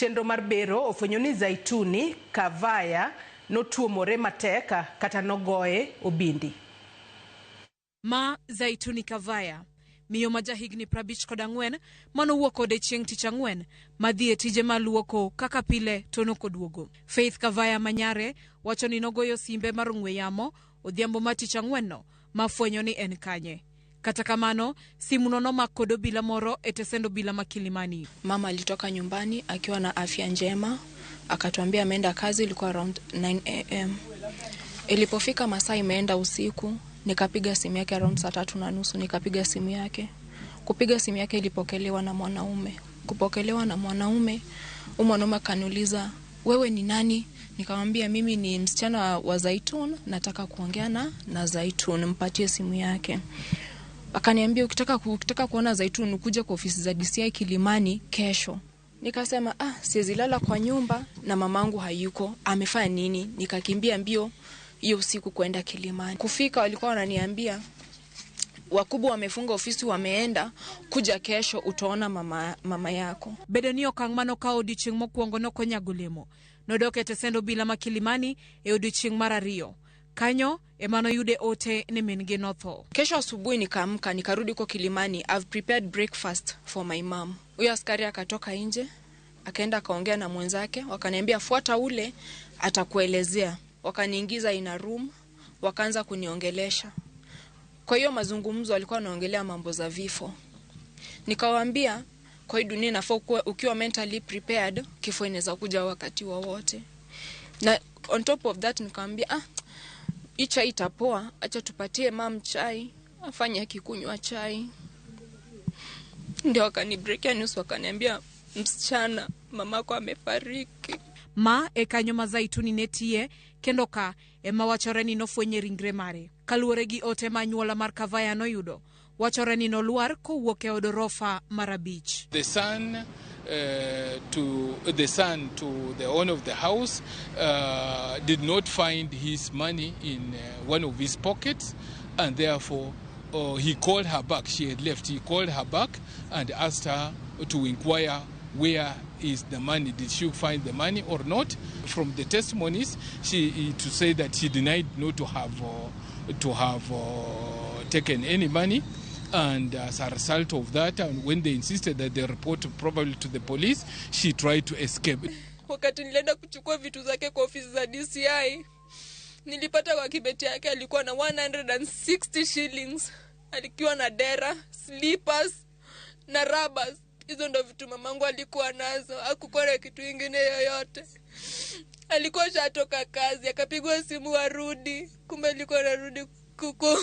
Chenro mar bero ofwenyo ni Zaituni Kavaya notuomore matek kata nogoye obindi. Ma Zaituni Kavaya, miyo ma jahigni 54 manowuok ode chieng' tich ang'wen madhi e tije mar luoko kaka pile to nokoduogo. Faith Kavaya manyare wacho ni nogoyo simbe mar ong'we yamo odhiambo mar tich ang'wen no mafwenyo ni en kanye. Kata kamano, simuno nomak kod obila moro e tesend obila ma Kilimani. Mama alitoka nyumbani akiwa na afya njema, akatuambia ameenda kazi, ilikuwa around 9 am. Ilipofika masaa imeenda usiku, nikapiga simu yake around saa 3:30, nikapiga simu yake. Kupiga simu yake ilipokelewa na mwanaume. Kupokelewa na mwanaume, huyu mwanaume akaniuliza, "Wewe ni nani?" Nikamwambia, "Mimi ni msichana wa Zaitun, nataka kuongea na Zaitun, mpatie simu yake." Akaniambia, "Ukitaka kuona Zaitun ukuje kwa ofisi za DCI Kilimani kesho." Nikasema, "Ah, siwezi lala kwa nyumba na mamangu hayuko, amefanya nini?" Nikakimbia mbio hiyo usiku kwenda Kilimani. Kufika walikuwa wananiambia wakubwa wamefunga ofisi, wameenda, kuja kesho utaona mama yako. Bedo ni okang' manokawo odiochieng' mokwongo nokonyago olemo. Nodok e tesend obila ma Kilimani e odiochieng' mar ariyo. Kanyo ema noyude ote ni min-gi notho. Kesho asubuhi nikaamka, nikarudi huko Kilimani, "I've prepared breakfast for my mom." Huyo askari akatoka nje, akaenda akaongea na mwenzake, wakaniambia, "Fuata ule atakuelezea." Wakaniingiza in a room, wakaanza kuniongelesha. Kwa hiyo mazungumzo walikuwa wanaongelea mambo za vifo. Nikawaambia kwa hii dunia inafaa ukiwa mentally prepared, kifo inaweza kuja wakati wowote. Na on top of that nikamwambia, "Ah, hii chai itapoa, acha tupatie mum chai, afanye akikunywa chai." Ndio wakanibreakia news, wakaniambia, "Msichana, mamako amefariki." Ma e kanyo ma Zaituni ne tiye kendo ka ema wachore ni nofwenye ringre mare. Kaluwore gi ote ma anyuola mar Kavaya noyudo, wachore ni nolwar kowuok e od orofa mar 5. The son to the owner of the house did not find his money in one of his pockets, and therefore he called her back. She had left. He called her back and asked her to inquire where is the money. Did she find the money or not? From the testimonies, she to say that she denied not to have taken any money. And as a result of that, and when they insisted that they report probably to the police, she tried to escape. Wakati nilienda kuchukua vitu zake kwa ofisi za DCI, nilipata kwa kibeti yake alikuwa na 160 shillings, alikuwa na dera, slippers na rubbers. Hizo ndo vitu mamangu alikuwa nazo, hakukuwa na kitu ingine yoyote. Alikuwa shatoka kazi, akapigwa simu arudi, kumbe alikuwa anarudi kuku.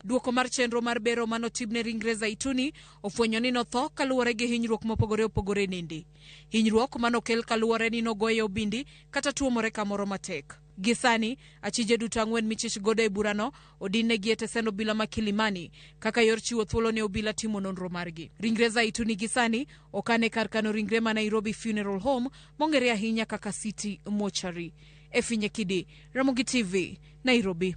Duoko mar chenro mar bero manotimne ringre Zaituni ofwenyo ni notho kaluwore gi hinyruok mopogore opogore e dende. Hinyruok manokel kaluwore ni nogoye obindi kata tuomore kamoro matek. Gi sani, achije duto 4 michich godo e burano odinnegi e tesend obila ma Kilimani kaka yor chiwo thuolo ne obila timo nonro margi. Ringre Zaituni gi sani okan e kar kano ringre ma Nairobi Funeral Home mong'ere ahinya kaka City Mortuary. Efinye Kidi, Ramogi TV, Nairobi.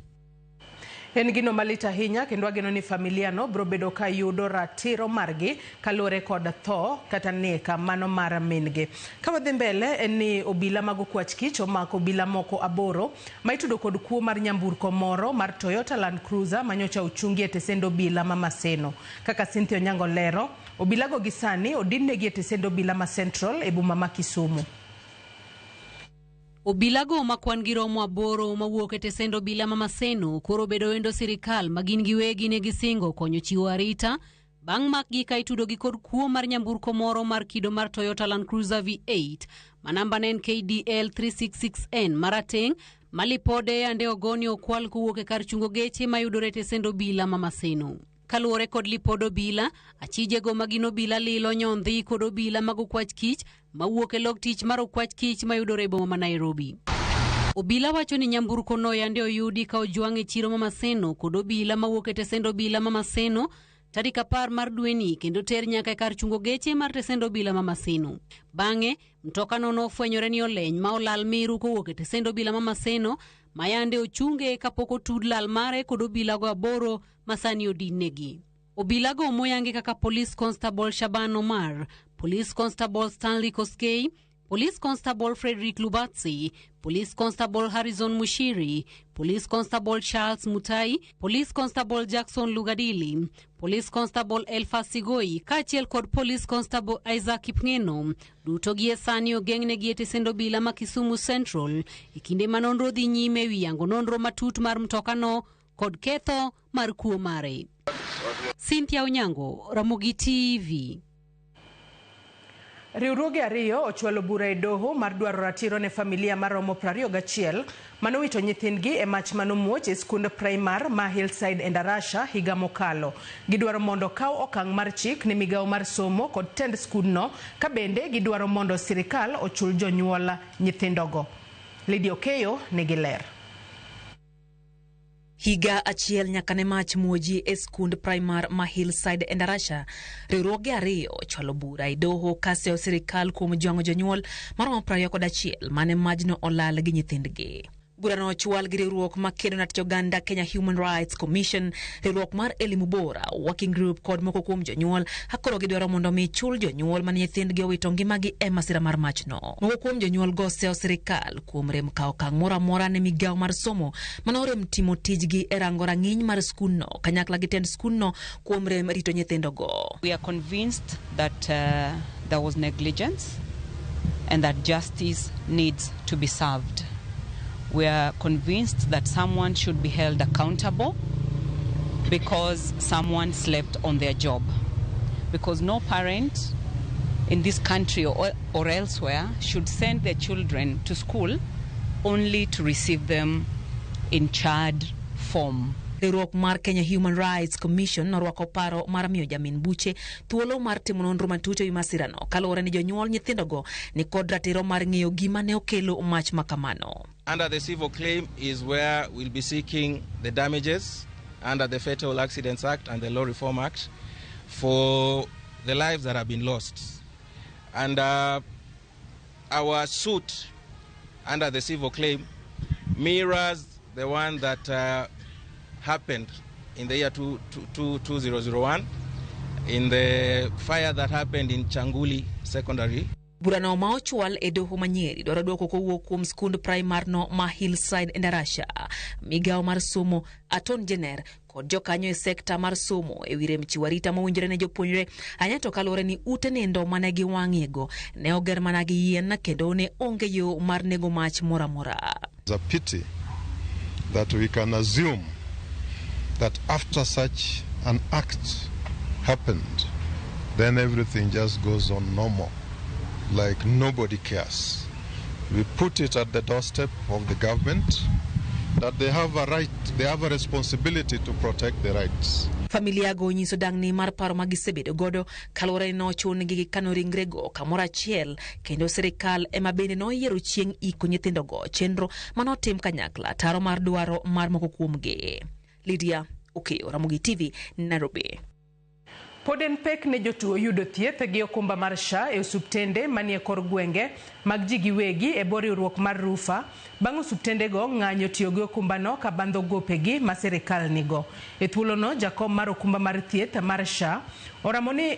En gino malit ahinya kendo ageno ni familia no biro bedo ka yudo ratiro margi kaluwore kod tho kata nek mano mar min-gi. Ka wadhi mbele en ni obila mag okwach kich omako obila moko 8 ma itudo kod kuo mar nyamburko moro mar Toyota Land Cruiser manyocha ochungi e tesend obila ma Maseno. Kaka Cynthia Onyango lero, obilago gi sani odinnegi e tesend obila ma Central e boma ma Kisumu. Obilago ma kwan gi romo 8 mawuok e tesend obila ma Maseno koro bedo wendo sirikal ma gin giwegi ne gisingo konyo chiwo arita bang' makgi ka itudogi kod kuo mar nyamburko moro mar kido mar Toyota Land Cruiser V8 ma namba ne en KDL 366N marateng' ma lipode yande ogoni okwal kowuok e kar chungo geche mayudore e tesend obila ma Maseno. Kaluwore kod lipod obila, achijego ma gin obila lilo nyondhi kod obila mag okwach kich mawuok e log tich mar okwach kich mayudore e boma ma Nairobi. Obila wacho ni nyamburko no yande oyudi ka ojwang' e chiro ma Maseno kod obila mawuok e tesend obila ma Maseno tarik 10 mar dweni kendo ter nyaka e kar chungo geche mar tesend obila ma Maseno. Bang'e, mtokano nofwenyore ni oleny ma olal miru kowuok e tesend obila ma Maseno ma yande ochunge kapok otud lal mare kod obilago 8 ma sani odinnegi. Obilago moyangi kaka Police Constable Shaban Omar, Police Constable Stanley Koskei, Police Constable Frederick Lubatsi, Police Constable Harrison Mushiri, Police Constable Charles Mutai, Police Constable Jackson Lugadili, Police Constable Elfa Sigoi kaachiel kod Police Constable Isaac Kipngeno duto gie sani ogeng'negi e tesend obila ma Kisumu Central e kinde ma nonro dhi nyime ewi yango nonro matut mar mtokano kod ketho mar kuo mare. Cynthia Onyango, Ramogi TV. Riwruoge ariyo ochwalo bura e doho mar dwaro ratiro ne familia maromo 21 manowito nyithindgi e mach manomuoch e skund primar ma Hillside Endarasha higa mokalo. Gidwaro mondo okaw okang' mar chik ne migawo mar somo kod tend skundno ka bende gidwaro mondo sirikal ochul jonyuol nyithindogo. Lydia Okeyo nigi ler. Higa achiel nyaka ne mach muoji e skund primar ma Hillside Endarasha, riwruoge ariyo ochwalo bura e doho kaseyo sirikal kuom jwang'o jonyuol maromo 21 mane majno olal gi nyithindgi. Burano ochwal gi riwruok makedo ne ratich oganda Kenya Human Rights Commission, riwruok mar Elimu Bora, Working Group kod moko kuom jonyuol akoro gidwaro mondo mi chul jonyuol mane nyithindgi owito ngimagi e masira mar machno. Moko kuom jonyuol go seyo sirikal kuom rem kawo okang' moro amora ne migawo mar somo mane orem timo tijgi e rango rang'iny mar skundno kanyakla gi tend skundno kuom rem rito nyithindogo. We are convinced that there was negligence and that justice needs to be served. We are convinced that someone should be held accountable because someone slept on their job. Because no parent in this country or elsewhere should send their children to school only to receive them in charred form. Riwruok mar Kenya Human Rights Commission norwako paro mar miyo jamin buche thuolo mar timo nonro matut ewi masirano kaluwore ni jonyuol nyithindogo ni kod ratiro mar ng'eyo gima ne okelo mach makamano. Under the civil claim is where we'll be seeking the damages under the Fatal Accidents Act and the Law Reform Act for the lives that have been lost. And our suit under the civil claim mirrors the one that happened in the year 2001 in the fire that happened in Changuli Secondary. Burano ma ochwal e doho ma Nyeri dwaro dwoko kowuok kuom skund primar no ma Hillside Endarasha, migawo mar somo, Aton Jenner kod jokanyo e sekta mar somo ewi rem chiwo arita mowinjore ne jopuonjre ahinya to kaluwore ni ute nindo mane giwang'iego ne oger mana gi yien kendo ne onge yo mar nego mach moro amora. It's a pity that we can assume that after such an act happened, then everything just goes on normal, like nobody cares. We put it at the doorstep of the government that they have a right, they have a responsibility to protect the rights. Familia go onyiso dangni mar paro ma gisebedo godo kaluwore ni nochun-gi gi kano ringrego kamoro achiel kendo sirikal ema bende noyiero chieng' iko nyithindogo chenro manotim kanyakla taro mar dwaro mar moko kuomgi. Lydia Okeyo, Ramogi TV, Nairobi. Pod en pek ne jotuo yudo thieth gi okumba mar SHA e osuptende manie kor gwenge mag ji giwegi e bwo riwruok mar RUPHA bang' osuptendego ng'anyo tiyo gi okumbano ka bandho gopegi ma sirikal nigo. E thuolono jakom mar okumba mar thieth mar SHA oramo ni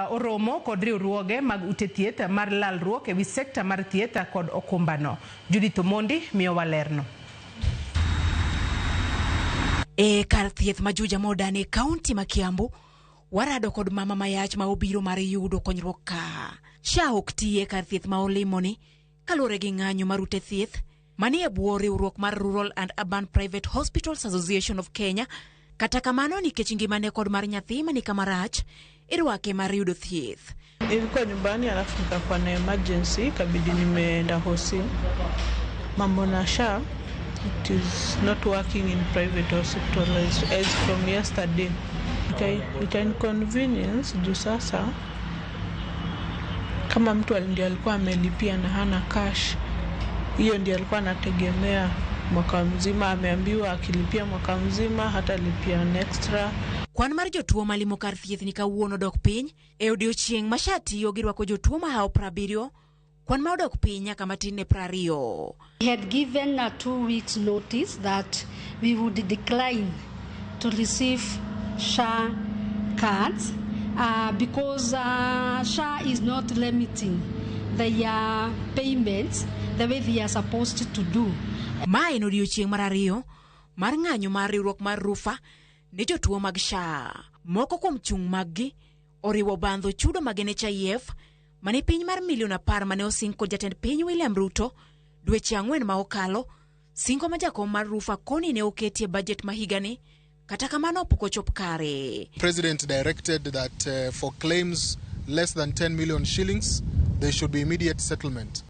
oromo kod riwruoge mag ute thieth mar lalruok ewi sekta mar thieth kod okumbano. Judith Omondi miyowa lerno. E kar thieth ma Juja Modern e kaunti ma Kiambu, warado kod mama mayach ma obiro mar yudo konyruok ka. SHA ok ti e kar thieth ma olimoni kaluwore gi ng'anyo mar ute thieth manie bwo riwruok mar Rural and Urban Private Hospitals Association of Kenya. Kata kamano nikech ngimane kod mar nyathi mani kama rach, irwake mar yudo thieth. Nilikuwa nyumbani alafu nikakuwa na emergency, ikabidi nimeenda hosi. Mambo na SHA, it is not working in private hospitals as from yesterday. Ita inconvenience juu sasa kama mtu ndiye alikuwa amelipia na hana cash, hiyo ndiye alikuwa anategemea mwaka mzima, ameambiwa akilipia mwaka mzima hatalipia an extra. Kwan mar jotuo malimo kar thieth ni kawuono dok piny e odiochieng' ma SHA tiyo girwako jotuo mahawo 70, kwan ma odok piny nyaka matin ne 20. We had given a 2 weeks notice that we would decline to receive SHA cards because SHA is not limiting their payments the way they are supposed to do. Ma en odiechieng' mar ariyo mar ng'anyo mar riwruok mar Rufa ne jotuo mag SHA. Moko kuom chung' maggi oriwo bandho chudo mag NHIF mane piny mar milion 10 mane osing kod jatend piny William Ruto dweche 4 ma okalo, singo ma jakom mar Rufa koni ne oketie bajet ma higani, kata kamano pok ochop kare. President directed that for claims less than 10 million shillings, there should be immediate settlement.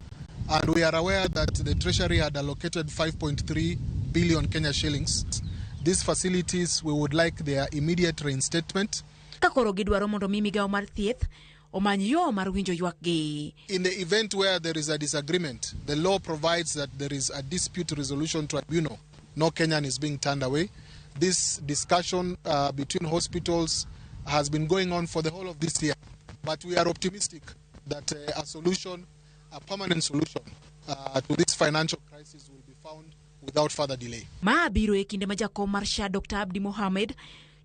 And we are aware that the Treasury had allocated 5.3 billion Kenya shillings. These facilities, we would like their immediate reinstatement. Ka koro gidwaro mondo mi migawo mar thieth omany yo mar winjo ywakgi. In the event where there is a disagreement, the law provides that there is a dispute resolution tribunal. No Kenyan is being turned away. This discussion between hospitals has been going on for the whole of this year. But we are optimistic that a solution, a permanent solution to this financial crisis will be found without further delay. Ma biro e kinde ma jakom mar SHA Dr. Abdi Mohamed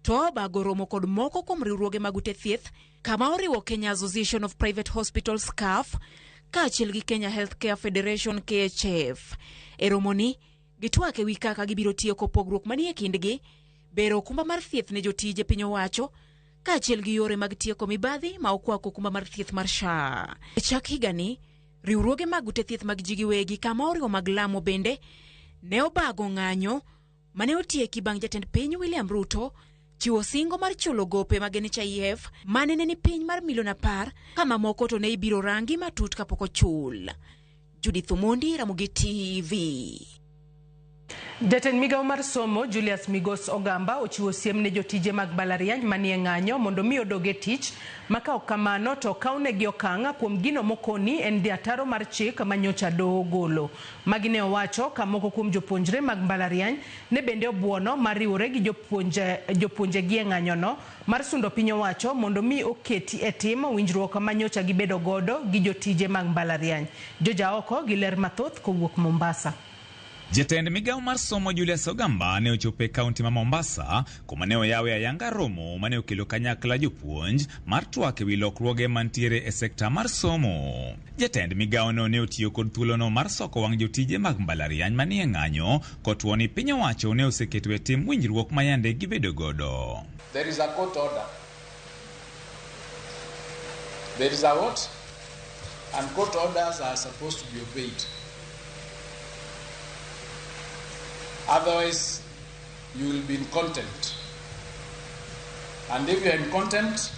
to obago romo kod moko kuom riwruoge mag ute thieth kama oriwo Kenya Association of Private Hospitals KAF kaachiel gi Kenya Healthcare Federation KHF. E romoni gitwak ewi kaka gibiro tieko pogruok manie kindgi, bero okumba mar thieth ne jotije piny owacho kaachiel gi yore mag tieko mibadhi ma okwako okumba mar thieth mar SHA. E chak higani, riwruoge mag ute thieth mag ji giwegi kama oriwo mag Lamo bende ne obago ng'anyo mane otieki bang' jatend piny William Ruto chiwo singo mar chulo gope mag NHIF mane ne ni piny mar milion 10 ka mamoko to ne ibiro rangi matut kapok ochul. Judith Omondi, Ramogi TV. Jatend migawo mar somo Julius Migos Ogamba ochiwo siem ne jotije mag mbalariany manie ng'anyo mondo mi odog e tich ma ka ok kamano to okawnegi okang' kuom gino mokoni en dhi ataro mar chik ma nyocha doho ogolo. Magi ne owacho ka moko kuom jopuonjre mag mbalariany ne bende obuono mar riwore gi jopuonjegi e ng'anyono mar sundo piny owacho mondo mi oketi e tim winjruok ma nyocha gibedo godo gi jotije mag mbalariany. Joja oko gi ler mathoth kowuok Mombasa. Jatend migawo mar somo Julius Ogamba ne ochopo e kaunti ma Mombasa kuma ne oyawe ayanga romo mane okelo kanyakla jopuonj mar twak ewi lokruoge mantiere e sekta mar somo. Jatend migawono ne otiyo kod thuolono mar soko wang' jotije mag mbalariany manie ng'anyo kotwo ni piny owacho ne oseketo e tim winjruok ma yande gibedo godo. There is a court order. There is a what? And court orders are supposed to be obeyed. Otherwise, you will be in contempt. And if you are in contempt,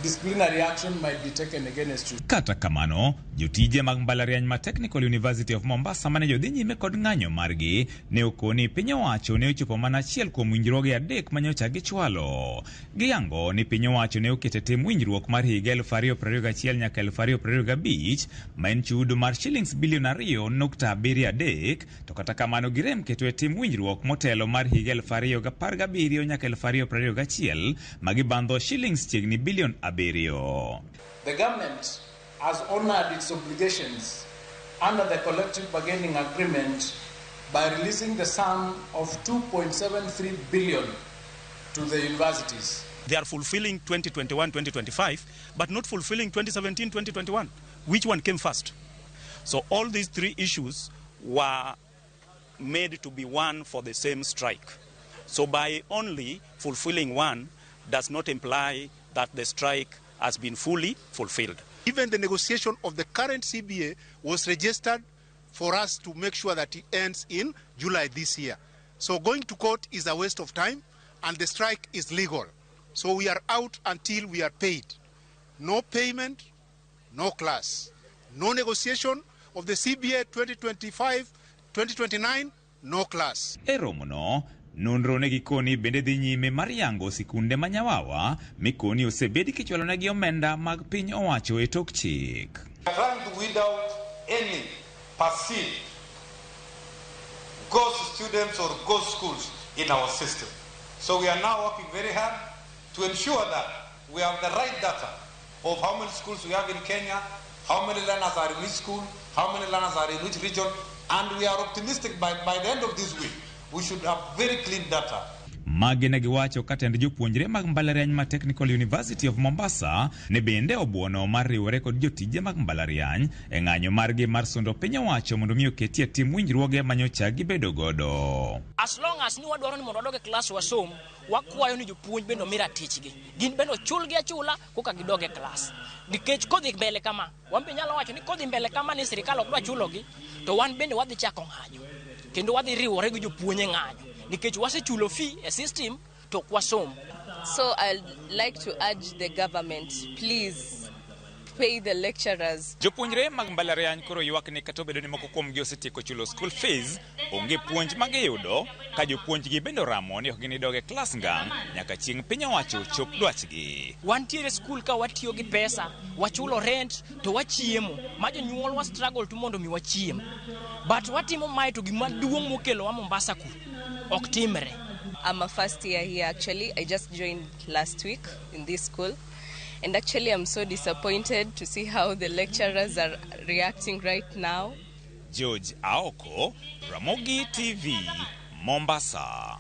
disciplinary action might be taken against you. Kata kamano, jotije mag mbalariany ma Technical University of Mombasa mane jodhi nyime kod ng'anyo margi ne okoni piny owacho ne ochopo mana achiel kuom winjruoge 3 manyocha gichwalo. Giyango ni piny owacho ne oketo e tim winjruok mar higa 2021 nyaka 2025 ma en chudo mar shillings bilion 2.73, to kata kamano girem keto e tim winjruok motelo mar higa 2017 nyaka 2021 ma gibandho shillings chiegni bilion 7. The government has honored its obligations under the collective bargaining agreement by releasing the sum of 2.73 billion to the universities. They are fulfilling 2021-2025, but not fulfilling 2017-2021. Which one came first? So all these three issues were made to be one for the same strike. So by only fulfilling one does not imply that the strike has been fully fulfilled. Even the negotiation of the current CBA was registered for us to make sure that it ends in July this year. So going to court is a waste of time, and the strike is legal. So we are out until we are paid. No payment, no class. No negotiation of the CBA 2025-2029, no class. E romono, nonro ne gikoni bende dhi nyime mar yango sikunde ma Nyawawa mikoni osebedi kichwalonegi omenda mag piny owacho e tok chik. Trying to weed out any perceived ghost students or ghost schools in our system. So we are now working very hard to ensure that we have the right data of how many schools we have in Kenya, how many learners are in each school, how many learners are in which region, and we are optimistic by the end of this week, we should have very clean data. Magi ne giwacho ka tend jopuonjre mag mbalariany ma Technical University of Mombasa ne bende obuono mar riwore kod jotije mag mbalariany e ng'anyo margi mar sundo piny owacho mondo mi oketie tim winjruoge manyocha gibedo godo. As long as ni wadwaro ni mondo wadog e klas wasom, wakwayo ni jopuonj bende omi ratichgi. Gin bende ochulgi achula koka gidog e klas. Nikech kodhi mbele kama, wan be nyalo wacho ni kodhi mbele kama ni sirikal ok dwa chulogi, to wan bende wadhi chako ng'anyo. Kendo wadhi riwore gi jopuonj e ng'anyo. Nikech wasechulo fee e system to ok wasom. So I'd like to urge the government, please pay the lecturers. Jopuonjre mag mbalariany koro ywak ni kata obedo ni moko kuomgi osetieko chulo school fees, onge puonj ma giyudo ka jopuonjgi bende oramo ni ok ginidog e klas ngang' nyaka chieng' piny owacho chop dwachgi. Wantiere skul ka watiyo gi pesa, wachulo rent to wachiemo. Ma jonyuol wa struggle to mondo mi wachiem. But watimo mae to gima duong' mokelowa Mombasa ku ok timre. I'm a first year here actually. I just joined last week in this school. And actually I'm so disappointed to see how the lecturers are reacting right now. George Aoko, Ramogi TV, Mombasa.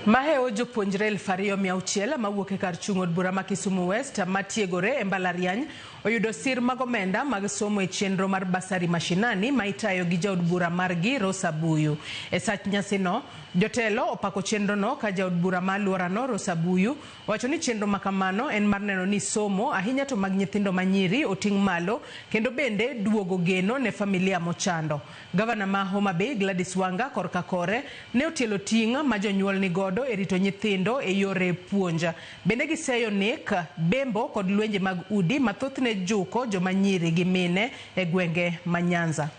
Mahewo jopuonjre 2600 mawuok e kar chung' od bura ma Kisumu West matiegore e mbalariany oyudo sir mag omenda mag somo e chenro mar basari mashinani ma itayo gi jaod bura margi Rosa Buyu. E sach nyasino, jotelo opako chenrono ka jaod bura ma alworano Rosa Buyu owacho ni chenro ma kamano en mar neno ni somo ahinya to mag nyithindo manyiri oting' malo kendo bende duogo geno ne familia mochando. Gavana ma Homa Bay Gladys Wanga korka kore ne otielo ting' ma jonyuol ni godo e rito nyithindo e yore puonj. Bende giseyo nek, bembo kod lwenje mag udi ma thothne juko joma nyiri gi mine e gwenge ma Nyanza.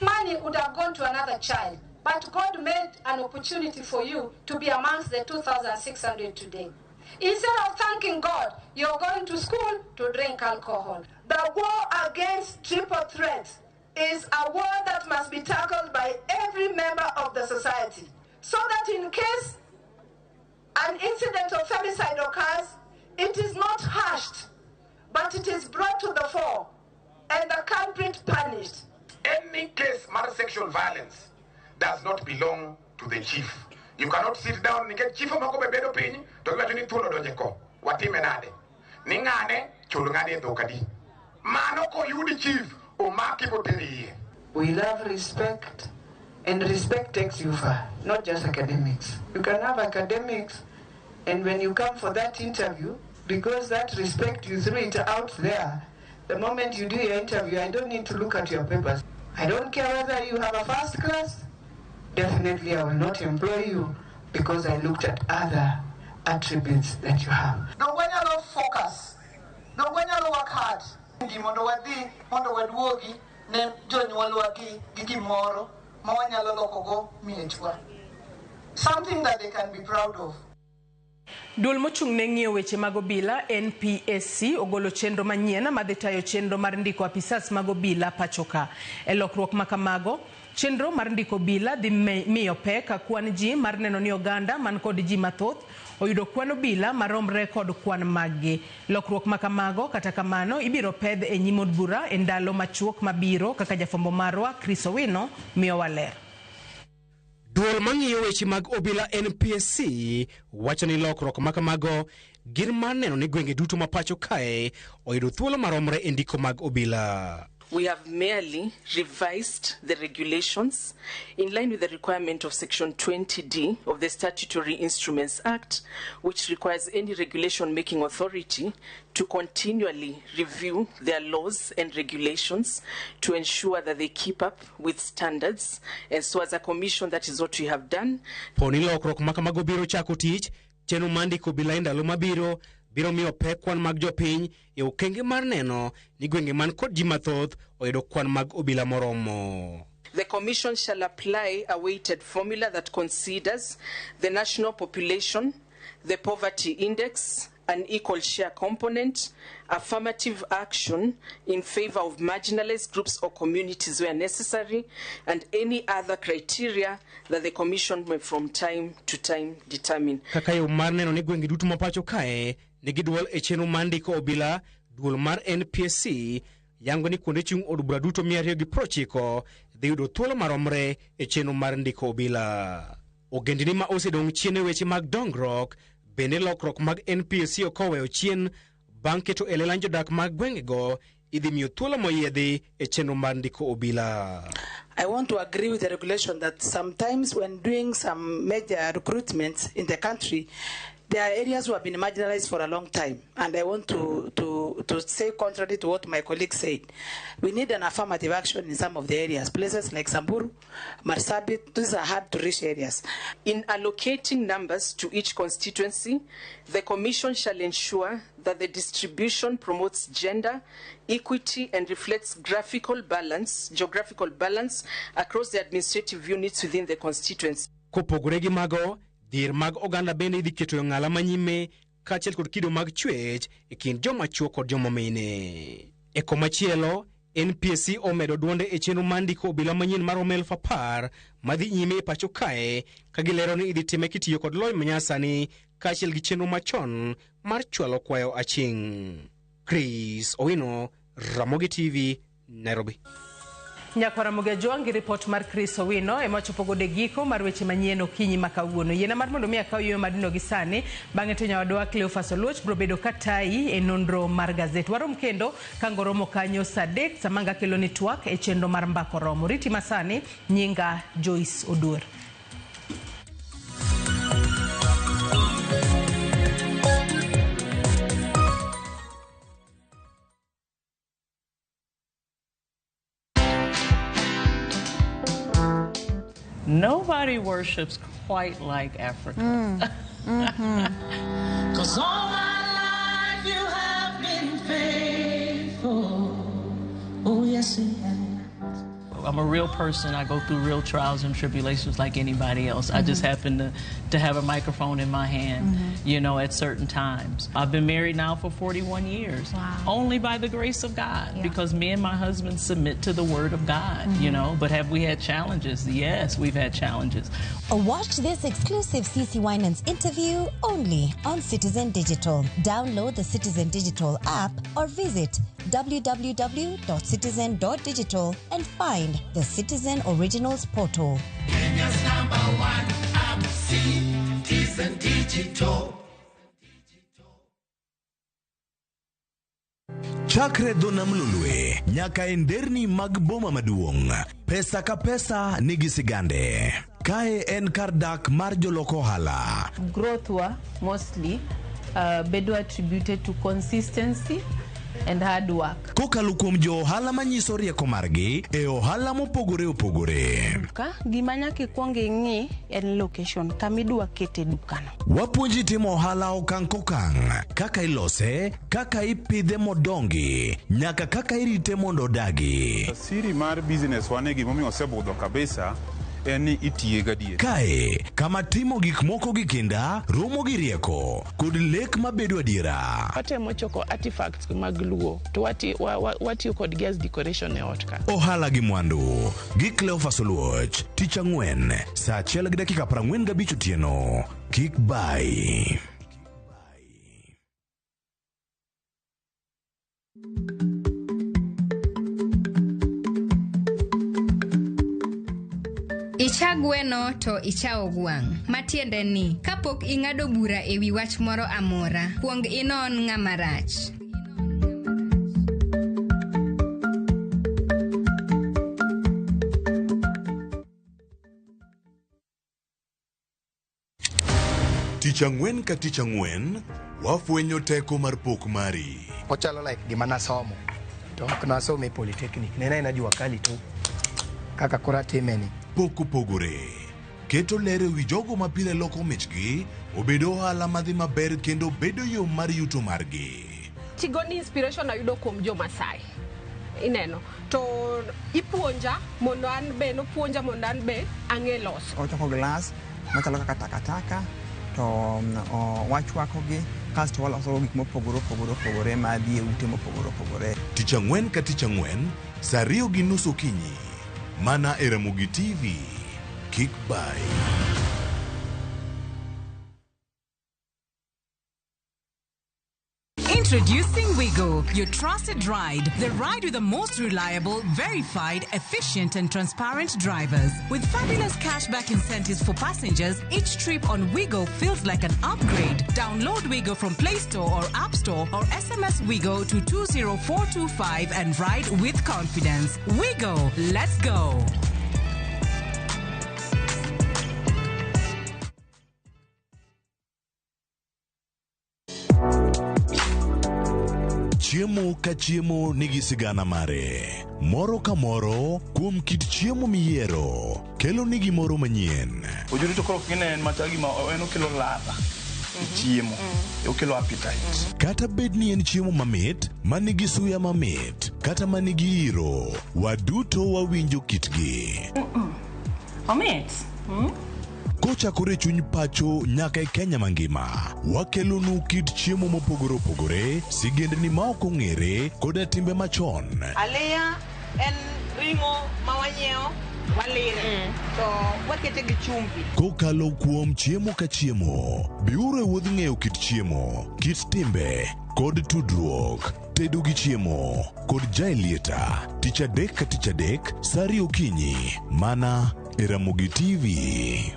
Money would have gone to another child, but God made an opportunity for you to be amongst the 2,600 today. Instead of thanking God, you're going to school to drink alcohol. The war against triple threat is a war that must be tackled by every member of the society, so that in case an incident of femicide occurs, it is not hushed, but it is brought to the fore and the culprit punished. Any case mar sexual violence does not belong to the chief. You cannot sit down nikech chief moko be bedo piny to giwacho ni thuol odonje ko. Watime nade? Ni ng'ane chul ng'ane e dhok adi? Mano koyudi chief omaki boter iye. We love respect, and respect takes you far, not just academics. You can have academics, and when you come for that interview, because that respect, you threw it out there, the moment you do your interview, I don't need to look at your papers. I don't care whether you have a first class. Definitely I will not employ you because I looked at other attributes that you have. Dong wanyalo focus, dong wanyalo work hard. Mondo wadhi, mondo waduogi ne jonyuolwa gi gimoro ma wanyalo lokogo miechwa. Something that they can be proud of. Duol mochung' ne ng'iyo weche mag obila NPSC ogolo chenro manyien madhi tayo chenro mar ndiko apisas mag obila pacho ka. E lokruok ma kamago, chenro mar ndiko obila dhi miyo pek kwan ji mar neno ni oganda man kod ji mathoth oyudo kwan obila maromre kod kwan maggi. Lokruok ma kamago kata kamano ibiro pedh e nyim od bura e ndalo machuok mabiro kaka jafwambo marwa Chris Owino miyowa ler. Duol mang'iyo weche mag obila NPSC wacho ni lokruok ma kamago gin mar neno ni gwenge duto ma pacho kae oyudo thuolo maromre e ndiko mag obila. We have merely revised the regulations in line with the requirement of Section 20D of the Statutory Instruments Act, which requires any regulation-making authority to continually review their laws and regulations to ensure that they keep up with standards. And so as a commission, that is what we have done. Po ni lokruok ma kamago biro chako tich, chenro mar ndiko obila e ndalo mabiro biro miyo pek kwan mag jopiny e okenge mar neno ni gwenge man kod ji mathoth oyudo kwan mag obila moromo. The Commission shall apply a weighted formula that considers the national population, the poverty index, an equal share component, affirmative action in favor of marginalized groups or communities where necessary, and any other criteria that the Commission may from time to time determine. Kaka yo mar neno ni gwenge duto ma pacho kae nigi duol e chenro mar ndiko obila, duol mar NPSC yango ni kuonde chung' od bura duto 290 dhi yudo thuolo maromre e chenro mar ndiko obila. Ogendini ma osedong' chien e weche mag dongruok bende lokruok mag NPSC ok oweyo chien bang' keto e lela jodak mag gwengego idhi miyo thuolo moyiedhi e chenro mar ndiko obila. I want to agree with the regulation that sometimes when doing some major recruitments in the country, there are areas who have been marginalized for a long time. And I want to say contrary to what my colleague said. We need an affirmative action in some of the areas, places like Samburu, Marsabit, these are hard to reach areas. In allocating numbers to each constituency, the Commission shall ensure that the distribution promotes gender equity and reflects geographical balance across the administrative units within the constituency. Kopogore gi mago, dhier mag oganda bende idhi keto e ong'ala manyime kaachiel kod kido mag chwech e kind joma chuo kod joma mine. E komachielo, NPSC omedo duonde e chenro mar ndiko obila manyien maromo 10,000 madhi nyime e pacho kae ka gilero ni idhi time kitiyo kod lony manyasani kaachiel gi chenro machon mar chwalo kwayo aching'. Chris Owino, Ramogi TV, Nairobi. Nyakwara Ramogi Ajwang' gi ripot mar Chris Owino ema wachopo godo e giko mar weche manyien okinyi ma kawuono. Yiena mar mondo mi akaw yueyo madino gi sani, bang'e to nyawadwa Cleophas Oluoch biro bedo katayi e nonro mar gazet. Warom kendo ka ngoromo kanyo saa 3 sama ngakelo ni twak e chenro mar Mbako Romo. Riti masani, nyinga Joyce Oduor. Nobody worships quite like Africa. 'Cause all my life you have been faithful. Oh, yes, you have. I'm a real person. I go through real trials and tribulations like anybody else. I just happen to have a microphone in my hand, at certain times. I've been married now for 41 years. Wow. Only by the grace of God, because me and my husband submit to the word of God, you know. But have we had challenges? Yes, we've had challenges. Watch this exclusive CC Winans interview only on Citizen Digital. Download the Citizen Digital app or visit www.citizen.digital and find the Citizen Originals portal. Kenya's number one app, Citizen Digital. Chakre dho nam Lolwe nyaka e nderni mag boma maduong', pesa ka pesa nigi sigande. Kae en kar dak mar jolok ohala. Growth wa mostly bedo attributed to consistency and hard work. Kokalo kuom jo ohala manyiso rieko margi e ohala mopogore opogore. Duka gima nyaka ikwong ing'i en location kama idwa kete dukano. Wapuonji timo ohala okang' kokang', kaka ilose, kaka ipidhe modongi, nyaka kaka irite mondo odagi. Siri mar business wane gimomiyo osebudho kabisa en ni itiye gadier. Kae kama timo gik moko gi kinda romo gi rieko kod lek mabedo adiera. Watemo choko artifacts mag Luo to watiyo kodgi as decoration e ot ka. Ohala gi mwandu gi Cleophas Oluoch, tich ang'wen saa 1:45 otieno. Kik bai. Icha gweno to ichawo gwang'. Matiende ni, kapok ing'ado bura e wi wach moro amora, kuong inon ng'ama rach. Tich ang'wen ka tich ang'wen, wafwenyo teko mar pok mari. Ochalo like gima nasomo to ok nasomo e polytechnic, ne en jua kali to kaka koro atime ni. Pok opogore. Keto ler e wi jogo ma pile loko michgi obedo ohala madhi maber kendo bedo yo mar yuto margi. Tigoni inspiration ayudo kuom jo Masai. Ineno. To ipuonja mondo an be, nopuonja mondo an be ang'e loso. Ochoko glass machalo kaka takataka to wachwakogi kasto waloso gik mopogore opogore opogore madhi e ute mopogore opogore. Tich ang'wen ka tich ang'wen, saa 2:30 okinyi. Mana e Ramogi TV. Kik bai. Introducing Wigo, your trusted ride. The ride with the most reliable, verified, efficient, and transparent drivers. With fabulous cashback incentives for passengers, each trip on Wigo feels like an upgrade. Download Wigo from Play Store or App Store or SMS Wigo to 20425 and ride with confidence. Wigo, let's go. Chiemo ka chiemo nigi sigana mare. Moro ka moro kuom kit chiemo miyiero kelo ni gimoro manyien. Ojuri to koro kine en machal gima en okelo ladha e chiemo, okelo appetite. Kata bed ni en chiemo mamit, manigi suya mamit, kata manigi iro, waduto wawinjo kitgi. Omit. Kochakore e chuny pacho nyaka e Kenya mangima, wakelonu kit chiemo mopogore opogore, sigendni ma ok ong'ere, koda timbe machon. Aliya en ring'o ma wanyiewo walire to wakete gi chumbi. Kokalo kuom chiemo ka chiemo, biuru e wuodh ng'eyo kit chiemo, kit timbe, kod tudruok. Tedo gi chiemo kod Jaelieta, tich adek ka tich adek, sa ariyo okinyi, mana e Ramogi TV.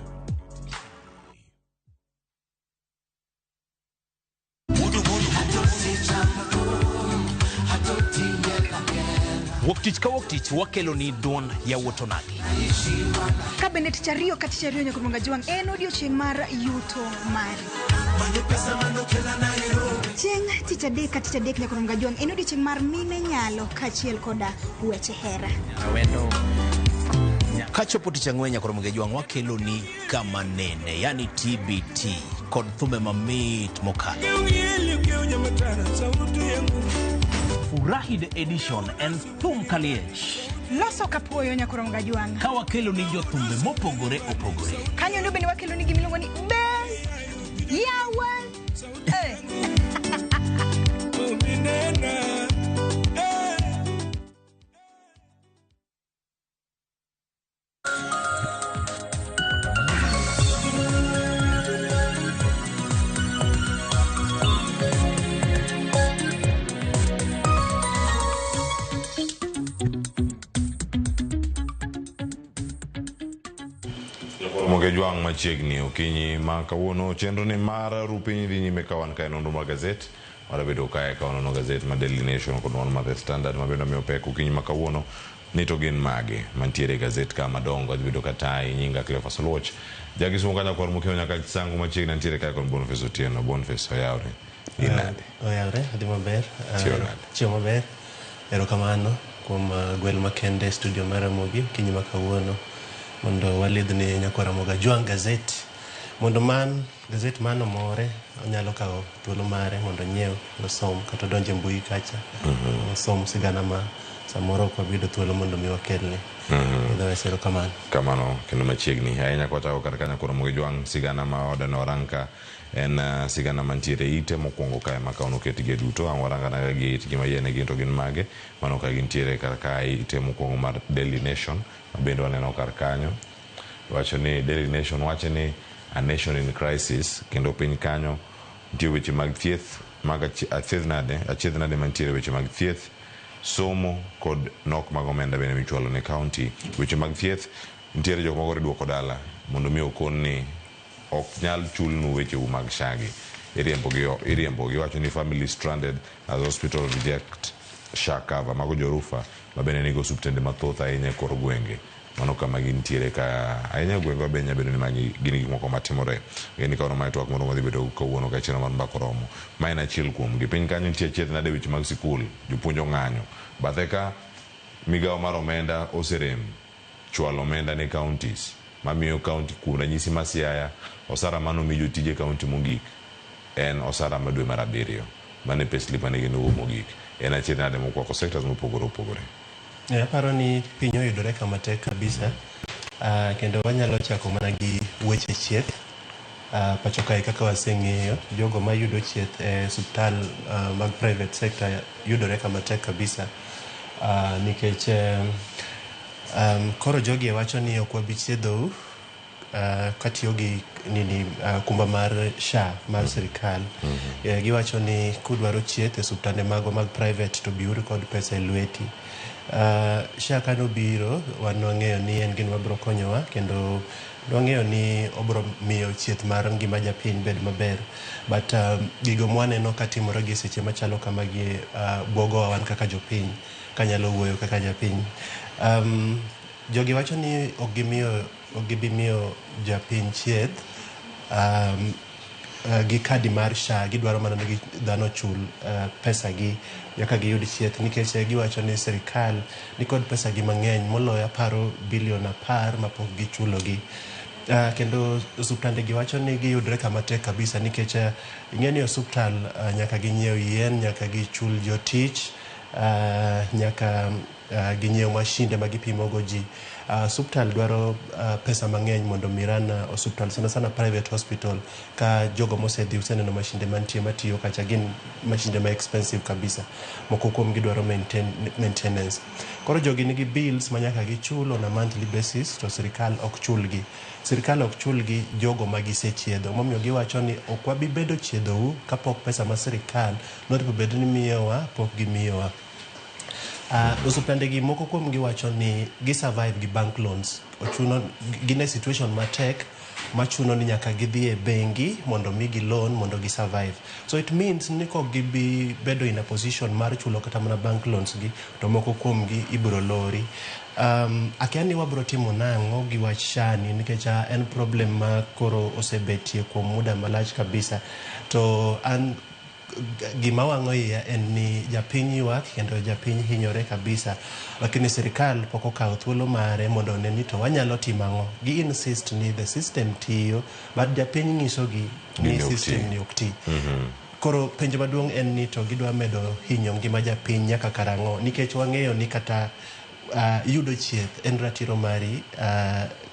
Wuok tich ka wuok tich wakelo ni duond yawuot onagi. Ka bende tich ariyo ka tich ariyo nyaka Mwanga Jwang' en odiochieng' mar yuto mari. Chieng' tich adek ka tich adek nyaka Mwanga Jwang' en odiochieng' mar mine nyalo kaachiel koda weche hera. Awendo. Kachopo tich ang'wen nyaka Ramogi Jwang' wakelo ni kama nene, yani TBT kod thumbe mamit mokalo. Furahi the edition en thum kaliech. Loso kapuoyo nyaka Mwanga Jwang'. Ka wakelo ni jothumbe mopogore opogore. Kanyo ndo bende wakelo ni gimiluongo ni be yawa. Eh. Ramogi Jwang' machiegni okinyi ma kawuono chenro ni mar rupiny dhi nyime ka wan kae nonro mar gazet warabedo kae ka wanono gazet ma Daily Nation kod wan mar The Standard ma bende omiyo pek okinyi ma kawuono ni to gin mage mantiere e gazet ka madongo adhi bedo katayi nyinga Cleophas Oluoch jakisumo ka nyakwar Mokeo nyaka Sango machiegni nitiere kae kod Boniface Otieno. Boniface oyawre in nade? Oyawre, adhi maber. Chiemo nade? Chiemo maber. Erokamano kuom gwel makende e studio mar Ramogi okinyi ma kawuono mondo walidh ni nyakwar Ramogi Ajwang' gazet mondo man gazet man omore onyalo kawo thuolo mare mondo onyiew osom kata odonj e mbui kacha osom sigana ma samoro ok wabiyudo thuolo mondo mi wakelne. Otherwise erokamano. Kamano kendo machiegni ahinya kwachako kar ka nyakwar Ramogi Jwang' sigana ma odeno warang ka en sigana mantiere ite mokwongo kae ma kawuono oketgi duto ang' warang anaga gi itgi mayiene gin to gin mage mano ka gintiere kar kae ite mokwongo mar Daily Nation ma bende waneno kar kanyo wacho ni Daily Nation wacho ni a nation in crisis kendo piny kanyo nitie weche mag thieth mag achiedh nade mantiere weche mag thieth somo kod nok mag omenda bende michwalo ne county. Weche mag thieth nitiere jok moko idwoko dala mondo mi okon ni ok nyal chulnu wecheu mag shagi. Iriembo gi wacho ni family stranded as hospital reject SHA cover. Mago jorufa ma bende nigo osiptende mathoth ahinya e kor gwenge. Mano kama gintiere ka ahinya gwenge be nyalo bedo ni magi gin gik moko matimore. Gin ka mae twak moro madhi bedo kawuono ka chenro mar mbaka oromo. Ma en achiel kuom gi. Piny kanyo nitie achiedh nade weche mag sikul, jopuonj ong'anyo. Bathe ka migawo mar omenda oserem chwalo omenda ne counties mamiyo county kuom ranyisi ma Siaya osara mano mi jotije county mogik en osara ma dwe mar abiriyo. Mano e payslip mane gin go mogik. En achiedh nade mokwako sectors mopogore opogore. Aparo ni piny oyudore kama tek kabisa kendo wanyalo chako mana gi weche chieth. Pacho kae kaka waseng'eyo jogo mayudo chieth e osiptal mag private sector yudore kama tek kabisa nikech koro jogi wacho ni ok wabi chiedhou katiyo gi nini okumba mar SHA mar sirikal. Giwacho ni kudwaro chieth e osiptande magwa mag private to biuru kod pesa e lweti. SHA kanobiro wan wang'eyo ni en gino mabiro konyowa kendo wang'eyo ni obiro miyo chieth mar ngima japiny bed maber. But gigo mwaneno katimore gi seche machalo kamagi buogowa wan kaka jopiny kanyalo wuoyo kaka japiny. Jogi wacho ni ok gibi miyo japiny chieth gi kadi mar SHA gidwaro mana ni dhano ochul pesa gi nyaka giyud chieth nikech giwacho ni sirikal nikod pesa gi mang'eny moloyo aparo bilion 10 mapok gichulogi. Kendo osuptande gi wacho ni giyudre kama tek kabisa nikech ing'e ni osuptal nyaka ginyiew yien, nyaka gichul jotich, nyaka ginyiew mashinde ma gipimogo ji. Osuptal dwaro pesa mang'eny mondo mi run osuptal sana sana private hospital ka jogo mosedhi useneno mashinde mantie matiyo kacha gin mashinde ma expensive kabisa. Moko kuom gi dwaro maintenance. Koro jogi nigi bills ma nyaka gichul on a monthly basis to sirikal ok chulgi. Sirikal ok chulgi jogo ma gisechiedho. Momiyo giwacho ni ok wabi bedo chiedhou kapok pesa ma sirikal nonego bed ni miyowa pok gimiyowa. Osuptande gi moko kuom gi wacho ni gi survive gi bank loans. Ochuno gin e situation matek machuno ni nyaka gidhi e bengi mondo migi loan mondo gi survive. So it means ni kok gibi bedo in a position mar chulo kata mana bank loans gi to moko kuom gi ibiro lori. Akia ni wabiro timo nang'o gi wach SHA ni nikech en problem ma koro osebetie kuom muda malach kabisa. To an gima wang'o iya en ni japiny ywak kendo japiny hinyore kabisa lakini sirikal pok okawo thuolo mare mondo one ni to wanyalo timo ang'o. Gi insist ni the system tiyo but japiny nyisogi ni Gini ok system ti. ni ok ti. Koro penjo maduong' en ni to gidwa medo hinyo ngima japiny nyaka karang'o nikech wang'eyo ni kata yudo chieth en ratiro mari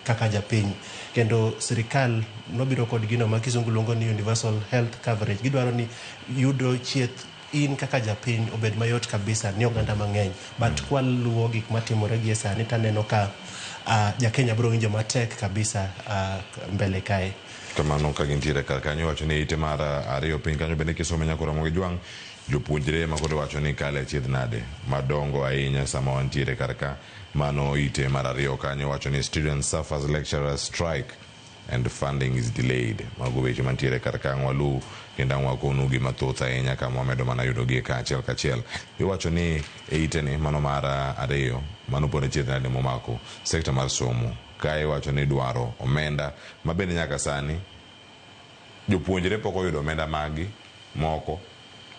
kaka japiny kendo sirikal nobiro kod gino ma kizungu luongo ni universal health coverage. Gidwaro ni yudo chieth in kaka japiny obed mayot kabisa ni oganda mang'eny but kwaluwo gik matimore gi e sani taneno ka jakenya biro winjo matek kabisa mbele kae. Kamano ka gintiere kar kanyo iwacho ni ite mar ariyo piny kanyo bende kisome nyaka Ramogi Jwang' jopuonjre ma koro wacho ni kale achiedh nade madongo ahinya sama wantiere kar ka. Mano ite mar ariyo kanyo wacho ni students suffers lecturers strike and funding is delayed. Mago weche mantiere kar ka ang' waluw kendo ang' wakonu gi mathoth ahinya kama wamedo mana yudogi kaachiel kachiel. Iwacho ni e ite ni mano mar ariyo mano pod achiedh nade momako sekta mar somo. Kae iwacho ni dwaro omenda ma bende nyaka sani jopuonjre pok oyudo omenda maggi moko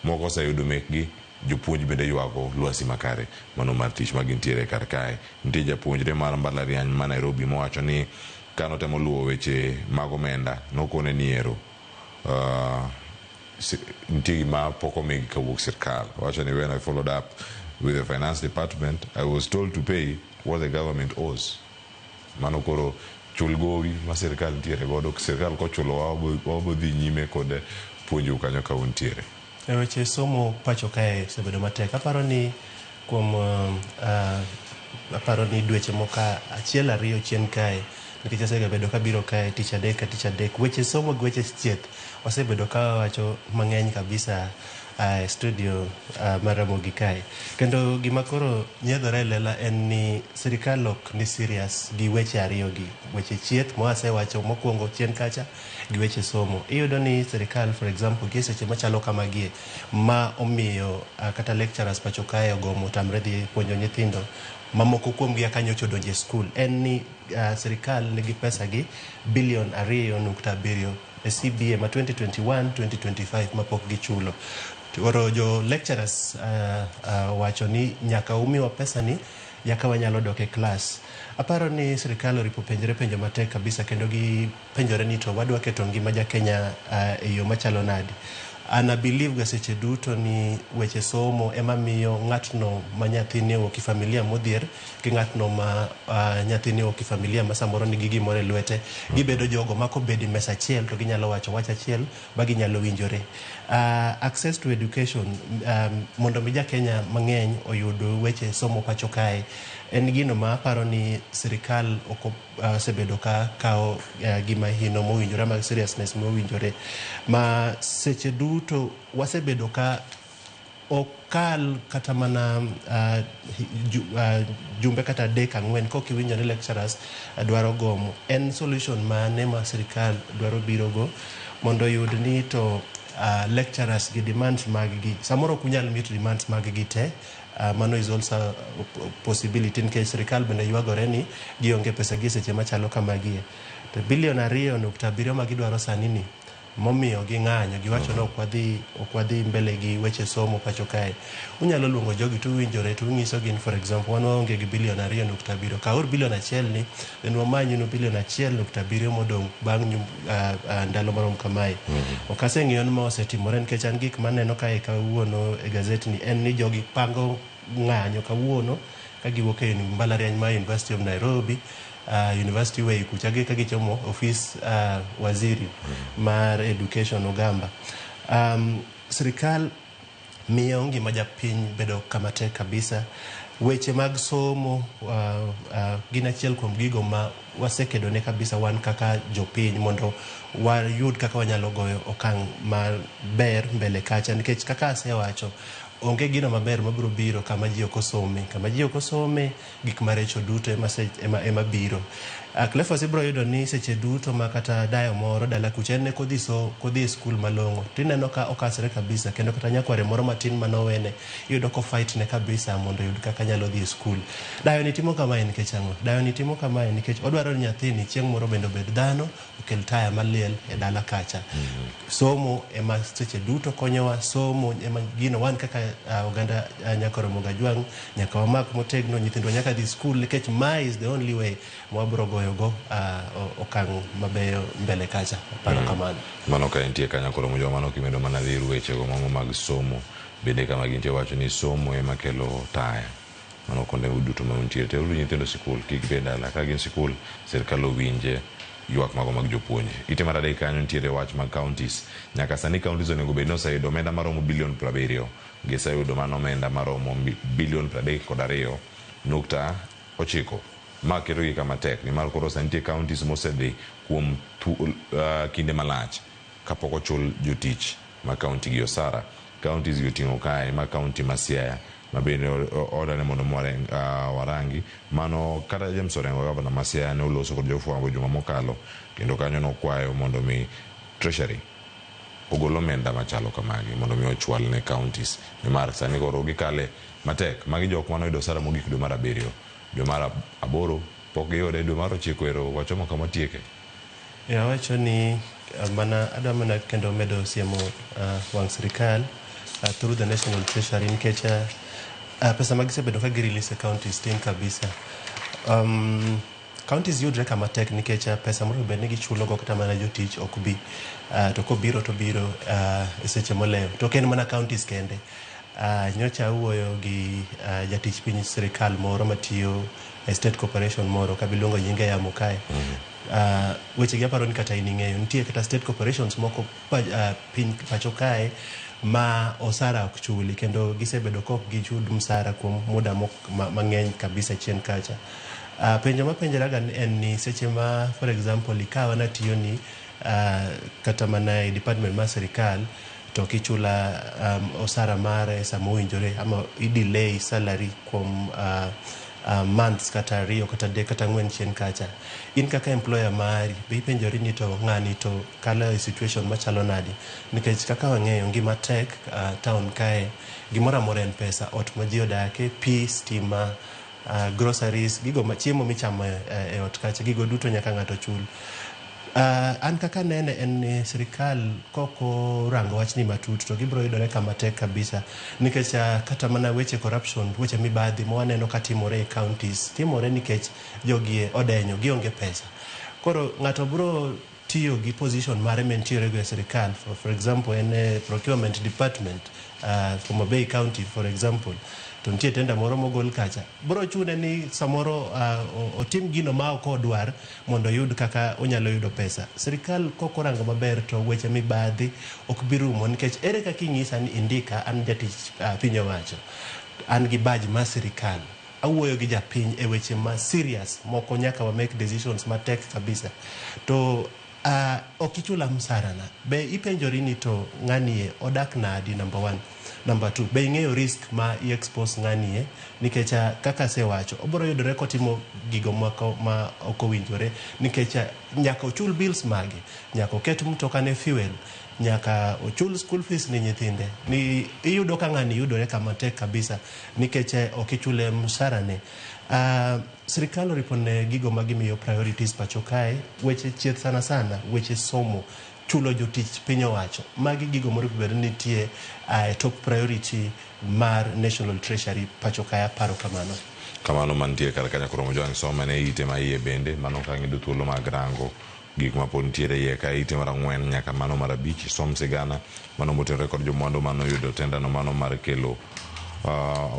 moko oseyudo mekgi jopuonj bende ywago lwasi makare mano mar tich ma gintiere kar kae. Nitie japuonjre mar mbalariany ma Nairobi mowacho ni kanotemo luwo weche mag omenda nokone ni ero nitie gima pok omigi kawuok sirkal. Owacho ni when I followed up with the finance department I was told to pay what the government owes. Mano koro chul gowi ma sirkal nitiere godo. Sirkal kochulowa wabo dhi nyime kod puonjou kanyo ka untiere. E weche somo pacho kae osebedo matek. Aparo ni kuom aparo ni dweche moko achiel ariyo chien kae nikech asegabedo kabiro kae tich adek ka tich adek weche somo gi weche thieth wasebedo ka wawacho mang'eny kabisa e studio mar Ramogi kae. Kendo gima koro nyiedhore e lela en ni sirikal ok ni serious gi weche ariyo gi, weche chieth mwasewacho mokwongo chien kacha gi weche somo. Iyudo ni sirikal for example gi e seche machalo kamagie ma omiyo kata lecturers pacho kae ogomo otamre dhi puonjo nyithindo mamoko kuomgi kaka nyocha odonjo e skul en ni sirikal nigi pesa gi bilion 2.7 e CBA ma 2021-2025 mapok gichulo. Koro jo lecturers wacho ni nyaka umiwa pesa ni yaka wanyalo dok e klas. Aparo ni sirikal oripo penjre penjo matek kabisa kendo gipenjore ni to wadwa keto ngima ja Kenya e yo machalo nade. An I believe ga seche duto ni weche somo ema miyo ng'atno ma nyathine owuok e familia modhier gi ng'atno ma nyathine owuok e familia ma samoro nigi gimoro e lwete gibedo jogo ma kobedo e mesa achiel to ginyalo wacho wach achiel ma ginyalo winjore. Access to education mondo mi ja Kenya mang'eny oyud weche somo pacho kae en gino ma aparo ni sirikal ok osebedo ka kawo gima hino mowinjore ama seriousness mowinjore ma seche duto wasebedo ka okal kata mana jumbe kata 3 4 kok iwinjo ni lecturers dwaro gomo. En solution mane ma sirikal dwaro birogo mondo oyud ni to lecturers gi demands mag gi samoro ok unyal meet demands mag gi te. Mano is also a possibility nikech sirikal bende ywagore ni gionge pesa gi seche machalo kamagie. To bilion 2.7 ma gidwaro sani ni momiyo ging'anyo giwacho ni ok wadhi mbele gi weche somo pacho kae. Unyalo luongo jogi to uwinjore to unyiso gin for example wan waonge gi bilion 2.7 kaur bilion 1 ni then wamanynu bilion 1.7 modong' bang' ndalo marom kamae. Ok aseng'iyo ni ma osetimore nikech an gik maneno kae kawuono e gazet ni en ni jogi pango ng'anyo kawuono ka giwuok e mbalariany mar University of Nairobi, University Way kucha gi ka gichomo ofis waziri mar education Ogamba. Sirikal miyo ngima japiny bedo kama tek kabisa. Weche mag somo gin achiel kuom gigo ma wasekedone kabisa wan kaka jopiny mondo wayud kaka wanyalo goyo okang' maber mbele kacha nikech kaka asewacho onge gino maber mabiro biro kama ji ok osome. Kama ji ok osome gik maricho duto ema biro. Cleophas ibiro yudo ni seche duto ma kata dayo moro dala kucha en ne kodhi e skul malong'o tineno ka okasre kabisa kendo kata nyakware moro matin manowene iyudo ko fight ne kabisa mondo oyud kaka nyalo dhi e skul. Dayo ni timo kamae nikech ang'o? Dayo ni timo kamae nikech odwaro ni nyathini chieng' moro bende obed dhano okel taya maliel e dala kacha. Somo ema seche duto konyowa, somo ema gino wan kaka oganda Nyakoromoga Jwang' nyaka wamak motegno nyithindwa nyaka dhi skul nikech mae is the only way mwabiro goyogo okang' mabeyo mbele kacha. Aparo kamano. Mano ka entie ka Nyakoromoga Jwang' mano kimedo mana dhir wechego mago mag somo bende kama gintie wacho ni somo ema kelo taya. Mano kuonde duto ma untie teruru nyithindo sikul kik bed dala ka gin sikul sirikal owinje ywak mago mag jopuonj. Ite mar adek kanyo nitiere wach mag counties. Nyaka sani counties onego bed ni oseyudo omenda maromo bilion 70. Giseyudo mano omenda maromo bilion 32.9. Ma ketogi kama tek nimar koro sani nitie counties mosedhi kuom kinde malach kapok ochul jotich ma county gi osara. Counties gi oting'o kae ma county ma Siaya ma bende odane mondo warangi mano kata James Orengo gavana ma Siaya ne oloso kod jofwambo juma mokalo kendo kanyo nokwayo mondo mi Treasury ogol omenda machalo kamagi mondo mi ochwal ne counties nimar sani koro gikale matek. Magi jok manoyudo osara mogik dwe mar 7 dwe mar 8 pok giyude dwe mar 9 ero wachomo kama tieke. Awacho ni mana adwa mana kendo medo siemo wang' sirikal through the National Treasury nikech pesa ma gisebedo ka gi-release e counties tin kabisa. Counties yudre kama tek nikech pesa moro bed ni gichulo go kata mana jotich ok bi. To kobiro to biro e seche molewo. To ok en mana counties kende. Nyocha awuoyo gi jatich piny sirikal moro matiyo e state corporation moro kabiluongo nyinge yamo kae. Weche gi aparo ni kata in ing'eyo nitie kata state corporations moko piny pacho kae ma osara ok chuli kendo gisebedo kok gichud msara kuom muda mang'eny kabisa chien kacha. Penjo mapenjraga en ni seche ma for example ikawa natiyo ni kata mana e department mar sirikal to kichula osara mare sama owinjore ama i-delay salary kuom months kata 2 kata 3 kata 4 chien kacha. In kaka employer mari be ipenjori ni to ng'ani to kalo e situation machalo nadi nikech kaka wang'eyo ngima tek town kae gimoro amora en pesa ot ma ji odake pi stima groceries gigo ma chiemo michamo e ot kacha gigo duto nyaka ng'ato chul. An kaka nene en ni sirikal koko rango wachni matut to gibiro yudore kama tek kabisa nikech kata mana weche corruption weche mibadhi ma waneno ka timore e counties timore nikech jogi odenyo gionge pesa. Koro ng'ato biro tiyo gi position mare mentiere go e sirikal, for example en e procurement department Homa Bay County for example, to nitie tenda moro mogol kacha, bro chune ni samoro otim gino ma ok odwar mondo oyud kaka onyalo yudo pesa. Sirikal kokorango maber to weche mibadhi ok bi rumo, nikech ere kaka inyisa ni indika an jatich piny owacho, an gi badge mar sirikal, awuoyo gi japiny e weche ma serious moko, nyaka wa make decisions matek kabisa, to ok ichula msarana. Be ipenjori ni to ng'anie odak nadi? Number one. Number two, be ing'eyo risk ma i-expose ng'anie? Nikech kaka asewacho, obiro yudore kotimo gigo moko ma ok owinjore, nikech nyaka ochul bills mage, nyaka oket mtokane fuel, nyaka ochul school fees ni nyithinde. Ni iyudo ka ng'ani yudore kama tek kabisa nikech ok ichule msarane. Sirikal oripo ne gigo ma gimiyo priorities pacho kae, weche thieth sana sana, weche somo, chulo jotich piny owacho. Magi gigo moripo bed ni nitie top priority mar National Treasury pacho kae, aparo kamano. Kamano mantie kar kanyo koro mojwang' soma ne ite ma iye bende mano ka ng'ido thuolo mag rango gik ma pod nitiere iye ka ite mar 4 nyaka mano mar 5 som sigana mano motenore kod jomwandu mano yudo tendano mano mar kelo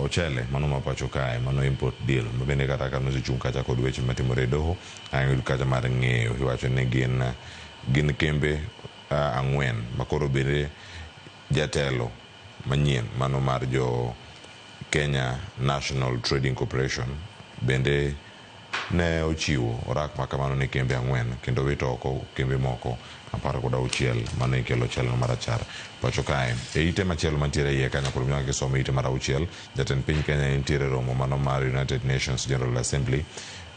ochele mano ma pacho kae, mano import deal ma bende kata ka nosechung' kacha kod weche matimore e doho ang' yud kacha mar ng'eyo iwacho ni gin kembe 4 makoro bende jatelo manyien mano mar jo Kenya National Trading Corporation bende ne ochiwo orak ma kamano ne kembe 4 kendo wito oko kembe moko 16 mano ikelo ochele marachar pacho kae. E ite machielo mantiere iye kanyo koro nyaka kisomo ite mar 6, jatend piny Kenya nitiere romo mano mar United Nations General Assembly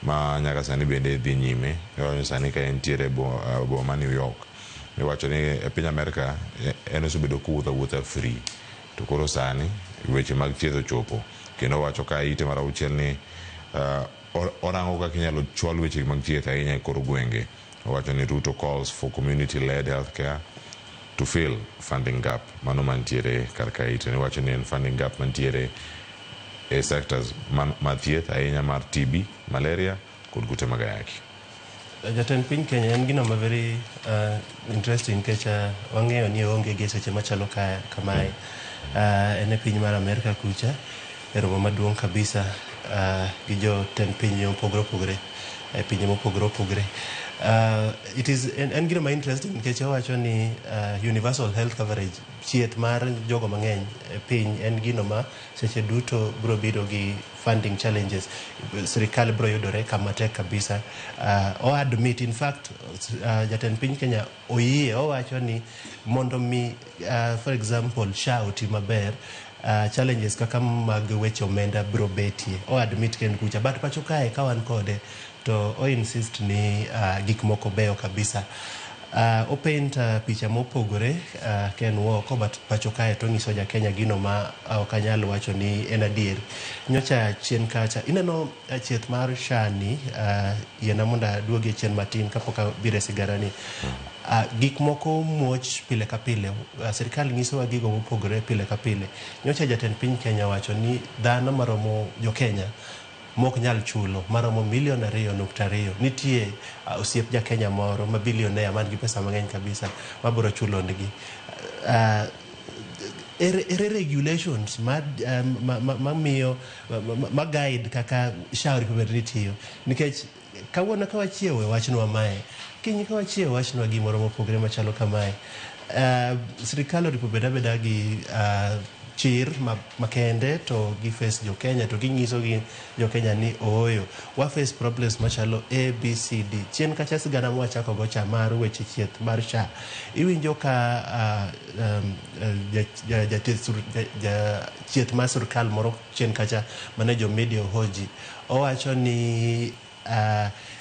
ma nyaka sani bende dhi nyime. Iwacho sani ka entiere boma ma New York, iwacho ni e piny Amerka en osebedo kowuotho awuotha free, to koro sani weche mag thieth ochopo kendo owacho ka ite mar 6 ni orango kaka inyalo chwal weche mag thieth ahinya e kor gwenge. Owacho ni Ruto calls for community led healthcare to fill funding gap mano mantiere kar ka ite. Iwacho ni en funding gap mantiere e sectors ma thieth ahinya mar TB, malaria kod kute mag ayaki. Jatend piny Kenya en gino ma very interesting nikech wang'eyo ni oonge gi seche machalo kamae. En e piny mar Amerka kucha e romo maduong' kabisa gi jotend piny mopogore opogore e pinje mopogore opogore. It is en gino ma interesting nikech owacho ni universal health coverage, thieth mar jogo mang'eny e piny, en gino ma seche duto biro bedo gi funding challenges. Sirikal biro yudore kama tek kabisa. O admit, in fact, jatend piny Kenya oyie, owacho ni mondo mi for example SHA oti maber, challenges kaka mag weche omenda biro betie. O admit ken kucha, but pacho kae ka wan kode to o insist ni gik moko beyo kabisa. O paint picha mopogore ka en oko, but pacho kae to onyiso ja Kenya gino ma ok anyal wacho ni en adier. Nyocha chien kacha ineno thieth mar SHA ni, yiena mondo aduogi chien matin kapok abiro e sigana ni. Gik moko muoch pile ka pile, sirikal nyisowa gigo mopogore pile ka pile. Nyocha jatend piny Kenya wacho ni dhano maromo jo Kenya mok nyal chulo maromo milion 2.2 nitie osiep ja Kenya moro ma billionaire man gi pesa mang'eny kabisa mabiro chulo negi. Ere regulations ma miyo ma guide kaka SHA oripo bed ni tiyo? Nikech kawuono ka wachiewo wachnwa mae, kiny ka wachiewo wachnwa gimoro mopogore machalo kamae. Sirikal oripo bed abeda gi chir makende to gi face jo Kenya to ginyiso gi jo Kenya ni ooyo, wa face problems machalo A, B, C, D. Chien kacha sigana mwachako go cha mar weche thieth mar SHA, iwinjo ka jathieth mar sirikal moro chien kacha mane jo media ohoji owacho ni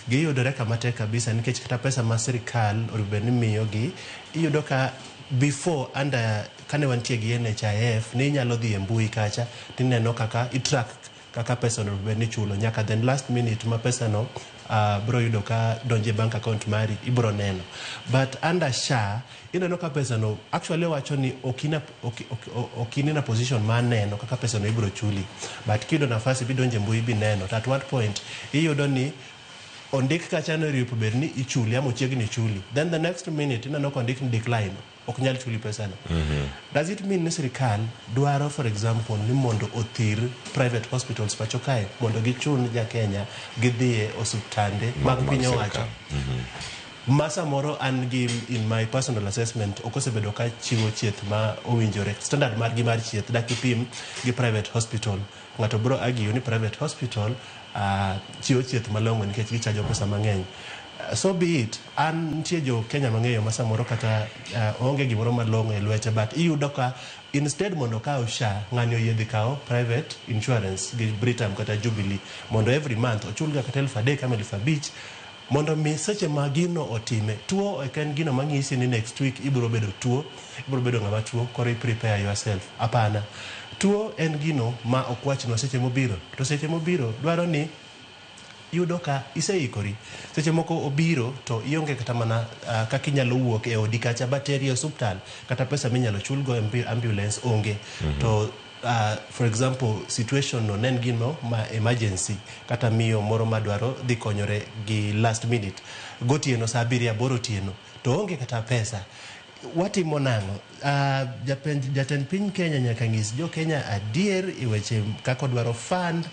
giyudore kama tek kabisa nikech kata pesa ma sirikal onego bed ni miyogi, iyudo ka before under kane wantie gi NHIF ni inyalo dhi e mbui kacha tineno kaka i-track kaka pesa onego bed ni ichulo nyaka then last minute ma pesa no bro yudo ka donjo e bank account mari, ibro neno. But under SHA ineno ka pesa no actually wacho ni ok in a position mar neno kaka pesa no ibro chuli, but kiyudo nafasi bidonjo e mbui bineno. To at what point iyudo ni Ondik kacha ni oripo bed ni ichuli ama ochiegni chuli. Then the next minute ineno ka ondik ni decline, ok nyal chuli pesano. Does it mean ni sirikal dwaro, for example, ni mondo othir private hospitals pacho kae mondo gichun ja Kenya gidhiye osuptande mag piny owacho? Ma samoro an gi in my personal assessment ok osebedo ka chiwo chieth ma owinjore. Standard margi mar chieth dak ipim gi private hospital. Ng'ato bro argue ni private hospital chiwo chieth malong'o nikech gichajo pesa mang'eny. So be it. An nitie jo Kenya mang'eyo ma samoro kata onge gimoro malong'o e lwete, but iyudo ka instead mondo okaw SHA, ng'ani oyie dhi kawo private insurance gi Britam kata Jubilee mondo every month ochul ga kata 3,000 ama 5,000 mondo mi seche ma gino otime. Tuo ok en gino mang'isi ni next week ibiro bedo tuo, ibiro bedo ng'ama tuo, koro i prepare yourself. Hapana. Tuo en gino ma ok wachnwa seche mobiro, to seche mobiro dwaro ni yudo ka iseikori. Seche moko obiro to ionge kata mana kaka inyalo wuok e odi kacha bateri e osuptal, kata pesa minyalo chulgo ambulance onge. To for example, situation no ne en gino ma emergency, kata miyo moro madwaro dhi konyore gi last minute gotieno saa 7 8 otieno to onge kata pesa. Watimo nang'o? Jatend piny Kenya nyaka nyis jo Kenya adier e weche kaka odwaro fund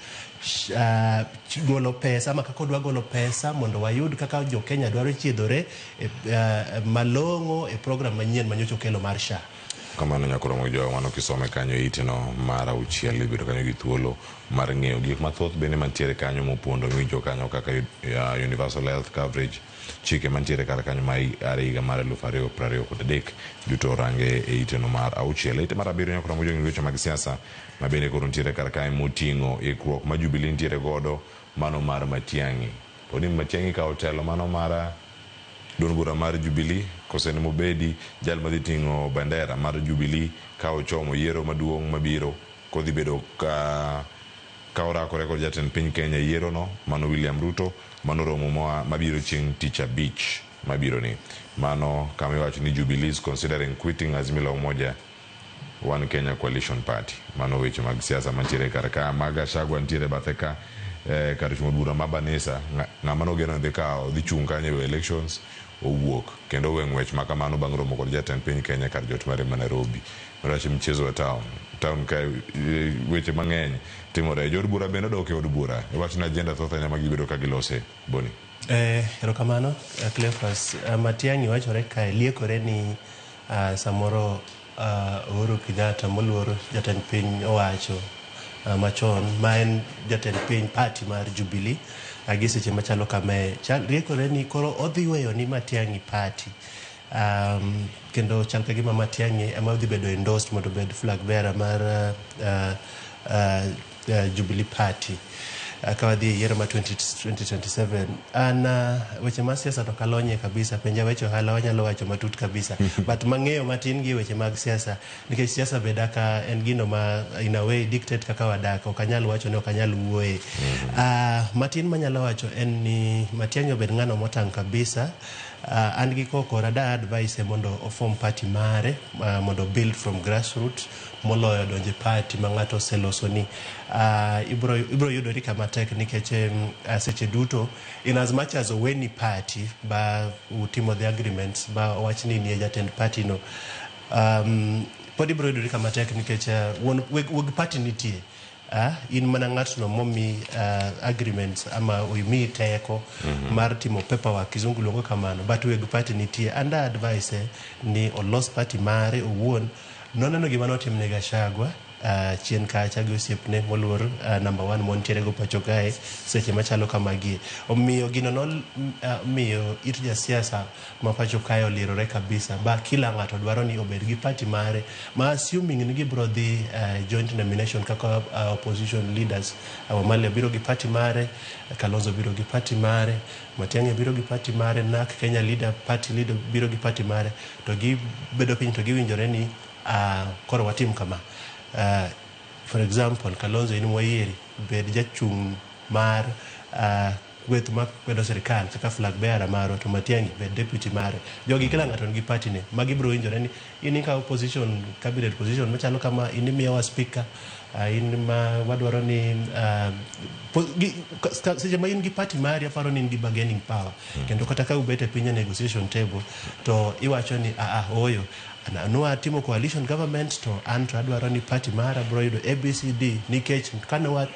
golo pesa ama kaka odwa golo pesa mondo wayud kaka jo Kenya dwaro chiedhore e, malong'o e program manyien manyocha okelo mar SHA. Kamano nyakoro jowa, mano kisome kanyo e iteno mar 6 ibedo kanyo gi thuolo mar ng'eyo gik mathoth bende mantiere kanyo mopondo miwinjo kanyo kaka universal health coverage, chike mantiere kar kanyo ma are higa mar 2023 duto orange e iteno mar 6. Ite mar 7 nyakoro jowa, weche mag siasa ma bende koro nitiere kar kae moting'o ikruok ma Jubilee nitiere godo mano mar Matiang'i. To ni Matiang'i kawo telo mano mar duond bura mar Jubilee kose ni mobedi jal madhi ting'o bandera mar Jubilee ka ochomo yiero maduong' mabiro kodhi bedo ka orakore kod jatend piny Kenya yiero no mano William Ruto, mano romo mabiro chieng' tich abich mabiro ni. Mano kama iwacho ni Jubilee is considering quitting Azimio la Umoja One Kenya Coalition Party. Mano weche mag siasa mantiere kar ka. Mag Gachagua nitiere bathe ka kar chung' bura ma Banisa, ng'ama nogeno dhi kawo dhi chung' kanyo e elections owuok kendo owe ng'wech ma kamano bang' romo kod jatend piny Kenya kar jot mare ma Nairobi. Wacho mchezo wa town ka weche mang'eny timore. Jood bura bende odok e od bura. Iwacho ni agenda thoth ahinya ma gibedo ka gilose. Boni. Erokamano Cleophas. Matiang'i wachore kae liekore ni samoro Uhuru Kenyatta moluor jatend piny owacho machon ma en jatend piny party mar Jubilee gi seche machalo kamae riekore ni koro odhi weyo ni Matiang'i party. Kendo chal ka gima Matiang'i ema dhi bedo endorsed mondo obed flag bearer mar Jubilee Party ka wadhi e yiero mar 2027. An weche mar siasa to kalonye kabisa, penja weche ohala wanyalo wacho matut kabisa, but mang'eyo matin gi weche mag siasa, nikech siasa be dak en gino ma in a way dictate kaka wadak, ok anyal wacho ni ok anyal wuoye. Matin manyalo wacho en ni Matiang'i obed ng'ano motang' kabisa. An gi kokora da advice mondo oform party mare, mondo build from grassroots moloyo donje party ma ng'ato oseloso ni. Ibro yudori kama tek nikech seche duto, in as much as oweni party ba utimo the agreements ba owach ni nie jatend party no, pod ibro yudori kama tek nikech weg party nitie. In mana ng'atno momi agreements ama omiyi teko mar timo paperwork, kizungu luongo kamano, but weg party nitie. Under advice ni olos party mare owuon. Noneno gima notimne Gachagua chien kacha gi osiepne moluor number 1 montiere go pacho kae seche machalo kamagie. Omiyo gino nomiyo it jasiasa ma pacho kae olirore kabisa, ba kila ng'ato dwaro ni obed gi party mare, ma assuming ni gibro dhi joint nomination kaka opposition leaders. Wamalia biro gi party mare, Kalonzo biro gi party mare, Matiang'i biro gi party mare, NARC Kenya leader party leader biro gi party mare, to gibedo piny to giwinjore ni koro watim kama. For example, Kalonzo in wayieri bed jachung' mar kweth makwedo sirikal kaka flag bearer marwa, to Matiang'i bed deputy mare. Jogi kila ng'ato nigi party ne, magi biro winjore ni in ikawo position, cabinet position machalo kama, in imiyowa speaker, In ma wadwaro ni seche ma in gi party mari, aparo ni in gi bargaining power. Kendo kata ka ubet e piny e negotiation table to iwacho ni aa ooyo, nwa timo coalition government, to an to adwaro ni party mara bro yudo ABCD, nikech kane wa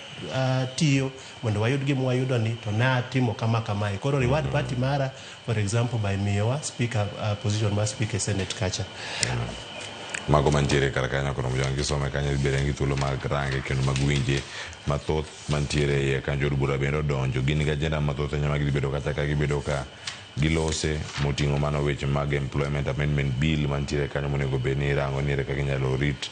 tiyo mondo wayud gima wayudo ni to natimo kama kamae, koro reward party mara, for example, by miyowa speaker, position mar speaker e senate kacha. Mago mantiere kar kanyo koro mondo gisome kanyo, bede gi thuolo mag range kendo mag winje mathoth mantiere e iye kanyo. Jood bura bende odonjo, gin gi agenda mathoth ahinya ma gidhi bedo kata ka gibedo ka gilose, moting'o mano weche mag Employment Amendment Bill mantiere kanyo, monego bed ni irango ni ere kaka inyalo rit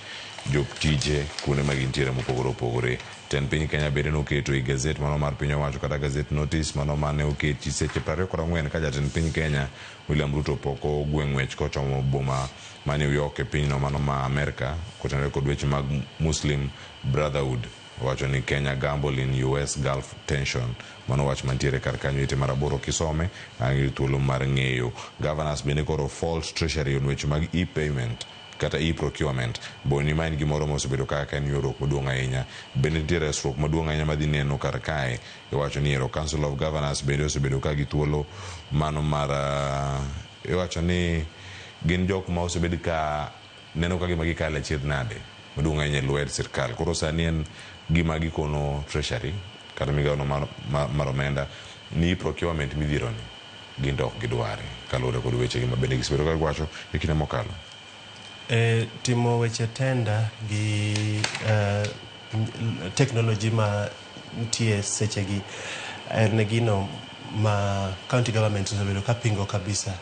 jotije kuonde ma gintiere mopogore opogore. Tend piny Kenya bende noketo e gazette mano mar piny owacho kata gazette notice mano mane oketi seche 24 ka jatend piny Kenya William Ruto pok ogwe ng'wech kochomo boma ma New York e pinyno mano ma Amerka, kotenore kod weche mag Muslim Brotherhood. Owacho ni Kenya gamble in US Gulf tension. Mano wach mantiere kar kanyo, ite mar 8, kisome ang' yudo thuolo mar ng'eyo. Governors bende koro fault treasury on weche mag e-payment kata e-procurement. Boni ma en gimoro mosebedo kaka en ywaruok maduong' ahinya. Bende nitie resruok maduong' ahinya madhi neno kar kae. Iwacho ni ero Council of Governors bende osebedo ka gi thuolo mano mar iwacho ni gin jok ma osebed ka neno ka gima gikalo achiedh nade maduong' ahinya e lwet sirkal. Koro sani en gima gikono treasury kata migawo no mar omenda ni procurement midhiro ni gin to ok gidware, kaluwore kod wechegi ma bende gisebedo ka giwacho e kinde mokalo. E, timo weche tender gi technology ma nitie sechegi en gino ma county government osebedo ka pingo kabisa.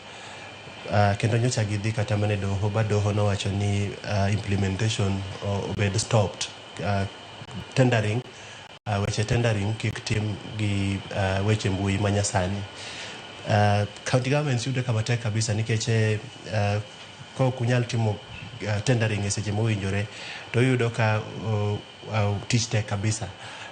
Kendo nyocha gidhi kata mana e doho, ba doho nowacho ni implementation obed stopped. Tendering, weche tendering kik tim gi weche mbui manyasani. County governments yude kama tek kabisa nikech ka ok unyal timo tendering e seche mowinjore, to iyudo ka tich tek kabisa.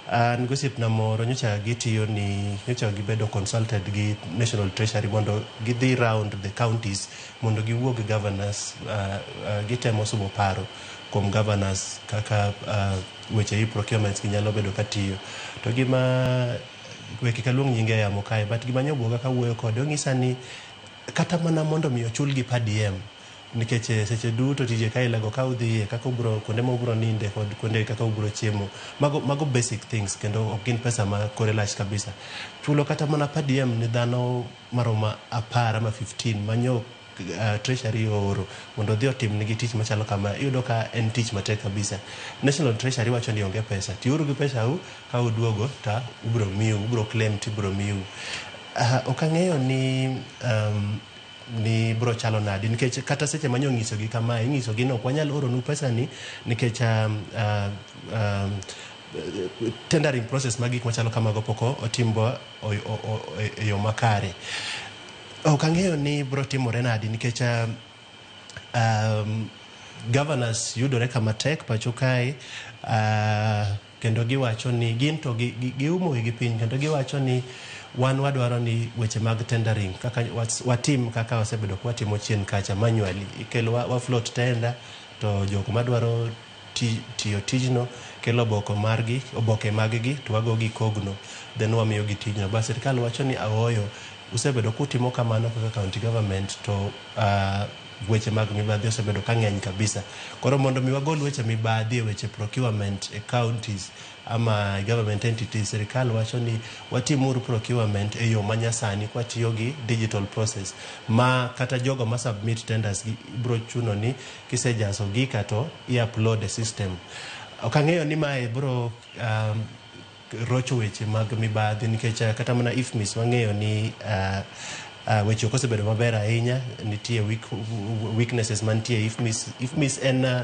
An gosiepna moro nyocha gitiyo ni nyocha gibedo consulted gi National Treasury mondo gidhi round the counties mondo giwuo gi governors, gitemo sumo paro kuom governors kaka weche e-procurements gi nyalo bedo katiyo. To gima we kik aluong nyinge e yamo kae, but gima nyobuoga kawuoyo kode, onyisa ni kata mana mondo mi ochulgi per diem, nikech seche duto tije kailago ka udhiye kaka ubro kuonde ma ubro ninde kod kuonde kaka ubro chiemo, mago basic things, kendo ok gin pesa ma kore lach kabisa. Chulo kata mana per diem ni dhano maromo 10 ama 15 manyo treasury ooro mondo odhi otim nigi tich machalo kama, iyudo ka en tich matek kabisa. National Treasury wacho ni onge pesa, tiuru gi pesa u, ka uduogo ta ubro miu, ubro claim tibro miu. Ok ang'eyo ni bro chalo nadi, nikech kata seche ma nyo-ng'isogi kamae, ing'isogi ni ok wanyal oronu pesa ni nikech tendering process mag gik machalo kamago pok otim bo e yo makare. Ok ang'eyo ni bro timore nadi, nikech governors yudore kama tek pacho kae, kendo giwacho ni gin to giumo wigi piny, kendo giwacho ni wan wadwaro ni weche mag tendering kaka watim kaka wasebedo ka watimo chien kacha manually, ikelo wa float tender to jok madwaro tiyo tijno kelo oboko margi, oboke mag-gi, to wago gi kogno, then wamiyogi tijno. Ba sirikal wacho ni aoyo, usebedo kutimo kamano kaka county government to weche mag mibadhi osebedo ka ng'eny kabisa. Koro mondo mi wagol weche mibadhi e weche procurement e counties ama government entities, sirikal wacho ni watimuru procurement e yo manyasani kwatiyo gi digital process, ma kata jogo ma submit tenders gi bro chuno ni kisejaso gika to i-upload e system. Ok ang'eyo ni mae bro rocho weche mag mibadhi, nikech kata mana IFMIS wang'eyo ni weche ok osebedo maber ahinya. Nitie weaknesses mantie e IFMIS. IFMIS en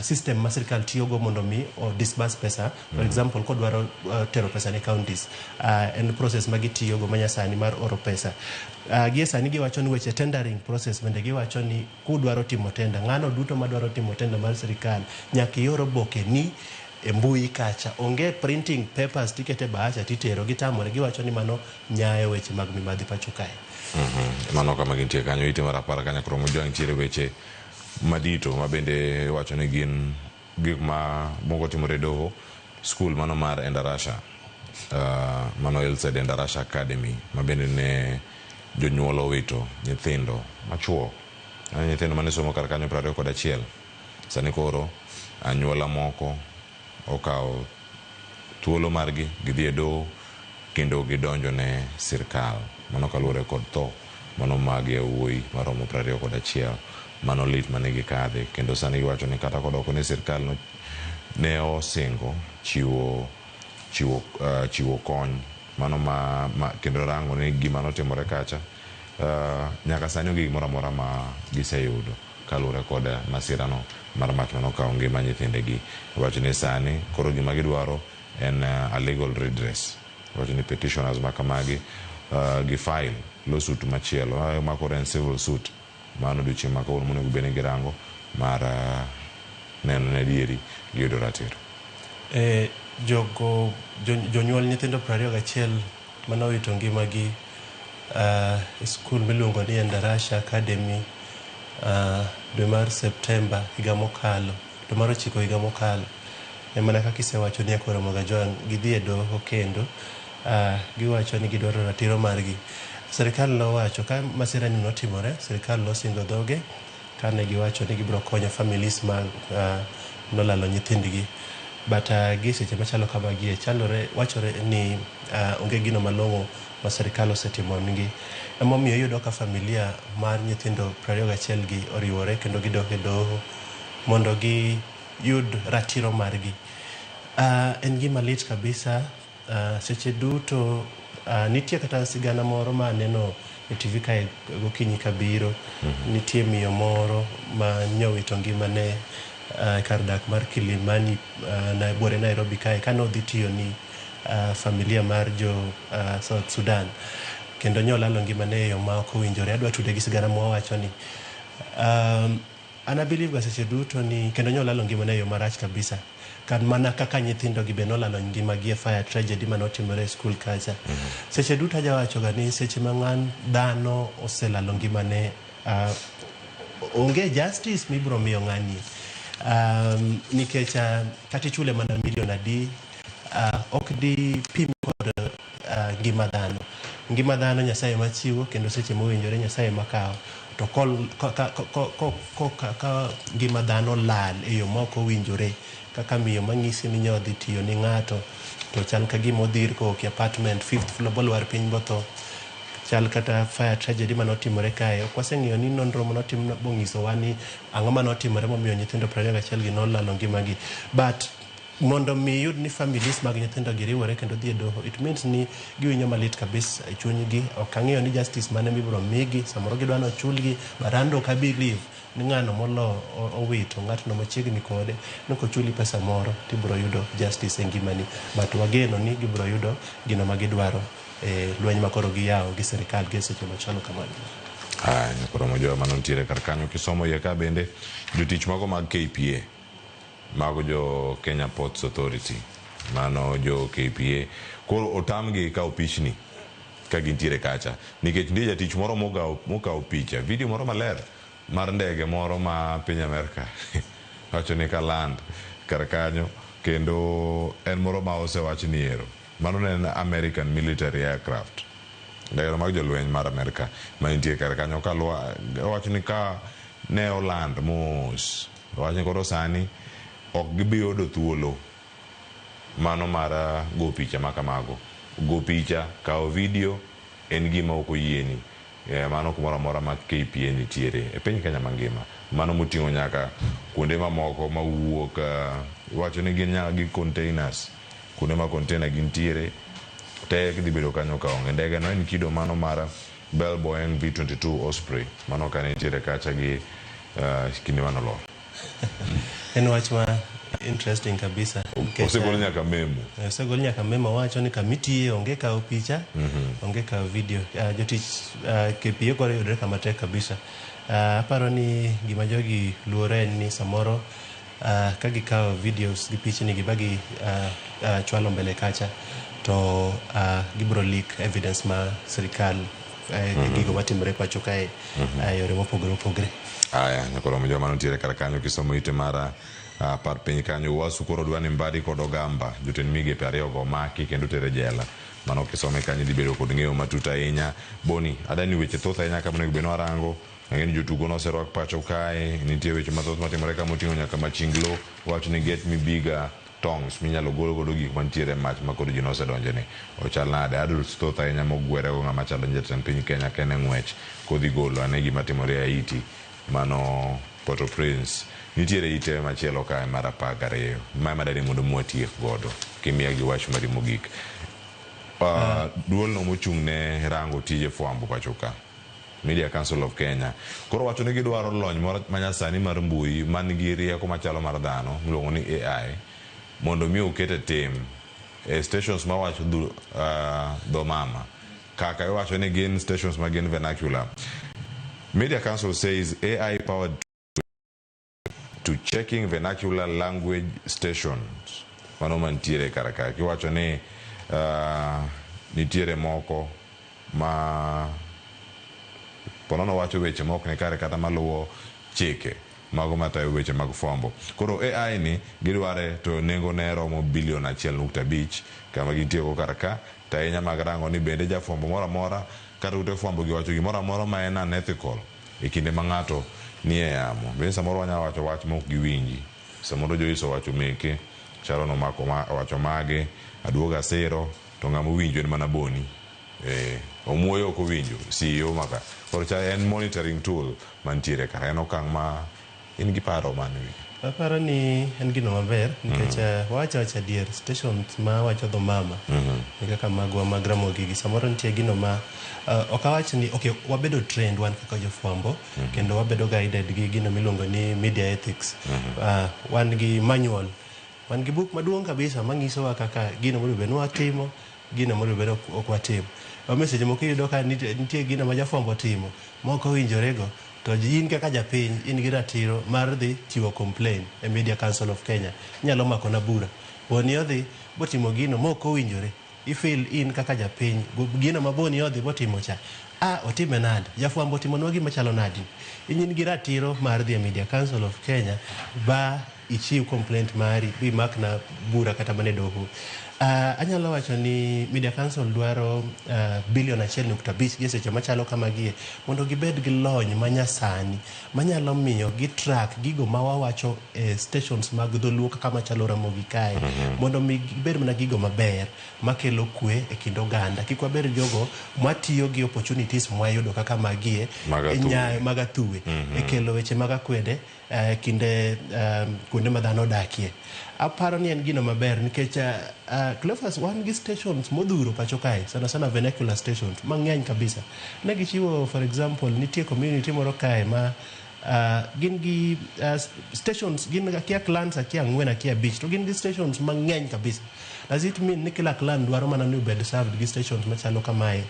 system ma sirikal tiyogo mondo mi o disburse pesa, for example kodwaro tero pesa ne counties, en process ma gitiyogo manyasani mar oro pesa. Gie sani giwacho ni weche tendering process bende, giwacho ni kudwaro timo tender, ng'ano duto madwaro timo tender mar sirikal nyaka ior oboke ni e mbui kacha, onge printing papers tikete bahasha titero. Gitamore, giwacho ni mano nyayo weche mag mibadhi pacho kae. Mano kama gintie kanyo, ite mar 10 kanyo koro mojwang' nitiere weche madito ma bende iwacho ni gin gik ma moko timore e doho, skul mano mar Endarasha, mano Hillside Endarasha Academy, ma bende ne jonyuol owito nyithindo machuo, nyithindo mane somo kar kanyo 21. Sani koro anyuola moko okawo thuolo margi gidhi e doho kendo gidonjo ne sirkal mano kaluwore kod tho mano mag yawuoyi maromo 21. Mano lit mane gikadhe, kendo sani giwacho ni kata kodoko ni sirkal no, ne osingo chiwo kony mano ma kendo rango ni gima notimore kacha, nyaka sani onge gimoro amora ma giseyudo kaluwore kod masirano mar mach manokawo ngima nyithindegi. Wacho ni sani koro gima gidwaro en a legal redress. Wacho ni petitioners ma kamagi gi file lawsuit machielo ma koro en civil suit mano odiochieng' ma kawuono monego bed ni girango mar neno ne adieri giyudo ratiro. Jogo jonyuol nyithindo 21 mane owito ngimagi e skul miluongo ni Endarasha Academy dwe mar Septemba higa mokalo, dwe mar 9 higa mokalo. E mana kaka isewacho ni Ramogi Ajwang' gidhi e doho kendo giwacho ni gidwaro ratiro margi. Sirikal nowacho ka masira ni notimore, sirikal nosingo dhoge kane giwacho ni gibiro konyo families mag nolalo nyithindgi. But gi seche machalo kamagi chalore wachore ni onge gino malong'o ma sirikal osetimo nigi. Emomiyo iyudo ka familia mar nyithindo 21 gi oriwore kendo gidok e doho mondo giyud ratiro margi. En gima lit kabisa. Seche duto nitie kata sigana moro ma aneno e TV kae gokinyi kabiro. Nitie miyo moro ma nyowito ngimane kar dak mar Kilimani na buore Nairobi kae kane odhi tiyo ni familia mar jo South Sudan kendo nyolalo ngimane e yo ma ok owinjore. Adwa tude gi sigana mwawacho ni an I believe ga seche duto ni kendo nyolalo ngimane e yo marach kabisa kan mana kaka nyithindo gi be nolalo ngimagi e fire tragedy manotimore e skul kacha. Seche duto ajawacho ga ni seche ma ng'an dhano oselalo ngimane onge justice mibiro miyo ng'ani nikech kata ichule mana milion adi ok di pim kod ngima dhano. Ngima dhano Nyasaye machiwo kendo seche mowinjore Nyasaye makawo. To ka ngima dhano lal e yo ma ok owinjore kaka miyo mang'isi ni nyodhi tiyo ni ng'ato to chal ka gima odhir kowuok e apartment 5th floor bolwar piny botho. Chal kata fire tragedy manotimore kae. Ok waseng'iyo ni nonro manotim bonyisowa ni ang'o manotimore momiyo nyithindo 21 gi nolalo ngimagi. But mondo mi iyud ni families mag nyithindo gi riwore kendo dhi e doho, it means ni giwinjo malit kabisa e chunygi. Ok ang'eyo ni justice mane mibiro migi, samoro gidwa ni ochulgi, but an ok abi believe ni ng'ano molo owito ng'atno machiegni kode ni kochuli pesa moro tibiro yudo justice e ngimani. But wageno ni gibiro yudo gino ma gidwaro e lweny ma koro giyawo gi sirikal gi seche machalo kamano. Aya, koro mojowa mano nitiere kar kanyo kisomo iye ka bende jotich mago mag KPA mago jo Kenya Ports Authority mano jo KPA koro otamgi kawo pichni ka gintiere kacha nikech nitie jatich moro mokawo picha video moro maler mar ndege moro ma piny Amerka wacho ni ka land kar kanyo kendo en moro ma osewach ni ero mano ne en American military aircraft ndege mag jolweny mar Amerka mantie kar kanyo wacho ni ka ne oland mos wacho ni koro sani ok gibi yudo thuolo mano mar go picha ma kamago. Go picha, kawo video en gima ok oyieni. Mano kumoro amora ma KPA nitiere e piny Kenya mangima. Mano moting'o nyaka kuonde mamoko mawuok wacho ni gin nyaka gi containers kuonde ma container gintiere te dhi bedo kanyo ka onge. Ndege no en kido mano mar Bell Boeing V22 Osprey mano ka nitiere kacha gi kinde manolor. En wach ma interesting kabisa. Osegol nyaka memo. Osegol nyaka memo wacho ni kamitiye onge kawo picha, onge kawo video. Jotich KPA koro yudore kama tek kabisa. Aparo ni gima jogi luoro en ni samoro ka gikawo videos gi pichni gi ba gi chwalo mbele kacha to gibiro leak evidence ma sirikal gigo matimore pacho kae yore mopogore opogore. Aya, nyakoro joma nitiere kar kanyo kisomo ite mar Par piny kanyo Uwasu koro dwa ni Mbadi kod Ogamba jotend migepe ariyogo omaki kendo ter e jela. Mano kisome kanyo idhi bedo kod ng'eyo matut ahinya. Boni, adani weche thoth ahinya kama onego bed ni warango. Ang'e ni jotugo noserwak pacho kae, nitie weche mathoth matimore ka moting'o nyaka Machinglo wacho ni get me bigger tongs minyalo gol godo gik mantiere e mach ma koro ji nosedonje ni. Ochal nade? Adults thoth ahinya mogwere go ng'ama chalo jatend piny Kenya ka en e ng'wech kodhi golo ane gima timore Haiti. Mano Port-au-Prince. Nitiere ite machielo kae mar 12. Ma ema dani mondo mwatiek godo. Kimiya gi wach mari mogik. Duol no mochung' ne rango tije fwambo pacho ka. Media Council of Kenya. Koro wacho ni gidwaro lony moro manyasani mar mbui man gi rieko machalo mar dhano miluongo ni AI mondo mi oket e tim e stations mawacho dho mama kaka iwacho ni gin stations ma gin vernacular. Media Council says AI powered to checking vernacular language stations mano mantiere kar ka kiwacho ni nitiere moko ma ponono wacho weche ma ok ni kare kata maluwo chike mago matayo weche mag fwambo. Koro AI ni gidware to nengo ne romo bilion 1.5 kama gintie go kar ka to ahinya mag rango ni bende jafwambo moro amora kata ute fwambo gi wacho gimoro amora ma en unethical e kinde ma ng'ato nie yamo. Bende samoro wanyalo wacho wach ma ok giwinji. Samoro Joyce owacho meke, Sharon omako owacho mage, aduogo asiro to ng'ama owinjo en mana Boni. Omuoyo ok owinjo, CEO maka. Koro cha en monitoring tool mantiere kar. En okang' ma in gi paro mane? Aparo ni en gino maber nikech wawacho awacha adier stations ma wacho dho mama ni kaka magwa mag Ramogi gi samoro nitie gino ma ok awach ni okay wabedo trained wan kaka jofwambo kendo wabedo guided gi gino miluongo ni media ethics. Wan gi manual, wan gi buk maduong' kabisa manyisowa kaka gino monego bed ni watimo, gino monego bed ni ok watim. Omiyo seche moko iyudo ka nitie gino ma jafwambo otimo ma ok owinjore go to in kaka japiny in gi ratiro mar dhi chiwo complain e Media Council of Kenya. Inyalo makona bura. Boni odhi botimo gino ma ok owinjore. I feel in kaka japiny gino ma Boni odhi botimo cha a otime nade? Jafwambo otimonwa gima chalo nadi? In gi ratiro mar dhi e Media Council of Kenya ba ichiw complaint mari bimakna bura kata mana e doho. Anyalo wacho ni Media Council dwaro bilion 1.5 gi seche machalo kamagie mondo gibed gi lony manyasani manyalo miyo gi track gigo ma wawacho e stations mag dholuo kaka machalo Ramogi kae mondo mi gibed mana gigo maber makelo kwe e kind oganda. Kik wabed jogo matiyo gi opportunities mwayudo kaka magie mag athuwe e kelo weche mag akwede e kinde kuonde ma dhano odakie. Aparo ni en gino maber nikech Cleophas wan gi stations modhuro pacho kae sana sana vernacular stations mang'eny kabisa. Ne gichiwo for example nitie community moro kae ma gin gi stations gin akia clans akia 4 akia 5 to gin gi stations mang'eny kabisa. Does it mean ni kila clan dwaro mana ni obed served gi stations machalo kamae?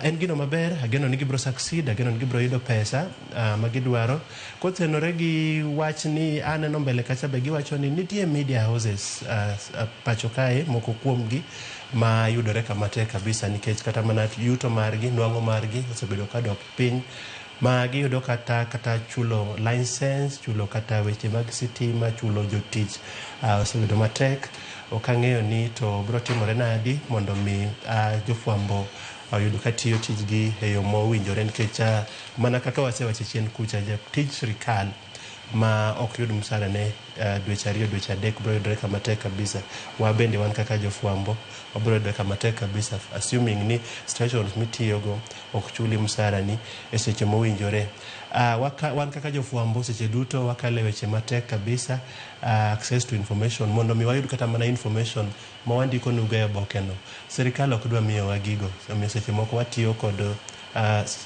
En gino maber, ageno ni gibiro succeed, ageno ni gibiro yudo pesa ma gidwaro. Kotenore gi wach ni aneno mbele kacha be giwacho ni nitie media houses pacho kae moko kuomgi ma yudore kama tek kabisa nikech kata mana yuto margi, nwang'o margi osebedo kadok piny ma giyudo kata chulo license, chulo kata weche mag sitima, chulo jotich osebedo matek. Ok ang'eyo ni to biro timore nadi mondo mi jofwambo oyud ka tiyo tijgi e yo mowinjore nikech mana kaka wasewacho chien kucha jatij sirikal ma ok yud msara ne dweche 2 dweche 3 biro yudore kama tek kabisa. Wabende wan kaka jofwambo wabiro yudore kama tek kabisa assuming ni stations mitiyogo ok chuli msara ni e seche mowinjore. Wan kaka jofwambo seche duto wakale weche matek kabisa access to information mondo mi wayud kata mana information ma wandiko nugo e oboke no. Sirikal ok dwa miyowa gigo omiyo seche moko watiyo kod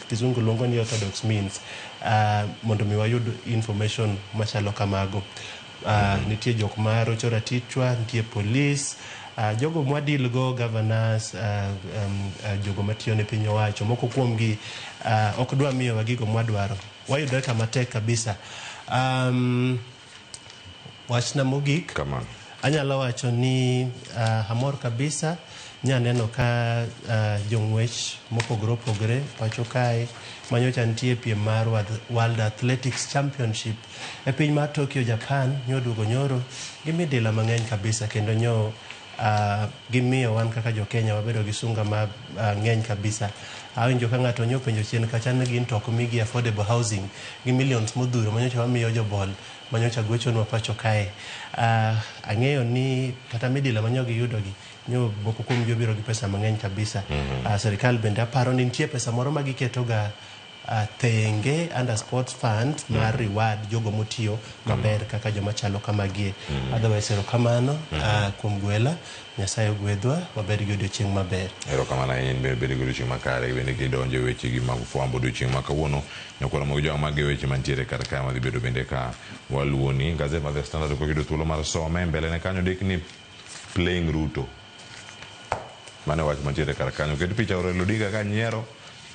kizungu luongo ni orthodox means mondo mi wayud information machalo kamago. Nitie jok ma rocho ratichwa, nitie police, jogo mwadeal go governors, jogo matiyo ne piny owacho, moko kuomgi ok dwa miyowa gigo mwadwaro. Wayudore kama tek kabisa. Wachna mogik, anyalo wacho ni amor kabisa Nyaneno ka jong'wech mopogore opogore pacho kae manyocha nitie piem mar World Athletics Championship e piny mar Tokyo, Japan nyoduogo nyoro gi midila mang'eny kabisa kendo nyo gimiyo wan kaka jo Kenya wabedo gi sunga ma ng'eny kabisa. Awinjo ka ng'ato nyo penjo chien kacha ni gin to ok migi affordable housing gi millions modhuro manyocha wamiyo jobol manyocha gwechonwa pacho kae. Ang'eyo ni kata midila manyo giyudogi nyo moko kuom gi obiro gi pesa mang'eny kabisa. Sirikal bende aparo ni nitie pesa moro ma giketoga thenge under sports fund mar reward jogo motiyo maber kaka joma chalo kamagie. Otherwise erokamano kuom gwela. Nyasaye ogwedhwa wabed gi odiochieng' maber. Erokamano ahinya in bende bed gi odiochieng' makare bende kidonjo e wechegi mag fwambo odiochieng' ma kawuono nyakwara mag jwang' magi e weche mantiere kar kae madhi bedo bende ka waluwoni. Gazet mar The Standard ok oyudo thuolo mar some mbele ne kanyo ndik ni playing Ruto. Mano e wach mantiere kar kanyo. Ket picha Raila Odinga ka nyiero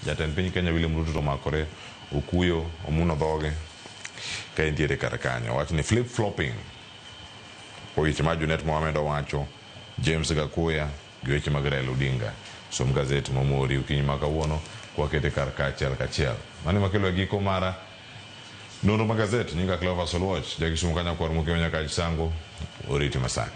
jatend piny Kenya William Ruto to omakore okuyo omuno dhoge ka entiere kar kanyo. Wach ni flip flopping. Weche ma Junet Mohamed owacho, James Gakuya gi weche mag Raila Odinga. Som gazet momori okinyi ma kawuono kwakete kar kaachiel kachiel. Mano ema kelo e giko mara nonro mag gazet. Nyinga Cleophas Oluoch, jakisumu ka nyakwar Mokeo nyaka Sango, oriti masani.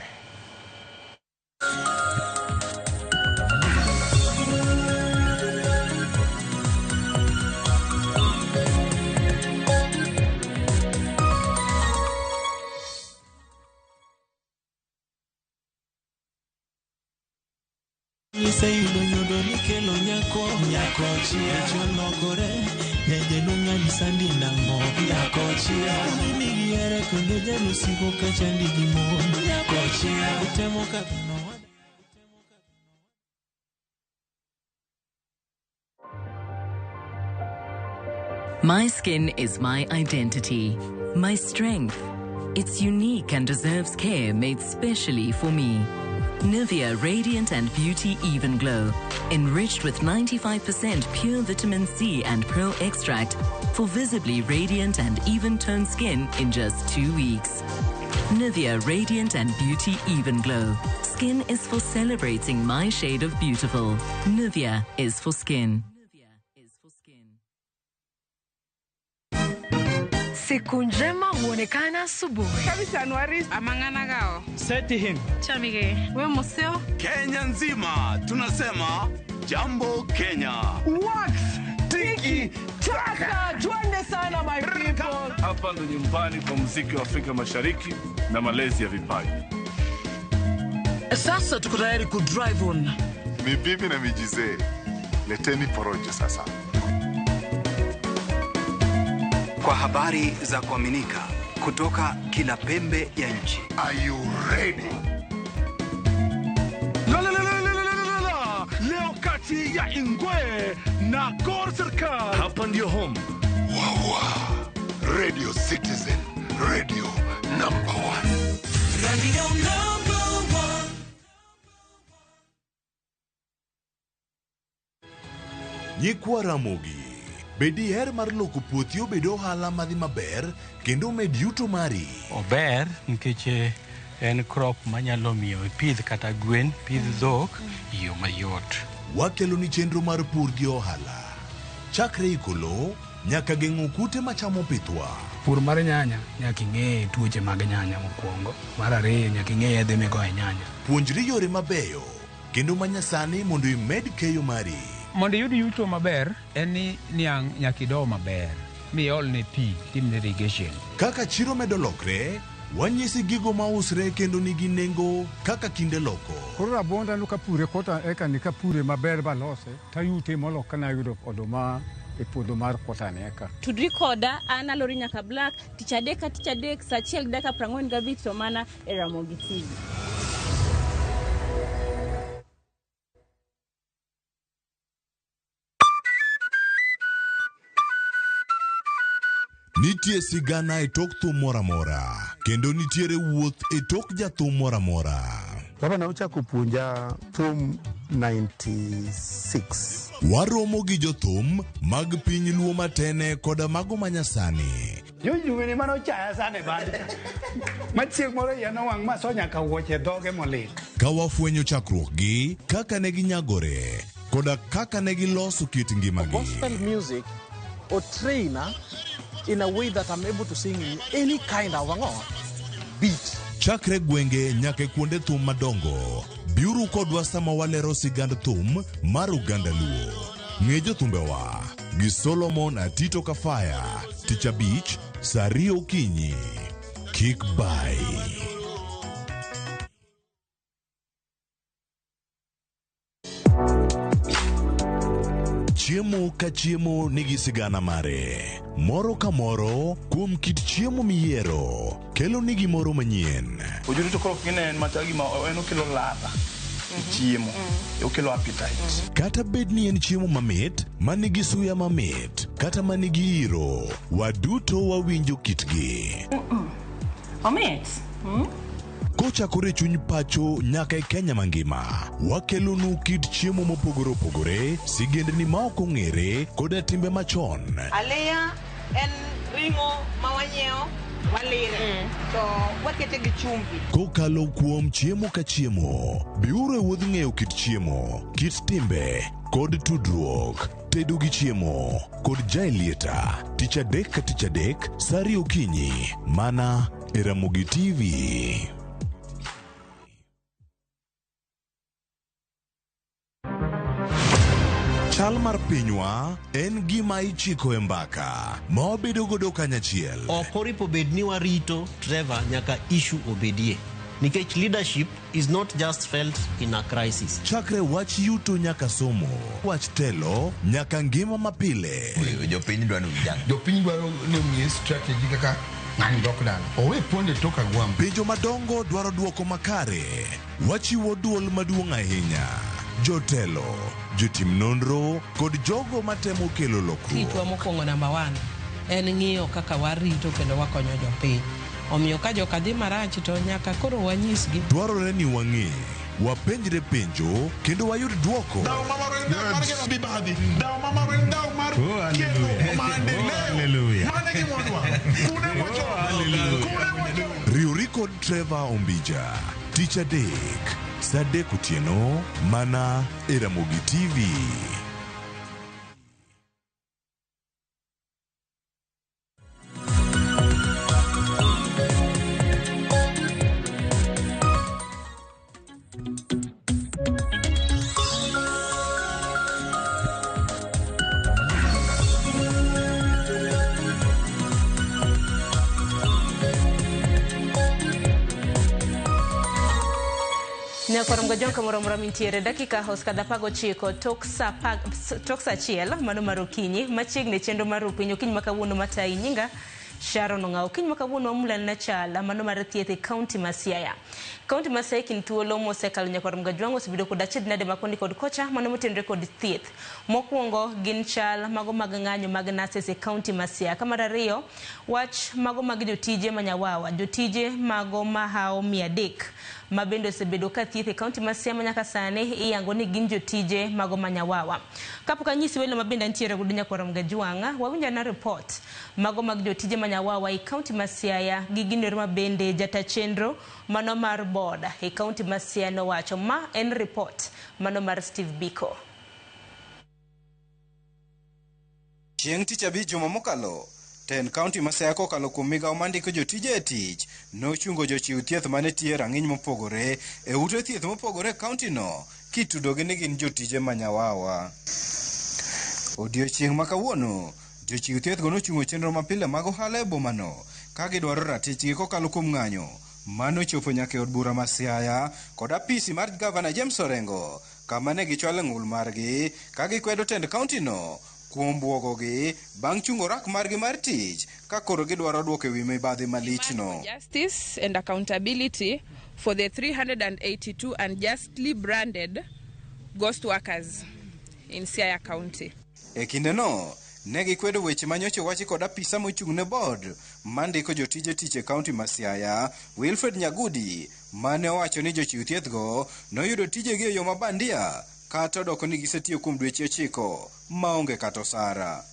Iseyudo nyodo nikelo nyako nyako chia cholokore jajaluo ng'ani sandi nang'o nyako chia nigi here kendo jaluo siko ka chandi gi mon nyako chia utemo kadho My skin is my identity, my strength. It's unique and deserves care made specially for me. Nivea Radiant and Beauty Even Glow, enriched with 95% pure vitamin C and pearl extract for visibly radiant and even-toned skin in just 2 weeks. Nivea Radiant and Beauty Even Glow. Skin is for celebrating my shade of beautiful. Nivea is for skin. Siku njema huonekana asubuhi. Amang'ana gao. Seti him. Chamige. We museo. Kenya nzima tunasema jambo Kenya. Wax tiki taka, twende sana my people. Hapa ndo nyumbani kwa muziki wa Afrika Mashariki na malezi ya vipaji. Sasa tuko tayari ku drive on. Ni bibi na mijizee. Leteni porojo sasa. Kwa habari za kuaminika kutoka kila pembe ya nchi. Are you ready? La la la la la la la la. Leo kati ya Ingwe na Gor Serikal. Hapa ndio home. Wawa. Radio Citizen, radio number 1. Radio number 1. Nyikwa Ramogi, be diher mar loko puothi obed ohala madhi maber kendo med yuto mari? Ober nikech en crop manyalo miyo ipidh kata gwen, pidh dhok e yo mayot. Wakeloni chenro mar pur gi ohala. Chakre iko lowo nyaka geng'o kute machamo pithwa. Pur mar nyanya nyaka ing'e tuoche mag nyanya mokwongo. Mar ariyo nyaka ing'e yedhe migoyo e nyanya. Puonjri yore mabeyo kendo manyasani mondo imed keyo mari. Mondo iyud yuto maber en ni niang' nyaka ido maber miolne pi timne irrigation. Kaka chiro medo lokre, wanyisi gigo mausre kendo nigi nengo kaka kinde loko. Koro rabonda no kapure kota eka ni kapure maber balose tayute molo kana yudo oduma e puodho mar kota ni eka. Tudri koda an Alori Nyaka Black tich adek ka tich adek saa 1:45 to mana e Ramogi TV. Nitie sigana e tok thum moro amora, kendo nitiere wuoth e tok jathum moro amora. Baba na ochako puonja thum 96. Waromo gi jothum mag piny Luo matene koda mago manyasani. George Dube mane ochaya sana e band cha. Ma chieng' moro iya nowang' ma so nyaka wuoche dhoge molil. Ka wafwenyo chakruokgi, kaka ne ginyagore, koda kaka ne giloso kit ngimagi. Gospel music or trainer in a way that I'm able to sing in any kind of beat. Chakre gwenge nyaka e kuonde thum madongo, biuru kodwa sama walero sigand thum mar oganda Luo. Ng'e jothumbewa gi Solomon Atito Kafaya, tich abich, saa ariyo okinyi. Kik bai. Chiemo ka chiemo nigi sigana mare. Moro ka moro kuom kit chiemo miyiero kelo ni gimoro manyien. Ojuri to koro gine en machal gima en okelo ladha e chiemo. Okelo appetite. Kata bed ni en chiemo mamit, ma nigi suya mamit, kata ma nigi iro, waduto wawinjo kitgi. Omit. Kochakore e chuny pacho nyaka e Kenya mangima, wakelonu kit chiemo mopogore opogore, sigendni ma ok ong'ere, koda timbe machon. Aliya en ring'o ma wanyiewo walire to wakete gi chumbi. Kokalo kuom chiemo ka chiemo, biuru e wuodh ng'eyo kit chiemo, kit timbe, kod tudruok. Tedo gi chiemo kod Jaelieta, tich adek ka tich adek, saa ariyo okinyi, mana e Ramogi TV. Chal mar pinywa en gima ichiko e mbaka ma wabedo godo kanyachiel. Ok oripo bed ni warito Trevor nyaka issue obedie. Nikech leadership is not just felt in a crisis. Chakre wach yuto nyaka somo, wach telo nyaka ngima mapile. Jopiny dwaro ni ujang. Jopiny dwaro ni omiye strategy kaka ng'ani dok dala. Owe ponde tok agwambo. Penjo madongo dwaro duoko makare. Wachiwo duol maduong' ahinya. Jotelo, jotim nonro kod jogo matemo kelo lokruok. Tichwa mokwongo namba 1 en ng'iyo kaka warito kendo wakonyo jopiny. Omiyo ka joka dhi marach to nyaka koro wanyisgi. Dwarore ni wang'e, wapenjre penjo kendo wayud duoko. Riwri kod Trevor Ombija, tich adek, saa adek otieno, mana e Ramogi TV. Nyakwar Mgajong kamoro amora mintiere dakika osekadho 19 tok saa achiel mano mar okinyi machiegni chenro mar piny okinyi ma kawuono matayi nyinga Sharon Ong'awo. Okinyi ma kawuono wamulana chal mano mar thieth e kaunti ma Siaya. Kaunti ma Siaya kind thuolo mosekalo nyakwar Mgajwang' osebedo kod achiedh nade makoni kod kocha mano motenore kod thieth. Mokwongo gin chal mago mag ng'anyo mag nurses e kaunti ma Siaya. Ka mar ariyo wach mago mag jotije manyawawa, jotije mago mahawo 300 ma bende osebedo ka thieth e kaunti ma Siaya manyaka sani iyango ni gin jotije mago manyawawa. Kapok anyisi welo ma bende nitiere godo nyakwar Mgajwang', wawinjo na report mago mag jotije manyawawa e kaunti ma Siaya gi gino ma bende jata chenro mano mar board e kaunti ma Siaya nowacho. Ma en report mano mar Steve Biko. Chieng' tich abich juma mokalo, tend kaunti ma Siaya kokalo kuom migawo mandiko jotije e tich nochungo jochiw thieth mane tiyo e rang'iny mopogore e ute thieth mopogore e kaunti no kitudogi ni gin jotije manyawawa. Odiochieng' ma kawuono, jochiw thieth go nochungo chenro mapile mag ohala e bomano ka gidwaro ratichgi kokalo kuom ng'anyo mano chopo nyaka e od bura ma Siaya kod apisi mar gavana James Orengo kama ne gichwalo ng'ul margi ka gikwedo tend kaunti no kuom buogogi bang' chungo rak margi mar tich ka koro gidwaro duoko e wi mibadhi malichno. Justice and accountability for the 382 unjustly branded ghost workers in Siaya County. E kindeno, ne gikwedo weche manyocha owachi kod apisa mochung' ne board mandiko jotije tich e kaunti ma Siaya, Wilfred Nyagudi, mane owacho ni jochiw thieth go noyudo tijegi e yo mabandia kata odoko ni gisetiyo kuom dweche 9 maonge kata osara.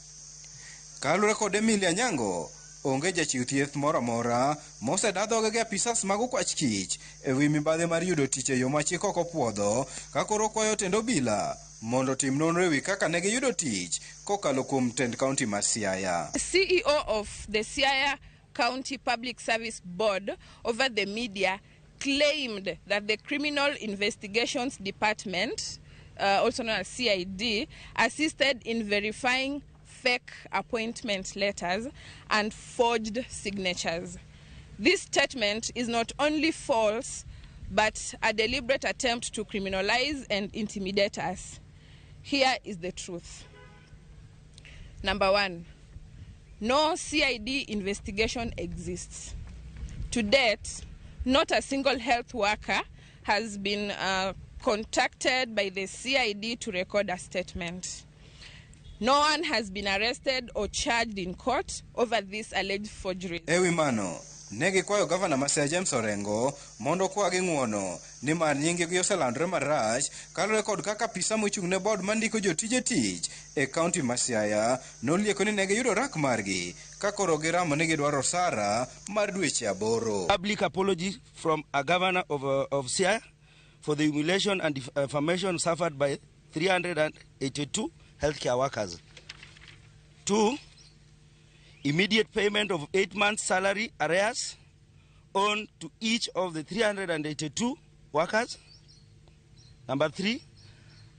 Kaluwore kod Emilia Nyango, onge jachiw thieth moro amora moseda dhoge gi apisas mag okwach kich ewi mibadhi mar yudo tich e yo ma chik ok opuodho ka koro kwayo tend obila mondo otim nonro ewi kaka ne giyudo tich kokalo kuom tend kaunti ma Siaya. CEO of the Siaya County Public Service Board over the media claimed that the Criminal Investigations Department, also known as CID, assisted in verifying fake appointment letters and forged signatures. This statement is not only false, but a deliberate attempt to criminalize and intimidate us. Here is the truth. Number one, no CID investigation exists. To date, not a single health worker has been contacted by the CID to record a statement. No one has been arrested or charged in court over these alleged forgeries. Ewi mano, ne gikwayo gavana ma Siaya James Orengo mondo okwagi ng'uono nimar nying-gi oselandore marach kaluwore kod kaka apisa mochung' ne board mandiko jotije tich e kaunti ma Siaya nolieko ni ne giyudo rak margi ka koro giramo ni gidwaro osara mar dweche 8. Public apology from a governor of Siaya for the humiliation and defamation suffered by 382 healthcare workers. 2, immediate payment of 8 months' salary arrears on to each of the 382 workers. Number 3,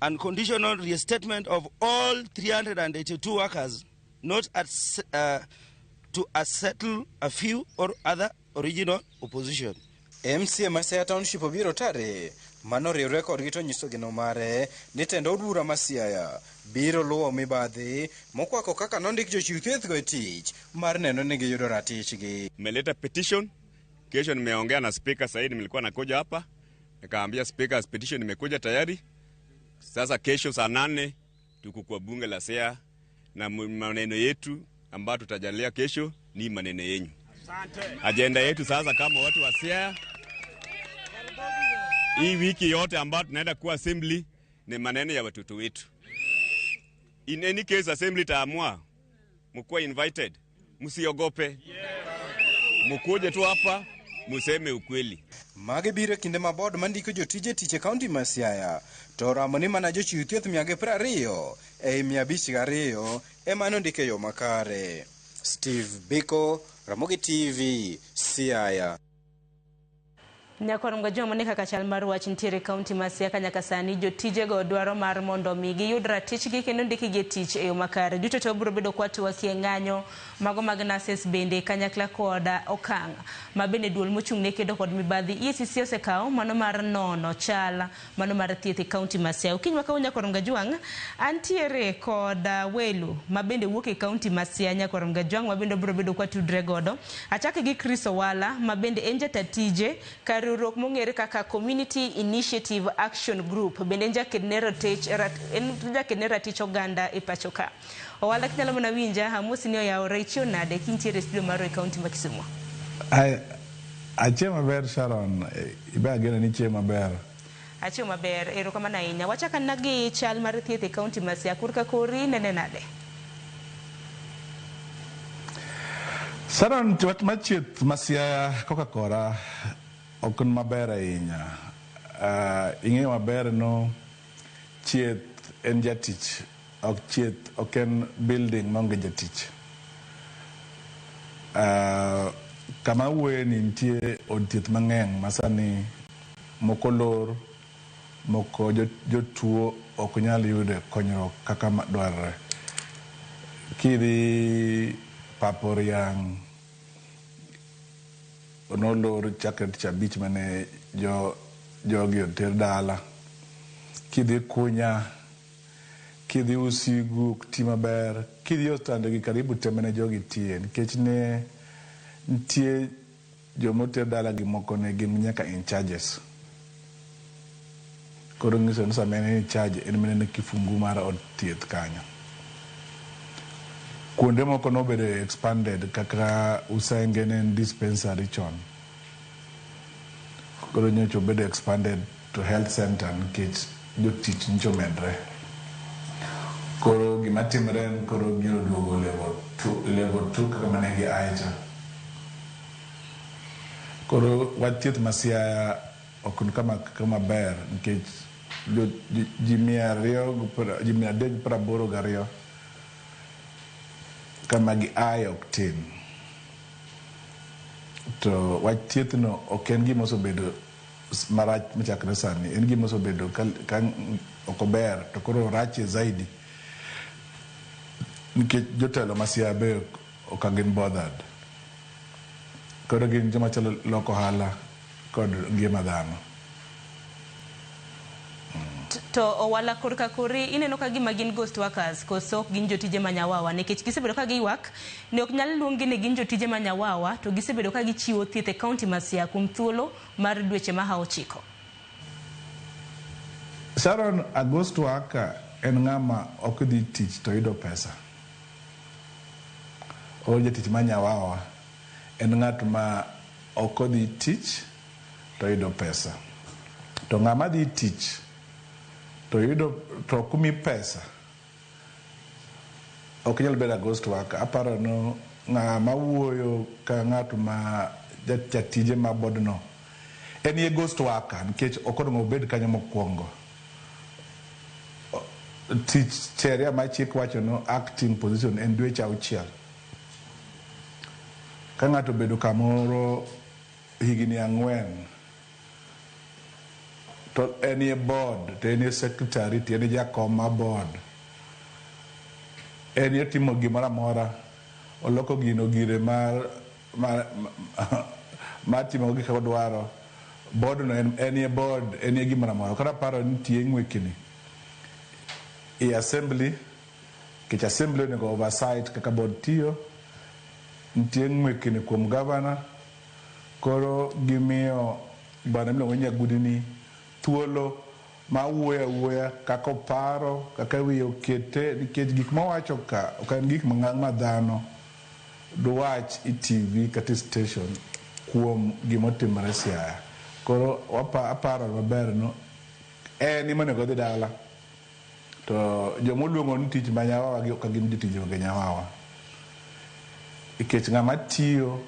unconditional reinstatement of all 382 workers not at, to settle a few or other original opposition. MCA ma Siaya Township obiro tare mano riwre kodgi to nyiso geno mare ni tend od bura ma Siaya biro luwo mibadhi mokwako kaka nondik jochiw thieth go e tich mar neno ni giyudo ratichgi. Nimeleta petition kesho, nimeongea na speaker Said, nilikuwa nakuja hapa nikaambia speaker petition imekuja tayari. Sasa kesho saa 8 tuko kwa bunge la Siaya na maneno yetu ambayo tutajalia kesho ni maneno yenyu. Agenda yetu sasa kama watu wa Siaya, hii wiki yote ambayo tunaenda kuwa assembly ni maneno ya watoto wetu. In any case assembly taamua, mkuwa invited, msiogope. Mkuje tu hapa, museme ukweli. Magi biro kinde ma board mandiko jotije tich e kaunti ma Siaya to oramo ni mana jochiw thieth 120 ei 502 ema nondike yo makare. Steve Biko, Ramogi TV, Siaya. Nyakwar Mgajwa ne kaka chal mar wach nitiere kaunti ma Siaya nyaka sani jotijego dwaro mar mondo mi giyud ratichgi kendo ndikgi e tich e yo makare. Duto to biro bedo kwatwakie ng'anyo mago mag nurses bende kanyakla kod okang' ma bende duol mochung' ne kedo kod mibadhi EACC osekawo mano mar nono chal mano mar thieth e kaunti ma Siaya. Okinyi ma kawuono Nyakwar Mgajwang' antiere kod welo ma bende wuok e kaunti ma Siaya. Nyakwar Mgajwang' ma bende biro bedo kwatudre godo. Achake gi Chris Owala ma bende en jata tije kar riwruok mong'ere kaka Community Initiative Action Group, bende en jakedne ratich oganda e pacho ka. Owala kinyalo mana winja, amosi ni oyawore, ichiew nade kintiere e studio marwa e kaunti ma Kisumu? Achiew maber Sharon, ibe ageno ni ichiew maber. Achiew maber, erokamano ahinya. Wachak anena gi chal mar thieth e kaunti ma Siaya, korka kori nene nade? Sharon, wach mar thieth ma Siaya koka kora ok en maber ahinya. Ing'eyo maber no thieth en jatich, ok thieth ok en building maonge jatich. Kama awuoye ni nitie od thieth mang'eny ma sani moko lor, moko jotuo ok nyal yudo konyruok kaka dwarore. Kidhi Paporiang' nolor chakre tich abich mane jogi oter dala. Kidhi Kunya, kidhi Usigu ok ti maber, kidhi ostande gi karibu te mane jogi tiye, nikech ne nitie jomoter dala gi moko ne gin nyaka in charges. Koro nyiso ni sama en in charge en mana kifungu mar od thieth kanyo. Kuonde moko nobedo expanded kaka Usenge ne en dispensary chon. Koro nyocha obedo expanded to health center nikech jotich nyocha omedre. Koro gima timre en koro giro duogo olemo 2, level 2 kaka mane gi aye cha. Koro wach thieth ma Siaya ok ni kama ber nikech ji 282 kama gi aye ok tin. To wach thieth no ok en gima osebedo marach machakre sani, en gima osebedo ka ok ober to koro orache zaidi nikech jotelo ma Siaya be ok gin bothered. Koro gin joma chalo loko ohala kod ngima dhano. To Owala, korka kori ineno ka gima gin ghost workers koso ok gin jotije manyawawa, nikech gisebedo ka giywak ni ok nyal luonggi ni gin jotije manyawawa to gisebedo ka gichiwo thieth e kaunti ma Siaya kuom thuolo mar dweche mahawo 9. Sharon, a ghost worker en ng'ama ok dhi tich to yudo pesa. O jatich manyawawa en ng'at ma ok odhi tich to yudo pesa. To ng'ama dhi tich to yudo to ok mi pesa ok nyal bedo a ghost worker. Aparo no ng'ama wuoyo ka ng'at ma jatije ma board no en ye ghost worker nikech ok onego obed kanyo mokwongo. Tich sheria ma chik wacho no acting position en dweche 6. Ka ng'ato obedo kamoro higni 4 to en e board, to en e secretary, to en e jakom mar board, en e timo gimoro amora, oloko gino gire mar timo gik odwaro. Board no en e board, en e gimoro amora. Koro aparo ni nitie ng'wekni e assembly, nikech assembly onego oversight kaka board tiyo. Nitie ng'wekni kuom governor, koro gimiyo bwana miluongo ni Nyagudi ni thuolo ma wuoyo awuoya kaka oparo, kaka wiye okete, nikech gik mawacho ka ok en gik ma dhano dwach e TV kata e station kuom gimotimore Siaya. Koro aparo maber no en ema onego odhi dala. To jomoluongo ni tich ma nyawawa gi ok gin jotije mag nyawawa. Nikech ng'ama tiyo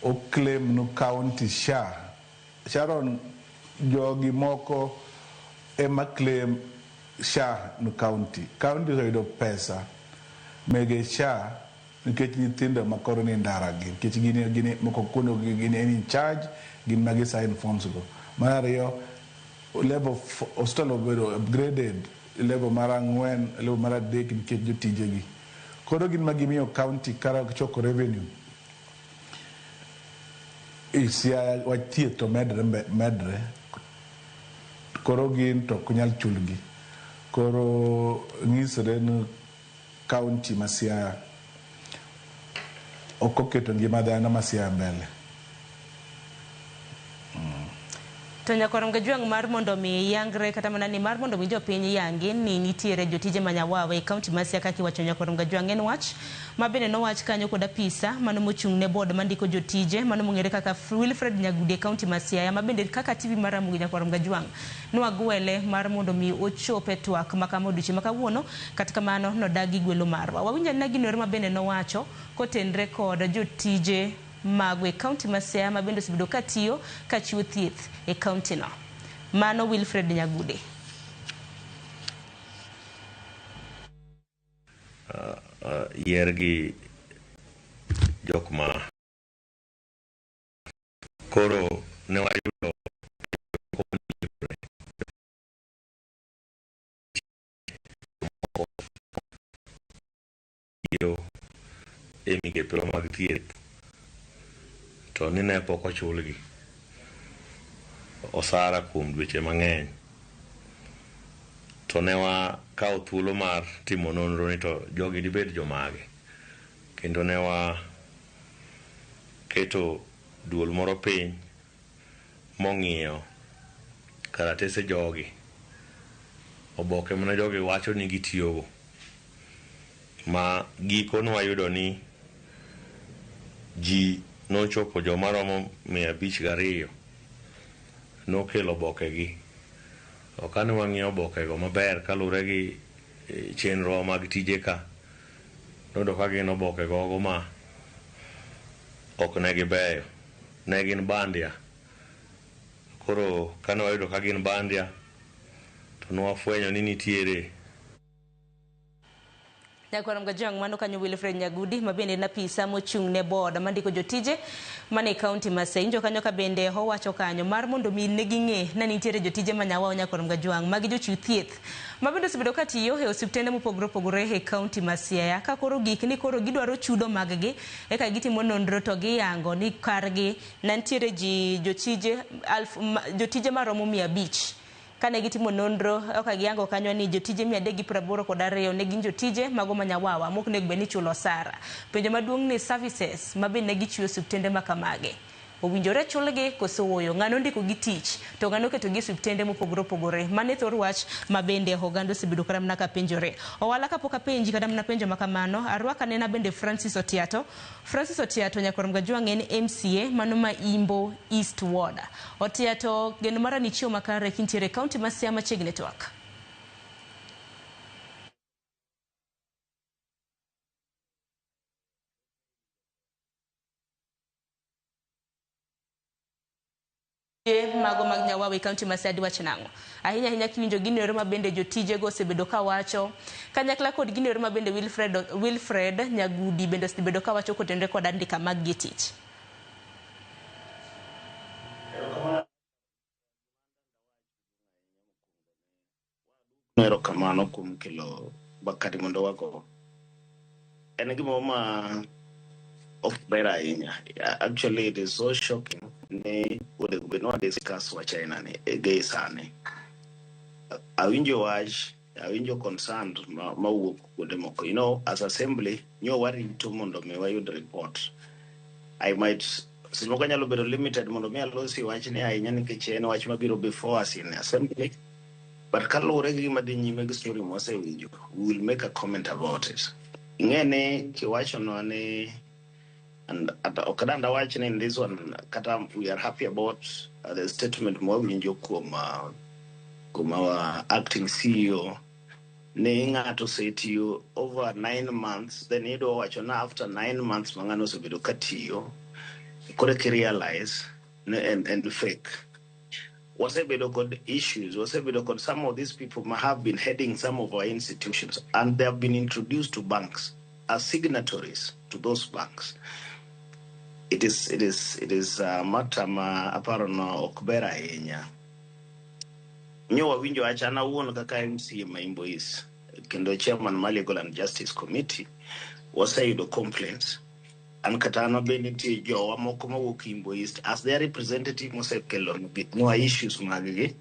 o claim no county SHA. Sharon, jogi moko ema claim SHA no county. County oseyudo pesa mege SHA nikech nyithindo ma koro ni ndara gi, nikech gin moko kuno gin in charge, gin ma gi sign forms go. Mar ariyo, level hospital obedo upgraded level mar 4, level mar 3 nikech jotije gi. Koro gin ma gimiyo county kara choko revenue. Siaya wach thieth to medre. Koro gin to ok nyal chulgi. Koro nyisore ni county ma Siaya ok oketo ngima dhano ma Siaya mbele. To nyakwar Mgajwang' mar mondo mi yangre kata mana ni mar mondo mi jopiny yangi ni nitiere jotije manyawawa e kaunti ma Siaya kaka iwacho nyakwar Mgajwang' en wach ma bende nowach kanyo kod apisa mano mochung' ne board mandiko jotije mano mong'ere kaka Wilfred Nyagudi e kaunti ma Siaya ma bende kaka TV mar Ramogi nyakwar Mgajwang' nwagwele mar mondo mi ochop e twak ma kama odiochieng' ma kawuono, kata kamano nodagi gwelo marwa. Wawinjo anena gino ero ma bende nowacho kotenre kod jotije mago e kaunti ma Siaya ma bende osebedo katiyo kachiwo thieth e kaunti no. Mano Wilfred Nyagude. Yier gi jok ma koro ne wayudo e migepe mag thieth to ni ne pok ochulgi osara kuom dweche mang'eny, to ne wakawo thuolo mar timo nonro ni to jogi dibed jomage, kendo ne waketo duol moro piny mong'iyo karatese jogi, oboke mane jogi wacho ni gitiyogo, ma giko nwayudo ni ji nochopo joma romo 502 nokelo obokegi. To kane wang'iyo obokego maber kaluwore gi chenro mag tije ka, Noyudo ka gin oboke gogo ma ok ne gibeyo. Ne gin bandia. Koro kane wayudo ka gin bandia, to nwafwenyo ni nitiere Nyakwar Mgajwang' mano kanyo Wilfred Nyagudi ma bende en apisa mochung' ne board mandiko jotije mane e kaunti ma Siaya. Injo kanyo ka bende owacho kanyo mar mondo mi ne ging'e ni nitiere jotije ma Nyawawa Nyakwar Mgajwang' magi jochiw thieth ma bende osebedo ka tiyo e osiptende mopogore opogore e kaunti ma Siaya. Ka koro gik ni koro gidwaro chudo mag gi eka gitimo nonro to giyango ni kargi ne nitiere ji jotije alf, jotije maromo 500. Kane gitimo nonro ok giyango kanyo ni jotije 382 ne gin jotije mago ma Nyawawa mok onego bed ni ichulo osara. Penjo maduong' ni services ma bende ne gichiwo e osiptende ma kamagi owinjore chulgi koso ooyo? Ng'ano ondiko gi tich to ng'ano oketo gi e osiptende mopogore opogore? Mano e thor wach ma bende oganda osebedo kata mana ka penjore. Owala kapok apenji kata mana penjo ma kamano, arwako anena bende Francis Otiato. Francis Otiato Nyakwar Mgajwang' en MCA mano ma Imbo East Ward. Otiato, geno mara ni chiemo makare kintiere e kaunti ma Siaya machiegni twak. Mago mag Nyawawa e kaunti ma Siaya diwach nang'o? Ahinya ahinya kiwinjo gino ero ma bende jotijego osebedo ka wacho kanyakla kod gino ero ma bende Wilfred Nyagudi bende osebedo ka wacho kotenore kod andika mag gi tich. Erokamano kuom kelo Bakari mondo wago. En gimoro ma ok ber ahinya. Actually, it is so shocking ni onego bed ni wa discuss wach aina ni e sani. Awinjo wach, awinjo concern mawuok kuonde moko. You know, as assembly, nyo warito mondo mi wayud report. I might seche moko anyalo bedo limited mondo mi alosi wachni ahinya nikech en wach mabiro before us in assembly. But kaluwore gi gima dhi nyime gi story mwasewinjo, we will make a comment about it. Ing'e ni kiwachonwa ni and ok dang' dawach ni in this one kata we are happy about the statement mwawinjo kuom our acting CEO ni ng'ato osetiyo over 9 months, then idwa wacho na after 9 months ma ng'ano osebedo katiyo koro eka realize ni en fake. Wasebedo kod issues, wasebedo kod some of these people ma have been heading some of our institutions, and they have been introduced to banks as signatories to those banks. It is matter ma aparo no ok ber ahinya. Nyo wawinjo wach an awuon kaka MCA ma Imbo East kendo chairman mar Legal and Justice Committee, waseyudo complaints. An kata an be nitie jowa moko mawuok Imbo East as their representative mosekelo nwa issues mag gi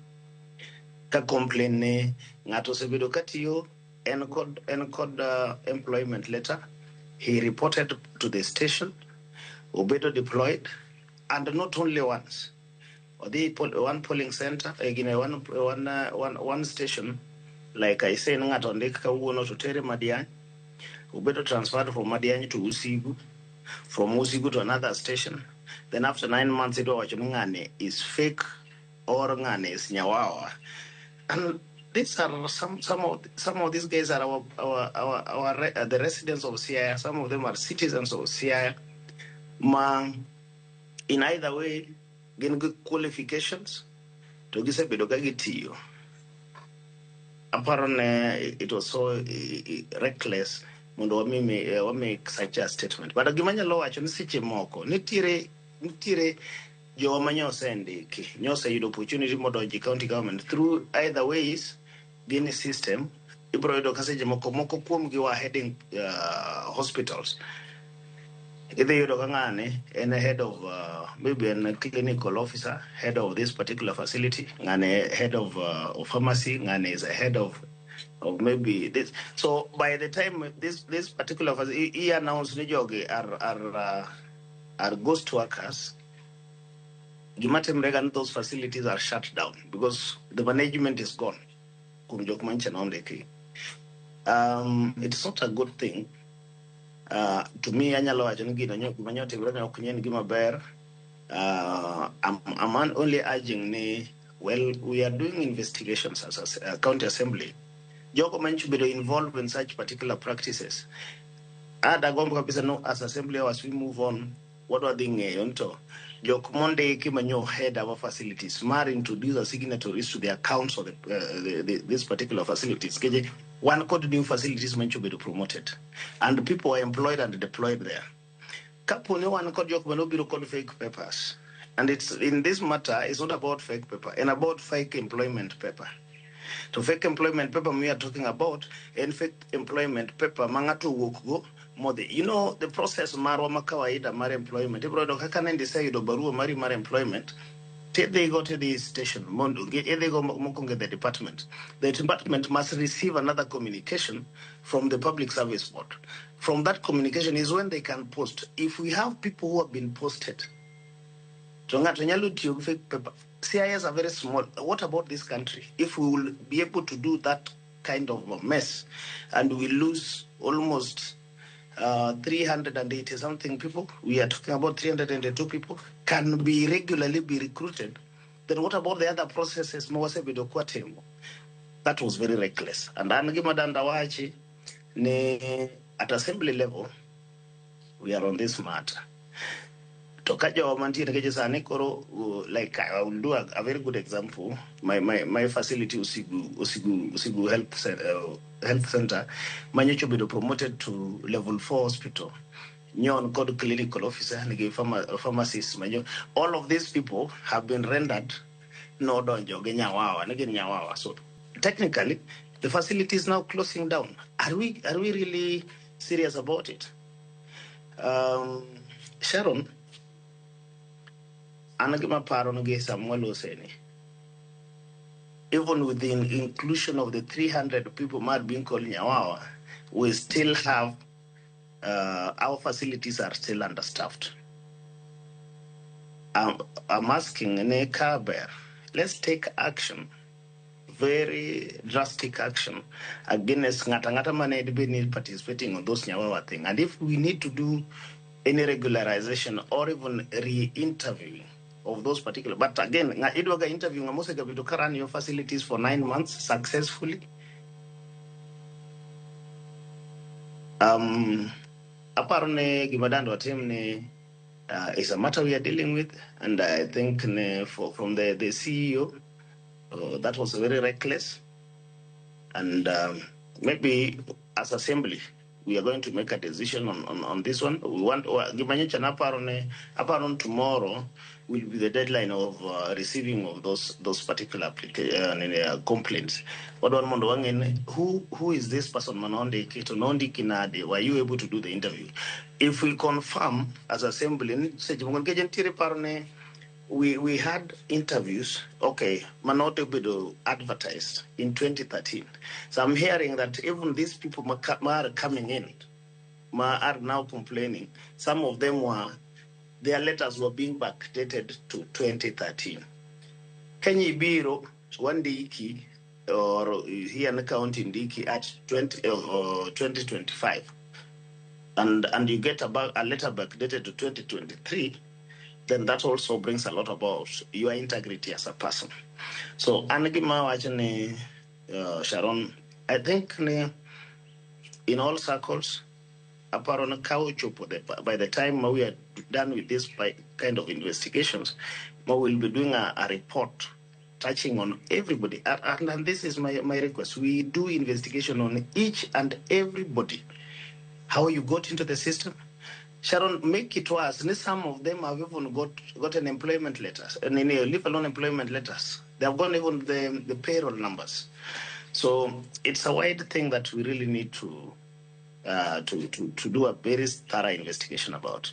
ka complain ni ng'ato osebedo katiyo en kod employment letter, he reported to the station, obedo deployed, and not only once. Odhi one polling center, gine one station, like I say, ni ng'ato ondik kawuono to tere Madiany, obedo transferred from Madiany to Usigu, from Usigu to another station. Then after 9 months idwa wacho ni ng'ani is fake or ng'ani is nyawawa. And these are some of these guys are the residents of Siaya. Some of them are citizens of Siaya. Ma in either way gin gi qualifications to gisebedo ka gitiyo. Aparo ne it was so reckless mondo wa make such a statement. But gima anyalo wacho ni seche moko nitiere jowa ma nyosendiki nyoseyudo opportunity modonjo e county government through either ways gin e system. Ibiro yudo ka seche moko moko kuomgi wa heading hospitals. Idhi yudo ka ng'ani en head of maybe en clinical officer, head of this particular facility, ng'ani head of pharmacy, ng'ani is a head of maybe this. So by the time this particular facility he announced ni jogi are ghost workers, gima timre ga ni those facilities are shut down because the management is gone kuom jok mancha nondiki. It's not a good thing. To me anyalo wacho ni gino gima nyotimre ne ok en gima ber. I'm only urging ni, well, we are doing investigations as a county assembly. Jogo mancho bedo involved in such particular practices Adagombo kabisa no as assembly as we move on, wadwa dhi ng'eyo ni to jok mondiki manyo head our facilities mar introduce a signatories to the accounts of this particular facilities. Keje wan kod new facilities mancho bedo promoted and people are employed and deployed there. Kapo ni wan kod jok manobiro kod fake papers, and it's in this matter, it's not about fake paper and about fake employment paper. To fake employment paper we are talking about, and fake employment paper ma ng'ato owuok go modhi. You know the process marwa ma kawaida mar employment. Ibiro yudo kaka nende iseyudo barua mari mar employment, tidhi go to the station mondo idhi go mokwongo e the department. The department must receive another communication from the public service board. From that communication is when they can post. If we have people who have been posted, to ng'ato nyalo tiyo gi fake paper. CIS are very small. What about this country? If we will be able to do that kind of a mess and we lose almost 380 something people, we are talking about 382 people, can be regularly be recruited, then what about the other processes ma wasebedo kwatimo? That was very reckless. And an gima danda wachi ni at assembly level, we are on this matter. To ka jowa mantie nikech sani koro like I will do a very good example. My facility Usigu Health Center manyocha obedo promoted to level 4 hospital. Nyon kod clinical officer nigi pharmacist manyo. All of these people have been rendered no donjo gi nyawawa nigi nyawawa. So technically the facility is now closing down. Are we really serious about it? Sharon, an gima paro ni gi Samuel Oseni, even with the inclusion of the 300 people mar being called Nyawawa, we still have our facilities are still understaffed. I'm asking ne kaber, let's take action, very drastic action against ngata ngata mane dibed participating on those Nyawawa thing. And if we need to do any regularization or even re-interviewing of those particular, but again, idwaga interview nga mosegabedo ka run your facilities for 9 months successfully. Aparo ne gima dando watim ni is a matter we are dealing with, and I think ne, from the CEO, that was very reckless, and maybe as assembly we are going to make a decision on this one. We want gima nyocha aparo ni tomorrow will be the deadline of receiving of those particular complaints. Wadwaro mondo wang'e ni who is this person manondiki to nondiki nade? Were you able to do the interview? If we confirm as assembly ni seche moko nikech nitiere paro ni we had interviews, okay, manote obedo advertised in 2013. So I'm hearing that even these people ma are coming in, ma are now complaining. Some of them were, their letters were being backdated to 2013. Kenya ibiro wandiki or here in the county ndiki at 2025, and you get about a letter backdated to 2023, then that also brings a lot about your integrity as a person. So an gima wacho ni Sharon, I think ni in all circles, aparo ni ka ochopo by the time we are done with this kind of investigations, we will be doing a report touching on everybody. And this is my request. We do investigation on each and everybody. How you got into the system. Sharon, make it worse. Some of them have even gotten employment letters, and leave alone employment letters. They have gone even the payroll numbers. So it's a wide thing that we really need to do a very thorough investigation about.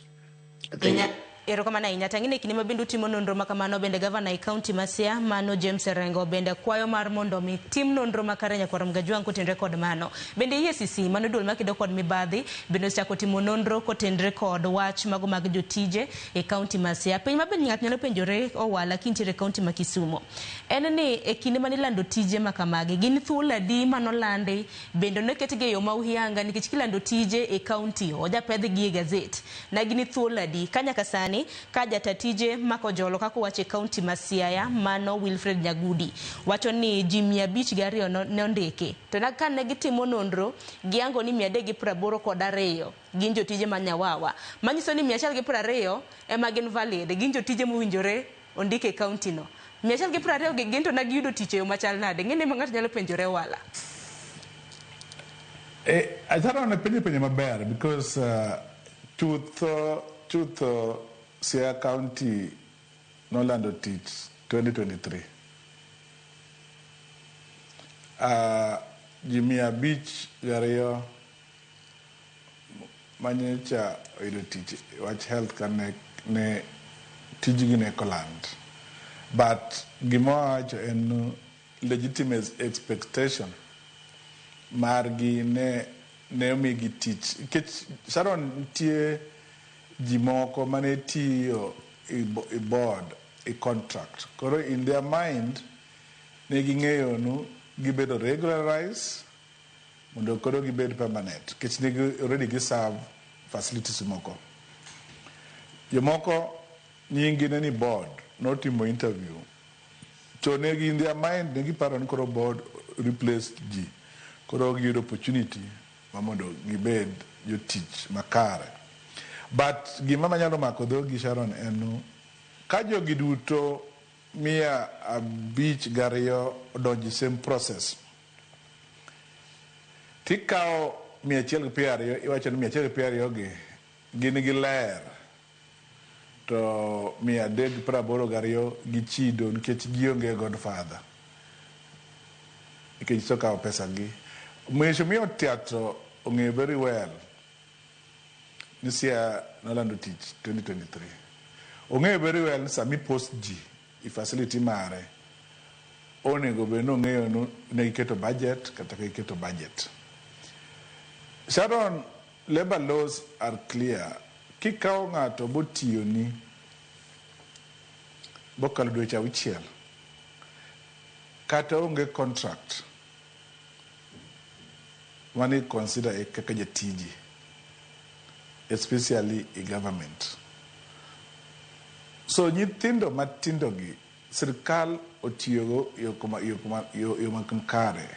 I think Erokamano ahinya. Tang'ine kinde ma bende utimo nonro ma kamano, bende gavana e kaunti ma Siaya mano James Orengo bende kwayo mar mondo mi tim nonro makare nyakwar Mgajwang' kotenre kod mano. Bende EACC mano duol makedo kod mibadhi bende osechako timo nonro kotenre kod wach mago mag jotije e kaunti ma Siaya. Penj ma bende ng'ato nyalo penjore Owala kintiere e kaunti ma Kisumo en ni e kinde manilando tije ma kamagi gin thuolo adi manolandi, bende noketgi e yo ma uhiyanga, nikech kilando tije e kaunti ojapedhgi e gazet na gin thuolo adi ka nyaka sani sani ka jata tije makojolo kaka owacho e kaunti ma Siaya mano Wilfred Nyagudi wacho ni ji 502 ne ondiki to kane gitimo nonro giyango ni 382 gin jotije ma nyawawa manyiso ni 120 ema gin valid gin jotije mowinjore ondike e kaunti no 120 gi gin to ne giyudo tich e yo machal nade ng'ene ma ng'ato nyalo penjore wala. Acharo ne penjo maber because chutho Siaya County nolando tich 2023. Ji 502 manyocha oyudo tich wach health ka ne tijgi ne koland. But gima wawacho en legitimate expectation margi ne omigi tich. Nikech Sharon nitie ji moko mane tiyo i board i contract. Koro in their mind ne ging'eyo nu gibedo regularized mondo koro gibed permanent. Nikech ne already giserve facilities moko. Jomoko nying gi ne ni board notimo interview. To ne in their mind ne giparo ni koro board replace ji. Koro giyudo opportunity ma mondo gibed jotich makare. But gima manyalo mako dhogi Sharon en ka jogi duto 502 odonjo same process. Tikawo 120 iwacho ni 120 gi gin gi ler to 382 gi chido nikech gionge godfather. Nikech gisekawo pesa gi. Mheshimiwa Otiato ong'eyo very well ni Siaya nolando tich 2023. Ong'eyo very well ni sami post ji i facility mare onego bed ni ong'eyo ni ne giketo budget kata ka giketo budget. Sharon, labor laws are clear. Kikawo ng'ato botiyoni bokalo dweche 6 kata onge contract mani consider kaka jatiji especially i government. So nyithindo matindo gi sirikal otiyogo yo makare.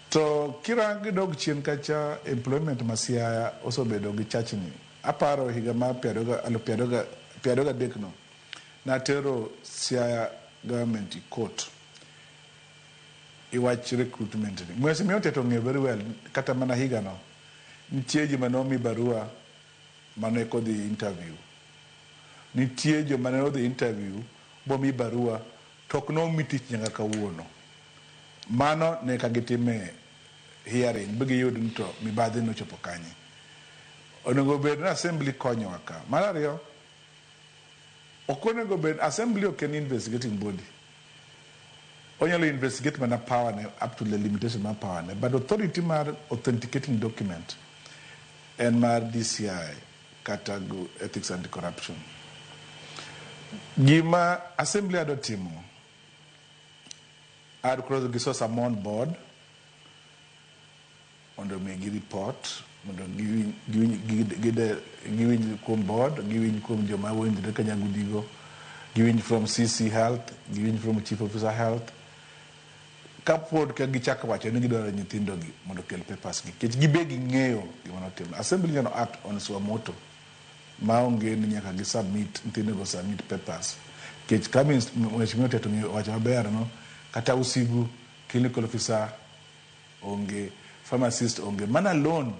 To kirango dog chien kacha employment ma Siaya osebedo gi chachni. Aparo higa mar 2023 no natero Siaya government i court i wach recruitment ni. Mheshimiwa Otiato ong'eyo very well kata mana higa no nitie ji mane omi barua mane kodhi interview. Nitie joma ne odhi interview bomi barua to ok nomi tich nyaka kawuono. Mano ne ka gitime hearing bi giyud ni to mibadhi nochopo kanye. Onego bed ni assembly konyowa ka. Mar ariyo, ok onego bed assembly ok en investigating body. Onyalo investigate mana power ne up to the limitation mar power ne, but authority mar authenticating document en mar DCI kata go Ethics and Corruption. Gima assembly adwa timo, ad koro giso summon board mondo omigi report mondo giwinj kuom board, giwinj kuom joma winjre ka Nyagudigo, giwinj from CC Health, giwinj from Chief Officer Health. Kapod ka gichako wacho ni gidwaro nyithindo gi mondo okel papers gi, nikech gibe ging'eyo gima notimo. Assembly nyalo act on suo motu maonge ni nyaka gi submit nyithindo go submit papers. Nikech ka Mheshimiwa Otiato ong'eyo wacho maber no, kata Usigu clinical officer onge, pharmacist onge. Mana alone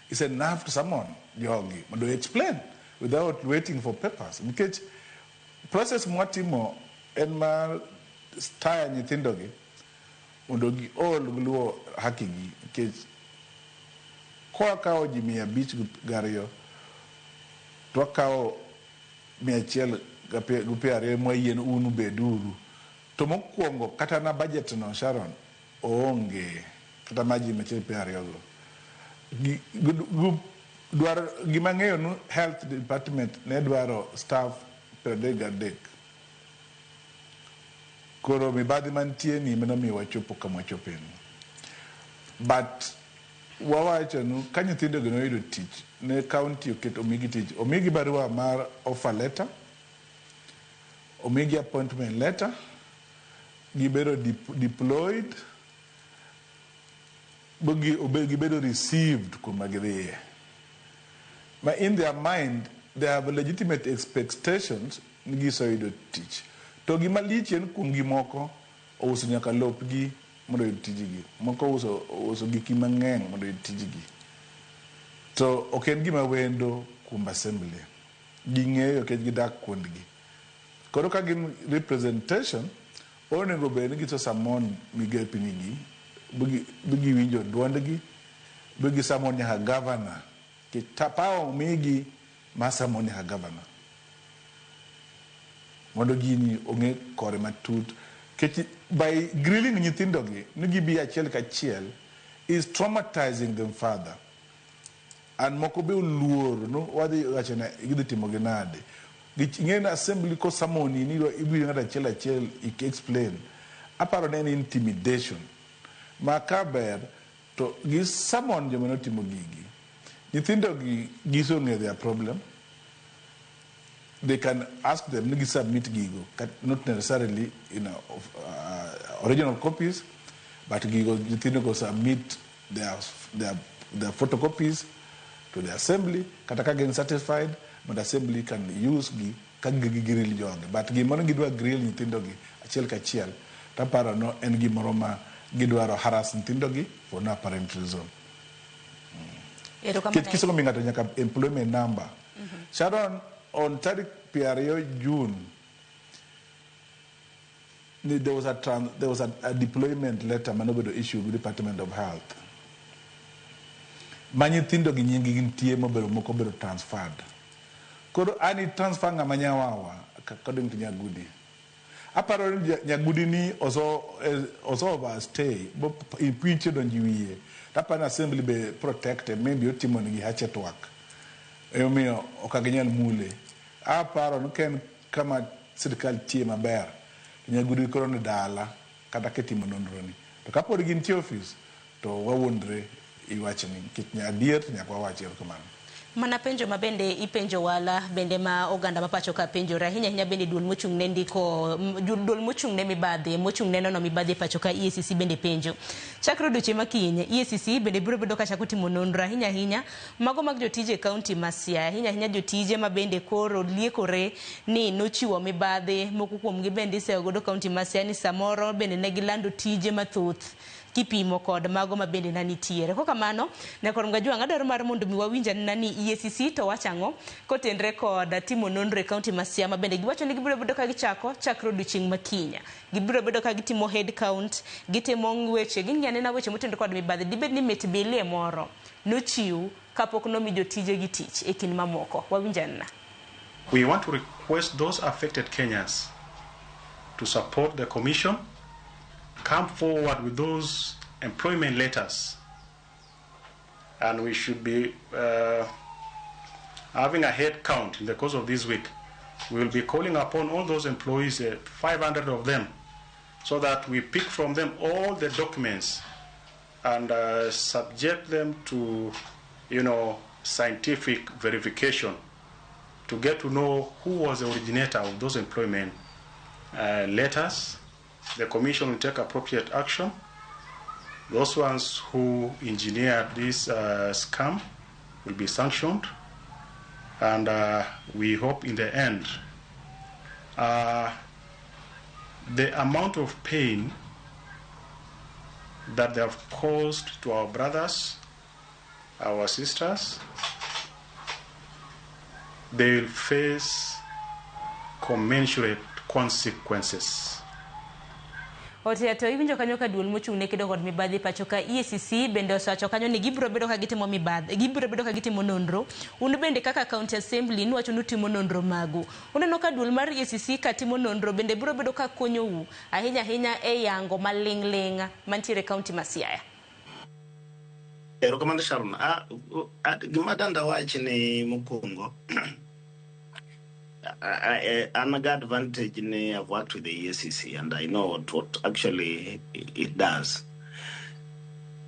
is enough to summon jogi mondo explain without waiting for papers. Nikech process mwatimo en mar taya nyithindo gi mondo giol giluwo haki gi nikech kwakawo ji 502 to wakawo 120 mwayien un ubeduru to mokwongo kata na budget no Sharon oonge kata mar ji 120 go. Dwaro gima ng'eyo nu health department ne dwaro staff 33. Koro mibadhi mantie ni ema nomiyo wachopo kama wachopeni. But Wawachonu ka nyithindo gi noyudo tich ne county oketo omigi tich, omigi barua mar offer letter, omigi appointment letter, gibedo deployed, gibedo received kuma gidhiye. Ma in their mind they have legitimate expectations ni giseyudo tich. To gima lich en kuom gi moko ouso nyaka lopgi mondo oyud tijgi. Moko ouso giki mang'eny mondo oyud tijgi. To ok en gima wendo kuom assembly. Ging'eyo nikech gidak kuondgi. Koro ka gin representation, onego bed ni giso summon migepni gi, bi giwinjo duondgi, bi gi summon nyaka governor. Nikech power omigi mar summon nyaka governor. Mondo gini ong'e kore matut. Nikech by grilling nyithindo gi ni gibi achiel kachiel is traumatizing them further. And moko be oluor no wadhi wacho ne gidhi timo gi nade. Ing'e ni assembly ko summon ni ibiro ng'ato achiel achiel ik explain. Aparo ni en intimidation. Ma ka ber to gi summon joma notimo gigi. Nyithindo gi gisong'eyo their problem. They can ask them ni submit gigo, not necessarily original copies, but gigo nyithindo go submit their photocopies to the assembly. Kata ka gin satisfied, but assembly can use gi ka gi grill jogi. But gimoro gidwa grill nyithindo gi achiel kachiel, taparo no en gimoro ma gidwaro harass nyithindo gi for no apparent reason. Erokamano. Kech kisomo ng'ato nyaka employment number. Sharon, on tarik 20 June, there was a deployment letter manobedo issue gi Department of Health. Ma nyithindo gi nying gi nitie mobedo moko obedo transferred. Koro ani transfer ng'ama nyawawa according to Nyagudi. Aparo ni Nyagudi ni oso overstay, bo impeach donji wiye. Taparo ni assembly be protected, maybe otimo nigi hatchet work. Emomiyo ok ginyal mule. Aparo ni ka en kama sirikal tiye maber, to Nyagudi koro ni dala kata kitimo nonro ni. To kapod gintie office, to wawuondre iwachni nikech adier to nyaka wawach erokamano. Mana penjo ma bende ipenjo wala bende ma oganda ma pacho ka penjore ahinya ahinya bende duol mochung' ne ndiko duol mochung' ne mibadhi mochung' ne nono mibadhi e pacho ka EACC bende penjo. Chakre odiochieng' ma kiny EACC bende biro bedo ka chako timo nonro ahinya ahinya mago mag jotije e kaunti ma Siaya ahinya ahinya jotije ma bende koro liekore ni nochiwo mibadhi moko kuomgi bende iseyo godo kaunti ma Siaya ni samoro bende ne gilando tije mathoth kipimo kod mago ma bende na nitiere. Kok kamano, Nyakor Mgajwang' adwaro mar mondo mi wawinj anena ni EACC to wacho ang'o kotenre kod timo nonro e kaunti ma Siaya ma bende giwacho ni gibiro bedo ka gichako chakre odiochieng' ma kiny. Gibiro bedo ka gitimo head count, gitimo weche, ging'iyo anena weche motenre kod mibadhi. Dibed ni mit bilie moro nochiw kapok nomi jotije gi tich e kind mamoko. Wawinj anena. We want to request those affected Kenyans to support the commission, come forward with those employment letters, and we should be having a head count in the course of this week. We will be calling upon all those employees, 500 of them, so that we pick from them all the documents and subject them to, scientific verification to get to know who was the originator of those employment letters. The commission will take appropriate action. Those ones who engineered this scam will be sanctioned, and we hope in the end the amount of pain that they have caused to our brothers, our sisters, they will face commensurate consequences. Ote to iwinjo kanyo ka duol mochung' ne kedo kod mibadhi pacho ka EACC bende osewacho kanyo ni gibiro bedo ka gitimo mibadhi, gibiro bedo ka gitimo nonro. Un bende kaka county assembly nuwacho ni utimo nonro magu. Uneno ka duol mar EACC ka timo nonro bende biro bedo ka konyou ahinya ahinya e yango maling' ling' mantiere e county ma Siaya. Erokamano Sharon. Gima danda wach ni mokwongo an ga advantage ni I've worked with the EACC and I know what actually it does.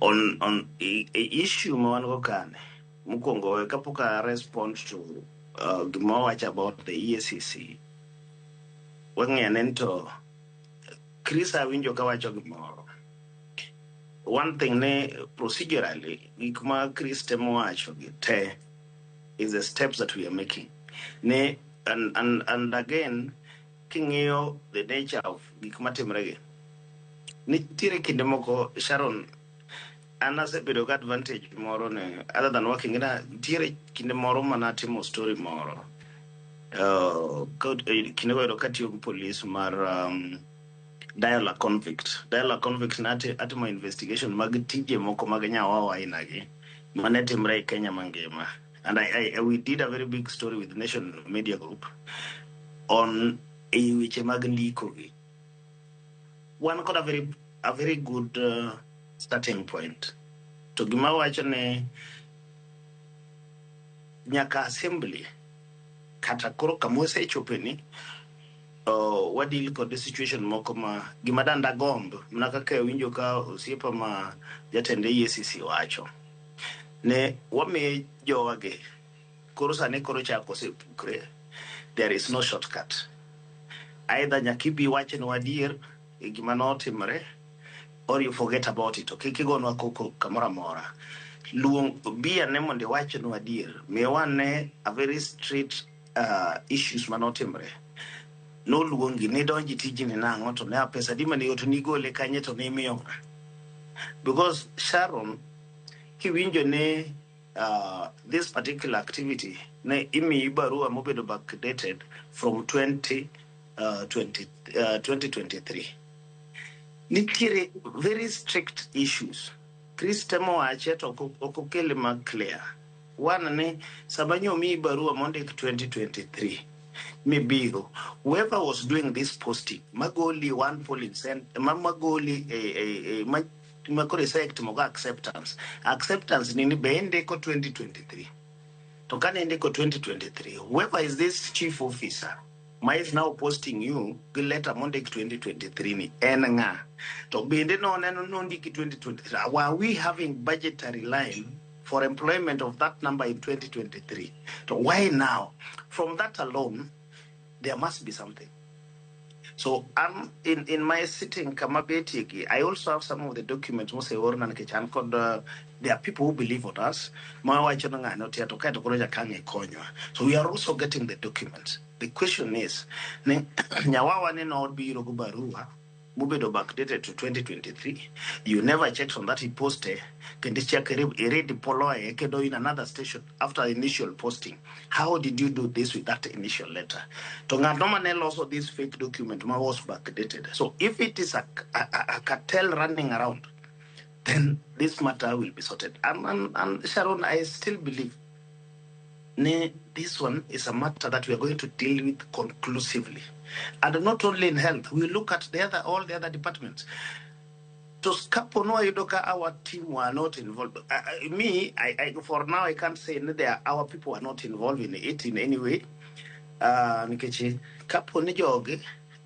On e issue ma wan go kane, mokwongo we kapok a respond to gima wawacho about the EACC, wang'e ane ni to Chris awinjo kawacho gimoro. One thing ne procedurally, gik ma Chris temo wacho gi te is the steps that we are making. Ne and again, king'iyo the nature of gik matimre gi, nitiere kinde moko Sharon an asebedo gi advantage moro ne other than working na nitiere kinde moro manatimo story moro kinde go yudo katiyo gi police mar dial a convict, dial a convict ne atimo investigation mag tije moko mag nyawawa ainagi mane timre e Kenya mangima, and we did a very big story with Nation Media Group on e weche mag ndiko gi. Wan kod a very good starting point. To gima wacho ni nyaka assembly kata koro kama wasechope ni wadeal kod situation moko ma gima danda gomb mana kaka awinjo ka osiepa ma jatend EACC wacho ne wamiye jowagi koro sani koro chako osepukre. There is no shortcut. Either nyaka ibi wachnwa adier e gima notimore or you forget about it. To kik igonwa koko kamoro amora. Luong bi ane mondo iwachnwa adier. Miwa ane a very straight issues manotimre. Noluongi nidonji tijni nang'o to ne pesa adi mane to nigole kanye to nimiyo ng'a. Because Sharon, kiwinjo ne this particular activity ne imiyi barua mobedo backdated from 20, 2023. Nitiere very strict issues. Chris temo wache to ok okele ma clear. One ni sama nyomiyi barua mondik 2023 mibiro, whoever was doing this posting magoli one polling center ma magoli e, ma koro isetimo go acceptance nini be indiko 2023. To kane indiko 2023, whoever is this chief officer ma is now posting you gi letter mondik 2023 ni en ng'a? To bende noneno nondiki 2023, were we having budgetary line for employment of that number in 2023? So why now? From that alone there must be something. So I'm in my sitting kama betiegi, I also have some of the documents moseorna nikech an kod there are people who believe on us ma wacho ni ng'ani otia to kae to koro jakang'e konywa. So we are also getting the documents. The question is ni nyawawa ni nobiro go barua mobedo backdated to 2023. You never checked on that. Iposte kendo ichak iredeploy kendo in another station after initial posting. How did you do this with that initial letter? To ng'ato mane loso this fake document ma was backdated. So if it is a cartel running around, then this matter will be sorted. And Sharon, I still believe ne, this one is a matter that we are going to deal with conclusively. And not only in health, we look at the other all the other departments. To kapo no wayudo ka our team were not involved. Me, I for now I can't say ni they are, our people are not involved in it in any way. Nikech kapo ni jogi,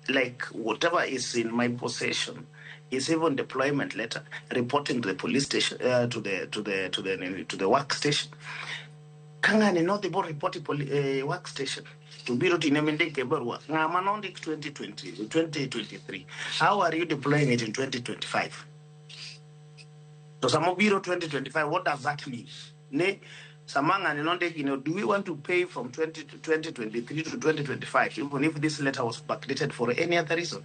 like whatever is in my possession is even deployment letter reporting to the police station, to the workstation. Ka ng'ani nodhi bo report workstation to biro tine mindike barua ng'ama nondik 2020 2023, how are you deploying it in 2025? To sama obiro 2025, what does that mean? Ne sama ng'ani nondik do we want to pay from 20 to 2023 to 2025, even if this letter was backdated for any other reason?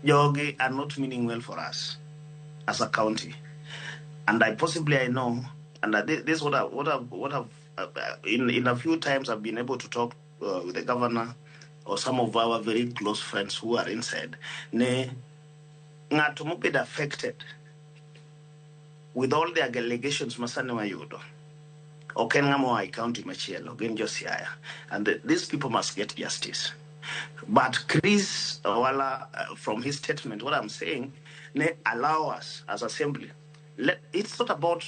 Jogi are not meaning well for us as a county. And I possibly I know, and this what I've in a few times I've been able to talk with the governor or some of our very close friends who are inside. Ne ng'ato mobedo affected with all the allegations masani wayudo. Ok en ng'ama oa e county machielo, gin jo Siaya. And these people must get justice. But Chris Wala, from his statement, what I'm saying, ne allow us as assembly. It's not about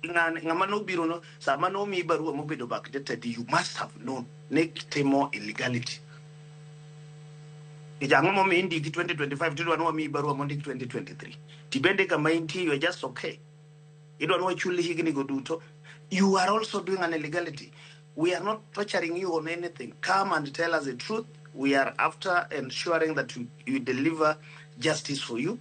ng'ama nobiro no sama nomiyi barua mobedo backdated, you must have known ne timo illegality. Nikech ang'o momiyo indiki 2025 tidwa ni wamiyi barua mondik 2023? Tibende kama intie you are just okay. Idwa ni wachuli higni go duto. You are also doing an illegality. We are not torturing you on anything. Come and tell us the truth. We are after ensuring that we deliver justice for you.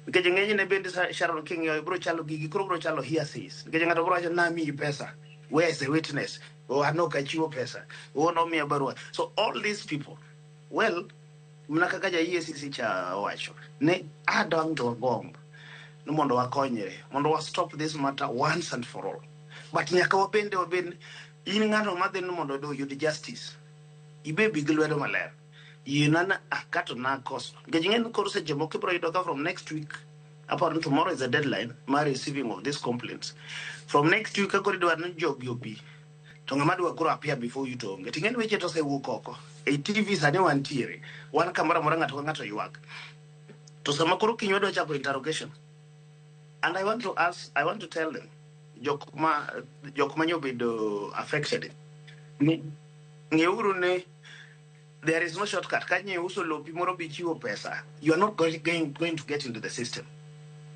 Nikech ng'enyne bende Sharon king'iyo biro chalo gigi koro biro chalo hearsays. Nikech ng'ato biro wacho namiyi pesa. Where is the witness? Oh, an ok achiwo pesa. Oh, nomiya barua. So all these people, well, mana kaka ja EACC cha owacho, ne adang' to wagomb ni mondo wakonyre, mondo wa stop this matter once and for all. But nyaka wabende wabed in ng'ato madhi ni mondo oyud justice. Ibebi gi lwedo maler. Yiena na akato nakoso. Nikech ing'e ni koro seche moko ibiro yudo ka from next week, aparo ni tomorrow is the deadline mar receiving of these complaints. From next week ka koro idwaro ni jogi obi, to ng'ama dwa koro appear before you to onge. Ting'e ni weche to osewuok oko. E TV sani wantiere. Wan kamoro amora ng'ato ka ng'ato ywak. To sama koro kiny wadwa chako interrogation, and I want to ask, I want to tell them, jok ma nyobedo affected, ni ng'euru ni there is no shortcut. Ka nye uso lopi moro bi chiwo pesa, you are not going to get into the system.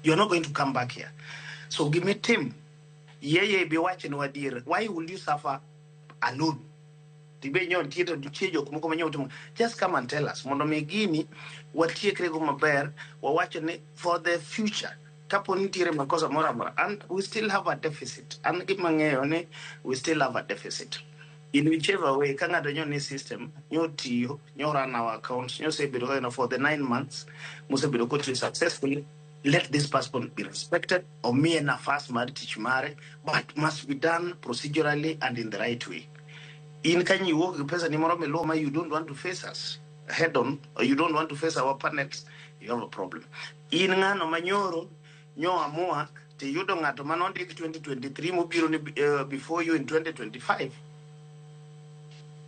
You are not going to come back here. So gimitim, yeye bi wachnwa adier. Why will you suffer alone? Tibe nyo nitie to nitie jok moko ma nyo otimo. Just come and tell us. Mondo mi gini watiekre go maber, wawacho ni for the future. Kapo nitiere makosa moro amora, and we still have a deficit. An gima ng'eyo ni we still have a deficit. In whichever way, ka ng'ato nyo ni system, nyo tiyo, nyo run our accounts, nyo osebedo ka for the 9 months, mosebedo kotiyo successfully, let this person be respected, omiye nafas mar tich mare, but must be done procedurally and in the right way. In ka nyiwuok gi pesa ni moro miluwo ma you don't want to face us head on, or you don't want to face our panels, you have a problem. In ng'ano manyoro, nyo amua, tiyudo ng'ato manondik 2023 mobiro ni before you in 2025,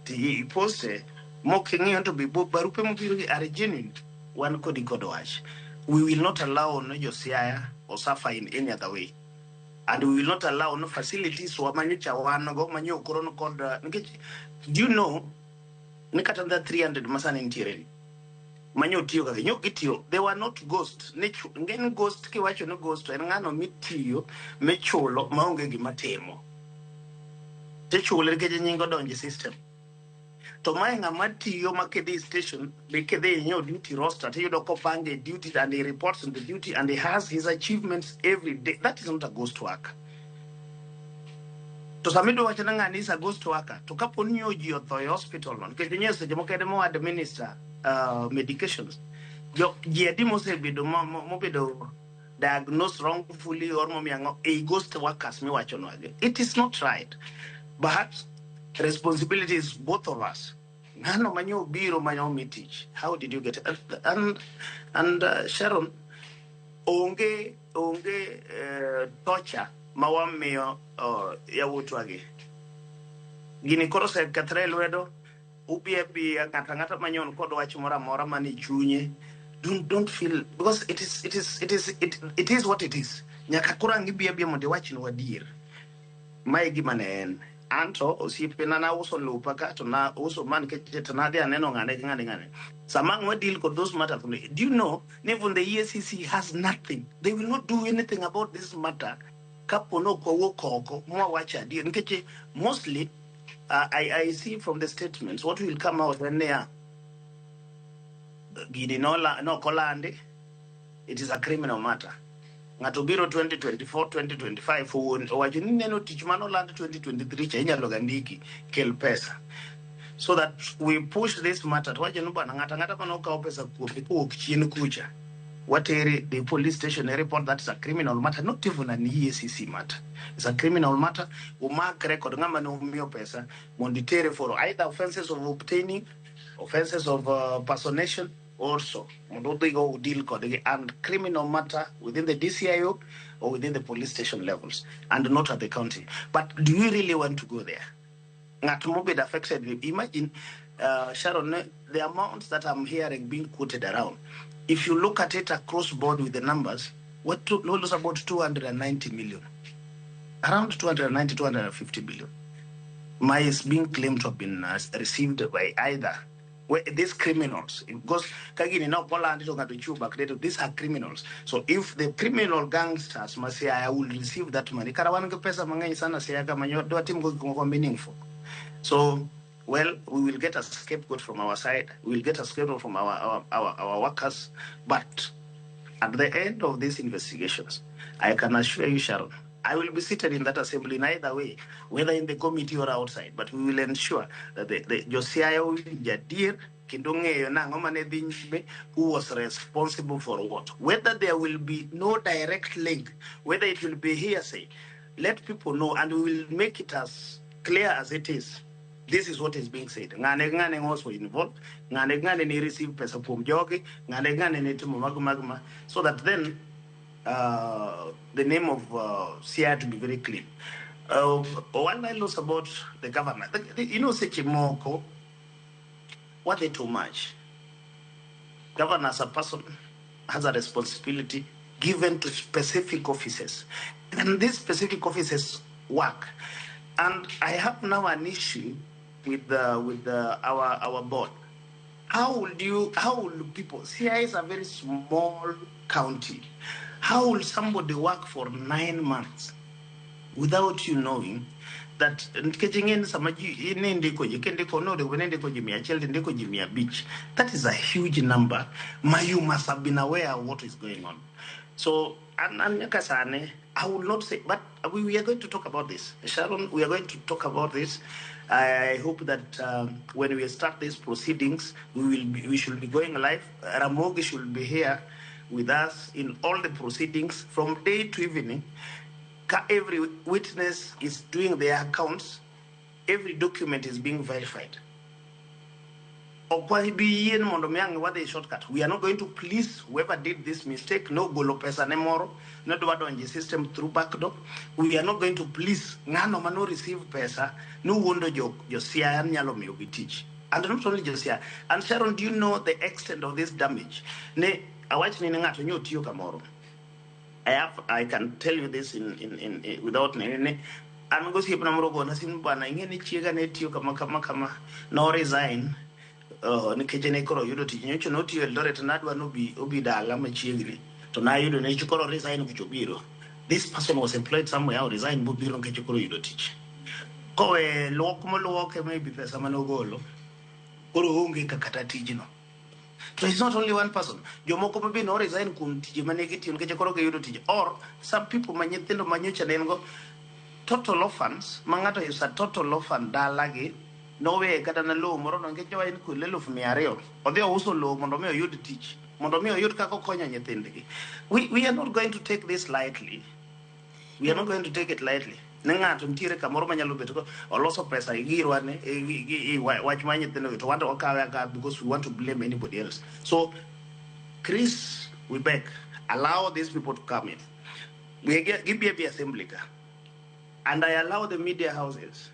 ti poste moking'iyo to be barupe mobiro gi are genuine, wan kodi kod wach. We will not allow no jo Siaya or suffer in any other way. And we will not allow no facilities wa manyocha wan go manyo koro no kod nikech do you know ni kata the 300 masani nitiere ni manyo tiyo kaka nyo gitiyo, they were not ghost. Ng'en ghost kiwacho ni ghost en ng'ano mitiyo michulo maonge gima timo, tichule nikech nying odonjo e system. To mae ng'ama tiyo ma kidhi station be kidhi ing'iyo duty roster tiyudo kopange duty and he reports on the duty and he has his achievements every day. That is not a ghost worker. To sama idwa wacho ni ng'ani is a ghost worker, to kapo ni nyo ji otho e hospital no, nikech ing'eyo seche moko en mo administer medications, jo ji adi mosebedo mobedo diagnosed wrongfully or momiyo ang'o ei ghost workers miwachonwagi. It is not right. But responsibility is both of us. Ng'ano manyo biro manyo mi tich. How did you get it? And Sharon, onge torture ma wamiyo yawuotwagi. Gini koro osekethre e lwedo, ubi abiya ng'ato ang'ata manyon kod wach moro amora mane chunye. Don't feel, because it is what it is. Nyaka koro ang' ibi abiya mondo iwachnwa adier. Mae gima ne en. Anto osiepena nauso lopa ka to nauso man nikech to nadhi aneno ng'ane gi ng'ane ng'ane. Sama ang' wa deal kod those matters, do you know even the EACC has nothing. They will not do anything about this matter kapo no ok wawuok oko mwawacho adier. Nikech mostly I see from the statements what will come out when they are gini no kolandi, it is a criminal matter. Ng'ato biro 2024, 2025 owacho ni neno tich manoland 2023 cha inyalo ga ndiki kel pesa. So that we push this matter to wacho ni bwana ng'ato ang'ata mane okawo pesa kuome kowuok chien kucha, watere the police station a report. That is a criminal matter, not even an EACC matter. It's a criminal matter. Umak record ng'ama ne omiyo pesa mondo itere for either offenses of obtaining, offenses of personation also. Mondo udhi go deal kodgi and criminal matter within the DCIO or within the police station levels and not at the county. But do you really want to go there? Ng'at mobedo affected, imagine, Sharon, the amounts that I'm hearing being quoted around. If you look at it across board with the numbers, what to lose about 290 million, around 290, 250 billion. My is being claimed to have been received by either These criminals, because ka gini ne ok olandi to ng'ato chiwo backdate, these are criminals. So if the criminal gangsters ma Siaya will receive that money, kara wan gi pesa mang'eny sana Siaya kama dwa tim go gik moko meaningful. So, well, we will get a scapegoat from our side. We will get a scapegoat from our workers. But at the end of these investigations, I can assure you, Sharon, I will be seated in that assembly in either way, whether in the committee or outside. But we will ensure that the Jo-Siaya owinjo adier kendo ng'eyo nang'o mane dhi nyime, who was responsible for what. Whether there will be no direct link, whether it will be hearsay, let people know and we will make it as clear as it is. This is what is being said. Ng'ane ng'ane was involved, ng'ane ng'ane ne receive pesa kuom jogi, ng'ane ng'ane ne timo mago mago ma, so that then the name of Siaya to be very clean. One I lost about the governor, seche moko, what they too much. Governor as a person has a responsibility given to specific offices. And these specific offices work. And I have now an issue with our board. How will people, Siaya is a very small county. How will somebody work for 9 months without you knowing that nikech ing'e ni sama ji ne ndiko ji kindiko no onego bed ni indiko ji 100 to indiko ji 500? That is a huge number ma you must have been aware of what is going on. So an nyaka sani I will not say, but we are going to talk about this, Sharon. We are going to talk about this. I hope that when we start these proceedings, we should be going live. Ramogi should be here with us in all the proceedings from day to evening. Every witness is doing their accounts, every document is being verified. Ok wabi yien mondo mi ang' wadhi shortcut. We are not going to please whoever did this mistake. No golo pesa ne moro, ne dwa donjo e system through back door. We are not going to please ng'ano mano receive pesa nowuondo jo Siaya nyalo miyogi tich. And not only jo Siaya. And Sharon, do you know the extent of this damage? Ne awachni ni ng'ato nyo tiyo kamoro. I can tell you this in without nene. An gosiepna moro gona simu, "Bwana, ing'e ni chiega ne tiyo kama kama kama, no resign nikech ne koro oyudo tich nyocha notiyo Eldoret, nadwa nobi obi dala machiegni to nayudo ne koro resign kucho obiro." This person was employed somewhere, resign bobiro nikech koro oyudo tich kowe luok moluoke, maybe pesa manogolo koro onge ka kata tijno. So it's not only one person. Jomoko ma be no resign kuom tije mane gitiyo nikech koro giyudo tich. Or some people ma nyithindo ma nyocha ne en go, total orphans, ma ng'ato is a total orphan, dalagi noweye kata na lowo moro no nikech en kul 200,000, odhi ouso lowo mondo mi oyud tich, mondo mi oyud kaka okonyo nyithindgi. We are not going to take this lightly. We are not going to take it lightly. Ne ng'ato nitiere kamoro manyalo bet ko oloso pesa igirwa ne wach mar nyithindo gi to wan to wakawe akawa because we want to blame anybody else. So Chris, we beg, allow these people to come in. We get give be assembly ka. And I allow the media houses,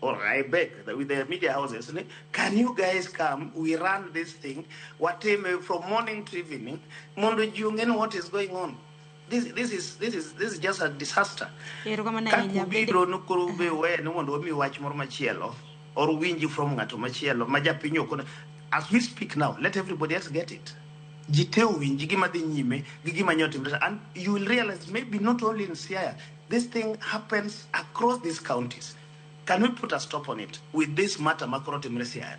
or I beg that with the media houses, can you guys come? We run this thing, watime from morning to evening, mondo ji ong'e ni what is going on. This is just a disaster. Erokamano ahinya. Bende Kakubiro no koro be we ni mondo wami wach moro machielo or winji from ng'ato machielo ma japiny ok. As we speak now, let everybody else get it. Ji te owinji gima dhi nyime gi gima nyotimre, and you will realize maybe not only in Siaya, this thing happens across these counties. Can we put a stop on it with this matter makoro timre Siaya?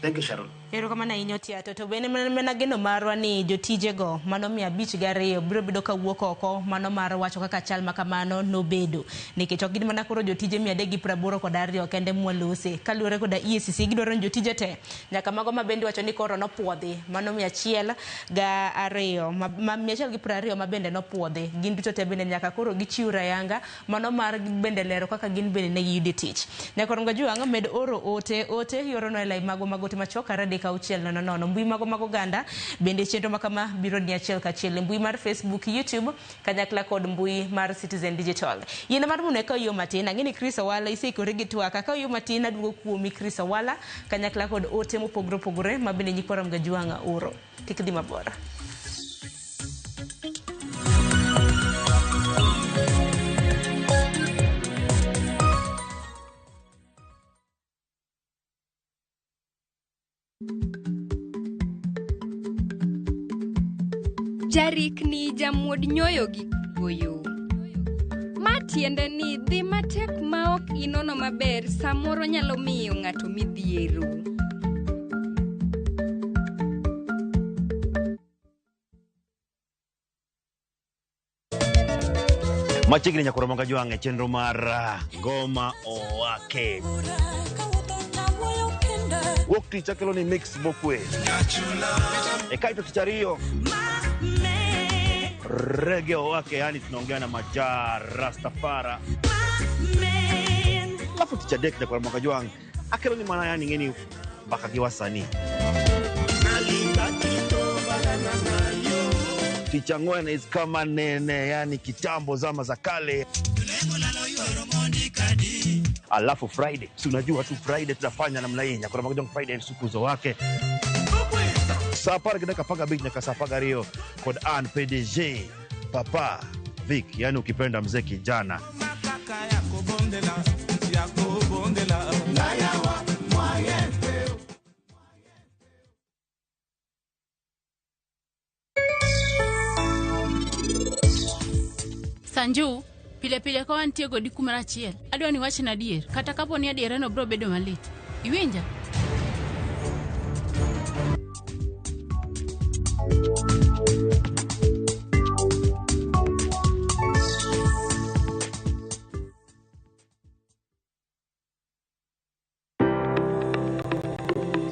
Thank you, Sharon. Erokamano ahinya, Otiato. To bende mana geno marwa ni jotijego mano 502 biro bedo kawuok oko mano mar wacho kaka chal ma kamano nobedo, nikech ok gin mana koro jotije 382 kende mwalose. Kaluwore koda EACC, gidwaro ni jotije te nyaka mago ma bende wacho ni koro nopuodhi mano 102 ma 120 ma bende nopuodhi, gin duto te bende nyaka koro gichiw rayanga mano mar bende lero kaka gin bende ne giyudo tich. Nyakoro Ngajwang' med oro ote ote yorono e lai mago mag ote machuok 33600, mbui mago mag oganda bende chenro ma kama biro ni achiel kachiel e mbui mar Facebook, YouTube kanyakla kod mbui mar Citizen Digital. Yien mar mondo eka yo matin, ang'e ni Chris Owala iseikori gi twak. Akaw yo matin aduogo kuomi, Chris Owala, kanyakla kod ote mopogore opogore ma bende nyikwa Ramgajwang' oro. Kik dhi mabor. Jarikni jamuod nyoyo gi kuoyo. Ma tiende ni dhi matek ma ok inono maber samoro nyalo miyo ng'ato midhiero. Machiegni nyakoro moga jwang' e chenro mar Ngoma Owake. Wuok tich akelo ni mix mokwe. E kaeto tich ariyo rege owake, yani tunaongea na Majaa Rastafara. Alafu tich adek nyakwar moga jwang' akelo ni mana yani ng'eni mbaka gi wasanii. Tich ang'wen is kama nene, yani kitambo, zama za kale. Alafu Friday, si unajua tu Friday tunafanya namna hii, nyakwar moga jwang' Friday sukuzo wake saa apar gi dakika apar gabich nyaka saa apar gariyo kod an PDG Papa Vic, yani ukipenda mzee kijana. Sanju, pile pile ka wantie godi kumoro achiel, adwa ni wachna adier, kata kapo ni adierano biro bedo malit. Iwinja?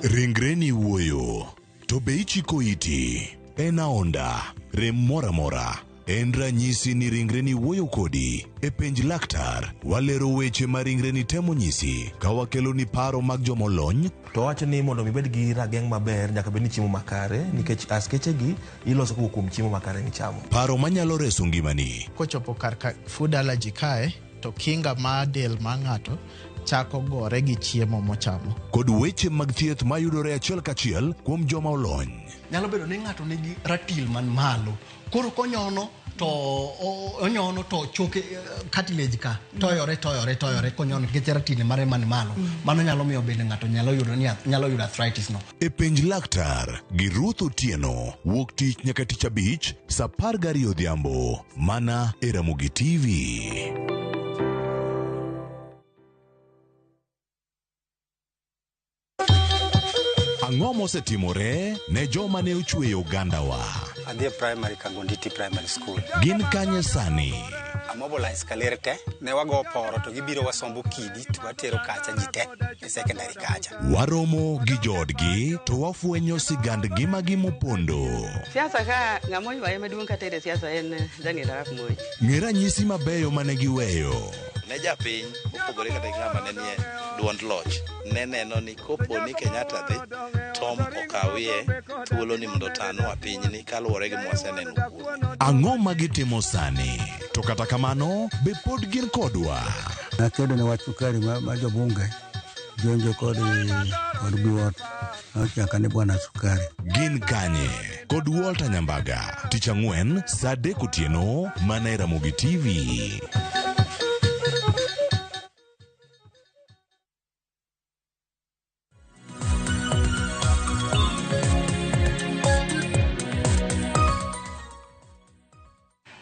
Ringreni wuoyo, to be ichiko iti? En aonda, rem moro amora. En ranyisi ni ringreni wuoyo kodi. E penj laktar, walero weche ma ringreni temo nyisi ka wakeloni paro mag jomolony. To wacho ni mondo mi ibed gi rageng' maber nyaka bed ni chiemo makare nikech askeche gi iloso kowuok kuom chiemo makare michamo. Paro manyalo reso ngimani. Kochopo kar ka food allergy kae to kinga mar del mar ng'ato chako gore gi chiemo mochamo. Kod weche mag thieth mayudore achiel kachiel kuom joma olony. Nyalo bedo ni ng'ato nigi ratil man malo. Koro konyono to onyono to choke cartilage ka toyore toyore toyore konyono nikech ratil mare man malo. Mano nyalo miyo bende ng'ato nyalo yudo ni nyalo yudo arthritis no. E penj laktar gi Ruth Otieno wuok tich nyaka tich abich saa 12 odhiambo mana e Ramogi TV. Ang'o mosetimore ne joma ne ochweyo ogandawa? Adhi e primary Kagonditi Primary School. Gin kanye sani? Amobilize kaler te, ne wago poro to gibiro wasombo kidi to watero kacha ji te e secondary kacha. Waromo gi joodgi to wafwenyo sigand ngimagi mopondo. Siasa ka ng'ama oywaye maduong' katere siasa en Daniel Arap Moi. Ng'e ranyisi mabeyo mane giweyo. Ne japiny mopogore kata gi ng'ama ne nie duond loch ne neno ni kopo ni Kenyatta dhi Tom okawie thuolo ni mondo otanwa pinyni kaluwore gi mwaseneno kuome. Ang'o ma gitimo sani? To kata kamano, be pod gin kodwa? Nakedo ne wach sukari ma jobunge jonjo kod Biwott nochaka ni bwana sukari. Gin kanye? Kod Walter Nyambaga, tich ang'wen saa 3 otieno mana e Ramogi TV.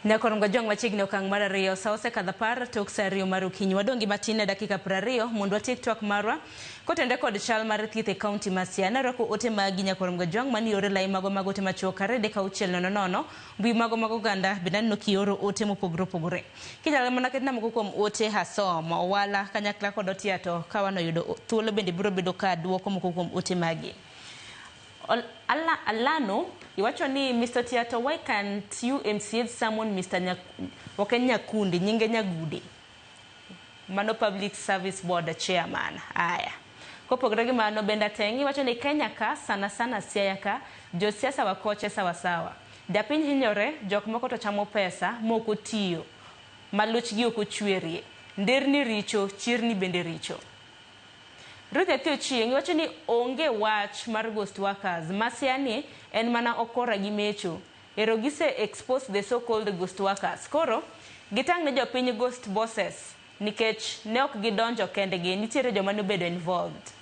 Nyakorongo jong machiegni okang' mar ariyo sa osekadho 10 tok sa 2 mar okinyi. Wadong' gi matin e dakika 20 mondo watiek twak marwa kotende kod chal mar thieth e kaunti ma Siaya. Narwako ote magi Nyakorongo jong mani yore lai mago mag ote machuok 2 3 6 0 0 mbui mago mag oganda bende aneno kioro ote mopogore opogore. Kinyalo mana ketna moko kuom ote hasomo owala kanyakla kod Otiato ka wanoyudo thuolo bende biro bedo ka duoko moko kuom ote magi. Alano iwacho ni Mr. Tiato, why can't you MCA summon Mr. Oken Nyakundi nyinge Nyagude mano Public Service Board chairman. Aya, kopogore gi mano bende Ateng iwacho ni Kenya ka sana sana Siaya ka josiasa wakoche sawasawa. Japiny hinyore, jok moko to chamo pesa moko tiyo maluchgi ok ochwerie. Nderni richo, chirni bende richo. Ruth Athio Chieng' iwacho ni onge wach mar ghost workers. Masia ni en mana okora gi mecho. Ero gise expose the so-called ghost workers. Koro, gitang' ne jopiny ghost bosses nikech ne ok gidonjo kendgi, nitiere joma nobedo involved.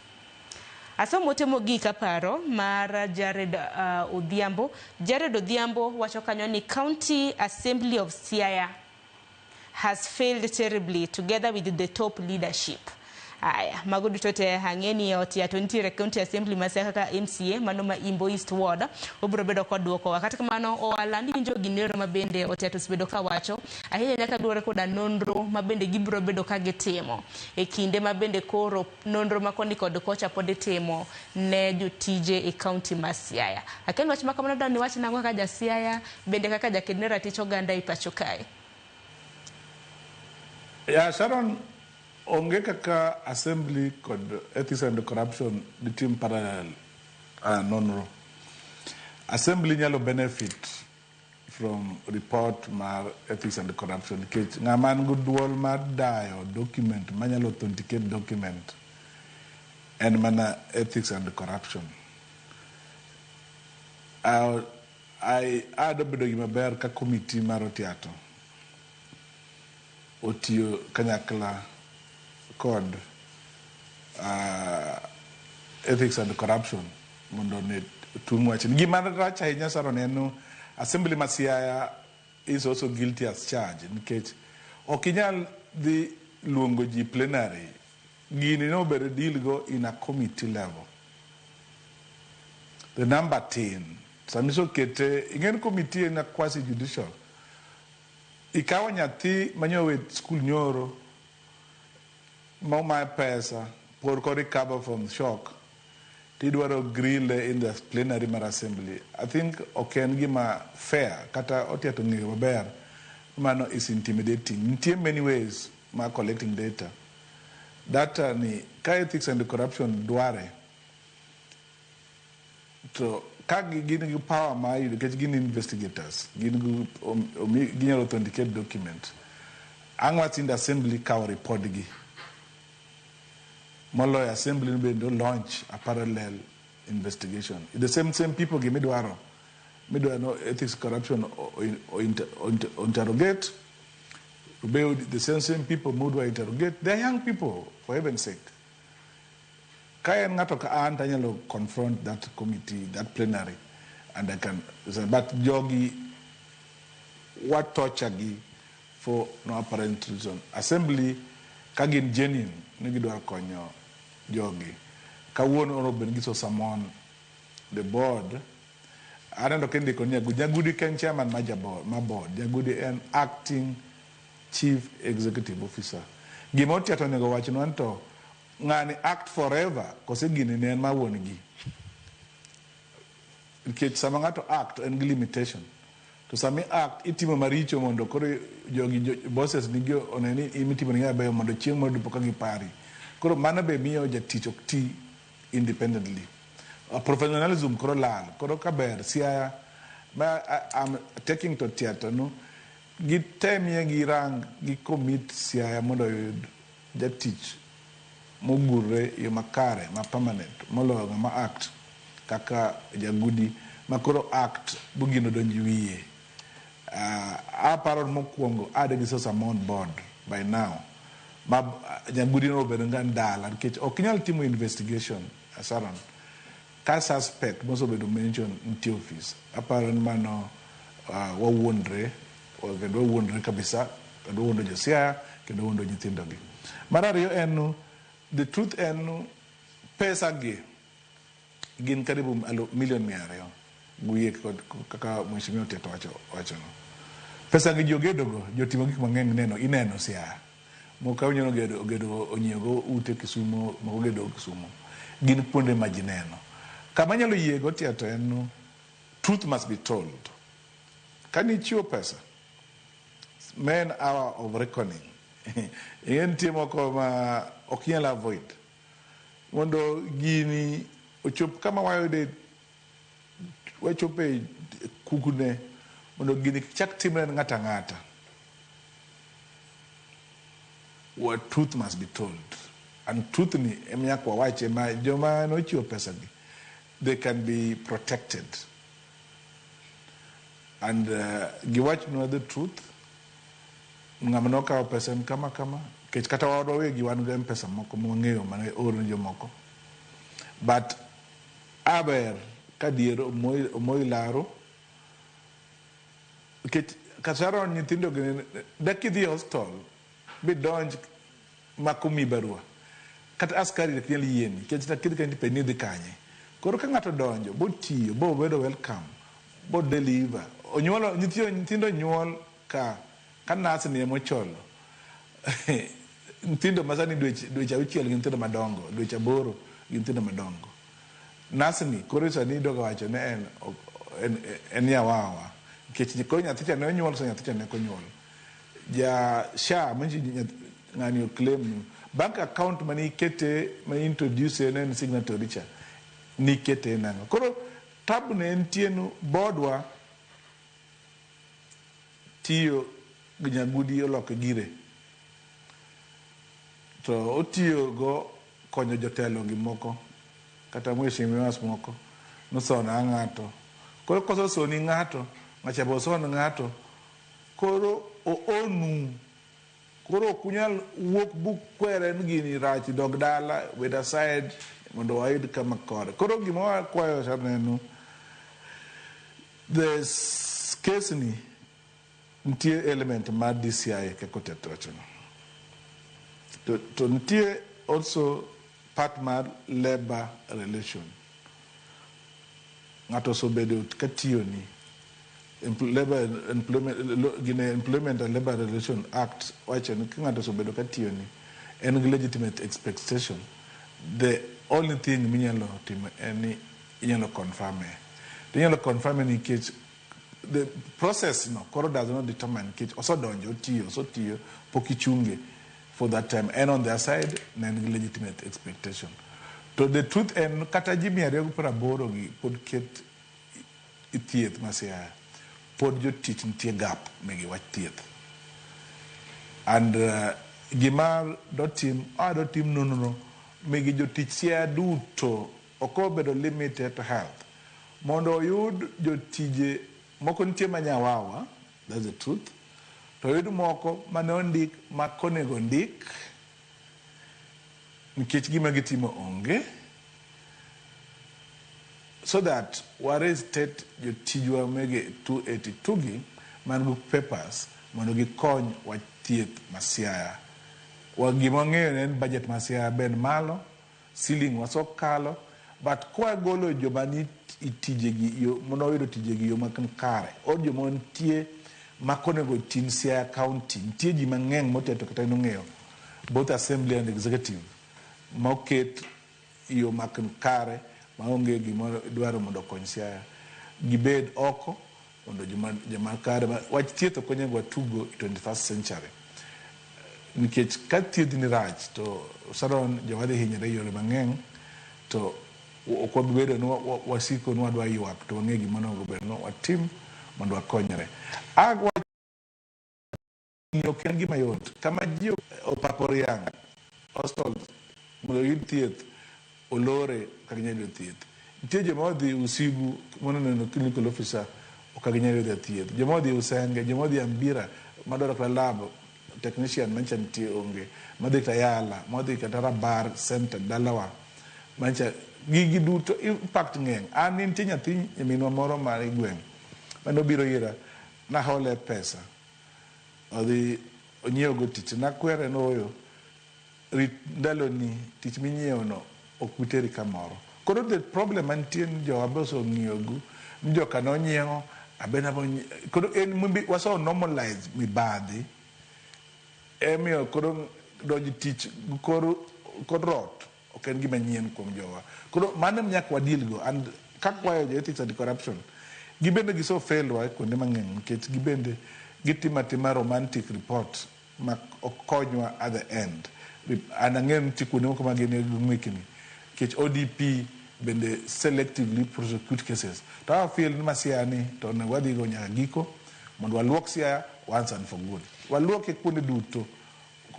Asomo ote mogik aparo mar Jared Odhiambo. Jared Odhiambo wacho kanyo ni County Assembly of Siaya has failed terribly together with the top leadership. Aya, mago duto te ang'e ni Otiato nitiere County Assembly ma Siaya kaka MCA mano ma Imbo East Ward obiro bedo kod duokowa. Kata kamano ohala ni winjo ginero ma bende Otiato osebedo kawacho ahinya nyaka luwore koda nonro ma bende gibiro bedo ka gitimo e kinde ma bende koro nonro ma koni kod kocha pod itimo ne jotije e county ma Siaya. Akia ni wach ma kamano dani wach nang'o kaka ja Siaya bende kaka jaked ne ratich oganda e pacho kae. Ya Sharon, onge kaka assembly kod ethics and corruption ditim parallel nonro. Assembly nyalo benefit from report mar ethics and corruption nikech ng'ama nigi duol mar dayo document manyalo authenticate document en mana ethics and corruption. Ado bedo gima ber ka committee mar Otiato otiyo kanyakla kod ethics and corruption mondo ne tung wach. Gima rach ahinya Sharon en ni assembly ma Siaya is also guilty as charged nikech ok inyal dhi luongo ji plenary. Gini no bedo deal go in a committee level. The number tin. Samiso kete ing'en committee en a quasi judicial. Ikawo nyathi manyowe school nyoro ma omaye pesa por ko recover from shock tidwaro grill in the plenary mar assembly. I think ok en gima fair kata Otiato ng'eyo maber mano is intimidating. Nitie many ways mar collecting data. Data ni ka ethics and corruption dware to ka gin gi power mar yudo nikech gin investigators gin gi ginyalo authenticate document. Ang' wach in the assembly kawo report gi moloyo assembly bende launch a parallel investigation. The same people gi midwaro no ethics corruption o interrogate the same people mudwa interrogate. They're young people, for heaven's sake. Ka en ng'ato ka an to anyalo confront that committee, that plenary, and I can say, but jogi wa torture gi for no apparent reason. Assembly ka gin genuine ni gidwaro konyo jogi. Kawuono onego bed ni giso summon the board. Aneno kindiko ni Nyagudi. Nyagudi en chairman ma board. Nyagudi en acting chief executive officer. Gima Otiato onego wachnwa ni to ng'ani act forever kose gini ne en mar wuon gi. Nikech sama ng'ato act en gi limitation. To sama act itimo maricho mondo koro jogi bosses nigi one ni imitimo ni mabeyo mondo chieng' moro dipo ka gipari. Koro mano be miyo jatich ok ti independently. Professionalism koro lal. Koro kaber Siaya ma I'm taking to theatre no gitemie girang gi commit Siaya mondo oyud jatich mogurre e yo makare ma permanent moloyo ng'ama act kaka Jagudi ma koro act bugino donji wiye. Aparo mokwongo ade gi summon board by now ma Jagudi no obedo nga dala nikech ok inyal timo investigation Sharon ka suspect mosebedo mention nitie office. Aparo ni mano wawuondre kendo wawuondre kabisa kendo wawuondo jo Siaya kendo wawuondo nyithindogi. Mar ariyo en the truth en pesa gi gin karibu milion 200 wiye kod kaka mheshimiwa Otiato wachono. Pesa gi jogedogo jotimo gik mang'eny neno ineno Siaya. Moko awinjo ni ogedo onyiewo ute Kisumo, moko ogedo Kisumo. Gin kuonde ma ji neno. Kama anyalo yiego Otiato en no truth must be told. Kani ichiwo pesa, men hour of reckoning. Ing'e nitie moko ma ok inyal avoid. Mondo gini ochop kama wayude wachope kukune mondo gini chak timre ne ng'ato ang'ata. What truth must be told. And truth ni ema nyaka wawache ma joma nochiwo pesa gi they can be protected. And giwachnwa the truth. Ng'ama nokawo pesa en kama kama. Nikech kata wan wawegi wan gi M-Pesa moko mwang'eyo mane oor ne jomoko. But aber ka dier omoyi laro nikech Kasarani nyithindo gi dak idhi e hostel bidonj makomiyi barua kata askari ok nyal yieni nikech kidhi kanyo tipenji ni idhi kanye. Koro ka ng'ato odonjo botiyo bobedo welcome bo deliver onyuolo nyithindo nyuol ka nurse ni emocholo nyithindo masani dweche 6 gin nyithindo madongo, dweche 8 gin nyithindo madongo. Nurse ni koro sani idogo wacho ni en nyawawa nikech koro nyathi cha ne onyuol so nyathi cha ne ok onyuol. Ja SHA ng'ani oclaim bank account mane ikete mane introduce ne en signatory cha nikete nang'o. Koro tabu ne entie nu bodwa tiyo gi Nyagudi oloke gire to otiyo go konyo jotelo gi moko kata mheshimiwas moko nosona ng'ato. Koro koso soni ng'ato ng'acha bo son ng'ato koro oonu koro ok unyal wuok buk kwere ni gini rach dog dala wed aside mondo wayud kama kore. Koro gima wakwayo saneno the case ni nitie element mar DCI kaka oteto wachono. To nitie also part mar labor relation. Ng'ato osebedo katiyo ni labor employment gine Employment and Labor Relation Act wacho ni ka ng'ato osebedo katiyo ni en gi legitimate expectation. The only thing minyalo timo en ni inyalo confirm e. To inyalo confirm e nikech the process no koro does not determine nikech osedonjo otiyo osetiyo pok ichunge for that time en on their side ne en gi legitimate expectation. To the truth en kata ji 280 gi pod ket thieth ma Siaya pod jotich nitie gap megi wach thieth. And gima dotim dotim nonro megi jotich Siaya duto ok obedo limited to health mondo oyud jotije moko nitie manyawawa, that's the truth, to oyud moko mane ondik ma konego ndik nikech gima gitimo onge so that wa reinstate jotijwa mege 282 gi man gi papers mondo gikony wach thieth ma Siaya. Gima wang'eyo en budget ma Siaya ben malo, ceiling wasokalo, but kwagolo joma ni tijegi yo mondo oyudo tijegi yo makare or joma nitie makonego tim Siaya County nitie ji mang'eny moteto kata en ong'eyo both assembly and executive moket yo makare maonge gima dwaro mondo okony Siaya gibed oko mondo joma kare wach thieth ok onego watugo e 21st century nikech ka thieth ni rach to saron joma dhi hinyore e yore mang'eny to ok wabi bedo ni wasiko ni wadwa ywak to wang'e gima onego bed ni watim mondo wakonyre. Ok en gima yot kama ji opako riang' hostel mondo giyud thieth olore ok ginyal yudo thieth. Nitie joma odhi Usigu mondo neno clinical officer ok ginyal yudo thieth. Joma odhi Usenge, joma odhi Ambira madwaro kata lab technician mancha nitie onge, madhi kata Yala, modhi kata Rabar Center dalawa mancha gigi duto impact ng'eny. An nitie nyathi nyaminwa moro mar gweng' mane obiro ira nahole pesa odhi onyiewo go tich nakwere ni ooyo rit ndaloni tich minyiewo no ok bi teri kamoro. Koro the problem mantie ni jowa be oseng'iyogu ni joka nonyiewo abe koro en wase normalize mibadhi emiyo koro donjo tich kor rot ok en gima nyien kuom jowa. Koro mano nyaka wadeal go and kakwayo jo ethics and corruption gibende giso fail wa kuonde mang'eny nikech gibende gitimo atima romantic report ma ok konywa at the end. An ang'eyo ni nitie kuonde moko ma gin ng'wekni nikech ODP bende selectively prosecute cases. To a feel ni ma Siaya ni to onego wadhi go nyaka giko mondo waluok Siaya once and for good. Waluoke kuonde duto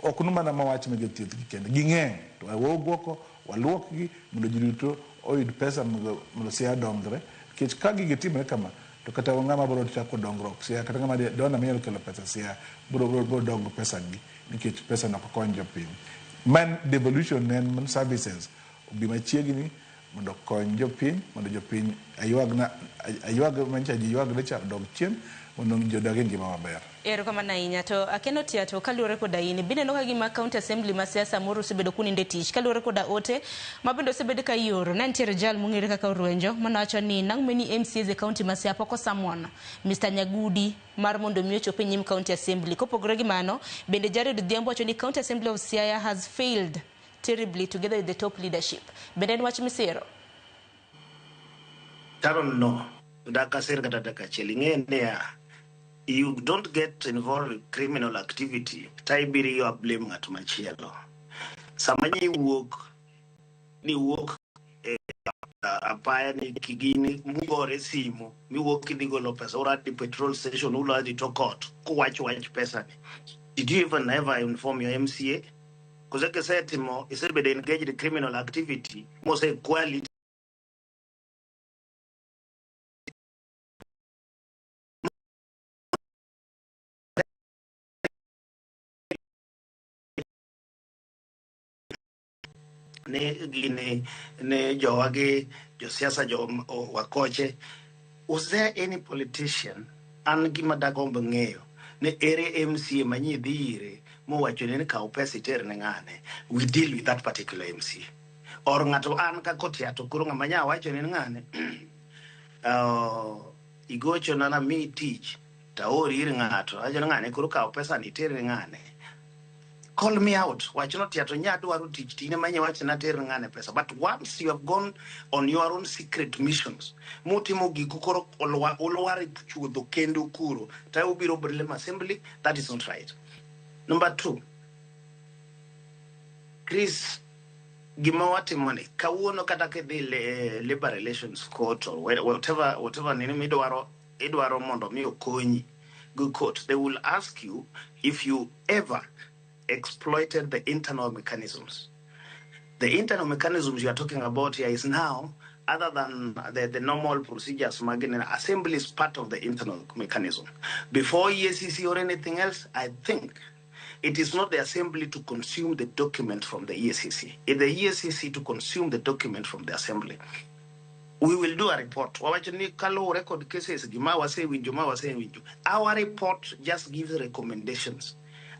ok nu mana mawach mege thieth gi kende ging'eny to wawuog oko waluokgi mondo ji duto oyud pesa mondo Siaya dongre nikech ka gigi timore kama to kata ng'ama biro chako dongruok Siaya kata ng'ama donor manyalo kelo pesa Siaya biro dongo pesa gi nikech pesa no ok kony jopiny. Man devolution ne en services obi machiegni mondo okony jopiny, mondo jopiny aywag aywag mancha ji ywagre cha odog chien, mondo ji odag e ngima maber. Erokamano ahinya. To Akeno Tiato, kaluwore koda in, bineno ka gima County Assembly ma siasa moro osebedo kuninde tich, kaluwore koda ote ma bende osebed ka ioro. Ne nitiere jal mong'ere kaka Orwenjo manowacho ni nang' many MCAs e county ma Siaya pok osummon Mr. Nyagudi mar mondo mi ochop e nyim County Assembly. Kopogore gi mano, bende Jared Odhiambo wacho ni County Assembly of Siaya has failed terribly together with the top leadership. Bende en wach misiro? Sharon, no. Dak asir kata dakika achiel. Ing'e niya, you don't get involved in criminal activity ta ibiro iwa blame ng'at machielo. Sama nyi wuok ni wuok e apaya ni kigini mugore simu miwuok kidhi golo pesa uradi petrol station uradi to court kuwacho wach pesa ni. Did you even ever inform your MCA? Kose kisetimo isebedo engaged in criminal activity mosekwali. Ne gini ne jowagi josiasa jo wakoche. Was there any politician, an gima dagombo ng'eyo ne ere MCA manyi dhi ire mowacho ni kaw pesa iter ne ng'ane? We deal with that particular MCA or ng'ato. An ka Kotiato koro ng'ama nya wacho ni ng'ane igochona namiyi tich taori ir ng'ato awacho ni ng'ane koro kaw pesa ni iter ne ng'ane, call me out, wachno Tiato nya dwaro tich tine manye wach na ter ng'ane pesa. But once you have gone on your own secret missions mutimo giku koro ulwar e chuodho kendo kuro ta ubiro blame assembly, that is not right. Number two, Chris, gima watimo ni kawuono kata kidhi labor relations court or whatever nini midwaro idwaro mondo mi okonyi go court, they will ask you if you ever exploited the internal mechanisms. The internal mechanisms you are talking about here is now other than the normal procedures. Magin assembly is part of the internal mechanism. Before EACC or anything else, I think it is not the assembly to consume the document from the EACC. It's the EACC to consume the document from the assembly. We will do a report. Wawacho ni kaluwore kod cases gima wasewinjo ma wasewinjo. Our report just gives recommendations.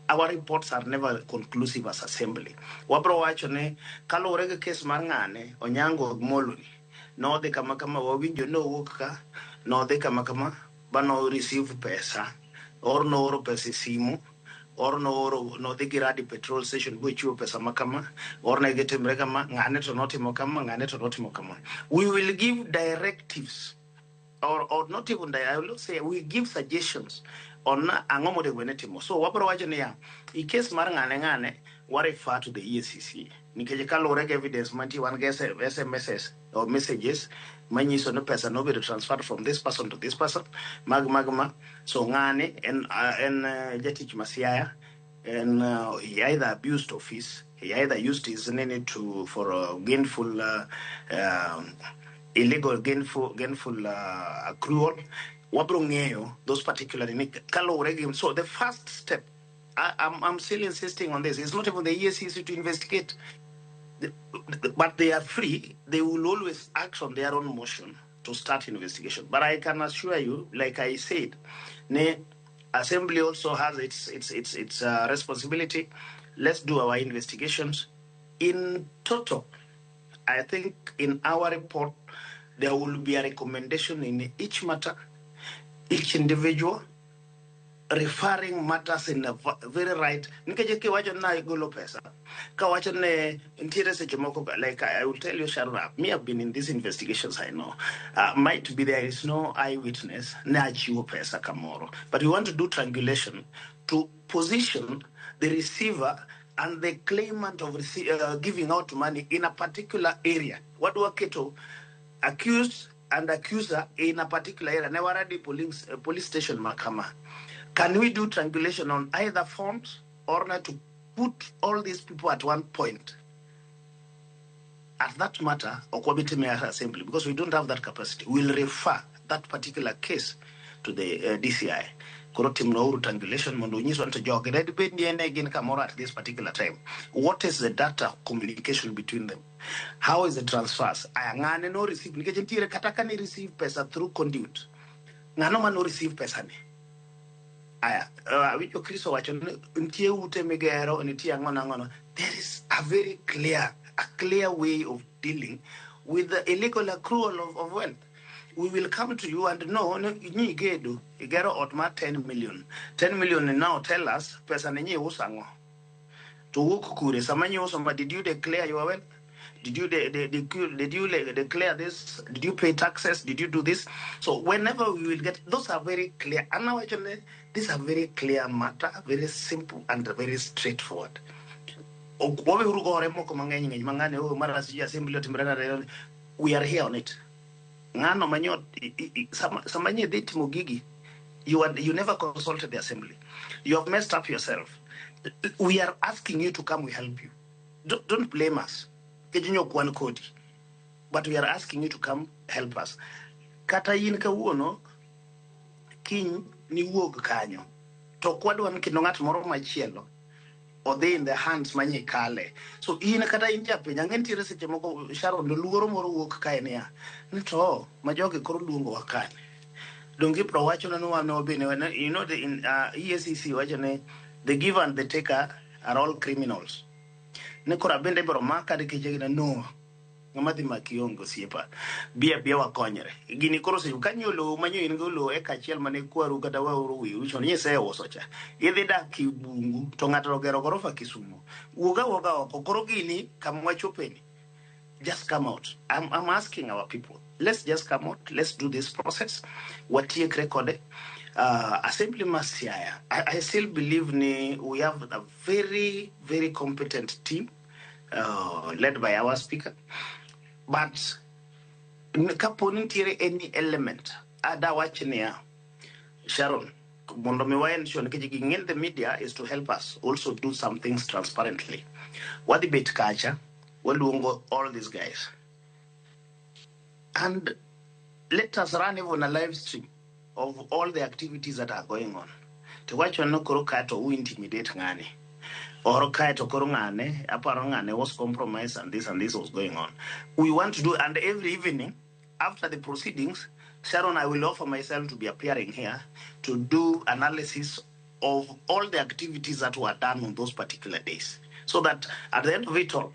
Our reports are never conclusive as assembly. Wabro wacho ni kaluwore gi case mar ng'ane Onyango Moloni nodhi kama kama, wawinjo nowuok ka nodhi kama kama ba no receive pesa or nooro pesa e simu or nooro nodhi gi radi petrol station bochiwo pesa ma kama or ne gitimre kama, ng'ane to notimo kama, ng'ane to notimo kama. We will give directives or not even, I will not say, we give suggestions on ang'o monego bed ni timo. So wabro wacho niya, i case mar ng'ane ng'ane wa refer to the EACC nikech kaluwore gi evidence mantie, wan gi SMSs or messages manyiso ni pesa nobedo transferred from this person to this person mag mag ma. So ng'ane en jatich ma Siaya and he either abused office, he either used his name to for gainful illegal gainful accrual. Wabro ng'eyo those particular ni kaluwore gi. So the first step, I'm still insisting on this, it's not even the EACC to investigate, but they are free. They will always act on their own motion to start investigation. But I can assure you, like I said, ne assembly also has its responsibility. Let's do our investigations. In total, I think in our report there will be a recommendation in each matter, each individual, referring matters in a very right, nikech kiwacho na igolo pesa kawacho ne nitiere seche moko, like I will tell you, Sharon, me have been in these investigations. I know might be there is no eyewitness ne achiwo pesa kamoro, but we want to do triangulation to position the receiver and the claimant of giving out money in a particular area. Wadwa keto accused and accuser in a particular area. Ne waradi police station makama. Can we do triangulation on either phones or not to put all these people at one point? At that matter, ok wabi time assembly because we don't have that capacity. We'll refer that particular case to the DCI. Koro timnwauru triangulation mondo unyiswa ni to jogi ne dibed ni ne gin kamoro at this particular time. What is the data communication between them? How is the transfers? Aya, ng'ane no receive nikech nitiere kata ka ne receive pesa through conduit. Ng'ano ma no receive pesa ni? Aya, awinjo Chris owacho ni nitie ute migero, nitie ang'o nang'ono. There is a very clear, a clear way of dealing with the illegal accrual of wealth. We will come to you and know ni nyi gedo, igero ot mar 10 million. 10 million now tell us pesa ni nyi uso ang'o. To wuok kure, sama nyi uso ma did you declare your wealth? Did you declare this? Did you pay taxes? Did you do this? So whenever we will get, those are very clear. And now actually, these are very clear matter, very simple and very straightforward. Ok waweuru gore moko mang'eny ng'eny mang'ane oh mara sijui assembly otimore nade. We are here on it. Ng'ano manyo sama nye dhi timo gigi, you never consulted the assembly. You have messed up yourself. We are asking you to come, we help you. Don't blame us. Nikech nyo ok wan kodi. But we are asking you to come help us. Kata in kawuono, kiny niwuog kanyo. To ok wadwa ni kendo ng'at moro machielo odhi in the hands manye kale. So in kata in japiny, ang'e nitiere seche moko Sharon, luoro moro wuok kae niya, ni to ma jogi koro luongowa kanye. Donge ibro wacho ni wan wabende, you know, the, in EACC wacho ni the giver and the taker are all criminals. Ni koro abende ibro maka nikech gina no. Ng'ama dhi maki onge osiepa. Bi abia wakonyre. Gini koro seche kanyo lowo manyo in go lowo eka achiel mane kwaru kata wauru wiu chon niseuso cha. Idhi dak e bungu to ng'ato ogero gorofa Kisumu. Wuog awuoga oko. Koro gini kama wachopeni. Just come out. I'm asking our people. Let's just come out. Let's do this process. Watiekre kode. Assembly ma Siaya. I still believe ni we have a very, very competent team led by our speaker. But kapo ni nitiere any element, ada wach niya, Sharon, mondo mi wa ensure nikech ging'e the media is to help us also do some things transparently. Wadhi bet kacha, waluongo all these guys. And let us run even a live stream of all the activities that are going on. To wacho no koro kae to u intimidate ng'ani. Or kae to koro ng'ane, aparo ng'ane was compromised and this was going on. We want to do, and every evening, after the proceedings, Sharon, I will offer myself to be appearing here to do analysis of all the activities that were done on those particular days. So that at the end of it all,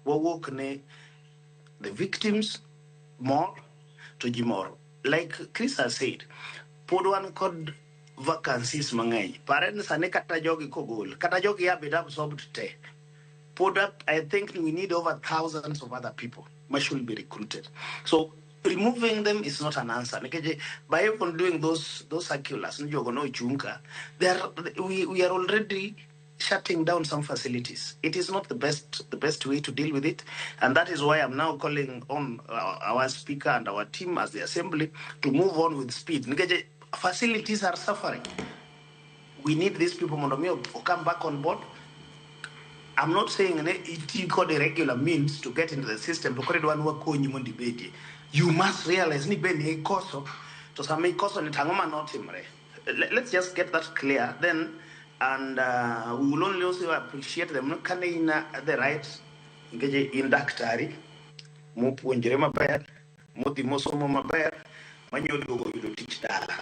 we work ne the victims more to ji moro. Like Chris has said, pod wan kod vacancies mang'eny. Pare ni sani kata jogi kogol, kata jogi ya bed absorbed te. Pod up, I think we need over thousands of other people who should be recruited. So removing them is not an answer. Nikech by even doing those circulars, ni jogo no ochung ka, we are already shutting down some facilities. It is not the best way to deal with it, and that is why I'm now calling on our speaker and our team as the assembly to move on with speed. Nikech facilities are suffering. We need these people mondo mi come back on board. I'm not saying ne iti kod regular means to get into the system. To koro idwa ni wakonyi mondo ibedie. You must realize ni bende ikoso, to sama ikoso ni tang'o manotimre. Let's just get that clear then, and we will only also appreciate them kane in the right nikech in daktari mopuonjre maber, modhi mosomo maber, manyo duogo yudo tich dala.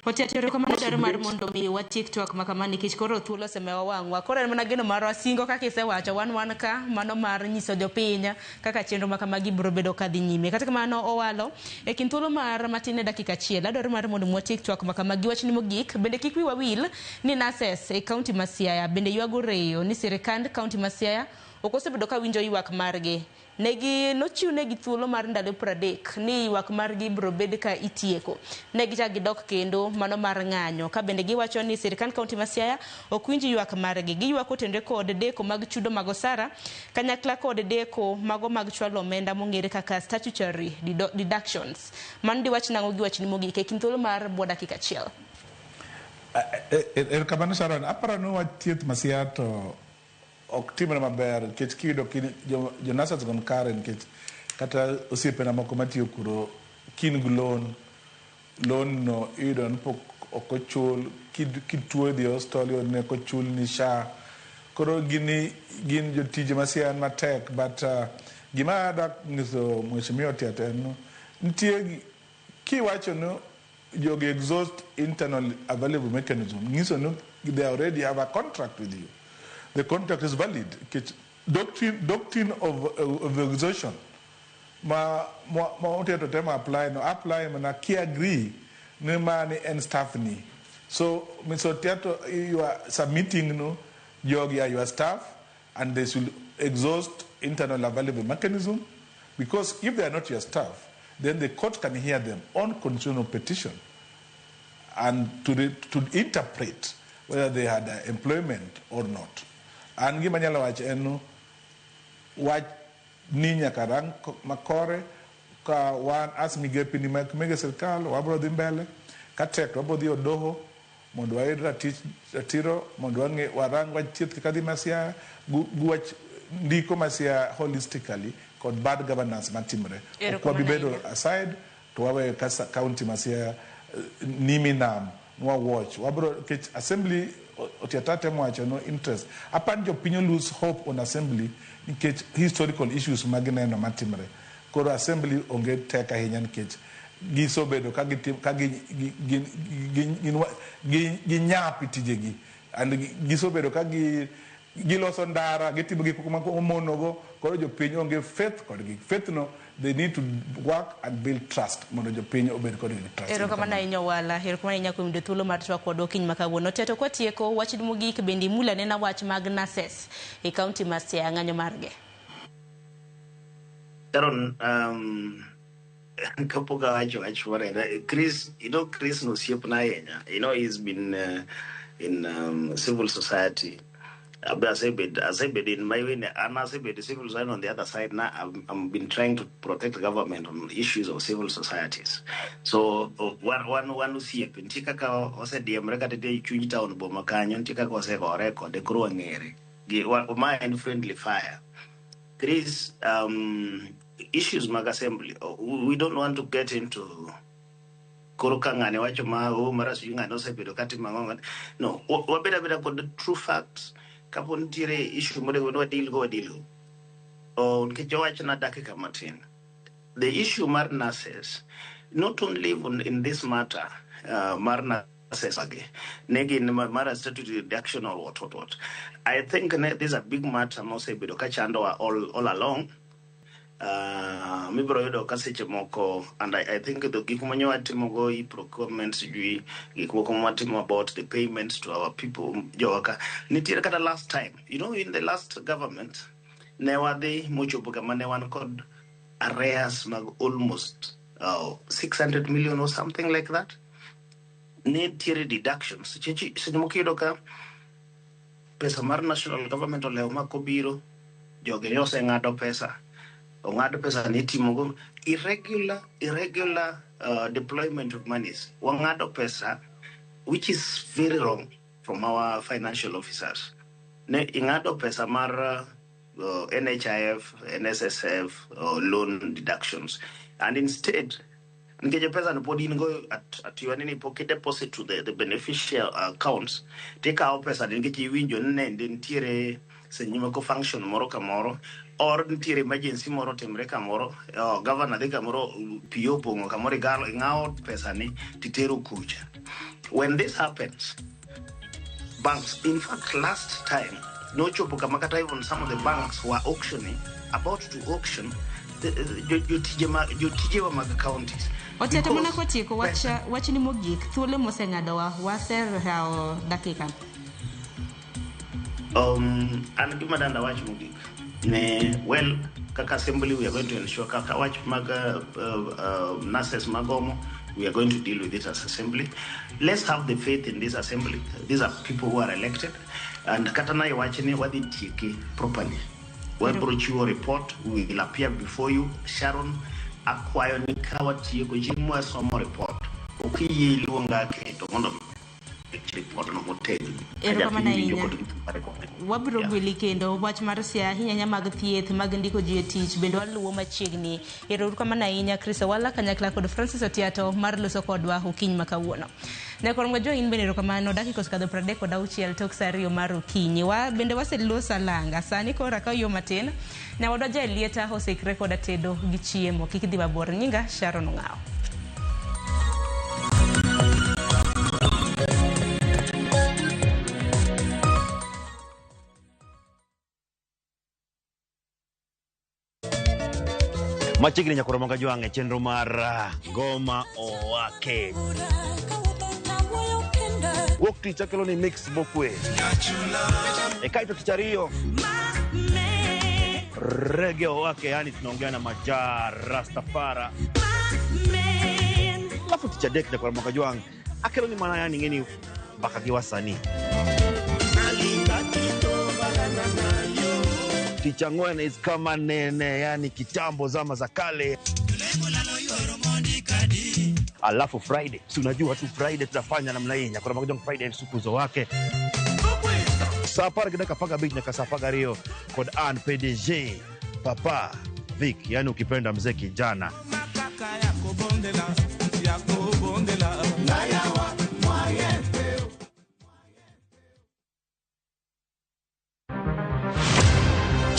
Otiato erokamano dwaro mar mondo mi watiek twak ma kama nikech koro thuolo osemewa wang'wa. Koro en mana geno marwa singo kaka isewacho wan ka mano mar nyiso jopiny kaka chenro ma kamagi biro bedo kadhi nyime. Kata kamano owalo e kind thuolo mar matin e dakika achiel adwaro mar mondo mi watiek twak ma kamagi wachni mogik bende kik wiwa wil ni nurses e kaunti ma Siaya bende ywago reyo ni sirikand kaunti ma Siaya ok osebedo ka winjo ywak margi. Negi nochiwnegi thuolo mar ndalo 30 ni ywak margi biro bed ka itieko. Ne gichak gidok kendo mano mar ng'anyo ka bende giwacho ni sirikand kaunti ma Siaya ok winj ywak margi. Giywak kotenore kod deko mag chudo mag osara kanyakla kod deko mago mag chwalo omenda mong'ere kaka statutory deductions. Mano diwach nang'o gi wachni mogik e kind thuolo mar bwo dakika achiel. Erokamano Sharon, aparo ni wach thieth ma Siaya to ok timre maber nikech kiyudo jo nurses go kare nikech kata osiepena moko matiyo kuro kin gi loan no iyudo ni pok ok ochul kituo idhi hospital iyudo ni ok ochul ni SHA. Koro gini gin jotije ma Siaya matek, but gima adwa nyiso Mheshimiwa Otiato en ni nitie kiwacho ni jogi exhaust internal available mechanism, nyiso ni they already have a contract with you. The contract is valid. Nikech doctrine of exhaustion ma Otiato temo apply no apply mana ki agree ni mani en staff ni. So Mr. Otiato, you are submitting no jogi are your staff and they should exhaust internal available mechanism, because if they are not your staff, then the court can hear them on constitutional petition and to interpret whether they had employment or not. An gima anyalo wacho en no wach ni nyaka rang makore ka wan as migepni mege sirkal wabro dhi mbele ka tek to wabro dhi e doho mondo wayud ratiro mondo wang'e warang wach thieth kaka dhi ma Siaya gi wach ndiko ma Siaya holistically kod bad governance matimre. Ok wabi bedo aside to waweyo ka county ma Siaya nimi nam nwa watch wabro nikech assembly Otiata temo wacho no interest apani jopiny lose hope on assembly nikech historical issues magineno matimre. Koro assembly onge tek ahinya nikech gisebedo ka ginyap e tijegi and gisebedo ka giloso ndara, gitimo gik moko monogo. Koro jopiny onge faith kodgi. Faith no, they need to work and build trust mondo jopiny obed kodgi gi trust. Erokamano ahinya Owala, erokamano ahinya kuom yudo thuolo mar twak kodwa okinyi ma kawuono. Otiato kwatieko wach mogik bende imulo anena wach mag nurses e kaunti ma Siaya, ng'anyo margi. Sharon, kapok awacho wach moro, Chris, you know, Chris no osiepna ahinya. You know, he's been in civil society. Asebed in my way, an asebed civil society on the other side now. I've been trying to protect government on issues of civil societies. So wan osiepe, nitie kaka osediemre kata e chuny town boma kanyo, nitie kaka osegore kode koro wang'ere. Ma en friendly fire. Chris, issues mag assembly, we don't want to get into koro ka ng'ane wacho ma o mara sijui ng'ane osebedo katimo ang'o. No, wabed abeda kod true facts. Kapo nitiere issue monego bed ni wadeal go, wadeal go. Oh, nikech owachna dakika matin. The issue mar nurses, not only even in this matter, mar nurses age, ne gin mar statutory reduction or what. I think ne, this is a big matter mosebedo ka chandowa all along. Mibiro yudo ka seche moko, and I think the gik manyo watimogo e procurement, sijui gik moko mwatimo about the payments to our people jowa ka nitiere kata last time, you know, in the last government ne wadhi mochopo kama ne wan kod arrears mag almost 600 million or something like that. Nitiere deductions seche moko iyudo ka pesa mar national government olewo ma kobiro jogi ne oseng'ado pesa, ong'ad pesa ni itimogo irregular deployment of monies. Wang'ado pesa, which is very wrong from our financial officers. Ne ing'ado pesa mar NHIF, NSSF, loan deductions, and instead nikech pesa no pod in go at your nini pok deposit to the beneficial accounts, tikawo pesa ni nikech iwinjo ni ne nitiere seche moko function moro kamoro or nitiere emergency moro timre kamoro, governor dhi kamoro, pi opong'o kamoro, igalo ing'awo pesa ni titero kucha. When this happens, banks, in fact last time nochopo kama kata even some of the banks were auctioning, about to auction jotijewa mag counties. Otiato, mana kotieko wach wachni mogik, thuolo moseng'adowa waserawo dakika. An gima danda wach mogik ne, well, kaka assembly we are going to ensure kaka wach mag nurses magomo, we are going to deal with it as assembly. Let's have the faith in this assembly. These are people who are elected, and kata na iwach ni wadhi tieke properly. Wabro chiwo report, we will appear before you. Sharon, akwayo ni ka watieko chieng' mwasomo report, ok iyie iluonga kendo mondo report no motegno. Erokamano Japiny winjo ahinya. kod gik ma recommend. Wabiro gweli kendo wach mar siaya ahinya mag thieth mag ndiko ji e tich bende waluwo machiegni. Erokamano ahinya Chris Owala kanyakla kod Francis Otiato mar loso kodwa okinyi ma kawuono. Nyakwar Mwajo in bende erokamano dakika osekadho 36 tok sa 2 mar okinyi. Wa bende waseloso alanga. Sani koro akaw yo matin. Nyawadwa ja Elieta oseikre koda tedo gi chiemo. Kik idhi mabor. Nyinga Sharon Ong'awo. Machiegni nyakwar Moga Jwang' e chenro mar Ngoma Owake. Wuok tich akelo ni mix mokwe. E kaeto tich ariyo rege owake, yani tunaongea na Majaa Rastafara. Alafu tich adek nyakwar Moga Jwang' akelo ni mana yani ng'eni mbaka gi wasanii. Tich ang'wen is kama nene, yani kitambo zama za kale. Alafu Friday, si unajua tu Friday tutafanya namna hii. Nyakwar Moga Jwang' Friday en sukuzo wake. Sa apar gi dakika apar gabich nyaka sa apar gariyo kod an PDG Papa Vic, yani ukipenda mzee kijana.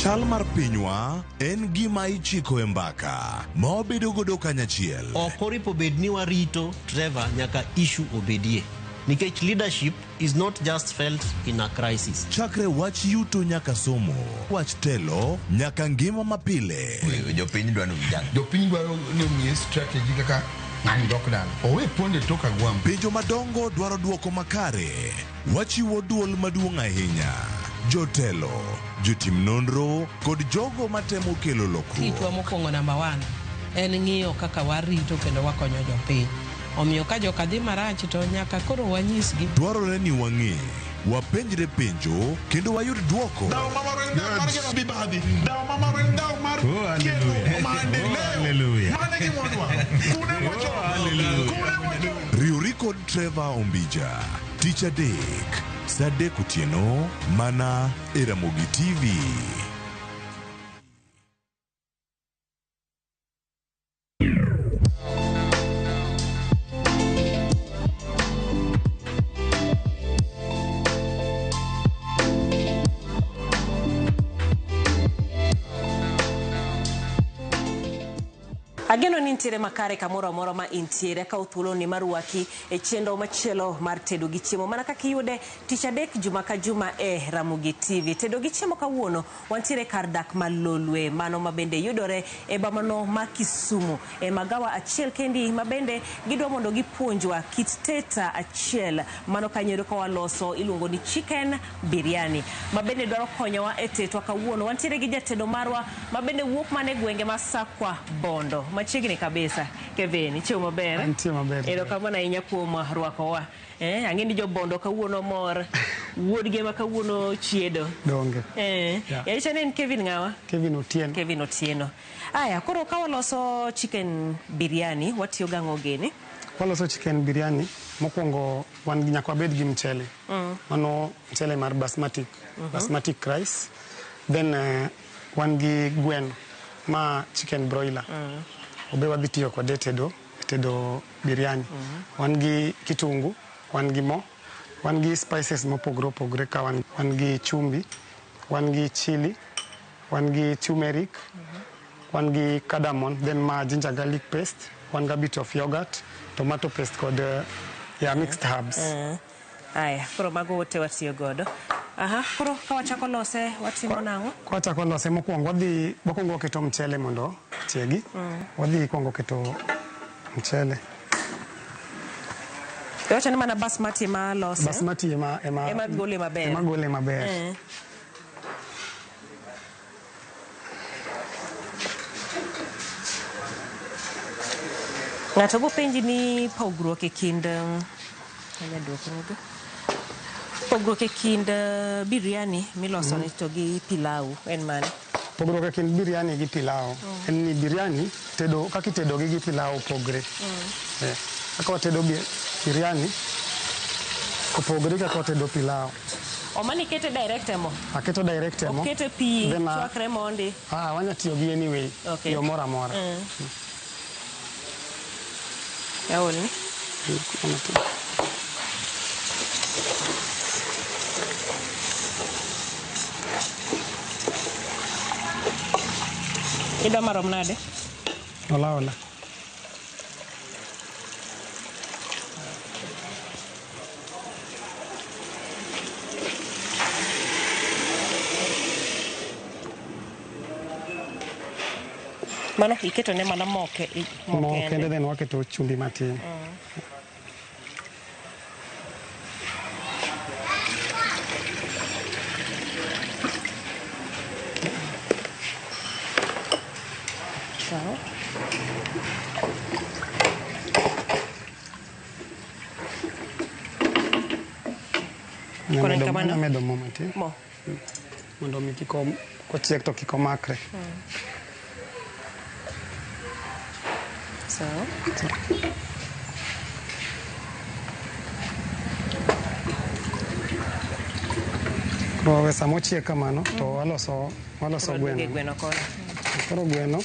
Chal mar pinywa en gima ichiko e mbaka ma wabedo godo kanyachiel. Ok oripo bed ni warito Trevor nyaka issue obedie. Nikech leadership is not just felt in a crisis. Chakre wach yuto nyaka somo, wach telo nyaka ngima mapile. Jopiny dwaro vijana. Jopiny dwaro ni omiye strategy kaka ng'ani dok dala. Owe ponde tok agwambo. Penjo madongo dwaro duoko makare. Wachiwo duol maduong' ahinya. Jotelo, jotim nonro kod jogo matemo kelo lokruok. Tijwa mokwongo namba 1 en ng'iyo kaka warito kendo wakonyo jopiny. Omiyo ka joka dhi marach to nyaka koro wanyisgi. Dwarore ni wang'e, wapenjre penjo kendo wayud duoko. Riwri kod Trevor Ombija, tich adek, sa adek otieno, mana e Ramogi TV. Ageno ni nitiere makare kamoro amora ma intiere. Akawo thuoloni mar rwaki e chenro machielo mar tedo gi chiemo mana kaka iyude tich adek juma ka juma e Ramogi TV. Tedo gi chiemo kawuono wantiere kar dak ma Lolwe, mano ma bende yudore e bomano ma Kisumu, e magawa achiel kendi ma bende gidwa mondo gipuonjwa kit teta achiel mano kanyo ka waloso iluongo ni chicken biryani ma bende dwaro konyowa e tetwa kawuono. Wantiere gi jatedo marwa ma bende wuok mana e gwenge ma Sakwa Bondo. Machiegni kabisa. Kevin, ichiemo maber? Antie maber. Erokamano ahinya kuom rwakowa. Ang'e ni jobondo kawuono mor. Wuodgi ema kawuono chiedo. Donge. Yeah. Yacha ne en Kevin ng'awa? Kevin Otieno. Kevin Otieno. Aya, koro ka waloso chicken biryani, watiyo gang'o gini? Waloso chicken biryani, mokwongo wan nyaka wabed gi mchele. Mano mchele mar basmati. Basmati rice. Then wan gi gweno ma chicken broiler. Obe wadhi tiyo kode tedo biryani. Wan gi kitungu, wan gi mo, wan gi spices mopogore opogore ka wan gi chumbi, wan gi chili, wan gi turmeric, wan gi cardamom, then ma ginger garlic paste, wan gi a bit of yogurt, tomato paste kod mixed herbs. Aya, koro mago te watiyo godo. Aha, koro ka wachako lose watimo nang'o? Ka wachako lose mokwongo wadhi wakwongo waketo mchele mondo chiegi. Wadhi kwongo keto mchele. Iwacho ni mana basmati ema lose? Basmati ema gole maber. Ema gole maber. Ng'ato bopenji ni pogruok e kind pogruok e kind biryani miloso ni to gi pilau en mane? Pogruok e kind biryani gi pilau en ni biryani tedo kaka itedo gi pilau opogre. Kaka watedo biryani opogre kaka watedo pilau. Omani kete direct e mo? Aketo direct e mo. Okete pi, chwakre mondi. Wanya tiyo gi anyway. Okay. Yo moro amora. Aolni. Idwa marom nade? Ola ola. Mano iketo ne mana mo mo kende then waketo chumbi matin. Sawa. Koro en kamano? Amedo mo matin. Mo. Mondo mi kik kochiek to kik omakre. Sawa. Koro sama ochiek kamano to waloso gweno. Gweno kono. Koro gweno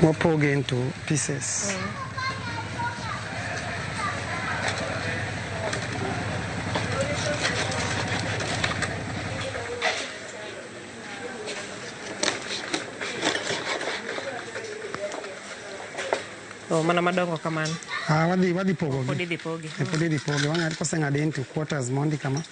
wapoge into pieces. Oh, mana madongo kamano. Wadhi pogo. Pod idhi pogi. Pod idhi pogi. Wang'ado koseng'ade into quarters mondi kama.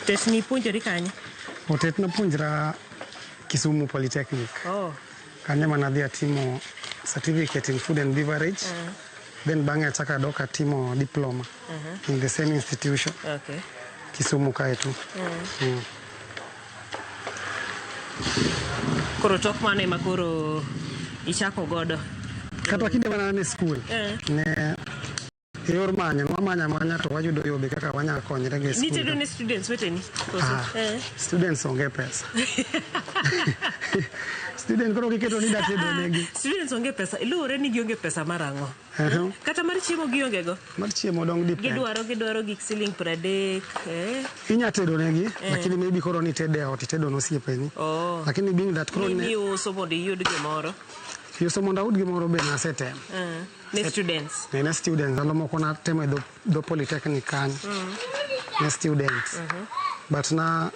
Tet ni puonjori kanye? Tet napuonjra Kisumu Polytechnic. Oh. Kanyo mana adhi atimo certificate in food and beverage. Then bang'e achako adok atimo diploma in the same institution. Okay. Kisumu kae tu. Koro tok mano ema koro ichako godo? Kata kinde mana an e school. Ne yor manya, wamanya manya to wayudo yo be kaka wanyalo konyre gi school. Nitedo ne students weteni? Students onge pesa. Student koro kiketo ni datedo negi. Students onge pesa, luwore ni gionge pesa mar ang'o? Kata mar chiemo gionge go? Mar chiemo dong depend. Gidwaro gik siling 30. Inya tedo negi, lakini maybe koro ni tede e ot, itedo ne osiepeni. Lakini being that koro ne iuso mondo iyud gimoro. Iuso mondo ayud gimoro be nasetemo. Ne students. Ne students, ndalo moko natemo e dho Polytechnic kanyo. Ne students. But na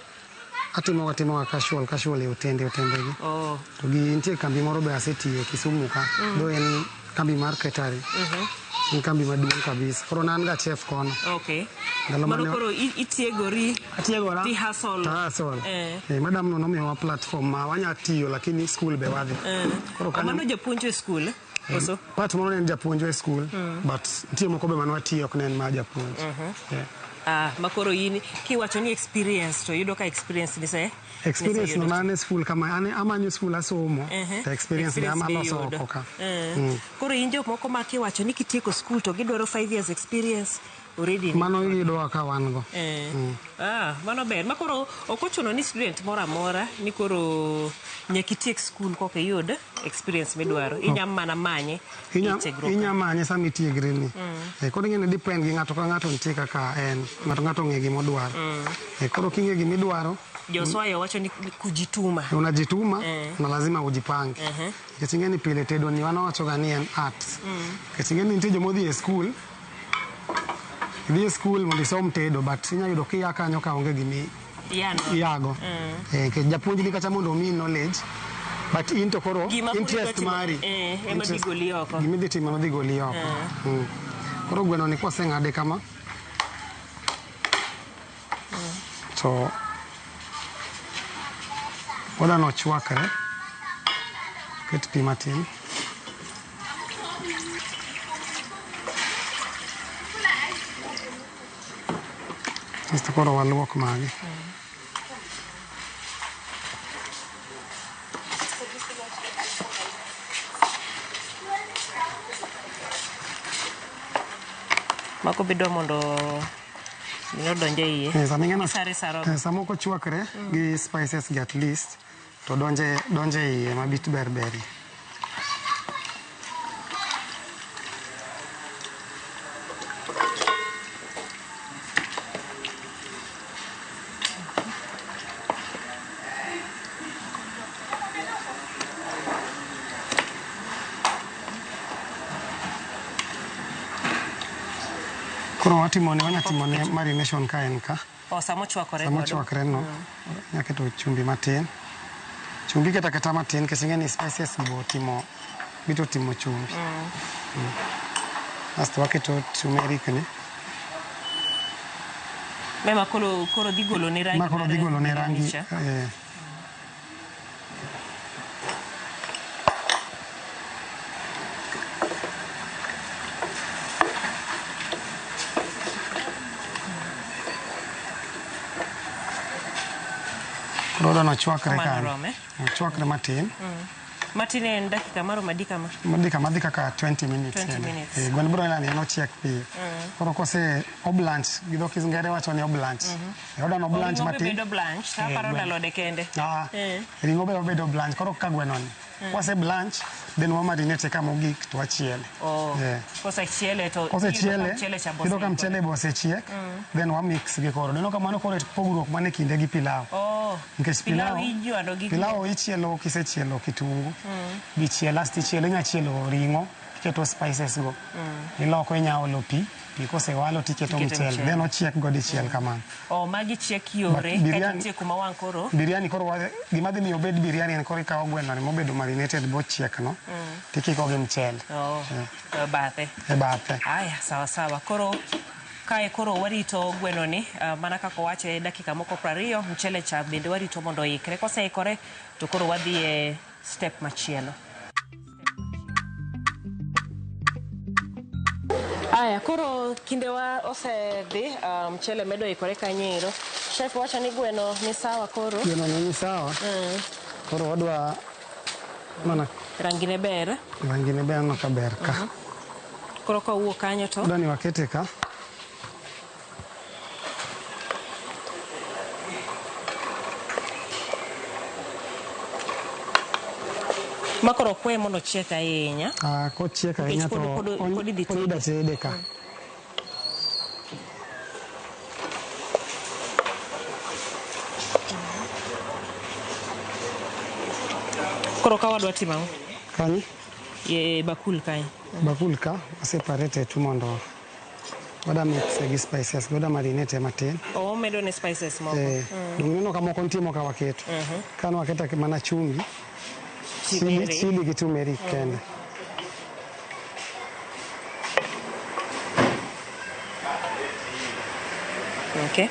atimo casual e otende gi. To gi nitie kambi moro be asetiye Kisumu ka. Though en kambi mar catering. En kambi maduong' kabisa. Koro ne an ga chef kono. Okay. Mano koro itiegori. Atiegora. Ti hustle. To hustle. Madam no nomiyowa platform ma wanya tiyo lakini school be wadhi. Koro kanyo. Mano japuonj e school? Koso? Part moro ne en japuonj e school, but nitie moko be mane watiyo ok ne en mar japuonj. Makoro in kiwacho ni experience to yudo ka experience ni se? Experience no an e school kama an amanyo school asomo to experience be amaloso oko ka. Koro in jok moko ma kiwacho ni kitieko school to gidwaro 5 years experience already. Mano iyudo ka wan go. Mano ber. Makoro ok ochuno ni student moro amora ni koro nyaka itiek school koka iyud experience midwaro. Inya mana manye. Inya manye sama itiegri ni. Koro ing'e ni depend gi ng'ato ka ng'ato nitie kaka en. Ng'ato ng'ato ong'e gima odwaro. Koro king'e gima idwaro. Joswayo wacho ni kujituma. Unajituma na lazima ujipange. Nikech ing'e ni pile tedo ni wanawacho ga ni en art. Nikech ing'e ni nitie joma odhi e school. Idhi e school mondo isom tedo but inya yudo kia kanyo ka onge gimi iago. Nikech japuonj ni kata mondo omiyi knowledge but in to koro interest mari ema dhi goli oko. Gima idhi timo dhi goli oko. Koro gweno ni koseng'ade kama to wadwani ochwakre. Ket pi matin. Kasto koro waluok magi. Mako bidwa mondo odonje iye. Sama ok ochwakre gi spices gi at least to donje iye mabit ber beri. Koro watimone, wanya timone marination ka en ka. O sama ochwakore Sama godo. ochwakre no, nya keto chumbi matin. Chumbi keto aketa matin nikech ing'e ni spices go otimo bito timo chumbi. Asto waketo turmeric ni. Mema koro dhi golo ne rangi. Ma koro dhi mar golo ne rangi. cha. Eh, Koro odwa nochwakre Kamano kanyo. rome. Ochwakre matin. Matin en dakika maromo adi kama? Madhi kama dhi kaka 20 minutes. 20 kende. minutes. Eh, gweno biro neno ni en ochiek piyo. Koro kose oblanch, gi dho kizungere wacho ni oblanch. Eh, odwa noblanch Ring'o be matin. bedo blanch, to Eh, aparo gweno. nalode kende. Ah, Eh. ring'o be obedo blanch. Koro kaka gweno ni. Kose blanch, then wamarinate ka mogik to wachiele. Oh. Eh. Kosechiele to Kosechiele, iyudo ka mchele cha iyudo ka mchele be osechiek, then wamix gi koro. Ineno ka mano koro pogruok mane kinde gi pilau. Oh. Nikech Pilau pilau, ijwando gi pilau ichielo kisechielo kitungu, dichiel asto ichielo, inya chielo ring'o, iketo spices go. Iloko inya olo pi, pi kosewalo tiketo Tiketo mchele, mchele. then ochiek go dichiel kamano. Oh, magi chiek yore, But kaeto biryani- nitie kuma wang' koro. Biryani koro gima dhi miyo obed biryani en koro ikawo gweno ni mobedo marinated bochiek no, tikiko gi mchele Oh, e bathe. e bathe. Aya, sawa sawa. Koro kae koro warito gweno ni mana kaka owache dakika moko 20, mchele cha bende warito mondo oikre. Koseikore to koro wadhi e step machielo. Aya, koro kindewa osedhi, mchele medo ikore kanyo ero. Chef wacho ni gweno ni sawa koro. Gweno ni sawa. Koro wadwa mana Rangi ne ber. rangi ne ber aneno ka ber ka. Koro kawuok kanyo to Adwa ni wakete ka. Ma koro ok weye mondo ochiek ahinya. Ah, kochiek ahinya Nikech to pod idhi pod idwa tede ka. Koro ka wadwa timo ang'o? Kanyo? E bakul kae. Bakul ka, waseparate tu mondo wada mix gi spices, wada marinate matin. O medo ne spices moko. Eh, Dong ineno ka moko nitie moko waketo. Kano waketo mana chumbi, Turmeric. chili gi turmeric kende. Okay.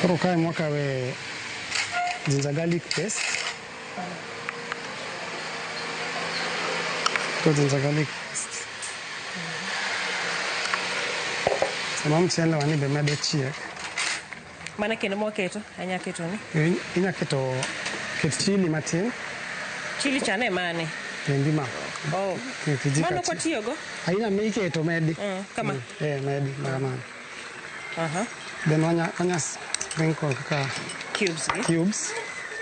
Koro kae mwakawe ginger garlic paste. To ginger garlic paste. Sama mchele wani be medo chiek. Mane kendo mwaketo, anya keto ni. Inya keto ket chili matin. Chili cha ne mane? Endi ma. Oh. Kijiko Mano achiel. kwatiyogo? Aina mi iketo medi. Kama. Eh, medi kamano. Aha. Then wanya sprinkle kaka cubes gi. Cubes.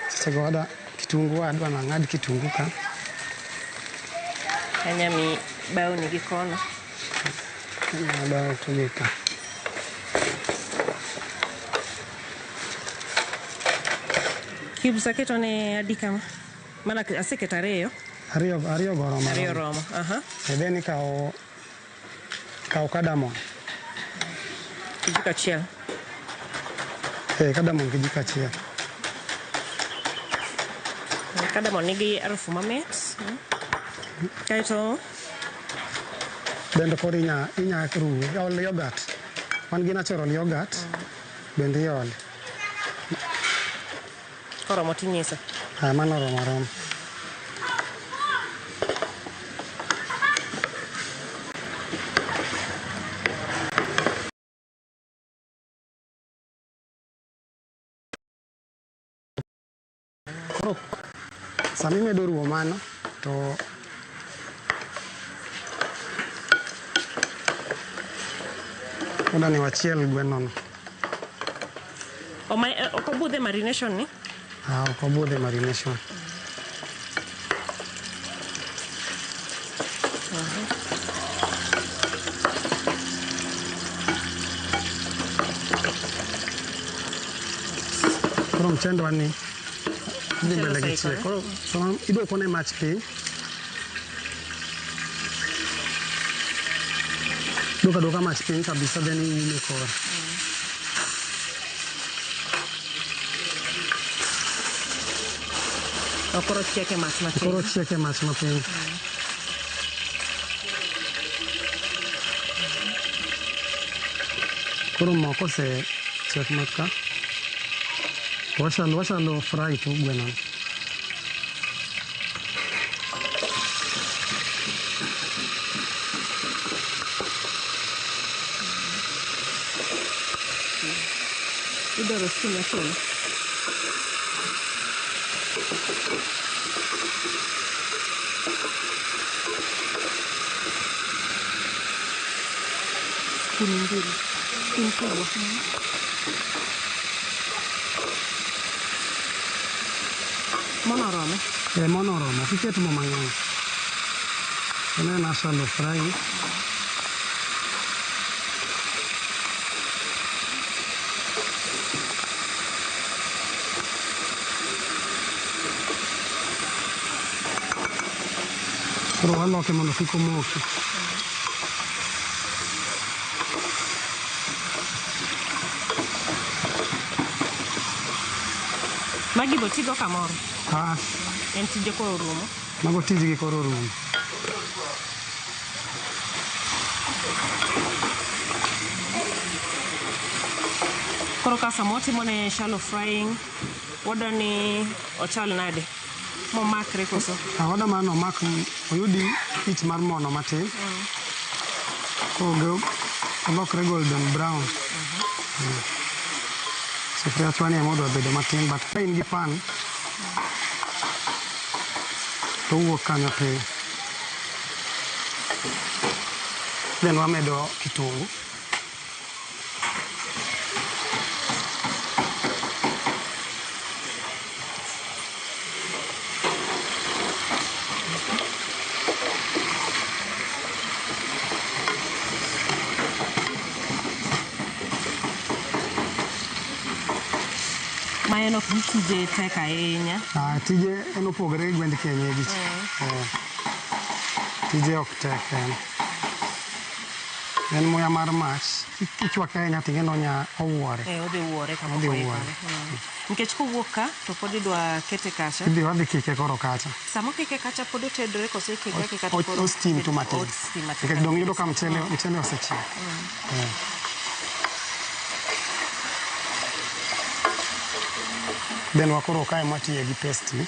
Sechego wada kitungu wadwa nang'ad kitungu ka. Anya mi bawni gi kono. Wadwa tugi ka. Cubes aketo ne adi kama? Mana aseketo ariyo. Ariyo go romo. Ariyo romo. Aha. E then ikawo kaw cardamom. Kijiko achiel. Eh, cardamom kijiko achiel. Cardamom nigi harufu mamit. Kaeto Bende koro inya ruwe. Ol yogurt. Wan gi natural yogurt. Bende iole. Koromo tinyisa. Ah, mano oromo aroma. Koro sama imedo ruwo mano to odwa ni wachiel gweno no. Ok obudhe marination ni? Ah, ok obudhe marination. Koro mchendwa ni dhi mbele gi chiek. Koro sama iduoko ne mach piny. Duoka duoka mach piny kabisa then iume kore. To koro chiek e mach matin. Koro chiek e mach mapiny. Koro mo kosechiek maka, wachalo fry to gweno. Idwaro steam machielo. Spoon mbili. Spoon kubwa. Mono orome. Eh, mono oromo. Ok iket mo mang'eny. En ena shallow fry. Koro waloke mondo kik omoki. Magi bo tigo kamoro. Ah, En tije koro orumo. mago tijgi koro orumo. Koro ka sama watimo ne shallow frying, wadwa ni ochal nade? Momakre koso? Ah, wadwa mana ni omak oyudi ich mar mono matin. Koro olokre golden brown. Sufuria chwani ema odwa bedo matin but ka in gi pan to owuok kanyo piyo. Then wamedo kitungu. Ma en ok ni tije tek ahinya. Ah, tije en opogore gi gwend kienyeji cha. Eh, tije ok tek en. En muya mar mach. Kichwake ahinya to ing'e ni onya owuore. Eh, odhi wuore kapok Odhi oikore. wuore. Nikech kowuok ka to pod idwa kete kacha. Idhi wadhi kike koro kacha. Sama okike kacha pod otedore koso ikike akika to koro O steam tu matin. O steam matin. Nikech dong' yudo ka mchele, mchele osechiek. Eh. Then wakoro kae mwatiye gi paste ni.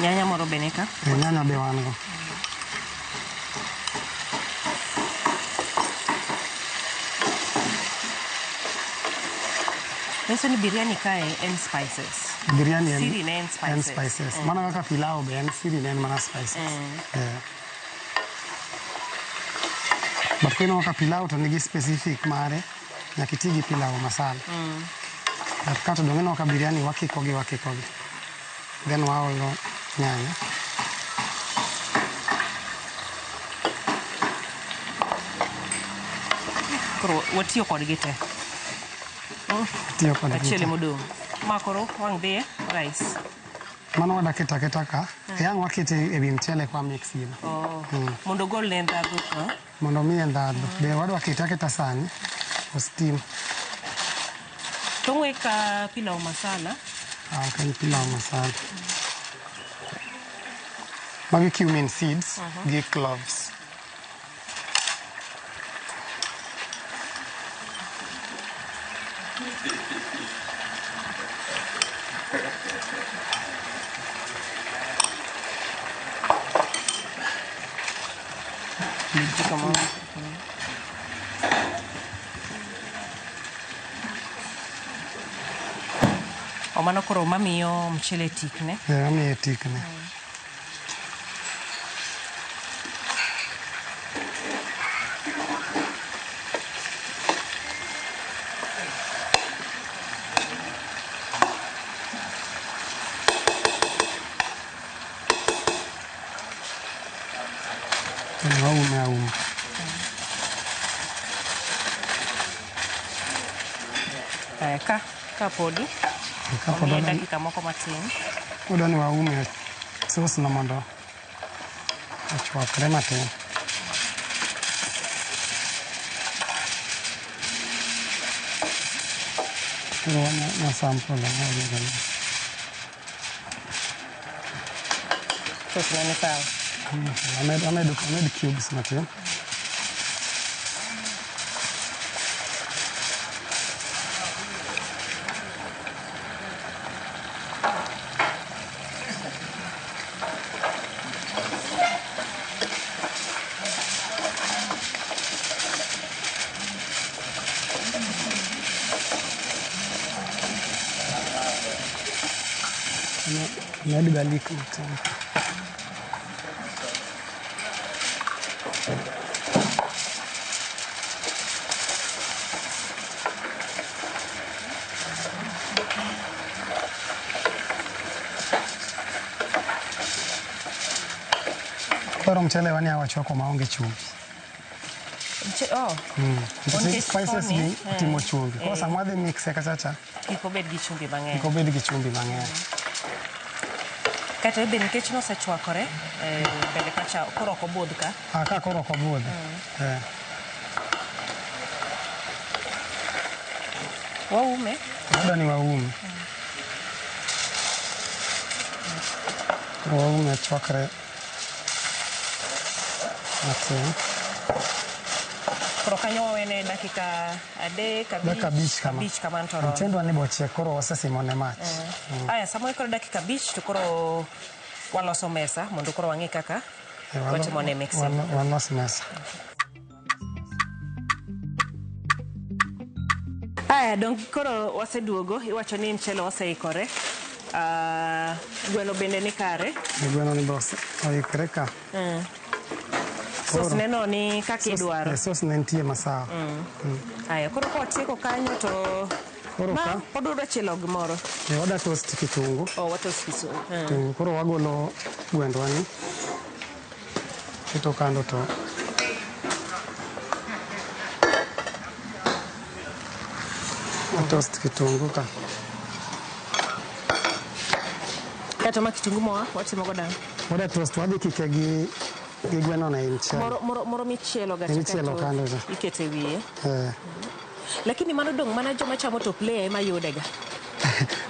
Nyanya moro be nika. Eh, nyanya be wan go. Nyiso ni biryani kae en spices. Biryani en, Siri ne en spices. En spices. Mana kaka pilau be en siri ne en mana spices. Eh. But kineno ka pilau to nigi specific mare, nyaka iti gi pilau masala. But ka to dong' ineno ka biryani wakiko gi wakiko gi. Then waolo nyanya. Koro watiyo kodgi te. Watiyo kodgi Achiel te. emodong'. Ma koro wang' dhiye rice. Mano wada keto aketa ka. E ang' wakete ewi mchele kwa mix gino. Oh. Mondo ogol ne ndhadhu ka. Mondo omiye ndhadhu. Be wadwa kete aketa sani. O steam. Tong'we ka pilau masala. Ah, ok en pilau masala. Magi cumin seeds gi cloves. Kijiko moro. O mano koro mamiyo mchele tikne. Eh, amiye tikne. Then waume auma. Eh, ka podi. Ka pod Omiye odwa- dakika moko matin. odwa ni waume Sauce no mondo ochwakre matin. Koro wanya sample no. Sauce no ni sawa. Amed cubes matin. Amed garlic matin. Koro mchele wani awachwako maonge chumvi. Oh. Nikech spices gi otimo chumvi. Koro sama wadhi mixe kachacha, kik obed gi chumvi mang'eny. Kik obed gi chumvi mang'eny. Kata be nikech nosechwakore mbele kacha koro ok obudh ka. Ah, ka koro ok obudh. Waume? Wadwa ni waume. Koro waume chwakre matin. Koro kanyo wawene dakika 3 Dakika 5 kama. 5 kama to romo. Mchendwa ni bochiek koro wasesimone mach. Aya, sama waikore dakika 5 to koro waloso mesa mondo koro wang'e kaka watimone mixing. Walos mesa. Aya, dong koro waseduogo, iwacho ni mchele oseikore. Gweno bende ni kare. Gweno ni bose oikore ka. Sauce neno ni kaka idwaro. Sauce ne nitie masawa. Aya, koro kawatieko kanyo to Koro ka pod wadwa chielo gimoro. Wadwa toast kitungu. Oh, watoast kitungu. Koro wagolo gwendwa ni. Keto kando to watoast kitungu ka. Kato ma kitungu moa watimo go dang'? Wadwa toast, wadhi kike gi gweno na mchele. Moro michielo ga michielo kando cha. Ikete wiye. Lakini mano dong' mana joma chamo top layer ema yude ga.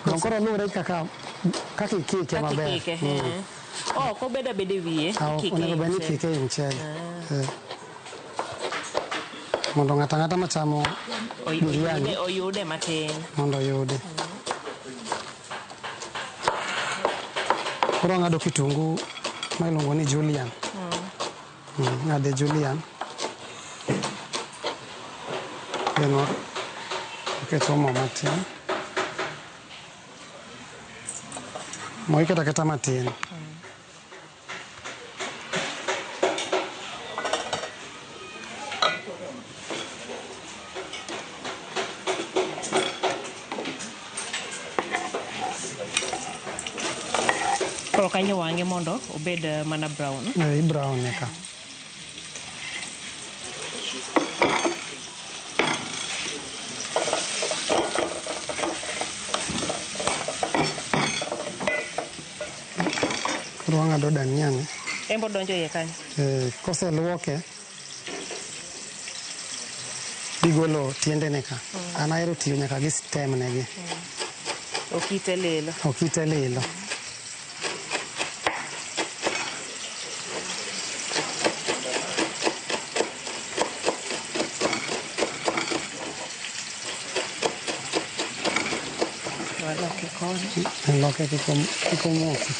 Dong' koro luwore kaka ikike maber. Kaka ikike. Oh, ok obed abeda e wiye. Onego bed ni ikike e mchele. Mondo ng'ato ang'ata machamo biryani oyude matin. Mondo oyude. Koro ang'ado kitungu ma iluongo ni julienne. Ng'ade julienne. Then waketo mo matin. Mo iketo aketa matin. Koro kanyo wang'e mondo obed mana brown. Brown eka. Koro wang'ado dania ni. Embo donjo iye kanyo. Koseluoke igolo tiendene ka. An ahero tiyo nyaka gi stem negi. Okite lilo. Okite lilo. Waloke koni. Loke kik omoki.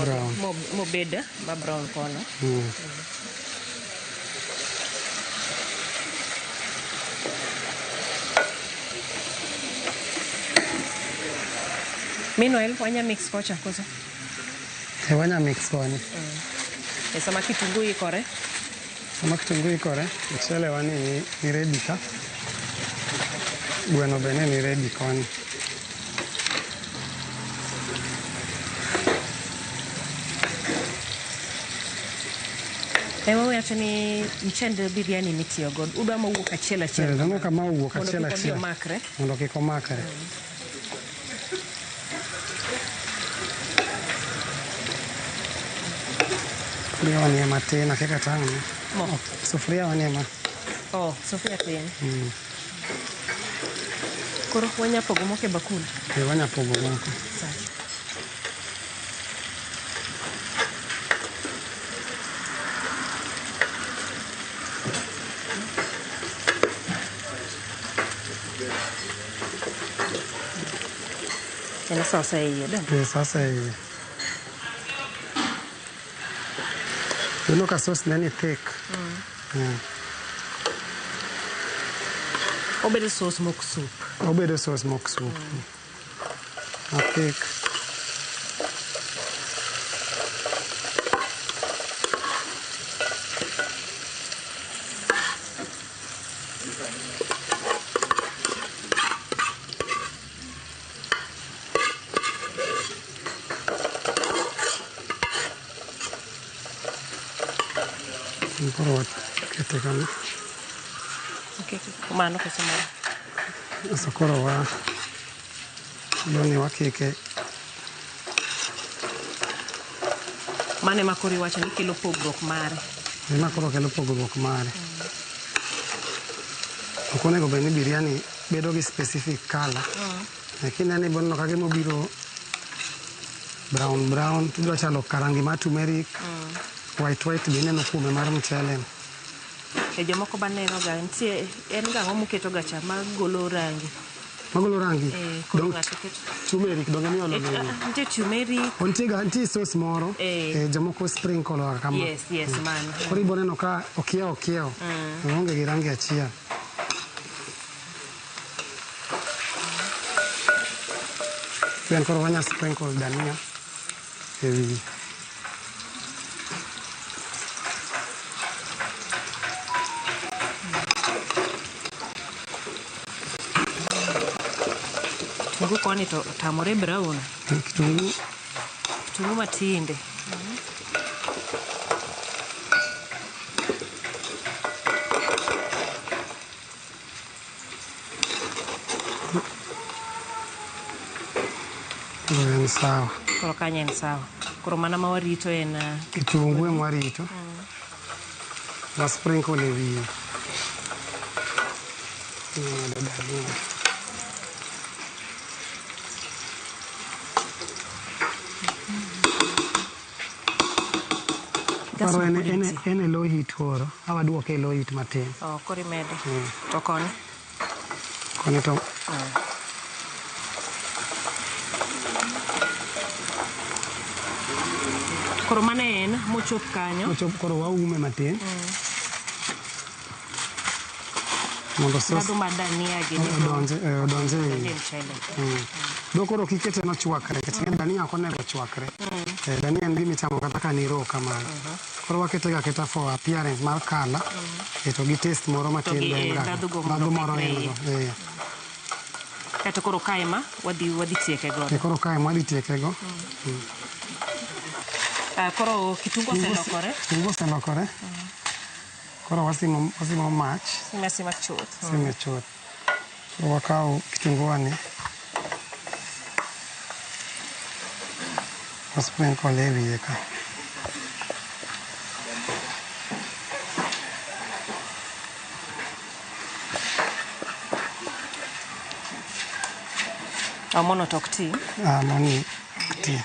Brown. Mobed ma brown kono. Meanwhile, wanya mix kocha koso? Wanya mix koni. Sama kitungu ikore? Sama kitungu ikore, mchele wani ni ready ka. Gweno be ne ni ready koni. Ema wacho ni mchend biryani mitiyo godo udwa mowuok achiel achiel. Eh, Dhano kama owuok Mondo achiel kik odhi achiel. omakre. Mondo kik omakre. Sufuria wanie matin, akia kata ang' ne. Mo. Sufuria wanie ma. Oh, sufuria tin. Koro wanya pogo moko e bakul. Eh, wanya pogo moko. Sawa. En sasa e iye dong. Eh, sasa e iye. Ineno ka sauce ne ni thick. Obedo sauce mok soup. Obedo sauce mok soup. Ma thick. Koro wakete kama. Okay. Mano koso mano. Sasa koro wa doni wakike Mano ema koro iwacho ni kelo pogruok mare. ema koro kelo pogruok mare. Ok onego bed ni biryani bedo gi specific color. Lakini yani iboneno ka gima obiro brown brown, ibiro chalo karangi mar turmeric, white white be ineno kuome mar mchele. E jomoko baneno ga nitie en ga ang'o moketo ga cha magolo rangi. Magolo rangi. Eh, koro Dong ng'ato keto. turmeric donge miolo Eh, ne. ah, Nitie turmeric. Nitie ga nitie sauce moro Eh. jomoko sprinkle ga kama. Yes, yes, mano. Koro iboneno ka okiewo okiewo. Oonge gi rangi achiel. Then koro wanya sprinkle dania e wiye. Kitungu koni to otamore brown. Kitungu Kitungu matinde. Koro en sawa. Koro kanyo en sawa. Koro mana ma warito en Kitungu ema warito. Wa sprinkle e wiye. Imedo dania. Gas Koro en, pod en, nitie. en e low heat koro. Awaduoke e low heat matin. Oh, koro imede. To koni. Koni to Koro mano en mochop kanyo. mochop koro waume matin. Mondo sauce Ndhadhu mar dania gini odonje odonje e donje iye. e mchele. Do koro kik ikete nochwakre nikech ing'e dania ok onego chwakre. Dania en gima ichamo kata ka ni raw kamano. Koro wakete ga aketa for appearance mar colour to gi taste moro To matin gi, be en ga. ndhadhu go mondo Ndhadhu moro okikre en iye. go. Kaeto koro kae ma wadhi tieke godo. Koro kae mwadhi tieke go. Koro kitungu oselokore. Kitungu oselokore. Koro wasimo mach. Sime asima chuth. Sime chuth. Koro wakaw kitungu wani. Wasprinkle e wiye ka. Mono to ok ti. Ah, moni ok ti.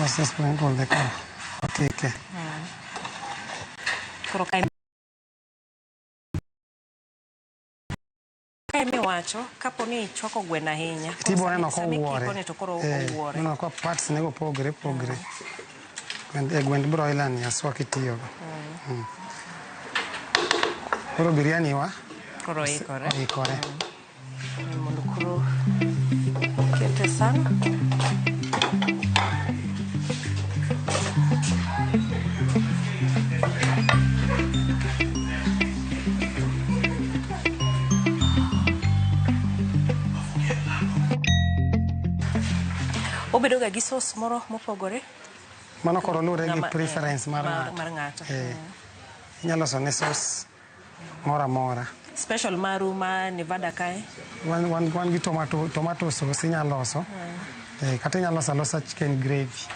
Wase sprinkle ka wakike. Koro kae kae miwacho kapo ni ichwako gweno ahinya. Tibo neno ka Sama owuore. ikikone to koro owuore. Neno ka parts nego pogre pogre. Gwend broiler ni aswa kitiyogo. Koro biryani wa Koro oikore. oikore. Mondo koro kete san. Obedo ga gi sauce moro mopogore. Mano koro luwore gi preference mar ng'ato. Mar ng'ato. Inyalo loso ne sauce moro amora. Special maru ma Nevada kae. Wan gi tomato sauce inyalo loso. Kata inyalo loso alosa chicken gravy.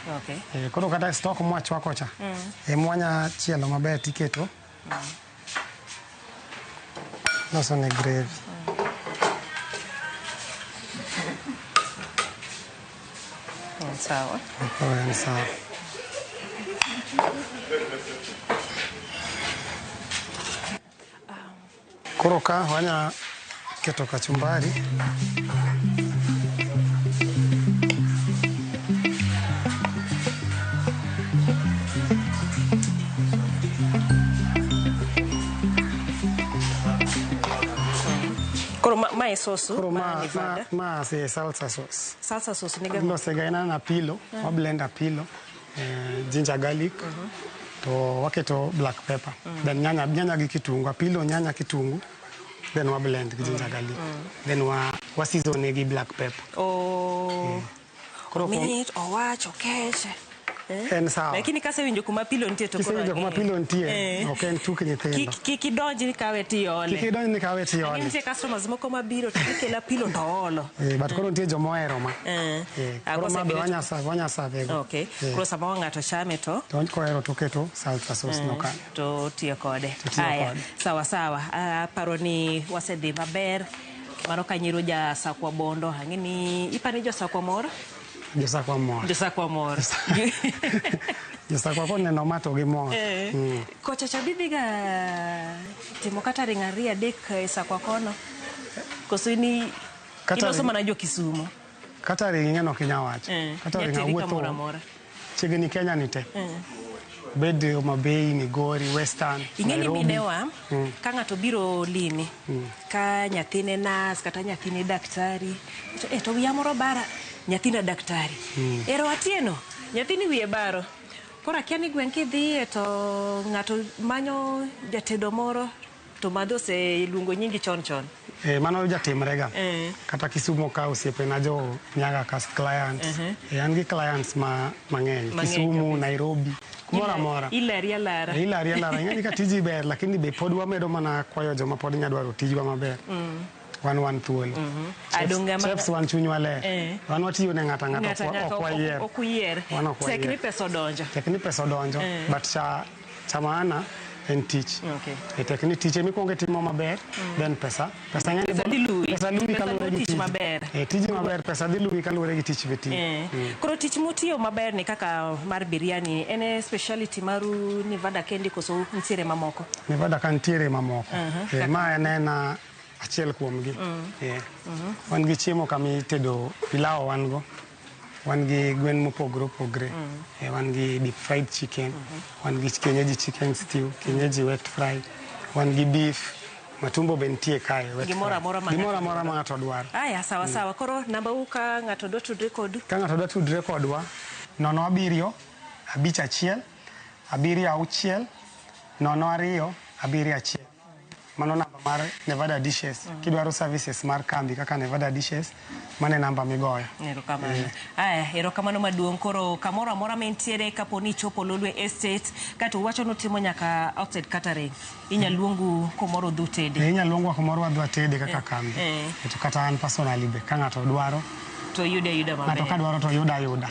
Koro kata stock mwachwako cha. Mwanya chielo maber tiketo. Loso ne gravy. Sawa. Koro en sawa. Koro ka wanya keto kachumbari. Koro ma e sauce Koro ma Nevada. Ma se salsa sauce. Salsa sauce niga. Ilose ga en apilo, wa blend apilo, ginger garlic, to waketo black pepper. Then nyanya gi kitungu, apilo, nyanya, kitungu, then wa blend gi ginger garlic. Then wa season gi black pepper. Oh. Koro Mit, owach, okech. En sawa. Lakini kasewinjo kuma apilo nitie to koro Kisewinjo kuma ang'eyo. apilo nitie, ok en tuk nyithindo. Kik idonj ni kawe tiole. Kik idonj ni kawe tiole. Lakini nitie customers moko mabiro to gikelo apilo to olo. But koro nitie joma ohero ma. Koro ma be wanya serve go. Koro sama ng'ato chame to? To kohero to oketo salsa sauce no kanyo. To tiyo kode. To tiyo Aya, kode. sawa sawa. Aparo ni wasedhi maber. Mano ka nyiro ja Sakwa Bondo. Ang'e ni ipani jo Sakwa mor? Josakwa mor. Josakwa mor. Josakwa koneno ma to gimor. Kocha cha bidhiga timo kata ring ariyo adek e Sakwa kono. Koso ni iloso mana jo Kisumo. Kata ring ing'e ok inyal wacho. Kata ring Nyateri awuotho kamoro amora. Chiegni Kenya ni te. Bed Homa Bay, Migori, Western, Ing'e ni Nairobi. minewa ka ng'ato biro limi ka nyathine nas kata nyathine daktari to wiya moro bara nyathina daktari. Ero Atieno nyathini wiye baro. Koro akia ni gweng' kidhiye to ng'ato manyo jatedo moro to madho oseluongo nyingi chon chon. Mano jatimrega. Kata Kisumo ka osiepena jo nyaga kas clients. An gi clients mang'eny. Mang'eny Kisumu, kabisa. Nairobi, kumoro amora. Ilari alara. Ilari alara. Ing'e ni ka tiji ber lakini be pod wamedo mana kwayo joma pod nya dwaro tijwa maber. Wan thuolo. Chefs wan chunywa ler. Wan watiyo ne ng'ato ang'ata, ok wayier. Ok uyier. Wan ok Tek ni wayier. pesa odonjo. Tek ni pesa odonjo. But cha maana en tich. Tek ni tich emikwongo itimo maber, then pesa. Pesa ng'eny Pesa dhi luwi. Pesa luwi Pesa kaluwore luwo gi tich tiji. maber. Tiji maber, pesa dhi luwi kaluwore gi tich mitiyo. Koro tich mutiyo maber ni kaka mar biryani, en e speciality maru Nevada kendi koso nitiere mamoko? Nevada ka nitiere mamoko. Ma en achiel kuomgi. Wan gi chiemo kama itedo pilau wan go. Wan gi gwen mopogore opogore. Wan gi deep fried chicken. Wan gi kienyeji chicken stew, kienyeji wet fry. Wan gi beef. Matumbo be nitie kae. Wet Gimoro fry. amora ma Gimoro ng'ato amora ma dwaro. ng'ato dwaro. Aya, sawa sawa. Koro namba u ka ng'ato dwa tudre kodu? Ka ng'ato dwa tudre kodwa, 0 7 5 1 7 6 0 2 7 1. Mano namba mar Nevada Dishes. Kidwaro services mar kambi kaka Nevada Dishes, mano e namba migoyo. Erokamano. Aya, erokamano maduong'. Koro kamoro amora ma intiere kapo ni ichopo Lolwe Estate, kato uwacho ni utimo nyaka outside catering. Inyal luongu kumoro udhi utede. Inyal luongwa kumoro wadhi watede kaka kambi. To kata an personally be ka ng'ato dwaro To yude ayuda maber. Ng'ato ka dwaro to yuda ayuda.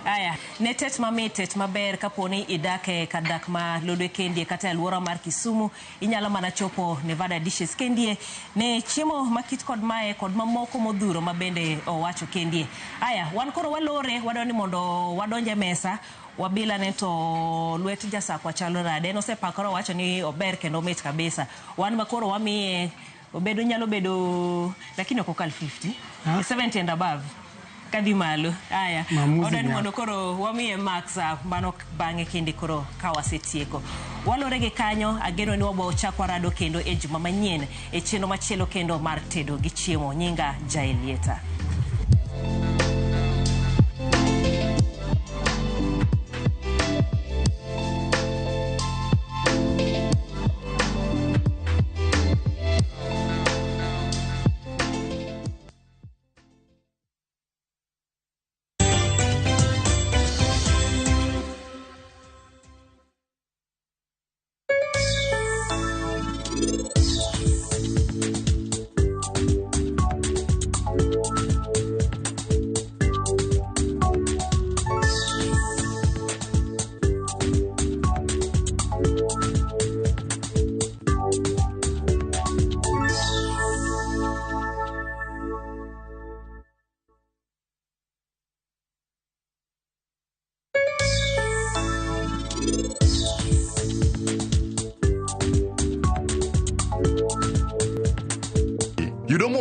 Aya, ne tet mamit, tet maber kapo ni idak e kar dak ma Lolwe kendie kata e alwora mar Kisumu, inyalo mana chopo Nevada Dishes kendie ne chiemo makit kod mae kod mamoko modhuro ma bende owacho kendie. Aya, wan koro walore, wadwa ni mondo wadonj e mesa, wabila ne to lwet jasakwa chalo nade. En osepakore owacho ni ober kendo omit kabisa. Wan ma koro wamiye obedo nyalo bedo lakini ok okal 50. 70 and above. Kadhi malo. Aya. Maamuzi Odwa ni nyaka. mondo koro wamiye max mano bang'e kinde koro ka wasetieko. Walore gi kanyo, ageno ni wabo chak warado kendo e juma manyien e chenro machielo kendo mar tedo gi chiemo. Nyinga Jaelieta.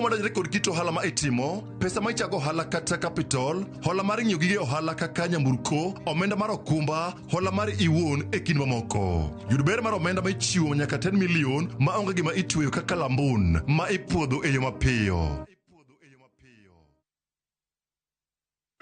madonjore kod kit ohala ma itimo, pesa ma ichago ohala kata capital, hola mar ng'iewo gige ohala kaka nyamburko, omenda mar okumba, hola mar iwuon e kind mamoko. Yud ber mar omenda ma ichiwo nyaka 10 million ma onge gima itweyo kaka lambun ma ipuodho e yo mapiyo.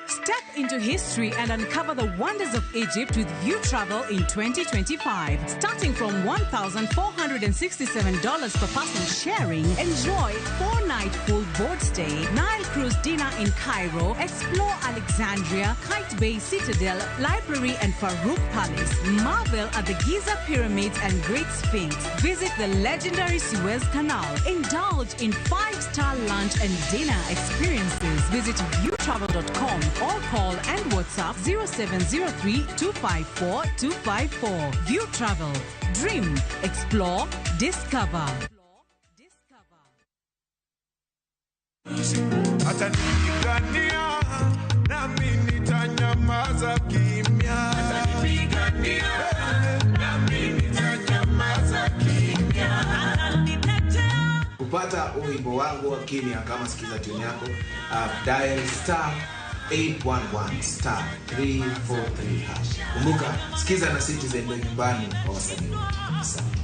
Step into history and uncover the wonders of Egypt with View Travel in 2025. Starting from $1,467 per person sharing, enjoy 4-night full board stay, Nile cruise dinner in Cairo, explore Alexandria, Kite Bay Citadel, Library and Farouk Palace, marvel at the Giza Pyramids and Great Sphinx, visit the legendary Suez Canal, indulge in 5-star lunch and dinner experiences. Visit viewtravel.com or call and WhatsApp 0703 254 254. View Travel. Dream, explore, discover. Atanipigania nami nitanyamaza kimya. Atanipigania nami nitanyamaza kimya. Kupata wimbo wangu wa kimya kama sikiza tune yako, dial star 811 star 343 hash. Kumbuka, sikiza na Citizen ndio nyumbani kwa wasanii wote. Asante.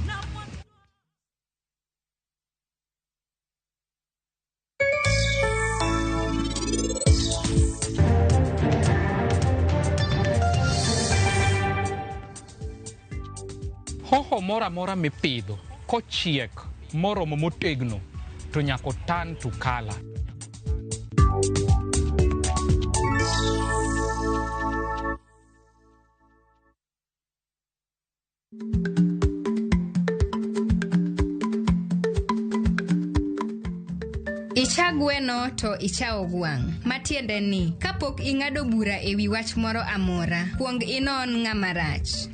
Hoho moro amora mipidho kochiek moromo motegno to nyaka turn to color. Icha gweno to icha ogwang'. Matiende ni, kapok ing'ado bura e wi wach moro amora, kuong inon ng'ama rach.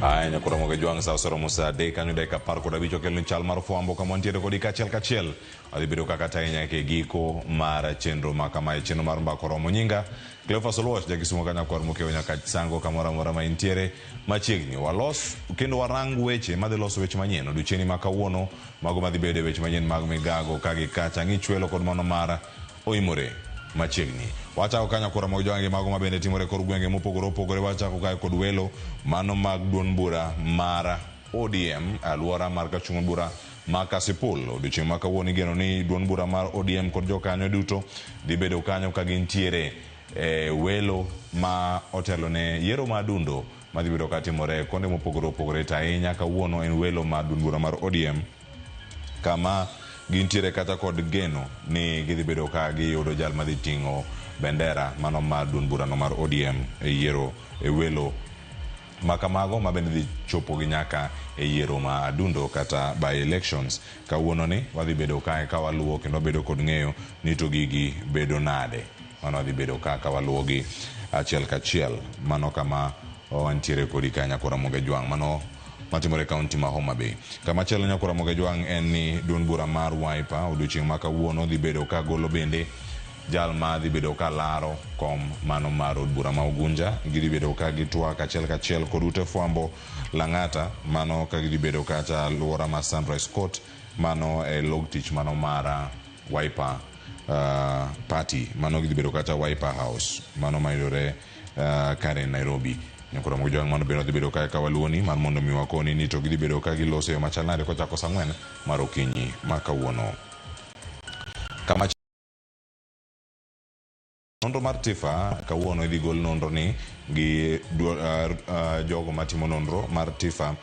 Aya nyakora moge jwang' sa osoromo sa 3 kanyo dakika 15 okelni chal mar fwambo kama wantiere kodi kachiel kachiel. Adhi bedo kaka tayi nyaka e giko mar chenro ma kamae, chenro mar mbaka oromo. Nyinga Cleophas Oluoch, jakisumo ka nyakwar Mokeo nyaka Sango kamoro amora ma intiere machiegni. Walos kendo warang weche madhi loso weche manyien odiochieng'ni ma kawuono, mago madhi bedo e weche manyien mag migago ka gi kacha ng'ichwelo kod mano mar oimore machiegni. Wachako ka nyakwar Ramogi Jwang' gi mago mabende timore kor gwenge mopogore opogore. Wachako kae kod welo mano mag duond bura mar ODM alwora mar kachung' bura ma Kasipul. Odiochieng' ma kawuono igeno ni duond bura mar ODM kod jokanyo duto dhi bedo kanyo ka gintiere e welo ma otelo ne yiero ma adundo madhi bedo katimore kuonde mopogore opogore. To ahinya kawuono en welo mar duond bura mar ODM kama gintiere kata kod geno ni gidhi bedo ka giyudo jal madhi ting'o bendera mano mar duond burano mar ODM e yiero e welo makamago ma bende dhi chopo gi nyaka e yiero ma adundo kata by elections. Kawuono ni wadhi bedo kae ka waluwo kendo wabedo kod ng'eyo ni to gigi bedo nade. Mano wadhi bedo ka ka waluwo gi achiel kachiel. Mano kama wantiere kodi ka nyakwar Ramogi Jwang'. Mano matimore e kaunti ma Homa Bay. Kama chielo nyakwar Ramogi Jwang' en ni duond bura mar Wiper odiochieng' ma kawuono dhi bedo ka golo bende jal ma dhi bedo ka laro kom mano mar od bura ma Ugunja. Gidhi bedo ka gitwak achiel kachiel kod ute fwambo Lang'ata, mano ka gidhi bedo kacha alwora ma Sunrise Court, mano e log tich mano mar Wiper Party, mano gidhi bedo kacha Wiper House, mano mayudore Karen Nairobi. Nyakwar Ramogi Jwang' mano bende wadhi bedo kae ka waluwoni mar mondo mi wakoni ni to gidhi bedo ka giloso e yo machal nade kochako saa 4 mar okinyi ma kawuono. Kama nonro mar TIFA kawuono idhi gol nonro ni gi jogo matimo nonro mar TIFA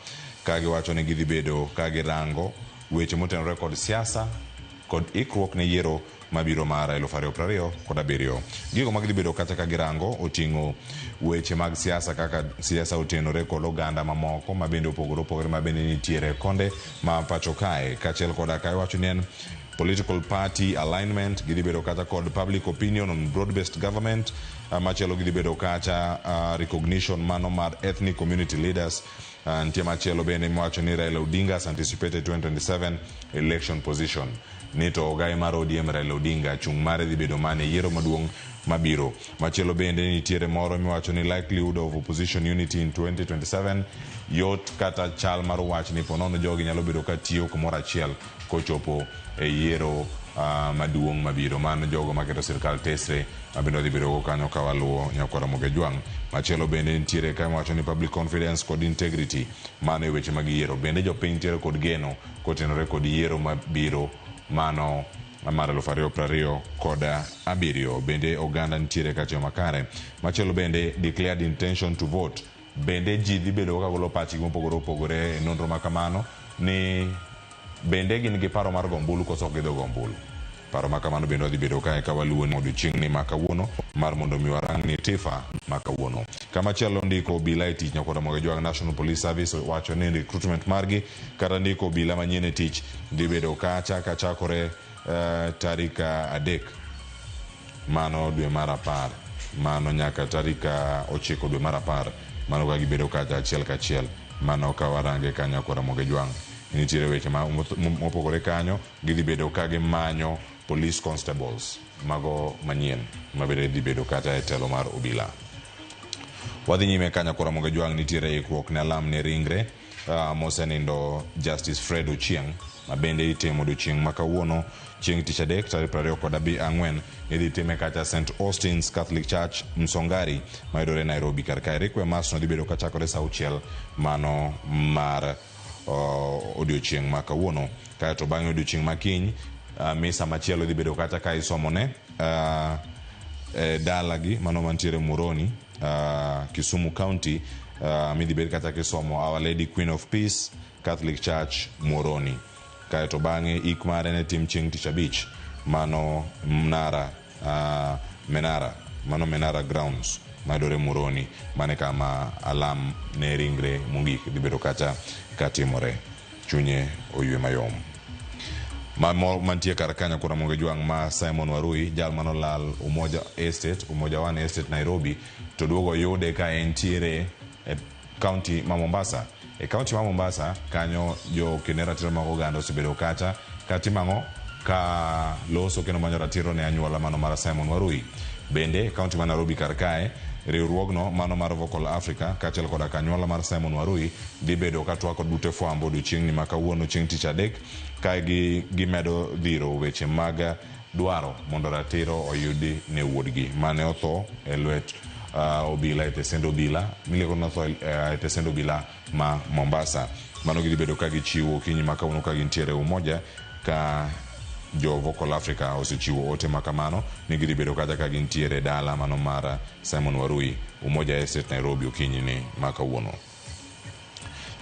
ka giwacho ni gidhi bedo ka girango weche motenore kod siasa kod ikruok ne yiero mabiro mar 2027. Gigo mag dhi bedo kata ka girango oting'o weche mag siasa kaka siasa otenore kod oganda mamoko mabende opogore opogore mabende nitiere konde ma pacho kae, kaachiel koda ka iwacho ni en political party alignment, gidhi bedo kata kod public opinion on broad based government. Machielo gidhi bedo kacha recognition mano mar ethnic community leaders. Nitie machielo bende miwacho ni Raila Odinga's anticipated 2027 election position, ni to ogai mar ODM Raila Odinga chung' mare dhi bedo mane yiero maduong' mabiro. Machielo bende nitiere moro miwacho ni likelihood of opposition unity in 2027, yot kata chal mar wach ni ponono jogi nyalo bedo ka tiyo kumoro achiel kochopo e yiero maduong' mabiro. Mano jogo maketo sirikal tesre mabende wadhi bedo go kanyo ka waluwo nyakwara Ramogi Ajwang'. Machielo bende nitiere ka miwacho ni public confidence kod integrity, mano e weche mag yiero. Bende jopiny nitiere kod geno kotenore kod yiero mabiro mano mar 2027? Bende oganda nitiere ka tiyo makare? Machielo bende, declared intention to vote, bende ji dhi bedo ka golo pachgi mopogore opogore e nonro ma kamano ni bende gin gi paro mar go ombulu koso ok gidhi go ombulu? Paro ma kamano bende wadhi bedo kae ka waluwo ni odiochieng'ni ma kawuono mar mondo mi warang ni tifa ma kawuono. Kamachielo, ndiko obila e tich nyakwar Ramogi Ajwang'. National Police Service wacho ni recruitment margi kata ndiko obila manyien e tich dhi bedo kacha kachakore tarik 3 mano dwe mar 10 mano nyaka tarik 9 dwe mar 10. Mano ka gibedo kacha achiel kachiel. Mano ka warange kanyo nyakwar Ramogi Ajwang', nitiere weche mopogore kanyo. Gidhi bedo ka gimanyo police constables mago manyien mabende dhi bedo kata e telo mar obila. Wadhi nyime kanyo koro Ramogi Ajwang', nitiere ikruok ne alam ne ringre mosenindo Justice Fred Ochieng' ma bende itimo odiochieng' ma kawuono, chieng' tich adek tarik 24 idhi time kacha St Austin's Catholic Church, Msongari, mayudore Nairobi kar kae. Requiem Mass no dhi bedo kachakore sa 6 mano mar odiochieng' ma kawuono. Kaeto bang'e odiochieng' ma kiny, misa machielo dhi bedo kata ka isomone e dalagi mano mantiere Muhoroni, Kisumu County, midhi bed kata kisomo Our Lady Queen of Peace Catholic Church, Muhoroni. Kaeto bang'e ik mare ne tim chieng' tich abich mano Mnara, Menara, mano Menara Grounds mayudore Muhoroni, mane kama alam ne ringre mogik dhi bedo kacha katimore. Chunye oywe mayom. Ma mantie kar kanyo koro Ramogi Ajwang' ma Simon Warui, jal manolal Umoja Estate, Umoja One Estate, Nairobi, to duogo yude ka entiere e kaunti ma Mombasa. E kaunti ma Mombasa kanyo jo kene ratiro mag oganda osebedo kacha katimo ang'o ka loso kendo manyo ratiro ne anyuola mano mar Simon Warui. Bende kaunti ma Nairobi kar kae, riwruogno mano mar Vocal Africa kaachiel koda ka anyuola mar Simon Warui dhi bedo ka twak kod ute fwambo odiochieng'ni ma kawuono, chieng' tich adek, ka gimedo dhiro weche mag dwaro mondo ratiro oyudi ne wuodgi mane otho e lwet obila e tesend obila milieko notho e tesend obila ma Mombasa. Mano gidhi bedo ka gichiwo okinyi ma kawuono ka gintiere Umoja, ka jo Vocal Africa osechiwo ote ma kamano ni gidhi bedo kacha ka gintiere dala mano mar Simon Warui, Umoja Estate, Nairobi, okinyi ni ma kawuono.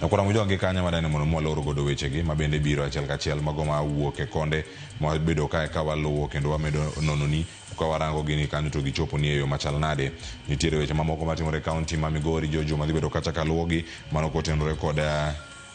Nyakwara Mujong gi kanyo madani mondo mwalor godo wechegi ma bende biro achiel kachiel mago ma wuok e konde mabedo kae ka waluwo kendo wamedo nononi ka warango gini kanyo to gichopo ni e yo machal nade. Nitiere weche mamoko matimore e kaunti ma Migori Jojo madhi bedo kacha kaluwogi mano kotenore kod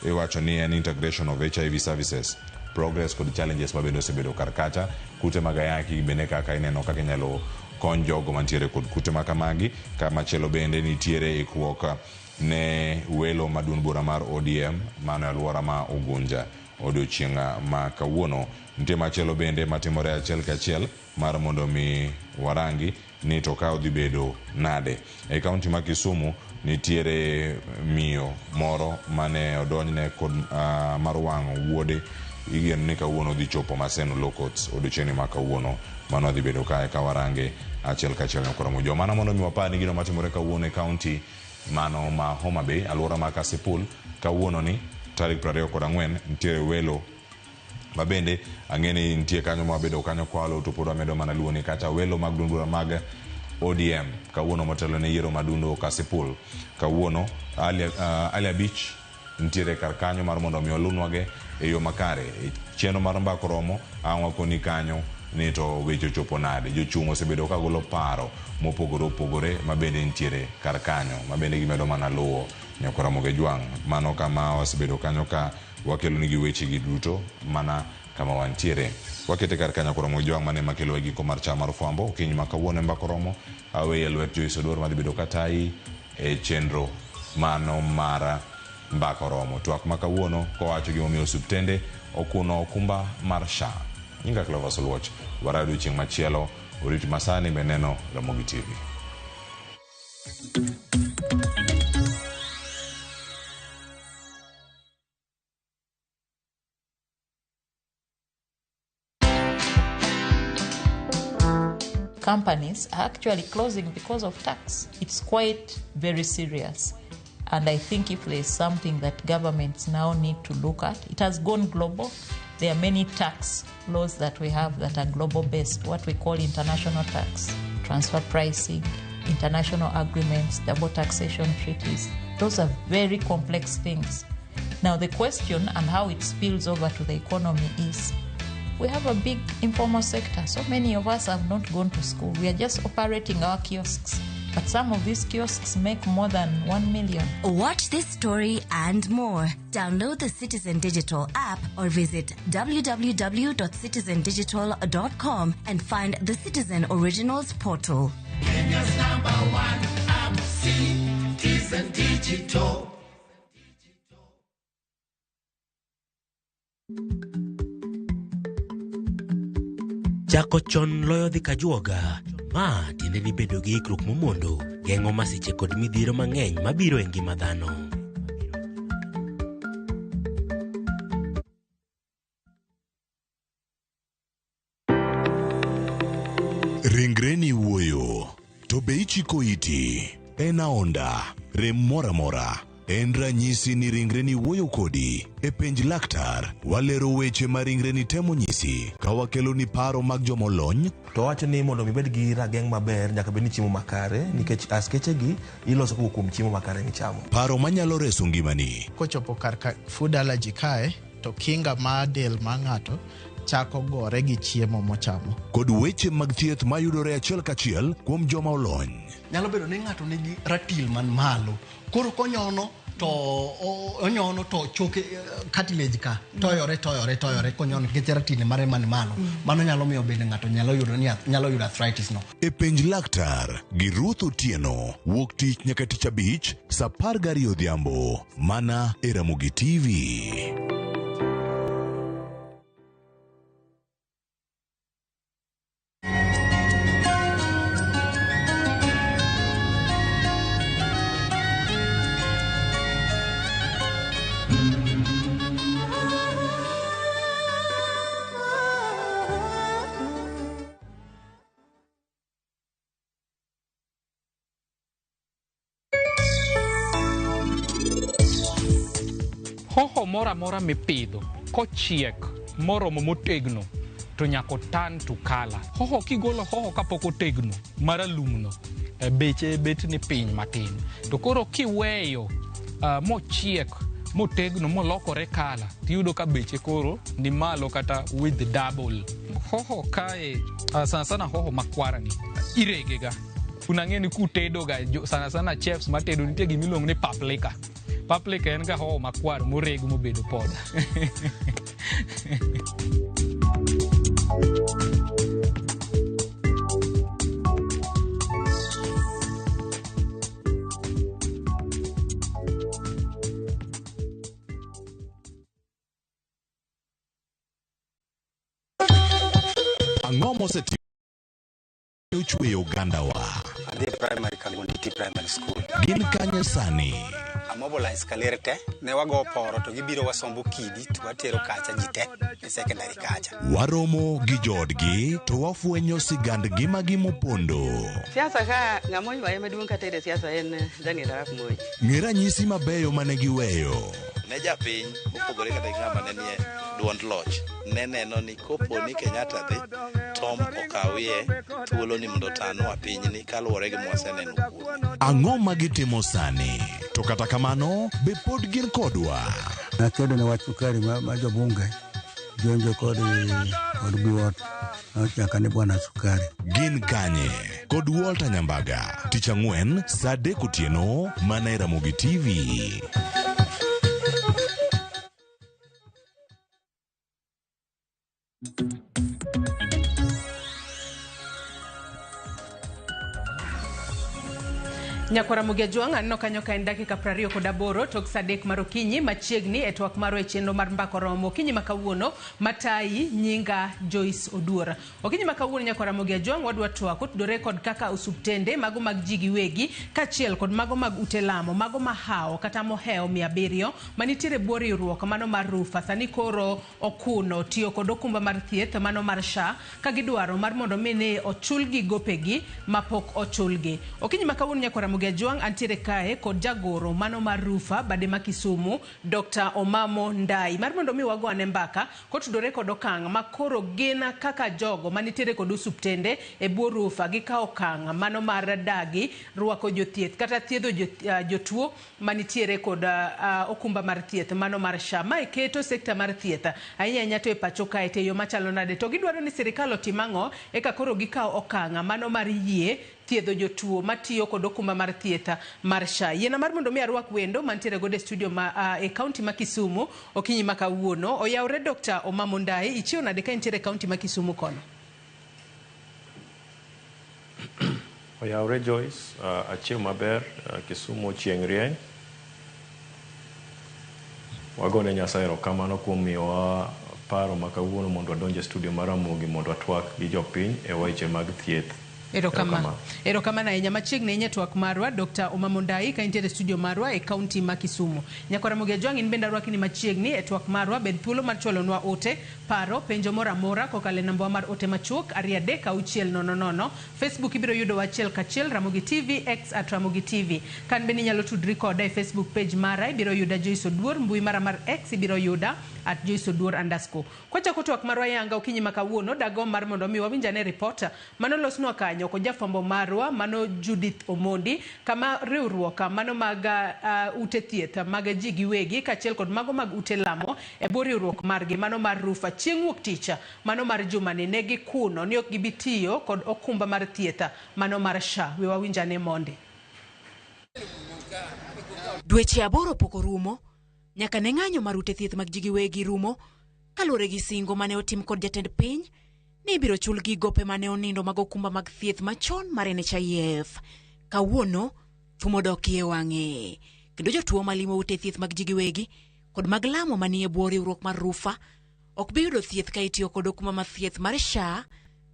iwacho ni en integration of HIV services progress kod challenges mabende osebedo kar kacha, kute mag ayaki bende kaka ineno kaka inyalo kony jogo mantiere kod kute ma kamagi. Kamachielo bende nitiere ikruok ne welo ma duond bura mar ODM mano e alwora ma Ugunja odiochieng' ma kawuono. Nitie machielo bende matimore achiel kachiel mar mondo mi warangi ni to ka odhi bedo nade. E kaunti ma Kisumu nitiere miyo moro mane odonjne kod mar wang'o wuode, igeno ni kawuono dhi chopo Maseno Law Courts odiochieng'ni ma kawuono. Mano dhi bedo kae ka warange achiel kachiel nyakwara Mujo. Mano mondo mi wapar ni gino matimore kawuono e kaunti mano ma Homa Bay, alwora ma Kasipul, kawuono ni tarik 24 nitiere welo mabende ang'e ni nitie kanyo mabedo kanyo kwalo to pod wamedo mana luwo ni kata welo mag duond bura mag ODM kawuono motelo ne yiero madundo Kasipul kawuono Ali Abich. nitiere kar kanyo mar mondo mi olunwage e yo makare. E chenro mar mbako romo ang' wakoni kanyo ni to weche ochopo nade. Jochung' osebedo ka golo paro mopogore opogore ma bende nitiere kar kanyo ma bende gimedo mana luwo nyaka Ramogi Jwang'. Mano kama wasebedo kanyo ka wakelo nigi weche gi duto mana kama wantiere. Wakete kar kanyo koro Ramogi Jwang' mane makelo e giko mar cham mar fwambo okinyi ma kawuono e mbako romo aweye lwet Joyce Oduor madhi bedo katayi e chenro mano mar mbako romo. Twak ma kawuono kowacho gimomiyo osiptende okuno okumba mar SHA. Nyinga Clovis Oluoch, wara odiochieng' machielo, orit masani be neno Ramogi TV. Companies are actually closing because of tax. It's quite very serious. And I think if there's something that governments now need to look at, it has gone global. There are many tax laws that we have that are global based, what we call international tax, transfer pricing, international agreements, double taxation treaties. Those are very complex things. Now, the question and how it spills over to the economy is we have a big informal sector. So many of us have not gone to school. We are just operating our kiosks. But some of these kiosks make more than 1 million. Watch this story and more. Download the Citizen Digital app or visit www.citizendigital.com and find the Citizen Originals portal. Kenya's number one app, Citizen Digital. Chako chon loyo dhi kajuoga. Ma tiende ni bedo gi ikruok momondo geng'o masiche kod midhiero mang'eny mabiro e ngima dhano. Ringreni wuoyo, to be ichiko iti? En aonda, rem moro amora. En ranyisi ni ringreni wuoyo kodi. E penj laktar, walero weche ma ringreni temo nyisi ka wakeloni paro mag jomolony. To wacho ni mondo ibed gi rageng' maber nyaka bed ni chiemo makare nikech askeche gi iloso kowuok kuom chiemo makare michamo. Paro manyalo reso ngimani. Kochopo kar ka food allergy kae to kinga mar del mar ng'ato chako gore gi chiemo mochamo. Kod weche mag thieth mayudore achiel kachiel kuom joma olony. Nyalo bedo ni ng'ato nigi ratil man malo, koro konyono to onyono to choke cartilage ka toyore toyore toyore konyono nikech ratil mare man malo. Mano nyalo miyo bende ng'ato nyalo yudo ni nyalo yudo arthritis no. E penj laktar gi Ruth Otieno wuok tich nyaka tich abich saa 12 odhiambo mana e Ramogi TV. Hoho moro amora mipidho kochiek moromo motegno to nyaka otan to color. Hoho kigolo hoho kapok otegno maralumno, beche bet ni piny matin. To koro kiweyo mochiek motegno molokore color, tiyudo ka beche koro ni malo kata with double. Hoho kae, sana sana hoho makwarni iregega. Unang'e ni kutedoga, sana sana chefs matedo nitie gimiluongo ni paprika. Paprika en ga hoho makwar moreg mobedo poda. Ang'o mosetimo ochweyo ogandawa? Adhi primary Kangonditi Primary School. Gin kanye sani? Amobilize kaler te, ne wago poro to gibiro wasombo kidi to watero kacha ji te e secondary kacha. Waromo gi joodgi to wafwenyo sigand ngimagi mopondo. Siasa ka ng'ama oywaye maduong' kata e siasa en Daniel Arap Moi. Ng'e ranyisi mabeyo mane giweyo. Ne japiny mopogore kata gi ng'ama ne nie duond loch ne neno ni kopo ni Kenyatta dhi Tom okawie thuolo ni mondo otanwa pinyni kaluwore gi mwaseneno kuome. Ang'o ma gitimo sani? To kata kamano, be pod gin kodwa? Nakedo ne wach sukari ma jobunge jonjo kod biwot nochaka ni bwana sukari. Gin kanye? Kod Walter Nyambaga, tich ang'wen saa 3 otieno mana e Ramogi TV. Nyakwara Ramogi Ajwang' aneno kanyo ka en dakika 28 tok saa 3 mar okinyi machiegni e twak marwa e chenro mar Mbaka Oromo. Okinyi ma kawuono matayi nyinga Joyce Oduor. Okinyi ma kawuono Nyakwara Ramogi Ajwang' wadwa twak otudore kod kaka osuptende mago mag ji giwegi kaachiel kod mago mag ute lamo mago mahawo kata mohewo 700 manitiere bwo riwruok mano mar Rufa sani koro okuno tiyo kod okumba mar thieth mano mar SHA ka gidwaro mar mondo mi ni ochulgi gopegi mapok ochulgi. Okinyi ma kawuono Nyakwara Ramogi Ajwang' antiere kae kod jagoro mano mar Rufa bade ma Kisumu Dr. Omamo Ndai mar mondo mi wago ane mbaka kotudore kod okang' ma koro gin kaka jogo manitiere kod osuptende e bwo Rufa gikawo okang' mano mar dagi rwako jothieth kata thiedho jotuo manitiere kod okumba mar thieth mano mar SHA. Mae keto sekta mar thieth ahinya ahinya to e pacho kae to e yo machalo nade to gidwaro ni sirikal otim ang'o eka koro gikawo okang' mano mar yie thiedho jotuo matiyo kod okumba mar thieth mar SHA. Yiena mar mondo mi arwak wendo mantiere godo e studio ma e kaunti ma Kisumu okinyi ma kawuono. Oyawre Dr. Omamo Ndai, ichiew nade ka intiere e kaunti ma Kisumu kono? Oyawre Joyce, achiew maber, Kisumu chieng' rieny. Wagone Nyasaye erokamano kuom miyowa paro ma kawuono mondo wadonj e studio mar Ramogi mondo watwak gi jopiny e weche mag thieth. Erokamano. Erokamano ahinya. Machiegni ahinya twak marwa Dr. Omamo Ndai ka intiere e studio marwa e kaunti ma Kisumu. Nyakwara Ramogi Ajwang' in bende arwaki ni machiegni e twak marwa. Bed thuolo mar chwalonwa ote, paro, penjo moro amora kokalo e namba mar ote machuok 2 3 6 0 0. Facebook ibiro yudo wa achiel kachiel Ramogi TV, X at Ramogi TV. Kan bende inyalo tudri koda e Facebook page mara ibiro yuda Joyce Oduor, mbui mara mar X ibiro yuda at Joyce Oduor _. Kwachako twak marwa yanga okinyi ma kawuono dagomb mar mondo mi wawinj ane ripot manolosnwa kanyo kod jafwambo marwa mano Judith Omondi kama riwruok mano mag ute thieth mag ji giwegi kaachiel kod mago mag ute lamo e bwo riwruok margi mano mar Rufa chieng' wuok tich mano mar jumani ne gikuno ni ok gibi tiyo kod okumba mar thieth mano mar SHA. We wawinj ane mondi. Dweche 8 pok orumo nyaka ne ng'anyo mar ute thieth mag ji giwegi rumo kaluwore gi singo mane otim kod jatend piny ni ibiro chulgi gope mane onindo mag okumba mag thieth machon mar NHIF. Kawuono thum odokie wang'e kendo jotuo malimo ute thieth mag ji giwegi kod mag lamo manie bwo riwruok mar Rufa ok bi yudo thieth ka itiyo kod okumba mar thieth mar SHA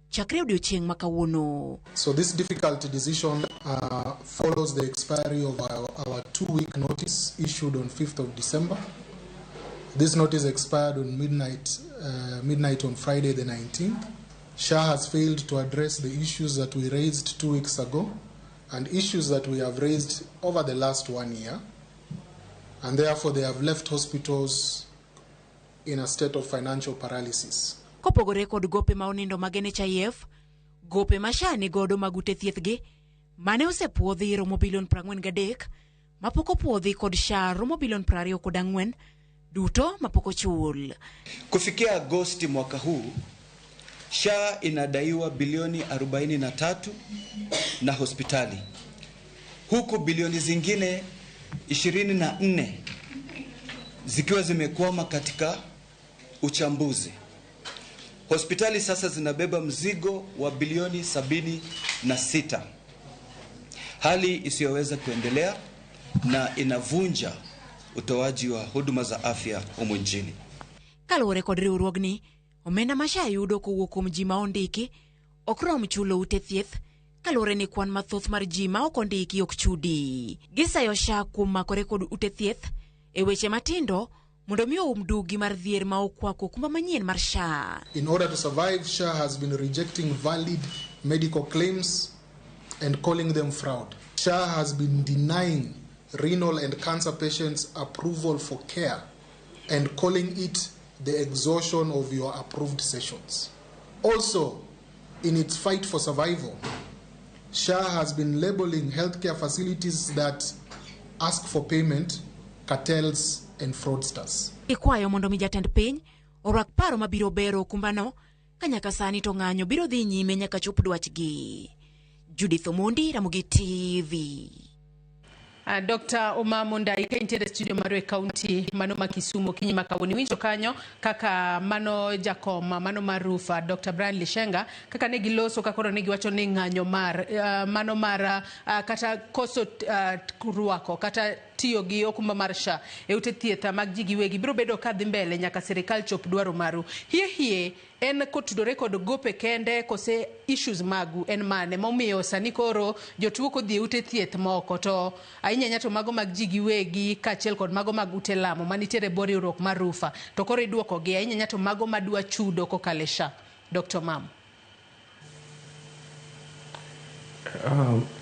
chakre odiochieng' ma kawuono. So this difficult decision follows the expiry of our 2-week notice issued on 5th of December. This notice expired on midnight on Friday the 19th. SHA has failed to address the issues that we raised 2 weeks ago and issues that we have raised over the last 1 year, and therefore they have left hospitals in a state of financial paralysis. Kopogore kod gope ma onindo mag NHIF, gope ma SHA ni godo mag ute thieth gi mane osepuodhi romo bilion 43 mapok opuodhi kod SHA romo bilion 24 duto mapok ochul. Kufikia Agosti mwaka huu, SHA inadaiwa bilioni 43 na hospitali, huku bilioni zingine 24 zikiwa zimekwama katika uchambuzi. Hospitali sasa zinabeba mzigo wa bilioni 76, hali isiyoweza kuendelea na inavunja utoaji wa huduma za afya humu nchini. Kaluwore kod riwruogni, omenda ma SHA yudo kowuok kuom ji ma ondiki ok rom chulo ute thieth kaluwore ni kwan mathoth mar ji ma ok ondiki ok chudi. Gisayo SHA kuom makore kod ute thieth e weche matindo mondo mi oum dugi mar dhier ma okwako okumba manyien mar SHA. In order to survive, SHA has been rejecting valid medical claims and calling them fraud. SHA has been denying renal and cancer patients approval for care and calling it the exhaustion of your approved sessions. Also, in its fight for survival, SHA has been labeling healthcare facilities that ask for payment cartels and fraudsters. Ikwayo mondo mi jatend piny orwak paro mabiro bero okumbano ka nyaka sani to ng'anyo biro dhi nyime nyaka chop dwachgi. Judith Omondi, Ramogi TV. Dr. Omamo Ndai ka intiere studio marwa e kaunti mano ma Kisumu okinyi ma kawuono iwinjo kanyo kaka mano jakom mano mar Rufa Dr. Brian Lishenga kaka ne giloso ka koro ne giwacho ni ng'anyo mar mano mar kata koso rwako kata tiyo gi okumba mar SHA e ute thieth mag ji giwegi biro bedo ka dhi mbele nyaka sirikal chop dwaro maru. Hie hie en kotudore kod gope kende kose issues magu en mane momiyo sani koro jotuo kodhi e ute thieth moko to ahinya ahinya to mago mag ji giwegi kaachiel kod mago mag ute lamo manitiere e bwo riwruok mar Rufa to koro iduokogi ahinya ahinya to mago madwa chudo kokalo e SHA. Dr. Mam.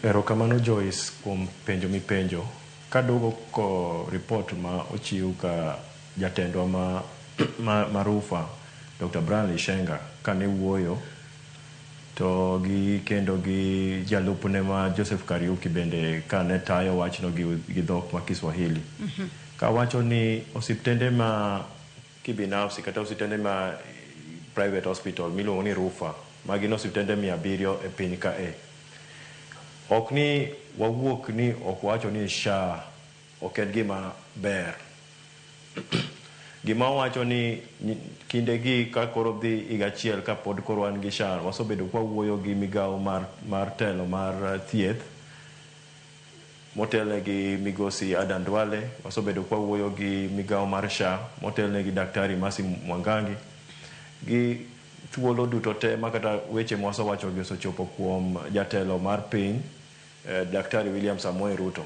Erokamano Joyce kuom penjo mipenjo. Kaduogo ko report ma ochiw ka jatendwa ma Rufa Dr. Brian Lishenga kane wuoyo to gi kendo gi jalupne ma Joseph Kariuki bende kane tayo wachno gi dhok ma Kiswahili. Kawacho ni osiptende ma kibinafsi kata osiptende ma private hospital miluongo ni Rufa ma gin osiptende 700 e piny kae. Ok ni wawuok ni ok wacho ni SHA ok en gima ber. Gima wacho ni kindegi ka koro dhi higa achiel ka pod koro wan gi SHA, wasebedo kwa wuoyo gi migawo mar telo mar thieth motelne gi migosi Adan Duale, wasebedo kwa wuoyo gi migawo mar SHA motelne gi Daktari Mercy Mwangangi gi thuolo duto te ma kata weche mwasewacho gi osechopo kuom jatelo mar piny Daktari William Samoei Ruto.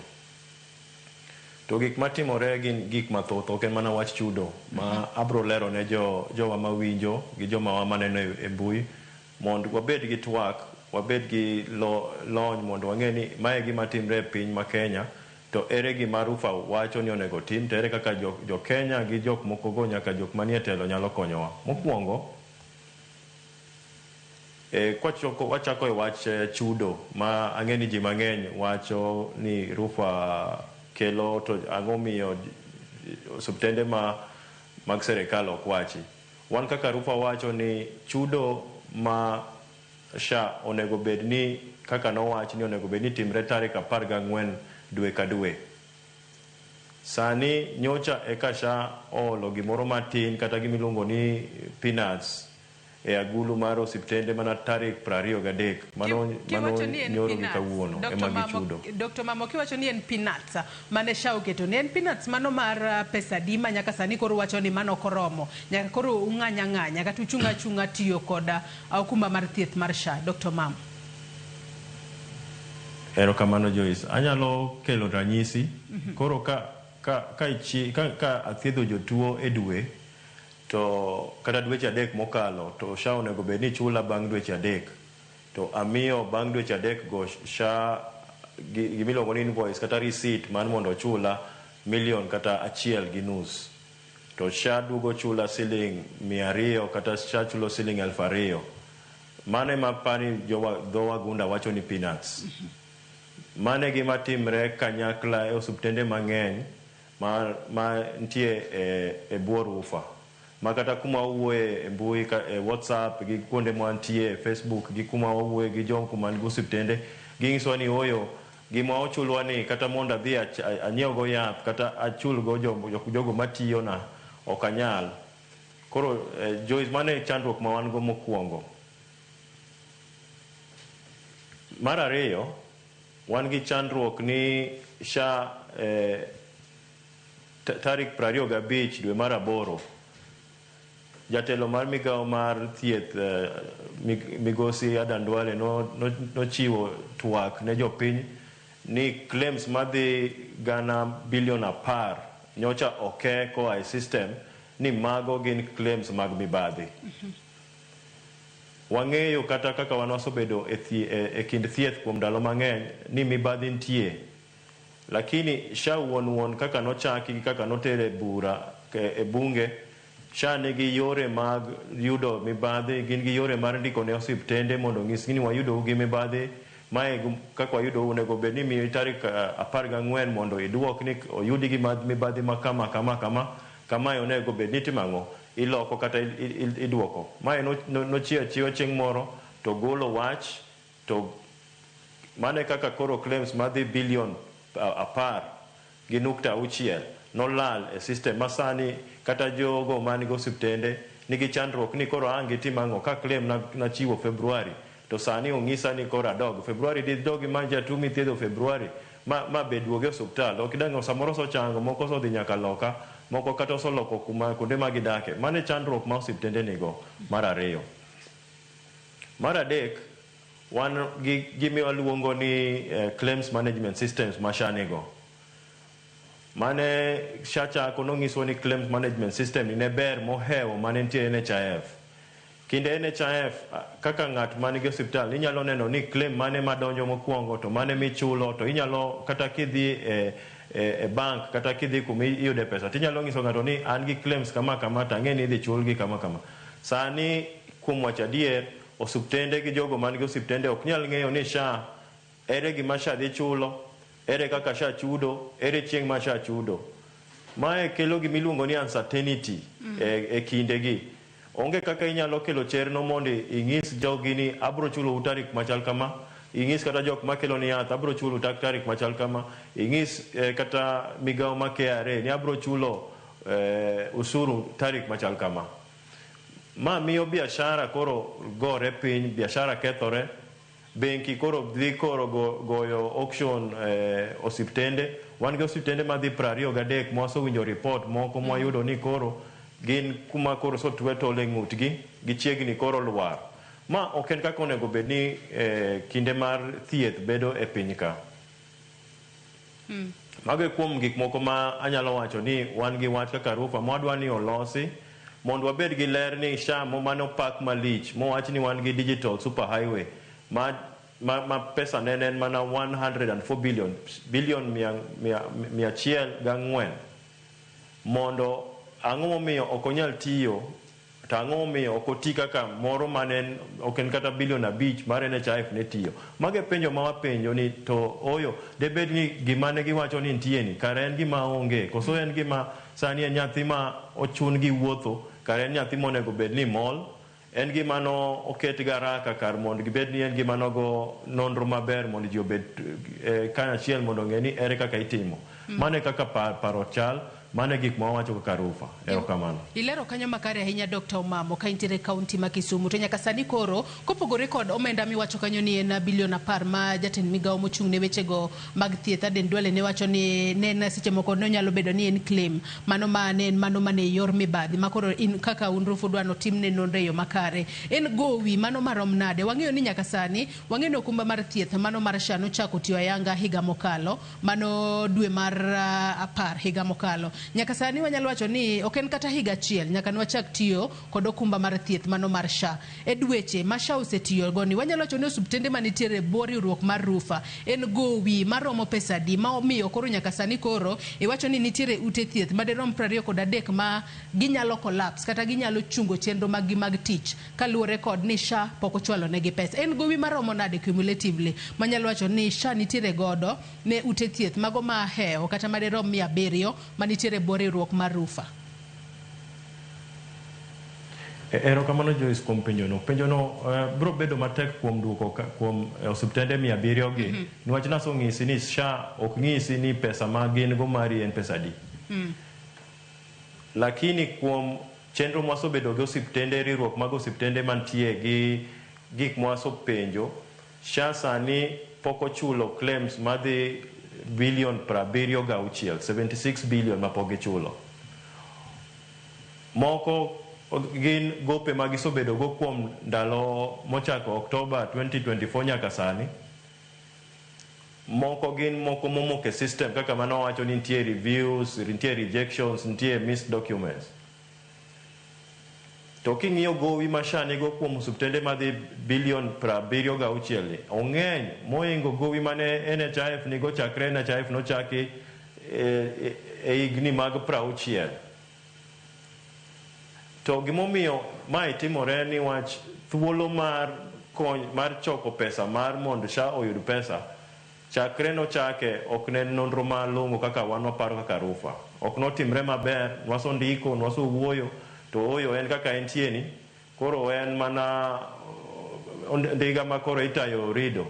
To gik matimore gin gik mathoth, ok en mana wach chudo ma abro lero ne jowa mawinjo gi joma maneno e mbui mondo wabed gi twak, wabed gi lony mondo wang'e ni mae gima timre e piny ma Kenya to ere gima Rufa wacho ni onego tim to ere kaka jo Kenya gi jok moko go nyaka jok manie telo nyalo konyowa. Mokwongo, wachako e wach chudo ma ang'e ni ji mang'eny wacho ni Rufa kelo to ang'o miyo osiptende mag serikal ok wachi. Wan kaka Rufa wacho ni chudo ma SHA onego bed ni kaka nowach ni onego bed ni timre tarik 14 dwe ka dwe. Sani nyocha eka SHA oolo gimoro matin kata gimiluongo ni peanuts e agulu mar osiptende mana tarik 23 mano nyoro gi kawuono ema gichudo. Dr. Mamo kiwacho ni en peanuts mane SHA oketo ni en peanuts mano mar pesa di ma nyaka sani koro wacho ni mano ok oromo nyaka koro ung'anya ng'anya kata uchunga chunga tiyo kod okumba mar thieth mar SHA. Dr. Mamo. Erokamano Joyce. Anyalo kelo ranyisi. Koro ka athiedho jotuo e dwe to kata dweche 3 mokalo to SHA onego bed ni chula bang' dweche 3 to amiyo bang' dweche 3 go SHA gimiluongo ni invoice kata receipt mar mondo ochula milion kata 1.5 to SHA duogo chula siling 200 kata SHA chulo siling 2000. Mano ema pani dho wagunda wacho ni peanuts. Mano e gima timre kanyakla e osiptende mang'eny ma nitie e bwo Rufa. Ma kata kuma wawuoye e mbui e WhatsApp gi kuonde mwantie e Facebook gi kuma wawuoye gi jom kuma nigi osiptende ginyisowa ni oyo gima ochulwa ni kata mondo adhi anyiewgo yath kata achulgo jogo matiyona ok anyal. Koro Joyce, mano e chandruok ma wan go mokwongo. Mar ariyo, wan gi chandruok ni SHA tarik 25 dwe mar 8 jatelo mar migawo mar thieth migosi Adan Duale nochiwo twak ne jopiny ni claims madhi gana bilion 10 nyocha oke koa e system ni mago gin claims mag mibadhi. Wang'eyo kata kaka wan wasebedo e kind thieth kuom ndalo mang'eny ni mibadhi nitie. Lakini SHA wuon wuon kaka nochaki gi kaka notere bura e bunge, SHA nigi yore mag yudo mibadhi, gin gi yore mar ndiko ne osiptende mondo onyisgi ni wayudou gi mibadhi, mae kaka wayudou onego bed ni imiyi tarik 14 mondo iduok ni oyudi gi mibadhi ma kama kama kama, kamae onego bed ni itimo ang'o, iloko kata iduoko. Mae nochiwo achiwa chieng' moro to golo wach to mane kaka koro claims madhi bilion 10.6 nolal e system masani kata jogo man gi osiptende nigi chandruok ni koro ang' gitim ang'o ka claim nachiwo February to sani ong'isa ni koro adog February didog imany jatuo mithiedho February ma be duoge osuptal ok dang' samoro osechango moko osodhi nyaka loka moko kata osoloko kuma kuonde ma gidake. Mano e chandruok ma osiptende nigo mar ariyo. Mar adek, wan gi gima waluongo ni claims management systems ma SHA nigo. Mane SHA chako nonyiswa ni claims management system ni ne ber mohewo mane nitie NHIF. Kinde NHIF kaka ng'at man gi osiptal inyalo neno ni claim mane madonjo mokwongo to mane michulo to inyalo kata kidhi e bank kata kidhi kuma iyude pesa tinyalo nyiso ng'ato ni an gi claims kama kama to ang'e ni idhi chulgi kama kama. Sani kuom wacho adier osiptende gi jogo man gi osiptende ok nyal ng'eyo ni SHA ere gima SHA dhi chulo, ere kaka SHA chudo, ere chieng' ma SHA chudo. Mae kelo gima iluongo ni uncertainty e kindegi. Onge kaka inyalo kelo chenro mondo inyis jogi ni abro chulou tarik machal kama, inyis kata jok makelo ni yath abro chulo tarik machal kama, inyis kata migawo ma KRA ni abro chulo usuru tarik machal kama. Ma miyo biashara koro gore piny, biashara kethore, benki koro dhi koro goyo auction osiptende. Wan gi osiptende madhi 23 mwasewinjo report moko mwayudo ni koro gin kuma koro osotwe tol e ng'utgi, gichiegni koro lwar. Ma ok en kaka onego bed ni kinde mar thieth bedo e piny ka. Mago e kuom gik moko ma anyalo wacho ni wan gi wach kaka RUPHA mwadwa ni olosi mondo wabed gi ler ni SHA mano pak malich mowach ni wan gi digital super highway ma pesa ne en mana 104 billion, billion 104, mondo ang'o momiyo ok onyal tiyo to ang'o momiyo ok oti kaka moro mane ok en kata bilion 5 mar NHIF ne tiyo. Mago e penjo ma wapenjo ni to oyo debed ni gima ne giwacho ni nitie ni kare en gima onge koso en gima sani en nyathi ma ochun gi wuotho, kare en nyathi monego bed ni mol, en gima no oket garaka kar mondo gibed ni en gima nogo nonro maber mondo ji obed kanyachiel mondo ong'e ni ere kaka itimo. Mano e kaka paro chal. Mano e gik ma wawacho kaka RUPHA. Erokamano. Ilero kanyo makare ahinya Dr. Omamo ka intiere kaunti ma Kisumu. To nyaka sani koro kopogore kod omenda miwacho kanyo ni en bilion 10 ma jatend migawo mochung' ne wechego mag thieth Aden Duale ne wacho ni ne en seche moko ne onyalo bedo ni en claim mano ma ne en mano mane yor mibadhi ma koro in kaka un RUPHA udwa notimne nonro e yo makare. En gowi mano marom nade? Wang'eyo ni nyaka sani wang'eyo ni okumba mar thieth mano mar SHA nochako tiyo ayanga higa mokalo, mano dwe mar 10 higa mokalo. Nyaka sani wanyalo wacho ni ok en kata higa achiel nyaka ne wachak tiyo kod okumba mar thieth mano mar SHA. E dweche ma SHA osetiyo go ni wanyalo wacho ni osiptende manitiere e bwo riwruok mar RUPHA en gowi maromo pesa adi ma omiyo koro nyaka sani koro iwacho ni nitiere ute thieth madirom 23 ma ginyalo collapse kata ginyalo chungo chenro mag gi mag tich kaluwore kod ni SHA pok ochwalo negi pesa. En gowi maromo nade cumulatively manyalo wacho ni SHA nitiere godo ne ute thieth mago ma hewo kata madirom 700 manitiere e bwo riwruok mar RUPHA? Erokamano Joyce kuom penjono. Penjono biro bedo matek kuom duoko kuom osiptende 700 gi. Niwach nasong'isi ni SHA ok ng'isi ni pesa ma gin go mari en pesa adi. Lakini kuom chenro mwasebedo gi osiptende, riwruok mag osiptende mantie gi gik mwasepenjo, SHA sani pok ochulo claims madhi bilion 76, 76 billion ma pok gichulo. Moko gin gope ma gisebedo go kuom ndalo mochako Oktoba 2024 nyaka sani. Moko gin moko momok e system kaka mano wacho ni nitie reviews, nitie rejections, nitie missed documents. To king'iyo gowi ma SHA nigo kuom osiptende madhi bilion 76 ni, ong'eny mohingo gowi mane NHIF nigo chakre NHIF nochaki e higni mag 60. To gimomiyo mae timore ni wach thuolo mar kony mar choko pesa mar mondo SHA oyud pesa chakre nochake ok ne en nonro malong'o kaka wan waparo kaka RUPHA. Ok notimre maber, nwasondiko, nwasowuoyo, to oyo en kaka entie ni, koro en mana ndiga ma koro itayo rido.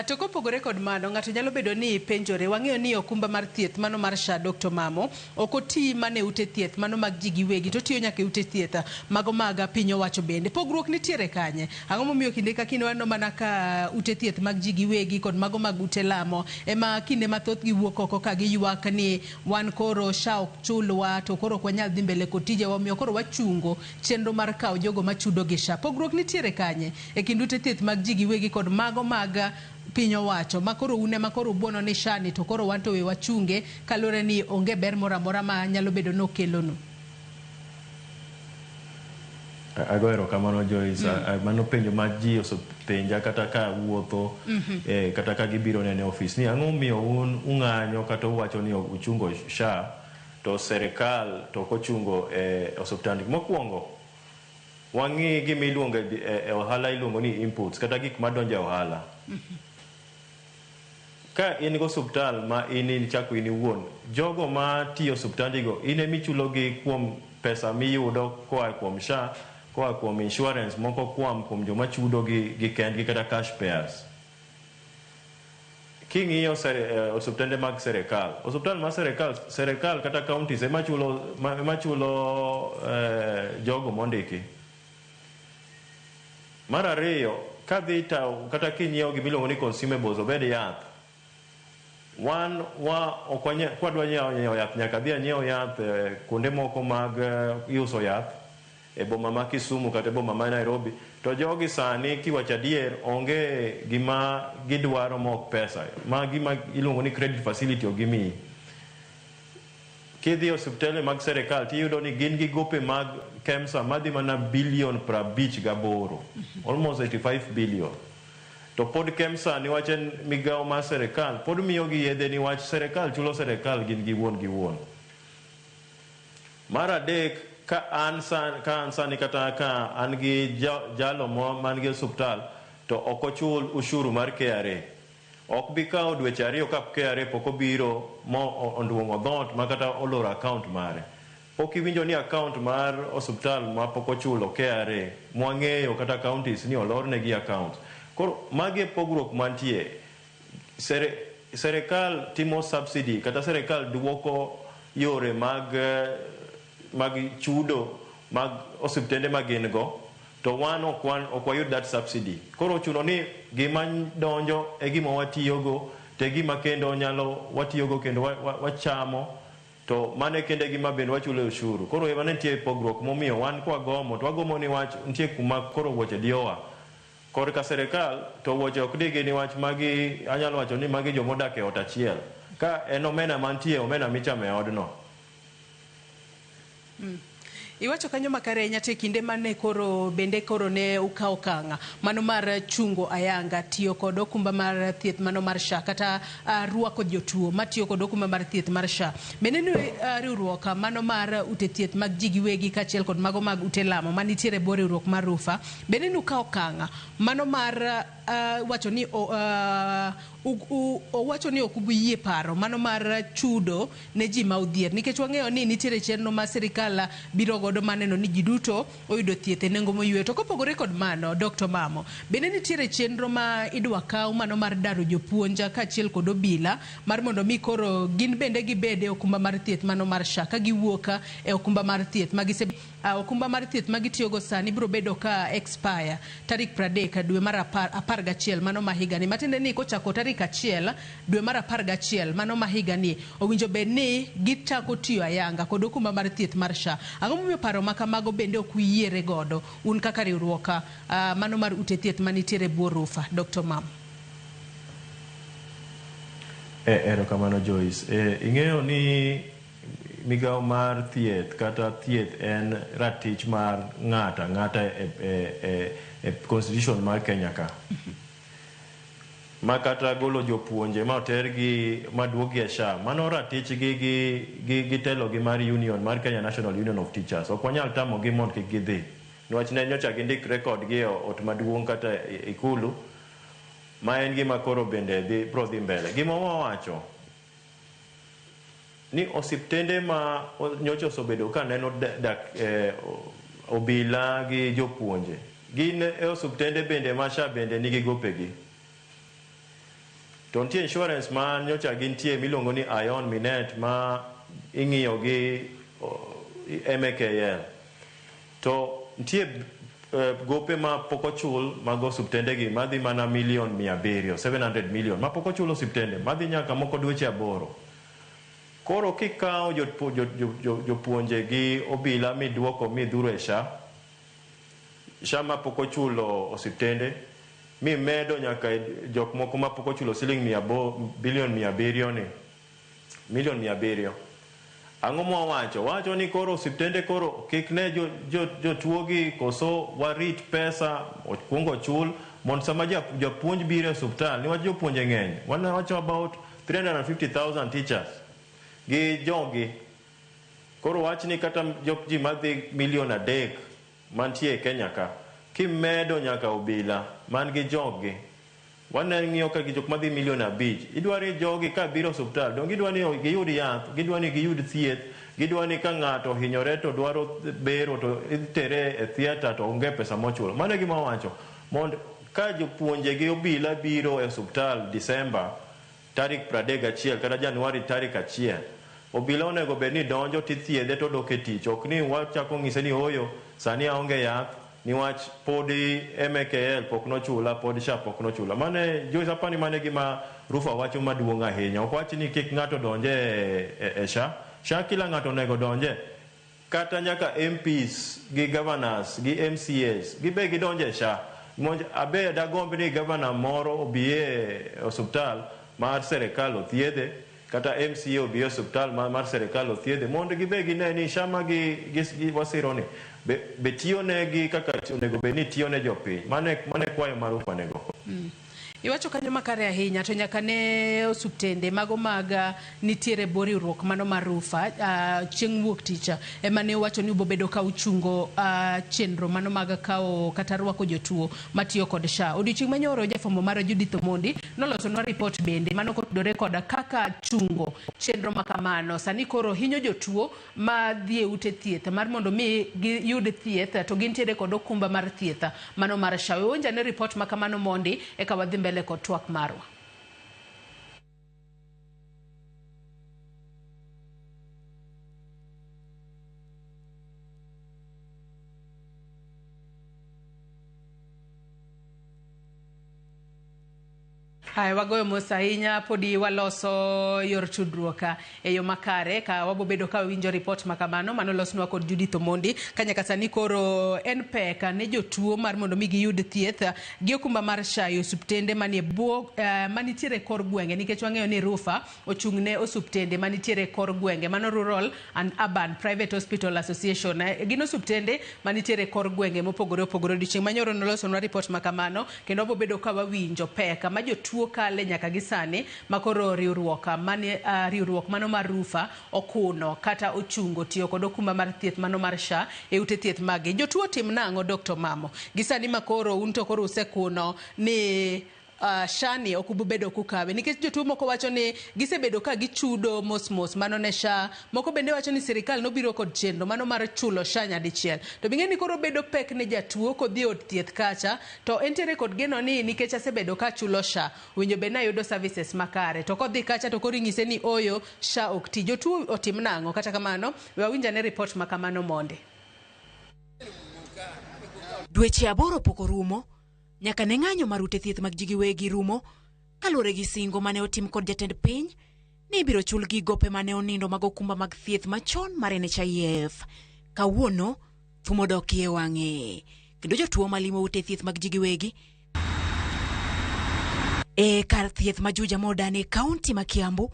To kopogore kod mano, ng'ato nyalo bedo ni penjore, wang'eyo ni okumba mar thieth mano mar SHA Dr. Mamo, ok oti mana e ute thieth mano mag ji giwegi, to otiyo nyaka e ute thieth mago mag piny owacho bende. Pogruok nitiere kanye? Ang'o momiyo kinde ka kinde waneno mana ka ute thieth mag ji giwegi kod mago mag ute lamo ema kinde mathoth giwuok oko ka giywak ni wan koro SHA ok chulwa to koro ok wanyal dhi mbele kod tijewa, omiyo koro wachungo chenro mar kawo jogo machudo gi SHA. Pogruok nitiere kanye e kind ute thieth mag ji giwegi kod mago mag piny owacho ma koro un ema koro ubuono ni SHA ni to koro wan to we wachunge kaluwore ni onge ber moro amora ma nyalo bedo ni okelonu? Ago erokamano Joyce. Mano penjo ma ji osepenja kata ka wuotho, kata ka gibiro nene ofis ni ang'o miyo un ung'anyo kata uwacho ni uchungo SHA to serikal to ok ochungo e osiptande. Mokwongo wang'i gima iluongo e ohala iluongo ni inputs kata gik madonjo e ohala. Ka in go osiptal ma in ichako in iwuon, jogo ma tiyo osiptandego in emichulogi kuom pesa miyudo koa kuom SHA, koa kuom insurance, moko kuom joma chudo gi kendgi kata cash payers. King'iyo osiptende mag serikal, osiptal mar serikal kata counties ema chulo jogo mondiki. Mar ariyo, kadhi kata kinyiewo gimiluongo ni consumables, obed yath. Wan wa ok kwadwa nyiewo yath nyaka dhi anyiew yath kuonde moko mag iuso yath e boma ma Kisumu kata e boma ma Nairobi, to jogi sani kiwacho adier onge gima gidwaro mok pesa ma gima iluongo ni credit facility ok gimiyi. Kidhi e osiptende mag serikal tiyudo ni gin gi gope mag KEMSA madhi mana bilion 58, almost 85 billion. To pod KEMSA niwach en migawo mar serikal pod miyogi yedhe niwach serikal chulo serikal gin gi wuon gi wuon. Mar adek, ka an sani kata ka an gi jalo man gi osiptal to ok ochul ushuru mar KRA. Ok bi kawo dweche 2 ka KRA pok obiro mo onduong'o dhoot ma kata oloro account mare. Pok iwinjo ni account mar osiptal ma pok ochulo KRA mwang'eyo kata counties ni olornegi account. Koro magi e pogruok mantie. Serikal timo subsidy kata serikal duoko yore mag chudo mag osiptende ma gin go, to wan ok wayud that subsidy. Koro ochuno ni gima donjo e gima watiyogo, to e gima kendo nyalo watiyogo kendo wachamo, to mano kende gima bende wachulo ushuru. Koro ema nitie pogruok momiyo wan kwagomo to wagomo ni wach nitie kuma koro wuoche diyowa. Korka serikal to wuoche ok digi niwach magi, anyalo wacho ni magi jomodak e ot achiel. Ka en omena mantie, omena michamo e odno. Iwacho kanyo makare ahinya te kinde mane koro bende koro ne ukawo okang' mano mar chungo ayanga tiyo kod okumba mar thieth mano mar SHA kata rwako jotuo matiyo kod okumba mar thieth mar SHA. Bende ni riwruok mano mar ute thieth mag ji giwegi kaachiel kod mago mag ute lamo manitiere e bwo riwruok mar RUPHA, bende ni ukawo okang' mano mar wacho ni owacho ni ok ubi yie paro mano mar chudo ne ji ma odhier, nikech wang'eyo ni nitiere chenro ma sirikal biro godo maneno ni ji duto oyudo thieth e nengo moyue. To kopogore kod mano, Dr. Mamo, bende nitiere chenro ma idwa kaw mano mar daro jopuonj kaachiel kod obila mar mondo mi koro gin bende gibed e okumba mar thieth mano mar SHA ka giwuok e okumba mar thieth ma gise okumba mar thieth ma gitiyogo sani biro bedo ka expire tarik 30 dwe mar 11 mano ma higani, matiende ni kochako tarik 1 dwe mar 11 mano ma higani owinjo bed ni gichako tiyo ayanga kod okumba mar thieth mar SHA. Ang'o momiyo paro ma kamago bende ok uyiere godo un kaka riwruok mano mar ute thieth manitiere e bwo RUPHA, Dr. Mamo? Erokamano Joyce. Ing'eyo ni migawo mar thieth kata thieth en ratich mar ng'ato ang'ata e constitution mar Kenya ka. Ma kata golo jopuonje ma otergi ma duokgi e SHA, mano ratichgi gi telo gi mar union mar Kenya National Union of Teachers. Ok wanyal tamogi mondo kik gidhi. Niwach ne nyocha gindik record gi e ot maduong' kata ikulu, ma en gima koro bende biro dhi mbele. Gima wawacho ni osiptende ma nyocha osebedo ka neno dak obila gi jopuonje, gin e osiptende bende ma SHA bende nigi gopegi. To nitie insurance ma nyocha gintie miluongo ni Ion Minet ma ing'iyo gi MKL. To nitie gope ma pok ochul mag osiptende gi madhi mana milion 700, 700 million ma pok ochul osiptende madhi nyaka moko dweche 8. Koro kikawo jopuonje gi obila miduoko midhuro e SHA, SHA ma pok ochulo osiptende, mimedo nyaka jok moko ma pok ochulo siling bilion 700 ni, milion 700. Ang'o mwawacho? Wacho ni koro osiptende koro kik ne jotuogi koso warit pesa okuong ochul mondo sama japuonj biro e osiptal, niwach jopuonje ng'eny. Wacho about 350,000 teachers gi jogi. Koro wach ni kata jok ji madhi milion 3 mantie e Kenya ka, kimedo nyaka obila man gi jogi, waneng'iyo ka gi jok madhi milion 5. Idwa ni jogi ka biro osiptal, dong gidwa ni giyud yath, gidwa ni giyud thieth, gidwa ni ka ng'ato ohinyore to dwaro bero to itere e theatre to onge pesa mochulo. Mano e gima wawacho. Mondo ka jopuonje gi obila biro e osiptal Disemba tarik 31 kata Januari tarik 1, obila onego bed ni donjo tithiedhe to dok e tich. Ok ni wachako ng'ise ni oyo sani aonge yath niwach podi MKL pok nochula, pod SHA pok nochula. Mane Joyce apani mane gima Rufa wacho maduong' ahinya. Ok wach ni kik ng'ato donje e SHA. SHA kila ng'ato onego donje. Kata nyaka MPs gi governors gi MCAs gibe gidonje e SHA. Monj abe dagomb ni governor moro obi e osiptal mar serikal othiedhe, kata MCA obi e osiptal mar serikal othiedhe, mondo gibe gine ni SHA ma gi wasiro ni be tiyo negi kaka onego bed ni tiyo ne jopiny. Mane kwayo mar Rufa nego. Iwacho kanyo makare ahinya, to nyaka ne osuptende mago mag nitiere bwo riwruok mano mar Rufa chieng' wuok tich ema ne owacho ni ubobedo ka uchungo chenro mano mag kawo kata rwako jotuo matiyo kod SHA. Odiochieng' manyoro jafwambo mar Judith Omondi nolosonwa ripot bende mano kotudore kod kaka chungo chenro makamano sani koro hinyo jotuo ma dhi e ute thieth mar mondo mi giyud thieth to gintiere kod okumba mar thieth mano mar SHA. We winj ane ripot makamano mondi eka wadhi mbele kod twak marwa. Haya, wagoyo mos ahinya, podi waloso yor tudruok e yo makare ka wabobedo ka wawinjo ripot makamano mano losnwa kod Judith Omondi. Ka nyaka sani koro en pek ne jotuo mar mondo mi giyud thieth gi okumba mar SHA e osuptende manie bwo manitiere kor gwenge, nikech wang'eyo ni Rufa ochung' ne osuptende manitiere kor gwenge, mano Rural and Urban Private Hospital Association. Gin osuptende manitiere kor gwenge mopogore opogore. Odiochieng' manyoro nolosonwa ripot makamano kendo wabobedo ka wawinjo pek ma jotuo kale nyaka gi sani makoro riwruok mane riwruok mano mar Rufa okuno kata ochungo tiyo kod okumba mar thieth mano mar SHA e ute thieth magi. Jotuo tim nang'o, Dr. Mamo? Gi sani makoro un to koro usekuno ni SHA ni ok ubobedo kukawe, nikech jotuo moko wacho ni gisebedo ka gichudo mos mos mano ne SHA, moko bende wacho ni sirikal nobiro kod chenro mano mar chulo SHA nyadichiel. To bing'e ni koro bedo pek ne jatuo kodhi e od thieth kacha to entiere kod geno ni nikech asebedo ka chulo SHA winjo bed nayudo services makare, to kodhi kacha to koro inyise ni oyo SHA ok ti. Jotuo otim nang'o? Kata kamano we wawinj ane ripot makamano monde. Dweche 8 pok orumo nyaka ne ng'anyo mar ute thieth mag ji giwegi rumo kaluwore gi singo mane otim kod jatend piny ni ibiro chulgi gope mane onindo mag okumba mag thieth machon mar NHIF. Kawuono thum odokie wang'e kendo jotuo malimo ute thieth mag ji giwegi e kar thieth ma Juja Modern e kaunti ma Kiambu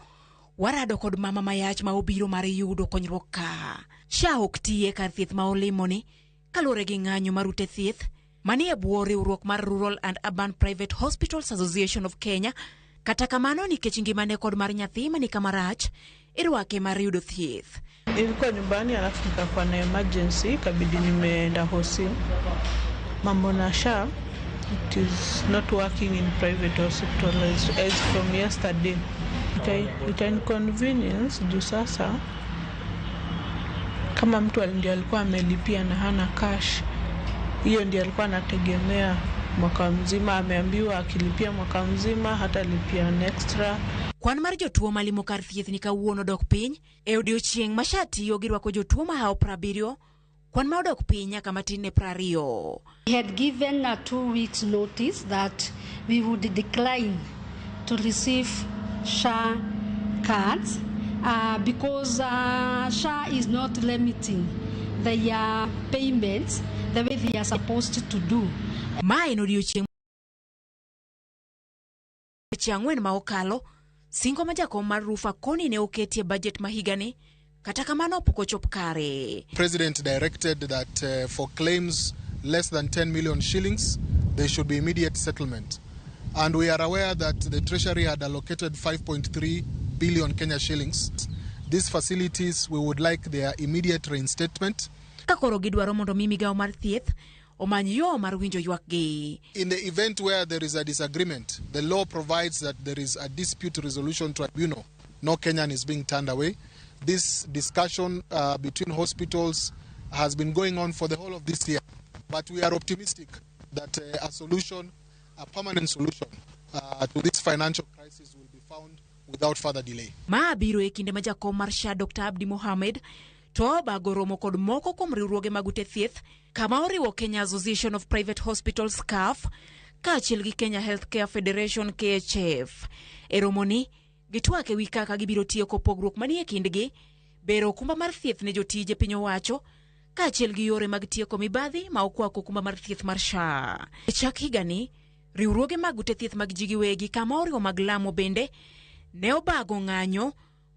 Warado kod mama mayach ma obiro mar yudo konyruok ka. SHA ok tiye kar thieth ma olimoni kaluwore gi ng'anyo mar ute thieth manie bwo riwruok mar Rural and Urban Private Hospitals Association of Kenya. Kata kamano nikech ngimane kod mar nyathi mani kama rach, irwake mar yudo thieth. Nilikuwa nyumbani alafu nikakuwa na emergency, ikabidi nimeenda hosi. Mambo na SHA, it is not working in private hospital as from yesterday. Ita inconvenience juu sasa kama mtu ndio alikuwa amelipia na hana cash, hiyo ndio alikuwa anategemea mwaka mzima. Ameambiwa akilipia mwaka mzima hatalipia an extra. Kwan mar jotuo malimo kar thieth ni kawuono dok piny e odiochieng' ma SHA tiyo gi rwako jotuo mahawo 70, kwan ma odok piny nyaka matin ne 20. We had given a 2 weeks notice that we would decline to receive SHA cards because SHA is not limiting their payments the way they are supposed to do. Ma en odiochieng' weche 4 ma okalo, singo ma jakom mar Rufa koni ne oketie budget ma higani, kata kamano pok ochop kare. President directed that for claims less than 10 million shillings, there should be immediate settlement. And we are aware that the Treasury had allocated 5.3 billion Kenya shillings. These facilities, we would like their immediate reinstatement. Ka koro gidwaro mondo mi migawo mar thieth omany yo mar winjo ywakgi. In the event where there is a disagreement, the law provides that there is a dispute resolution tribunal. No Kenyan is being turned away. This discussion between hospitals has been going on for the whole of this year. But we are optimistic that a solution, a permanent solution to this financial crisis will be found without further delay. Ma biro e kinde ma jakom mar SHA Dr. Abdi Mohamed to obago romo kod moko kuom riwruoge mag ute thieth kama oriwo Kenya Association of Private Hospitals KAF kaachiel gi Kenya Healthcare Federation KHF. E romoni, gitwak e wi kaka gibiro tieko pogruok manie kindgi, bero okumba mar thieth ne jotije piny owacho, kaachiel gi yore mag tieko mibadhi ma okwako okumba mar thieth mar SHA. E chak higani, riwruoge mag ute thieth mag ji giwegi kama oriwo mag Lamo bende ne obago ng'anyo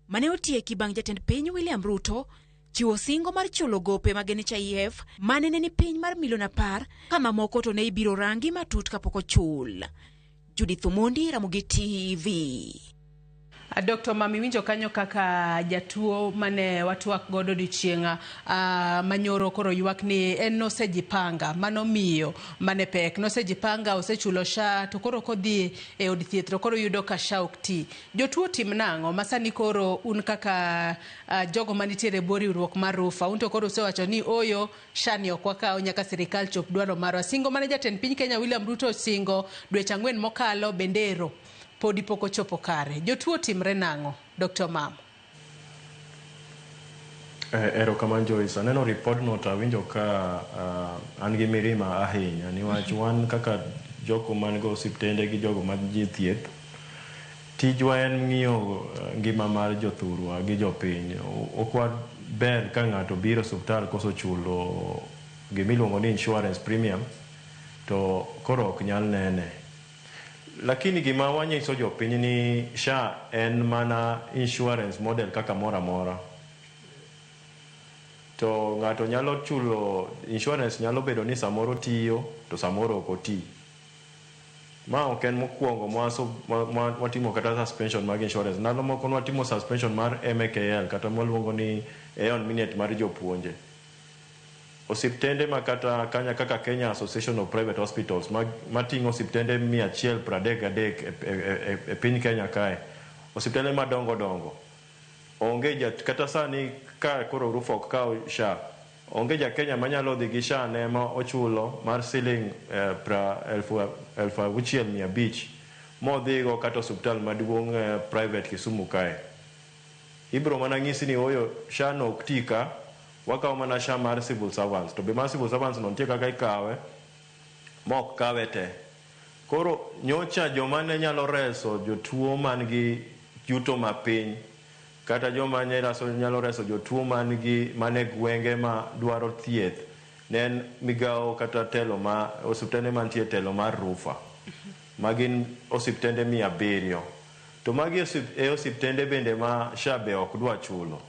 mane otieki bang' jatend piny William Ruto chiwo singo mar chulo gope mag NHIF mane ne ni piny mar milion 10 kama moko to ne ibiro rangi matut kapok ochul. Judith Omondi, Ramogi TV. Dr. Mami, winjo kanyo kaka jatuo mane watwak godo odiochieng' manyoro koro ywak ni en nosejipanga, mano miyo mane pek, nosejipanga, osechulo SHA to koro kodhi e od thieth to koro yudo ka SHA ok ti. Jotuo tim nang'o ma sani koro un kaka jogo manitiere e bwo riwruok mar Rufa, un to koro usewacho ni oyo SHA ni ok wakaw nyaka sirikal chop dwaro marwa. Singo mane jatend piny Kenya William Ruto osingo dweche 4 mokalo bendero podi pok ochopo kare. Jotuo timre nang'o, Dr. Mamo? Erokamano Joyce. Aneno report no to awinjo ka an gi mirima ahinya niwach wan kaka jogo man go osiptende gi jogo mag ji thieth, tijwa en ng'iyo ngima mar jothurwa gi jopiny. Ok ber ka ng'ato biro osiptal koso chulo gimiluongo ni insurance premium to koro ok nyal nene. Lakini gima wanyiso jopiny ni SHA en mana insurance model kaka moro amora. To ng'ato nyalo chulo insurance, nyalo bedo ni samoro tiyo to samoro ok oti. Ma ok en mokwongo mwatimo kata suspension mag insurance. Ndalo moko nwatimo suspension mar MKL kata mwaluongo ni Aon Minute mar jopuonje. Osiptende ma kata kanya kaka Kenya Association of Private Hospitals mating'o osiptende 133 e piny Kenya kae, osiptende madongo dongo onge kata sani ka koro Rufa ok kaw SHA, onge ja Kenya manyalo dhi gi SHA ne ma ochulo mar siling 6,500 modhigo kata osiptal maduong' private Kisumu kae. Ibro mana ng'isi ni oyo SHA no ok ti ka, wakawo mana SHA mar civil servants, to be mar civil servants no nitie kaka ikawe ma ok kawe te. Koro nyocha joma ne nyalo reso jotuo man gi yuto mapiny kata joma nyalo reso jotuo man gi mane gwenge ma dwaro thieth ne en migawo kata telo ma osiptende mantie telo mar Rufa ma gin osiptende 700. To magi e osiptende bende ma SHA be ok dwa chulo.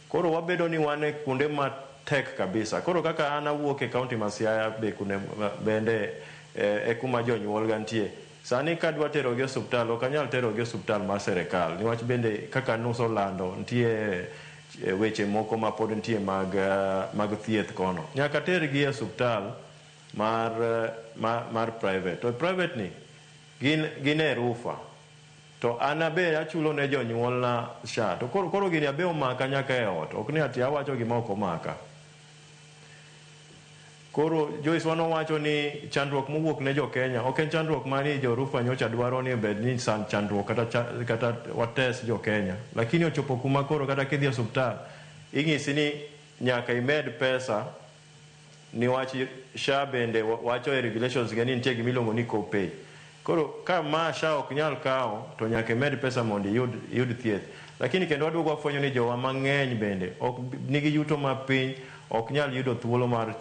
Koro wabedo ni wan e kuonde matek kabisa. Koro kaka an awuok e kaunti ma Siaya be kune bende e kuma jonyuol ga nitie. Sani kadwa terogi e osiptal ok anyal terogi e osiptal mar serikal niwach bende kaka nusolando nitie weche moko ma pod nitie mag thieth kono. Nyaka tergi e osiptal mar private. To private ni gin e rufa. To an abe achulo ne jonyuolna SHA. To koro gini abe omaka nyaka e ot. Ok ni ati awacho gima ok omaka. Koro Joyce wanowacho ni chandruok mowuok ne jo Kenya ok en chandruok mani jo rufa nyocha dwaro ni obed ni san chandruok kata wates jo Kenya. Lakini ochopo kuma koro kata kidhi e osiptal ing'isi ni nyaka imed pesa niwach SHA bende wacho e regulations ge ni nitie gima iluongo ni co-pay. Koro ka ma SHA ok nyal kawo to nyaka imed pesa mondo iyud thieth. Lakini kendo waduogo wafwenyo ni jowa mang'eny bende ok nigi yuto mapiny, ok nyal yudo thuolo mar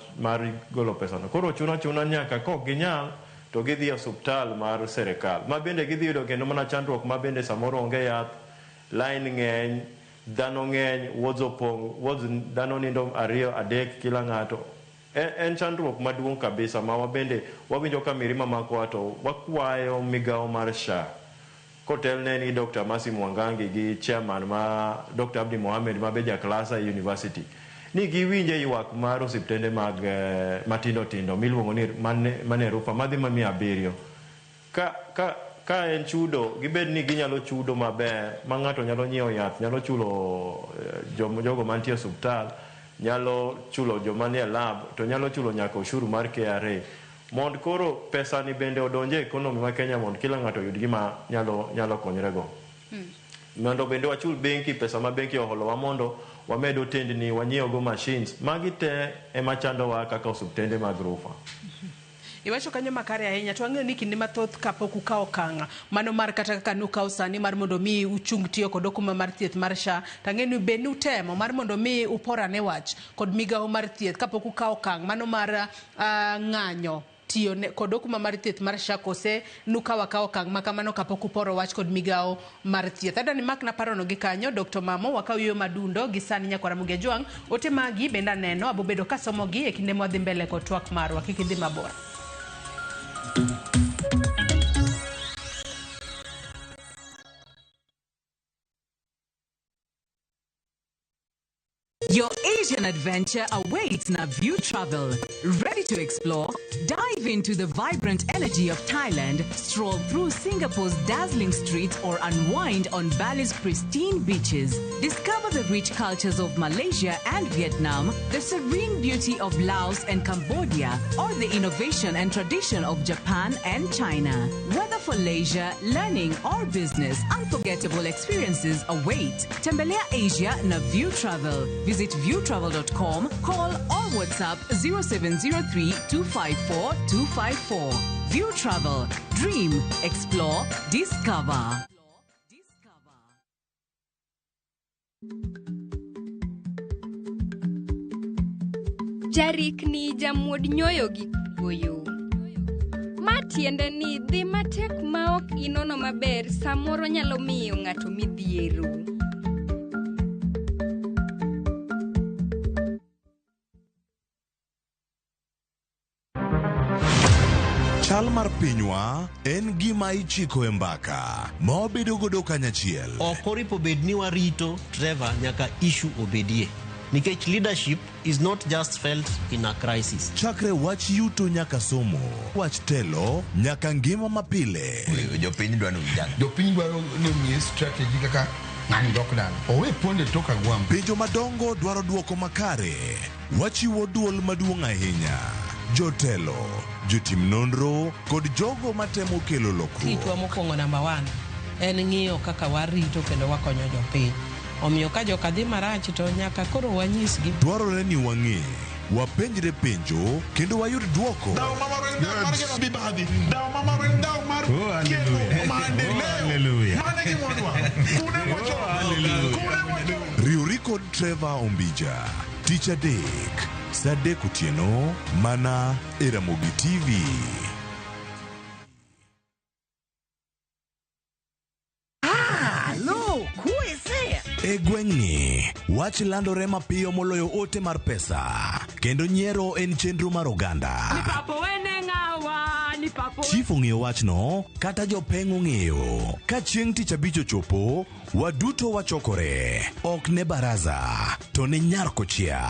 golo pesano. Koro chuno nyaka kok ginyal to gidhi e osiptal mar serikal. Ma bende gidhi yudo kendo mana chandruok ma bende samoro onge yath, line ng'eny, dhano ng'eny, wards opong', wards dhano nindo 2, 3 kila ng'ato. En chandruok maduong' kabisa ma wabende wawinjo ka mirima makowa to wakwayo migawo mar SHA kotelne ni Dr. Mercy Mwangangi gi chairman ma Dr. Abdi Mohamed ma be ja klasa e university ni giwinje ywak mar osiptende mag matindo tindo miluongo ni mane rufa madhi ma 700. Ka en chudo gibed ni ginyalo chudo maber ma ng'ato nyalo nyiewo yath, nyalo chulo jogo mantie e osiptal, nyalo chulo joma nie lab, to nyalo chulo nyaka ushuru mar KRA mond koro pesa ni bende odonje e economy ma Kenya mond kila ng'ato oyud gima nyalo konyrego. Mondo bende wachul benki pesa ma benki oholowa mondo wamed otendni, wanyiewgo machines. Magi te ema chandowa kaka osiptende mag rufa. Iwacho kanyo makare ahinya to wang'eyo ni kinde mathoth kapok ukawo okang' mano mar kata kaka nukawo sani mar mondo mi uchung tiyo kod okumba mar thieth mar SHA, to ang'eyo ni be nutemo mar mondo mi uporane wach kod migawo mar thieth kapok ukawo okang' mano mar ng'anyo tiyo kod okumba mar thieth mar SHA, kose nukawo akawa okang' ma kamano kapok uporo wach kod migawo mar thieth. Adwa ni makna parono gi kanyo Dr. Mamo, wakaw yueyo madundo gi sani nyakwara Ramogi Ajwang'. Ote magi bende aneno abobedo kasomogi e kinde mwadhi mbele kod twak marwa, kik idhi mabor. Your Asian adventure awaits Naview Travel. Ready to explore? Dive into the vibrant energy of Thailand, stroll through Singapore's dazzling streets, or unwind on Bali's pristine beaches. Discover the rich cultures of Malaysia and Vietnam, the serene beauty of Laos and Cambodia, or the innovation and tradition of Japan and China. Whether for leisure, learning, or business, unforgettable experiences await. Tembelea Asia Naview Travel. Visit viewtravel.com, call or WhatsApp 0703 254 254. View Travel. Dream, explore, discover. Jarikni jamuod nyoyo gi kuoyo. Ma tiende ni dhi matek ma ok inono maber samoro nyalo miyo ng'ato midhiero. Chal mar pinywa en gima ichiko e mbaka ma wabedo godo kanyachiel. Ok oripo bed ni warito Trevor nyaka issue obedie. Nikech leadership is not just felt in a crisis. Chakre wach yuto nyaka somo, wach telo nyaka ngima mapile. Jopiny dwaro vijana. Jopiny dwaro ni omiye strategy kaka ng'ani dok dala. Owe ponde tok agwambo. Penjo madongo dwaro duoko makare. Wachiwo duol maduong' ahinya. Jotelo, jotim nonro kod jogo matemo kelo lokruok. Tijwa mokwongo namba 1 en ng'iyo kaka warito kendo wakonyo jopiny. Omiyo ka joka dhi marach to nyaka koro wanyisgi. Dwarore ni wang'e, wapenjre penjo kendo wayud duoko. Riwri kod Trevor Ombija, tich adek, saa 3 otieno, mana e Ramogi TV. E gweng'ni, wach landore mapiyo moloyo ote mar pesa, kendo nyiero en chenro mar oganda. Chief ong'eyo wachno, kata jopeng' ong'eyo. Ka chieng' tich abich ochopo, waduto wachokore. Ok ne baraza, to ne nyar kochia.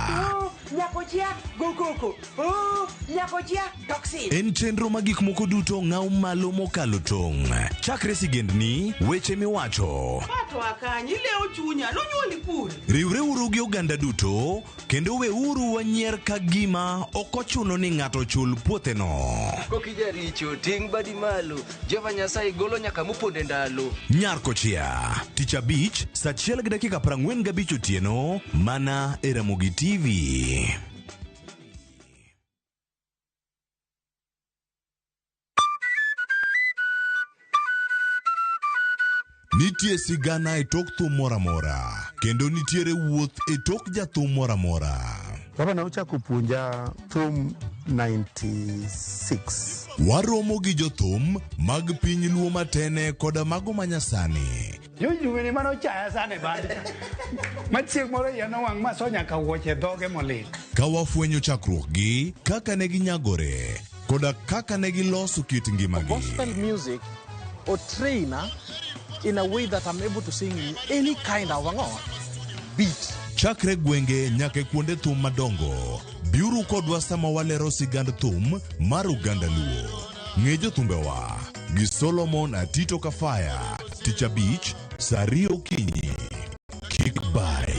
Nyakochia go koko. Oh, nyakochia toxin. En chenro ma gik moko duto ng'aw malo mokalo tong'. Chakre sigendni, weche miwacho, Pato akanyi leo chunya nonyuoli kure. Riwreuru gi oganda duto kendo weuru wanyier ka gima ok ochuno ni ng'ato ochul puotheno. Kokijaricho ting' badi malo Jehova Nyasaye golo nyaka moponde ndalo. Nyar Kochia, tich abich, saa achiel gi dakika 45 otieno, mana e Ramogi TV. Nitie sigana e tok thum moro amora, kendo nitiere wuoth e tok jathum moro amora. Baba ne ochako puonja thum 96. Waromo gi jothum mag piny Luo matene koda mago manyasani. Jojuwene mane ochaya sana e band cha. Ma chieng' moro iya nowang' ma so nyaka wuoche dhoge molil. Ka wafwenyo chakruokgi, kaka ne ginyagore, koda kaka ne giloso kit ngimagi. Gospel music or trainer in a way that I'm able to sing in any kind of beat. Chakre gwenge nyaka e kuonde thum madongo, biuru kodwa sama walero sigand thum mar oganda Luo. Ng'e jothumbewa gi Solomon Atito Kafaya, tich abich, saa ariyo okinyi. Kik bai.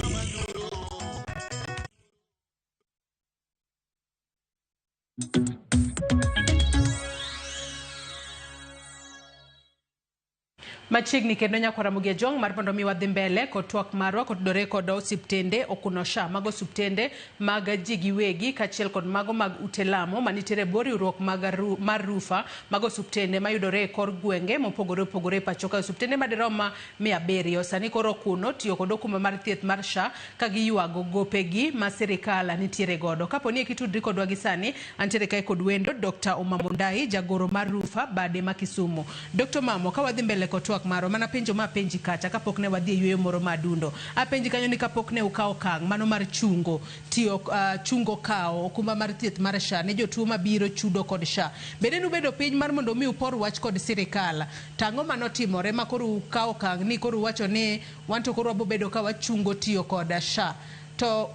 Machiegni kendo nyakwa Ramogi Ajwang' mar mondo mi wadhi mbele kod twak marwa kotudore kod osiptende okuno SHA mago osiptende mag ji giwegi kaachiel kod mago mag ute lamo manitiere e bwo riwruok mag mar Rufa mago osiptende mayudore e kor gwenge mopogore opogore e pacho kae osiptende madirom 700 sani koro okuno tiyo kod okumba mar thieth mar SHA ka giywago gopegi ma sirikal nitiere godo. Kapo ni ekitudri kodwa gi sani, antiere kae kod wendo Dr. Omamo Ndai, jagoro mar Rufa bade ma Kisumu. Dr. Omamo, ka wadhi mbele kod twak marwa, mana penjo ma apenji kacha kapok ne wadhi e yueyo moro ma adundo. Apenji kanyo ni kapok ne ukawo okang' mano mar chungo tiyo chungo kawo okumba mar thieth mar SHA ne jotuo mabiro chudo kod SHA. Bende nubedo piny mar mondo mi upor wach kod sirikal? To ang'o manotimore ma koro ukawo okang' ni koro uwacho ni wan to koro wabobedo ka wachungo tiyo kod SHA? To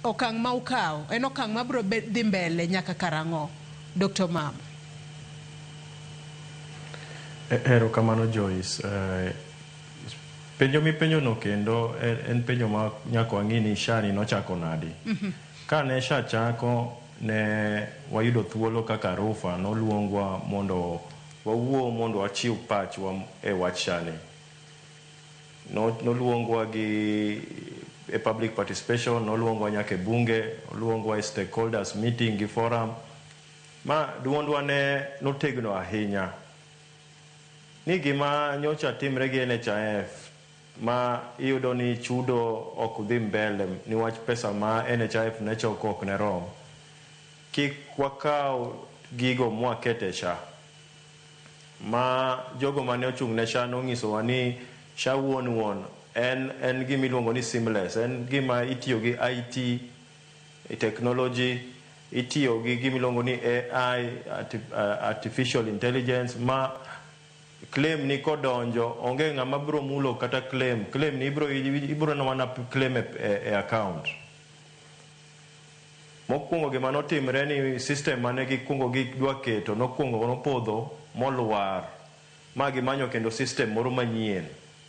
okang' ma ukawo en okang' mabiro dhi mbele nyaka karang'o? Dr. Omamo. Erokamano Joyce. Penjo mipenjo no kendo en penjo ma nyaka wang'i ni SHA ni nochako nadi. Ka ne SHA chako ne wayudo thuolo kaka Rufa noluongwa mondo wawuo mondo wachiw pachwa e wach SHA ni. Noluongwa gi e public participation, noluongwa nyaka e bunge, noluongwa e stakeholders meeting gi forum. Ma duondwa ne notegno ahinya. Ni gima nyocha timre gi NHIF ma iyudo ni chudo ok dhi mbele niwach pesa ma NHIF ne choko ok ne rom. Kik wakaw gigo mwakete SHA. Ma jogo mane ochung' ne SHA nong'isowa ni SHA wuon wuon en gima iluongo ni seamless, en gima itiyo gi IT, technology, itiyo gi gima iluongo ni AI, artificial intelligence, ma claim ni kodonjo onge ng'ama biro mulo kata claim. Claim ni ibiro neno mana claim e account. Mokwongo gima notimre ni system mane gikwongo gidwa keto nokwongo nopodho molwar ma gimanyo kendo system moro manyien.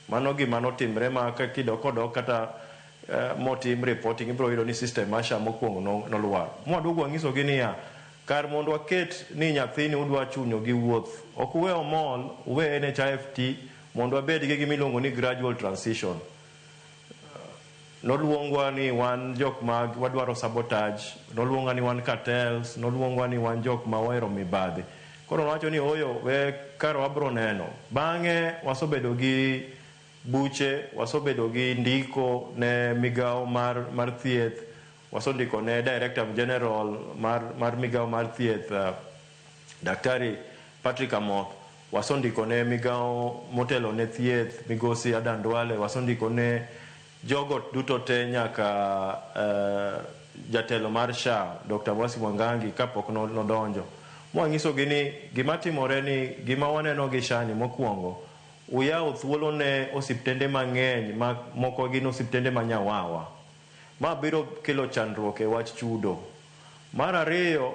Mano gima notimre ma ka kidok kodok kata motim reporting ibiro yudo ni system mar SHA mokwongo nolwar. Mwaduogo wang'isogi niya, kar mondo waket ni nyathini udwa chunyo gi wuoth, ok uwe omol, uwe NHIF ti mondo wabed gi gima iluongo ni gradual transition. Noluongwa ni wan jok ma wadwaro sabotage, noluongwa ni wan cartels, noluongwa ni wan jok ma ohero mibadhi. Koro nowacho ni oyo, we kar wabro neno. Bang'e wasebedo gi buche, wasebedo gi ndiko ne migawo mar thieth, wasendiko ne Director General mar migawo mar thieth, Daktari Patrick Amoth, wasendiko ne migawo motelo ne thieth, Migosi Adan Duale, wasendiko ne jogo duto te nyaka jatelo mar SHA Dr. Mwasi Mwangangi kapok nodonjo. Mwanyisogi ni gima timore ni gima waneno gi SHA ni mokwongo uyawo thuolo ne osiptende mang'eny ma moko gin osiptende ma nyawawa. Ma biro kelo chandruok e wach chudo. Mar ariyo,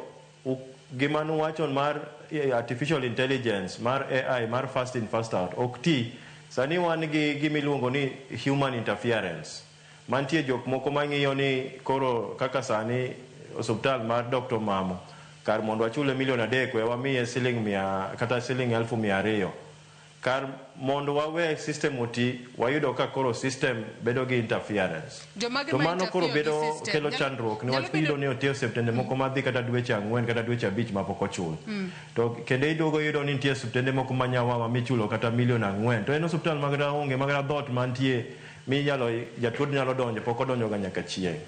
gima nuwacho mar artificial intelligence mar AI mar first in first out ok ti. Sani wan gi gimiluongo ni human interference. Mantie jok moko mang'iyo ni koro kaka sani osiptal mar Dr. Mamo kar mondo wachule milion 3 we wamiye siling 100 kata siling 200,000. Kar mondo wawe system oti, wayudo ka koro system bedo gi interference. To mano koro bedo kelo chandruok niwach iyudo ni otiyo osiptende moko madhi kata dweche 4 kata dweche 5 mapok ochul. To kendo iduogo yudo ni nitie osiptende moko ma nyawawa michulo kata milion 4 to en osiptal ma kata onge ma kata dhoot mantie minyalo jatuo nyalo donjo pok odonjo ga nyaka chieng'.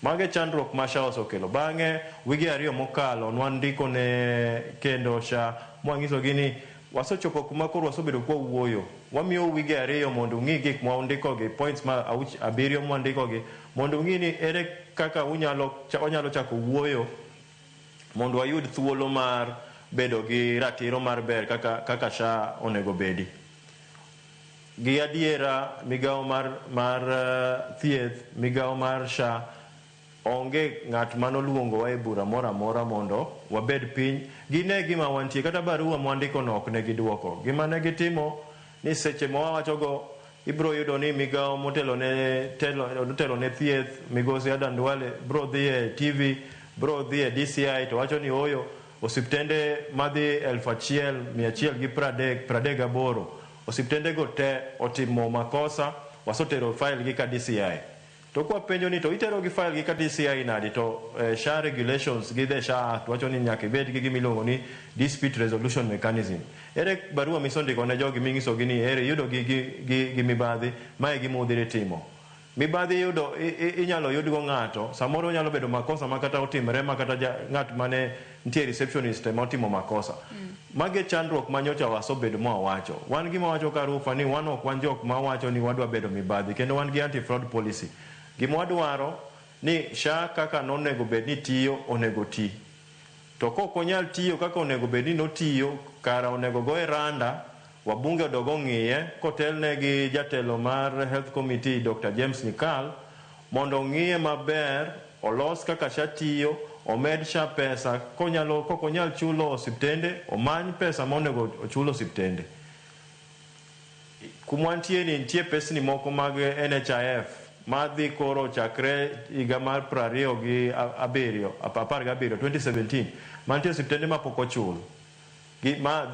Mage chandruok ma SHA osekelo. Bang'e wige 2 mokalo nwandiko ne kendo SHA mwanyisogi ni wasechopo kuma koro wasebedo kwa wuoyo. Wamiyo wige 2 mondo ung'i gik ma undikogi, points ma 7 mwandikogi, mondo ung'i ni ere kaka wanyalo chako wuoyo mondo wayud thuolo mar bedo gi ratiro mar ber kaka SHA onego bedi. Gi adiera migawo mar thieth, migawo mar SHA, onge ng'at manoluongowa e bura moro amora mondo wabed piny gine gima wantie. Kata barua mwandiko no ok ne giduoko. Gima ne gitimo ni seche ma wawachogo ibro yudo ni migawo motelo ne thieth migosi Adan Duale bro dhi e TV, bro dhi e DCI to wacho ni oyo osiptende madhi 1138 osiptende go te otimo makosa, wasetero file gi ka DCI. To kwa penjo ni to itero gi file gi ka DCI nadi to SHA regulations gi the SHA Act wacho ni nyaka ibed gi gimiluongo ni dispute resolution mechanism. Ere barua misondiko ne jogi minyisogi ni ere yudo gi mibadhi, mae gima udhire timo. Mibadhi yudo inyalo yudgo ng'ato, samoro nyalo bedo makosa ma kata otimre ma kata ng'at mane nitie receptionist ema otimo makosa. Mage chandruok ma nyocha wasebedo mwawacho. Wan gima wacho ka Rufa ni wan ok wan jok mawacho ni wadwa bedo mibadhi kendo wan gi anti-fraud policy. Gima wadwaro ni SHA kaka nonego bed ni tiyo onego ti. To kok onyal tiyo kaka onego bed ni notiyo, kara onego goye randa, wabunge odog ong'iye kotelne gi jatelo mar Health Committee Dr. James Nyikal mondo ong'iye maber, olos kaka SHA tiyo, omed SHA pesa, kok onyal chulo osiptende, omany pesa monego ochul osiptende. Kuma nitie ni nitie pesni moko mag NHIF madhi koro chakre higa mar 27 2017 mantie osiptende mapok ochul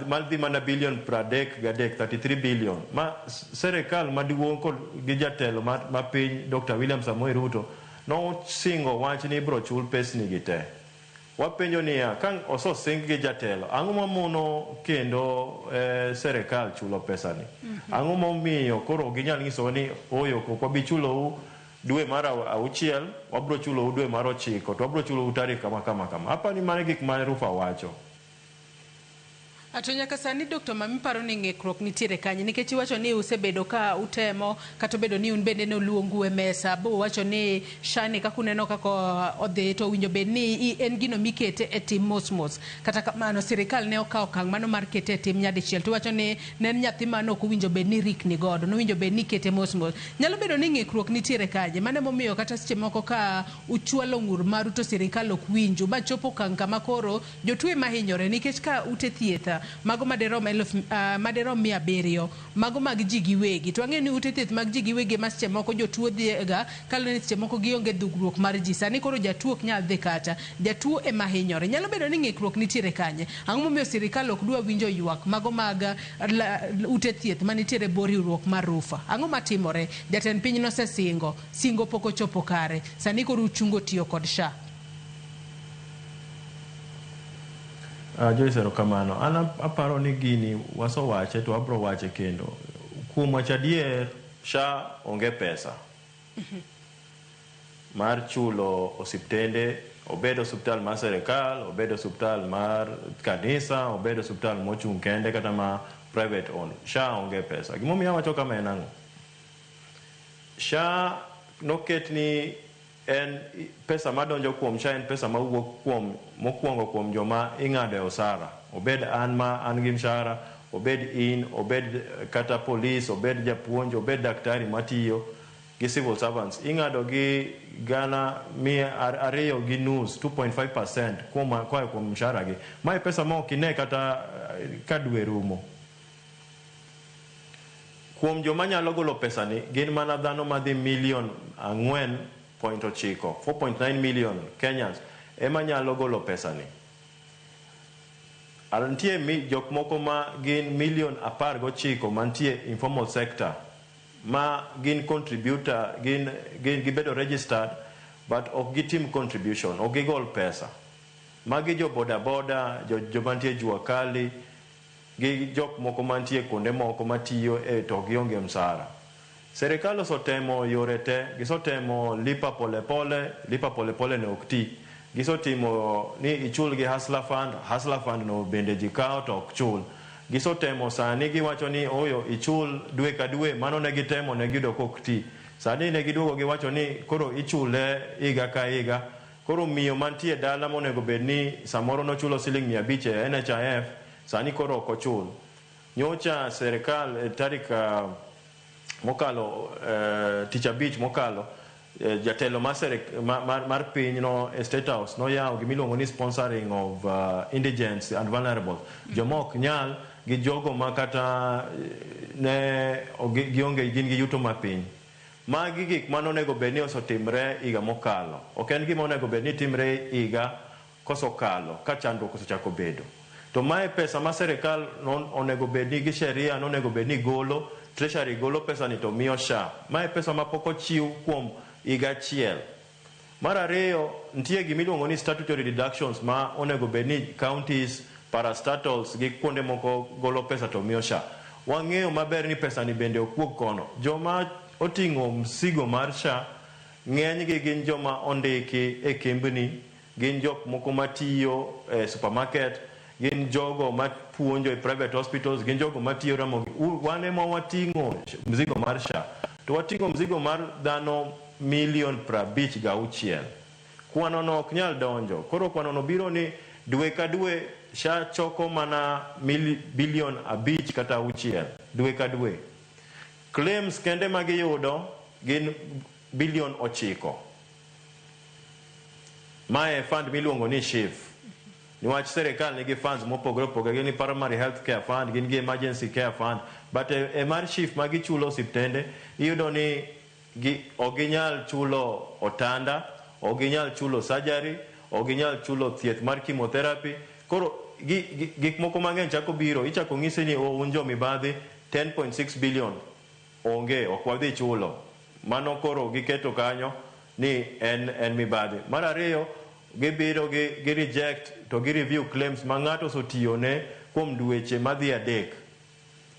madhi mana bilion 33, 33 billion ma serikal maduong' kod gi jatelo ma piny Dr. William Samoei Ruto nosingo wach ni ibro chul pesni gi te. Wapenjo niya, ka osesing gi jatelo, ang'o mamono kendo serikal chulo pesani? Ang'o momiyo koro ginyal nyisowa ni oyo ok wabi chulou dwe mar 6, wabro chulou dwe mar 9, to wabro chulou tarik kama kama kama. Apani mano gik ma Rufa wacho. To nyaka sani Dr. Mami paro ni ng'ikruok nitiere kanye nikech iwacho ni usebedo ka utemo kata obedo ni un bende noluongu e mesa bo wacho ni SHA ni kaka uneno kaka odhi to owinjo bed ni en gino mikete e tim mos mos. Kata kamano sirikal ne okawo okang' mano mar kete e tim nyadichiel to iwacho ni ne en nyathi mano ok owinjo bed ni rikni godo, nowinjo bed ni ikete mos mos. Nyalo bedo ni ng'ikruok nitiere kanye mano emomiyo kata seche moko ka uchwalo ng'ur maru to sirikal ok winju ma chopo okang' kama koro jotuo ema hinyore nikech ka ute thieth mago maderom 700 mago mag ji giwegi to wang'eyo ni ute thieth mag ji giwegi ma seche moko jotuo dhiga kaluwore ni seche moko gionge dhugruok mar ji. Sani koro jatuo ok nyal dhi kacha, jatuo ema hinyore. Nyalo bedo ni ng'ikruok nitiere kanye? Ang'o momiyo sirikal ok dwa winjo ywak mago mag ute thieth manitiere e bwo riwruok mar Rufa? Ang'o matimore? Jatend piny nosesingo, singo pok ochopo kare, sani koro uchungo tiyo kod SHA. Joyce, erokamano. An aparo ni gini wasewache to wabro wache kendo. Kuom wacho adier, SHA onge pesa mar chulo osiptende, obed osiptal mar serikal, obed osiptal mar kanisa, obed osiptal mochung' kende kata ma private owned. SHA onge pesa. Gimomiyo awacho kama en ang'o? SHA noket ni en pesa madonjo kuom SHA en pesa mawuok kuom mokwongo kuom joma ing'ado e osara. Obed an ma an gi mshahara, obed in, obed kata polis, obed japuonj, obed daktari matiyo gi civil servants. Ing'ado gi 2.5, 2.5% kuom koa kuom mshahara gi. Mae pesa ma ok ine kata ka dwe rumo. Kuom joma nyalo golo pesa ni gin mana dhano madhi milion 4.9, 4.9 million Kenyans ema nyalo golo pesa ni. Nitie jok moko ma gin milion 19 mantie informal sector ma gin contributor, gin gibedo registered but ok gitim contribution, ok gigol pesa. Magi jo boda boda, jo mantie jua kali, gi jok moko mantie kuonde moko matiyo e to gionge msara. Serikal osetemo yore te, gisetemo lipa polepole, lipa polepole ne ok ti. Gisetimo ni ichul gi Hustler Fund, Hustler Fund no bende ji kawo to ok chul. Gisetemo sani giwacho ni oyo ichul dwe ka dwe, mano ne gitemo ne giyudo kok ti. Sani ne giduogo giwacho ni koro ichule higa ka higa. Koro miyo mantie dala monego bed ni samoro nochulo siling 500 e NHIF, sani koro ok ochul. Nyocha serikal tarik mokalo, tich abich mokalo, jatelo mar piny no e State House noyawo gimiluongo ni sponsoring of indigents and vulnerable. Joma ok nyal gi jogo ma kata ne gionge gin gi yuto mapiny. Magi gik mane onego bed ni osetimre higa mokalo. Ok en gima onego bed ni timre higa kosokalo ka chandruok osechako bedo. To mae pesa ma serikal onego bed ni gi sheria nonego bed ni golo, Treasury golo pesa ni to miyo SHA. Mae pesa ma pok ochiw kuom higa achiel. Mar ariyo, nitie gimiluongo ni statutory deductions ma onego bed ni counties, parastatals gi kuonde moko golo pesa to miyo SHA. Wang'eyo maber ni pesa ni bende ok wuog kono. Joma oting'o msigo mar SHA ng'enygi gin joma ondiki e kembni, gin jok moko matiyo e supermarket, gin jogo mapuonjo e private hospitals, gin jogo matiyo Ramogi. Wan ema wating'o mzigo mar SHA. To wating'o mzigo mar dhano milion 56. Kwano no ok nyal donjo. Koro kwano no biro ni dwe ka dwe SHA choko mana bilion 5 kata 6 dwe ka dwe. Claims kende ma giyudo gin bilion 9. Mae fund miluongo ni SHIF. Niwach serikal nigi funds mopogore opogore, gin gi primary health care fund, gin gi emergency care fund, but e mar SHIF ma gichulo osiptende, iyudo ni ok ginyal chulo otanda, ok ginyal chulo surgery, ok ginyal chulo thieth mar chemotherapy. Koro gik moko mang'eny chako biro, ichako ng'isi ni un jo mibadhi 10.6 billion onge, ok wadhi chulo. Mano koro giketo kanyo ni en mibadhi. Mar ariyo, gibiro gi reject to gi review claims ma ng'ato osotiyone kuom dweche madhi 3.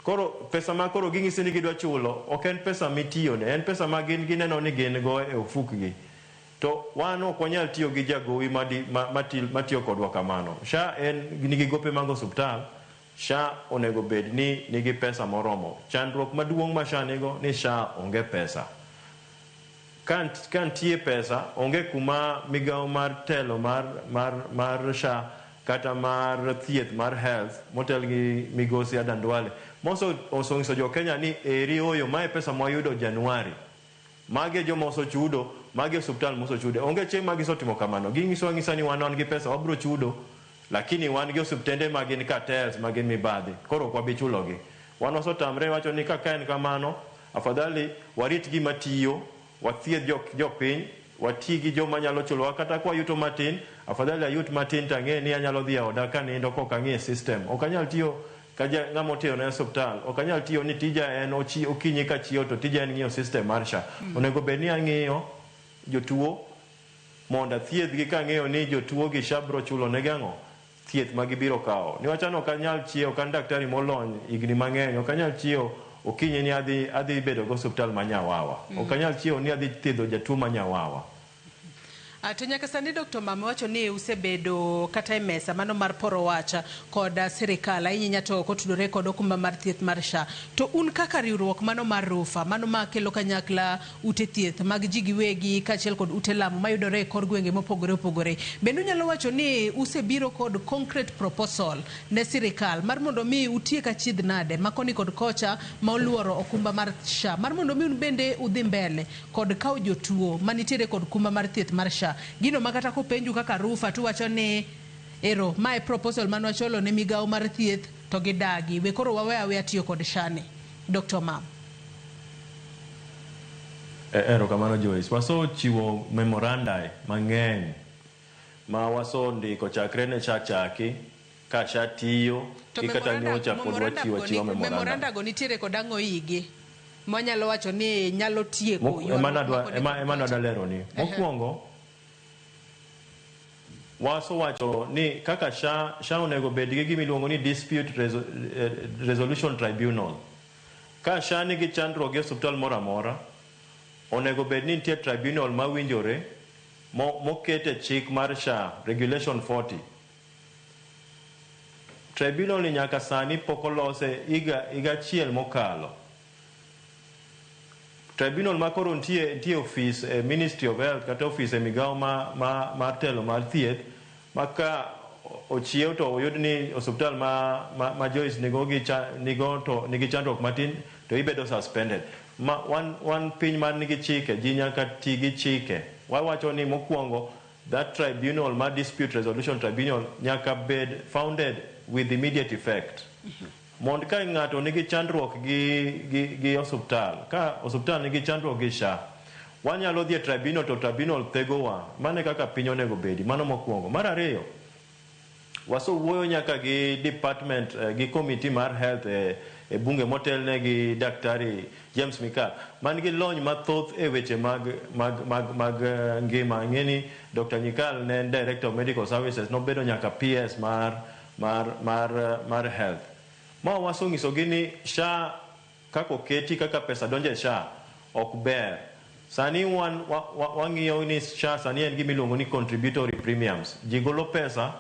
Koro pesa ma koro ging'isi ni gidwa chulo ok en pesa mitiyone, en pesa ma gin gineno ni gin go e ofukgi. To wan ok wanyal tiyo gi jagowi matiyo kodwa kamano. SHA en nigi gope mag osuptal, SHA onego bed ni nigi pesa moromo. Chandruok maduong' ma SHA nigo ni SHA onge pesa. Ka nitie pesa, onge kuma migawo mar telo mar SHA kata mar thieth mar health motel gi migosi Adan Duale oseng'iso jo Kenya ni eri oyo mae pesa mwayudo Januari. Magi joma osechudo, magi osuptal mosechudo. Onge chieng' ma gisetimo kamano. Ging'iso ang'isa ni wan gi pesa wabiro chudo, lakini wan gi osuptende ma gin cartels ma gin mibadhi. Koro ok wabi chulogi. Wan wasetamre wacho ni kaka en kamano, afadhali warit gima tiyo, wathiedh jopiny, wati gi joma nyalo chulowa kata kwa yuto matin, afadhali ayut matin to ang'e ni anyalo dhi e oda kanindo kok ang'i e system. Ok anyal tiyo ka ng'ama otiyo ne osuptal, ok anyal tiyo ni tija en okinyi ka chiewo to tija en ng'iyo system mar SHA. Onego bed ni ang'iyo jotuo mondo athiedhgi kang'eyo ni jotuo gi SHA biro chulo negi ang'o? Thieth ma gibiro kawo. Niwach an ok anyal chiewo, ok an daktari molony higni mang'eny, ok anyal chiewo okinyi ni adhi bedo go osuptal ma Nyawawa. Ok anyal chiewo ni adhi thiedho jatuo ma Nyawawa. To nyaka sani Dr. Mama wacho ni usebedo kata e mesa mano mar poro wach kod sirikal ahinya to kotudore kod okumba mar thieth mar SHA. To un kaka riwruok mano mar RUPHA mano ma kelo kanyakla ute thieth mag ji giwegi kaachiel kod ute lamo mayudore e kor gwenge mopogore opogore. Bende unyalo wacho ni usebiro kod concrete proposal ne sirikal mar mondo mi utiek achiedh nade ma koni kod kocha ma oluoro okumba mar SHA mar mondo mi un bende udhi mbele kod kawo jotuo manitiere kod kumba mar thieth mar SHA. Gino ma kata kopenju kaka RUPHA tuwacho ni ero mae proposal mane wachwalo ne migawo mar thieth to gidagi we koro wawe aweya tiyo kod SHA ni. Dr. Mam. Erokamano Joyce. Wasechiwo memoranda mang'eny ma wasondiko chakre ne SHA chaki ka SHA tiyo To gi kata nyocha pod wachiwo achiwa memoranda. Memoranda go nitiere kod ang'o igi manyalo wacho ni nyalo tieko Ema nadwa lero ni. Mokwongo wasewacho ni kaka SHA onego bed gi gima iluongo ni Dispute Resolution Tribunal. Ka SHA nigi chandruok gi osiptal moro amora, onego bed ni nitie tribunal mawinjore moket e chik mar SHA, Regulation 40. Tribunal ni nyaka sani pok olose higa achiel mokalo. Tribunal ma koro nitie ofis e Ministry of Health kata ofis e migawo mar telo mar thieth ma ka ochiew to oyud ni osiptal ma Joyce nigo to nigi chandruok matin to ibedo suspended. Ma wan piny man nigi chike, ji nyaka ti gi chike. Wawacho ni mokwongo that tribunal ma Dispute Resolution Tribunal nyaka bed founded with immediate effect. Mond ka ng'ato nigi chandruok gi osiptal, ka osiptal nigi chandruok gi SHA, wanyalo dhi e tribunal to tribunal thegowa. Mano e kaka piny onego bedi. Mano mokwongo. Mar ariyo, wasewuoyo nyaka gi department gi committee mar health e bunge motelne gi Daktari James Mikal man gi lony mathoth e weche mag ngima. Ing'e ni Dr. Nyikal ne en Director of Medical Services, nobedo nyaka PS mar health. Ma wasonyisogi ni SHA kaka oketi kaka pesa donjo e SHA ok ber. Sani wang'iyo ni SHA sani en gima iluongo ni contributory premiums. Ji golo pesa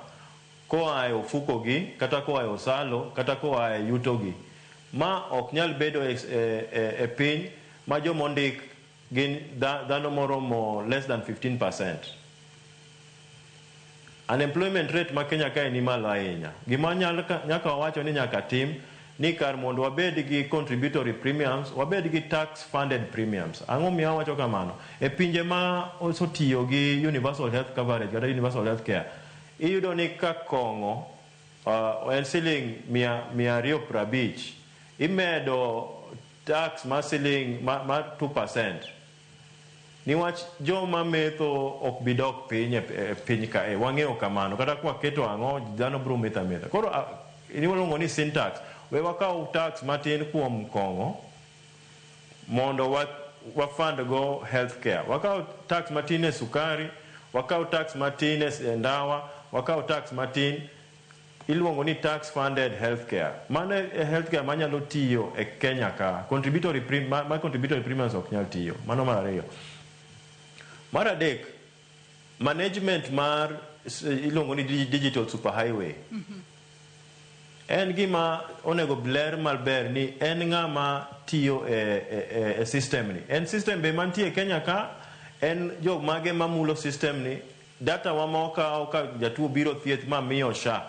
koa e ofukogi kata koa e osalo kata koa e yutogi. Ma ok nyal bedo e piny ma jomondik gin dhano moromo less than 15%. Unemployment rate ma Kenya kae ni malo ahinya. Gima nyaka wawacho ni nyaka tim ni kar mondo wabed gi contributory premiums, wabed gi tax funded premiums. Ang'o miyo awacho kamano? E pinje ma osetiyo gi universal health coverage kata universal health care, iyudo ni ka kong'o en siling 250, imedo tax mar siling mar 2%. Niwach joma metho ok bi dok piny e piny kae, wang'eyo kamano. Kata kwaketo ang'o, dhano biro metho ametha. Koro iluongo ni sin tax. We wakaw tax matin kuom kong'o mondo wa fund go health care. Wakaw tax matin e sukari, wakaw tax matin e ndawa, wakaw tax matin, iluongo ni tax funded healthcare. Mano e healthcare manyalo tiyo e Kenya ka. Contributory contributory premiums ok nyal tiyo. Mano mar ariyo. Mar adek, management mar iluongo ni digital superhighway. En gima onego ler maber ni en ng'ama tiyo e system ni. En system be mantie Kenya ka, en jok mage mamulo system ni, data wa ma okaw ka jatuo biro thieth ma miyo SHA.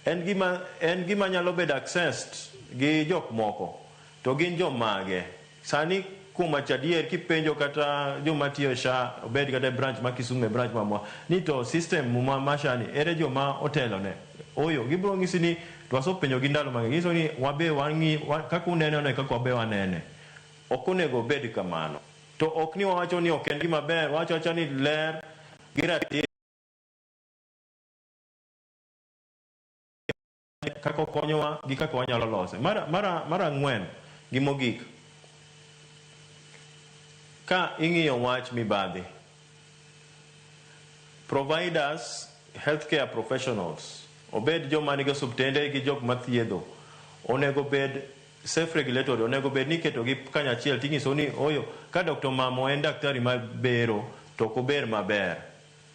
En gima nyalo bedo accessed gi jok moko, to gin jomage. Sani kuom wacho adier kipenjo kata joma tiyo SHA, obed kata e branch ma Kisumu, e branch ma ni to system ma SHA ni ere joma otelone. Oyo, gibiro nyisi ni to wasepenjo gi ndalo mang'eny, ginyiso ni wabe wang'i kaka unene no e kaka wabe wanene. Ok onego obed kamano. To ok ni wawacho ni ok en gima ber, wawacho awacha ni ler gi ratiro kaka okonyowa gi kaka wanyalo lose. Mar ang'wen gi mogik, ka ing'iyo wach mibadhi, providers, healthcare professionals, obed joma nigi osiptende gi jok mathiedho, onego bed self-regulatory, onego bed ni iketogi kanyachiel tinyiso ni oyo, ka Dr. Mamo en daktari mabero to ok ober maber.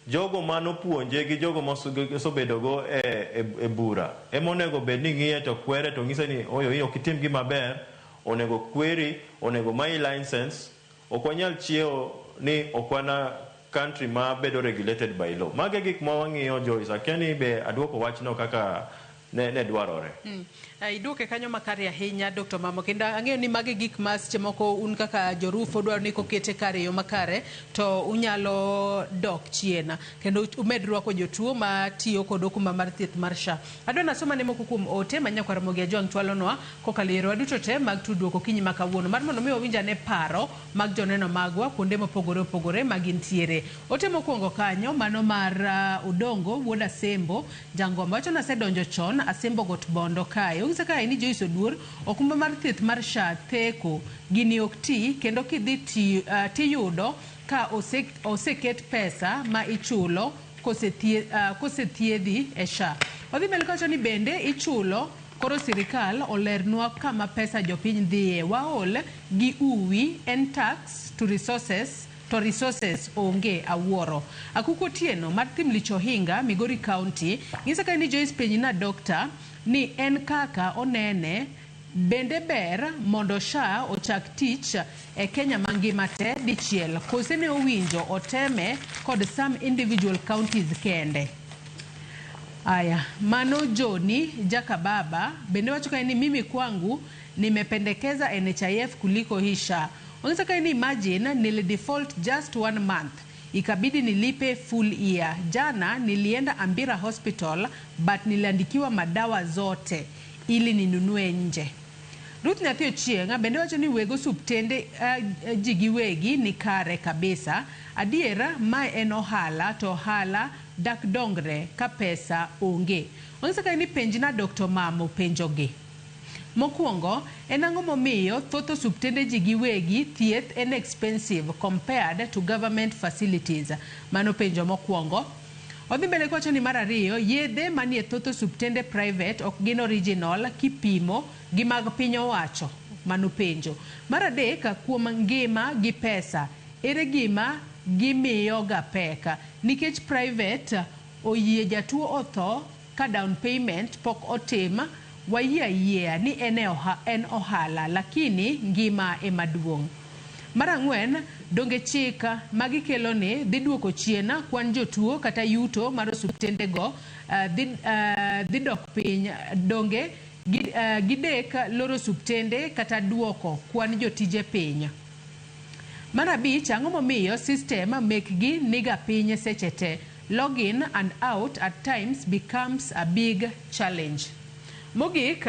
Jogo manopuonje gi jogo mosebedogo e bura ema onego bed ni ng'iye to kwere to ng'ise ni oyo ok itim gima ber, onego kweri, onego mayi license. Ok wanyal chiewo ni ok wana country ma bedo regulated by law. Mago e gik ma wang'iyo Joyce, akia ni be aduoko wachno kaka ne dwarore. Iduoke kanyo makare ahinya Dr. Mamo, kendo ang'eyo ni magi gik ma seche moko un kaka jorufo dwaro ni kokete kare e yo makare to unyalo dok chien kendo umed rwako jotuo matiyo kod okumba mar thieth mar SHA. Adwa nasoma ne moko kuom ote ma nyakwar Ramogi Ajwang' chwalonwa kokalo e yorewa duto te mag tudruok okinyi ma kawuono mar mondo mi wawinj ane paro mag joneno magwa kuonde mopogore opogore ma gintiere. Ote mokwongo kanyo mano mar Odongo wuod Asembo Jangomba wacho ni asedonjo chon Asembo got Bondo kae. Onyisa kae ni Joyce Oduor okumba mar thieth mar SHA theko gini ok ti kendo kidhi tiyudo ka oseket pesa ma ichulo kosethiedhi e SHA. Odhi mbele kawacho ni bende ichulo koro sirikal olernwa kama pesa jopiny dhiye. Waol gi uwi en tax to resources to resources onge awuoro. Akuko Otieno mar Thimlich Ohinga, Migori County, nyisa kae ni Joyce penjna dokta ni en kaka onene bende ber mondo SHA ochak tich e Kenya mangima te dichiel kose ne owinjo oteme kod some individual counties kende. Aya, mano Joni Jakababa bende wacho kae ni mimi kwangu nimependekeza NHIF kuliko hii SHA. Ongeza kae ni imagine nili default just 1 month ikabidi nilipe full year. Jana nilienda Ambira Hospital but niliandikiwa madawa zote ili ninunue nje. Ruth Nyathi Ochieng' bende wacho ni wego osuptende ji giwegi ni kare kabisa. Adiera mae en ohala to ohala dak dongre ka pesa onge. Ong'isa kae ni penjna Dr. Mamo penjogi. Mokwongo, en ang'o momiyo thoth osuptende ji giwegi thieth en expensive compared to government facilities? Mano penjo mokwongo. Odhi mbele kowacho ni mar ariyo, yedhe manie thoth osuptende private ok gin original kipimo gi mag piny owacho. Mano penjo. Mar adek, kuom ngima gi pesa, ere gima gimiyoga pek? Nikech private oyie jatuo otho ka down payment pok otim, wayie ayiea ni en ohala, lakini ngima ema duong'. Mar ang'wen, donge chik magikelo ni dhi duoko chien kwan jotuo kata yuto mar osuptendego dhi dok piny, donge gidek loro osuptende kata duoko kwan jotije piny. Mar abich, ang'o momiyo system mekgi niga piny seche te? Login and out at times becomes a big challenge. Mogik,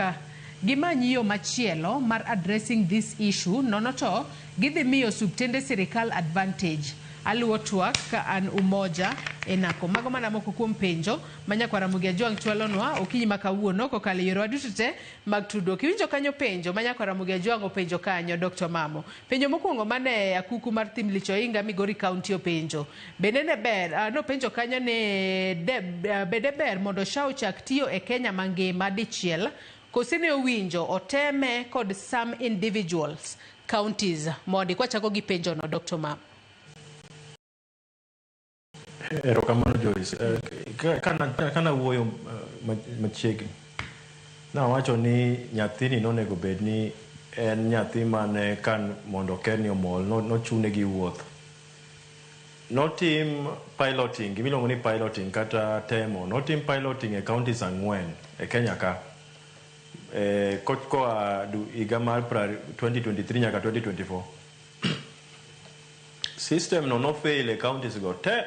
gimany yo machielo mar addressing this issue, nono to gidhi miyo osuptende sirikal advantage. Aluwo twak ka an Umoja e Nako. Mago mana moko kuom penjo ma nyakwar Ramogi Ajwang' chwalonwa okinyi ma kawuono kokalo e yorewa duto te mag tudruok. Iwinjo kanyo penjo ma nyakwar Ramogi Ajwang' openjo kanyo Dr. Mamo. Penjo mokwongo mane akuku mar Thimlich Ohinga Migori County openjo. Bende ne ber, nopenjo kanyo ni bende ber mondo SHA ochak tiyo e Kenya mangima dichiel kose ne owinjo oteme kod some individuals counties mondi. Kwachako gi penjo no Dr. Mamo. Erokamano Joyce. Kana wuoyo machiegni, nawacho ni nyathini nonego bed ni en nyathi mane kan mondo Kenya omol nochune gi wuoth. Notim piloting, gimiluongo ni piloting kata temo. Notim piloting e counties 4 e Kenya ka. Koa higa mar 2023 nyaka 2024. System no nofail e counties go te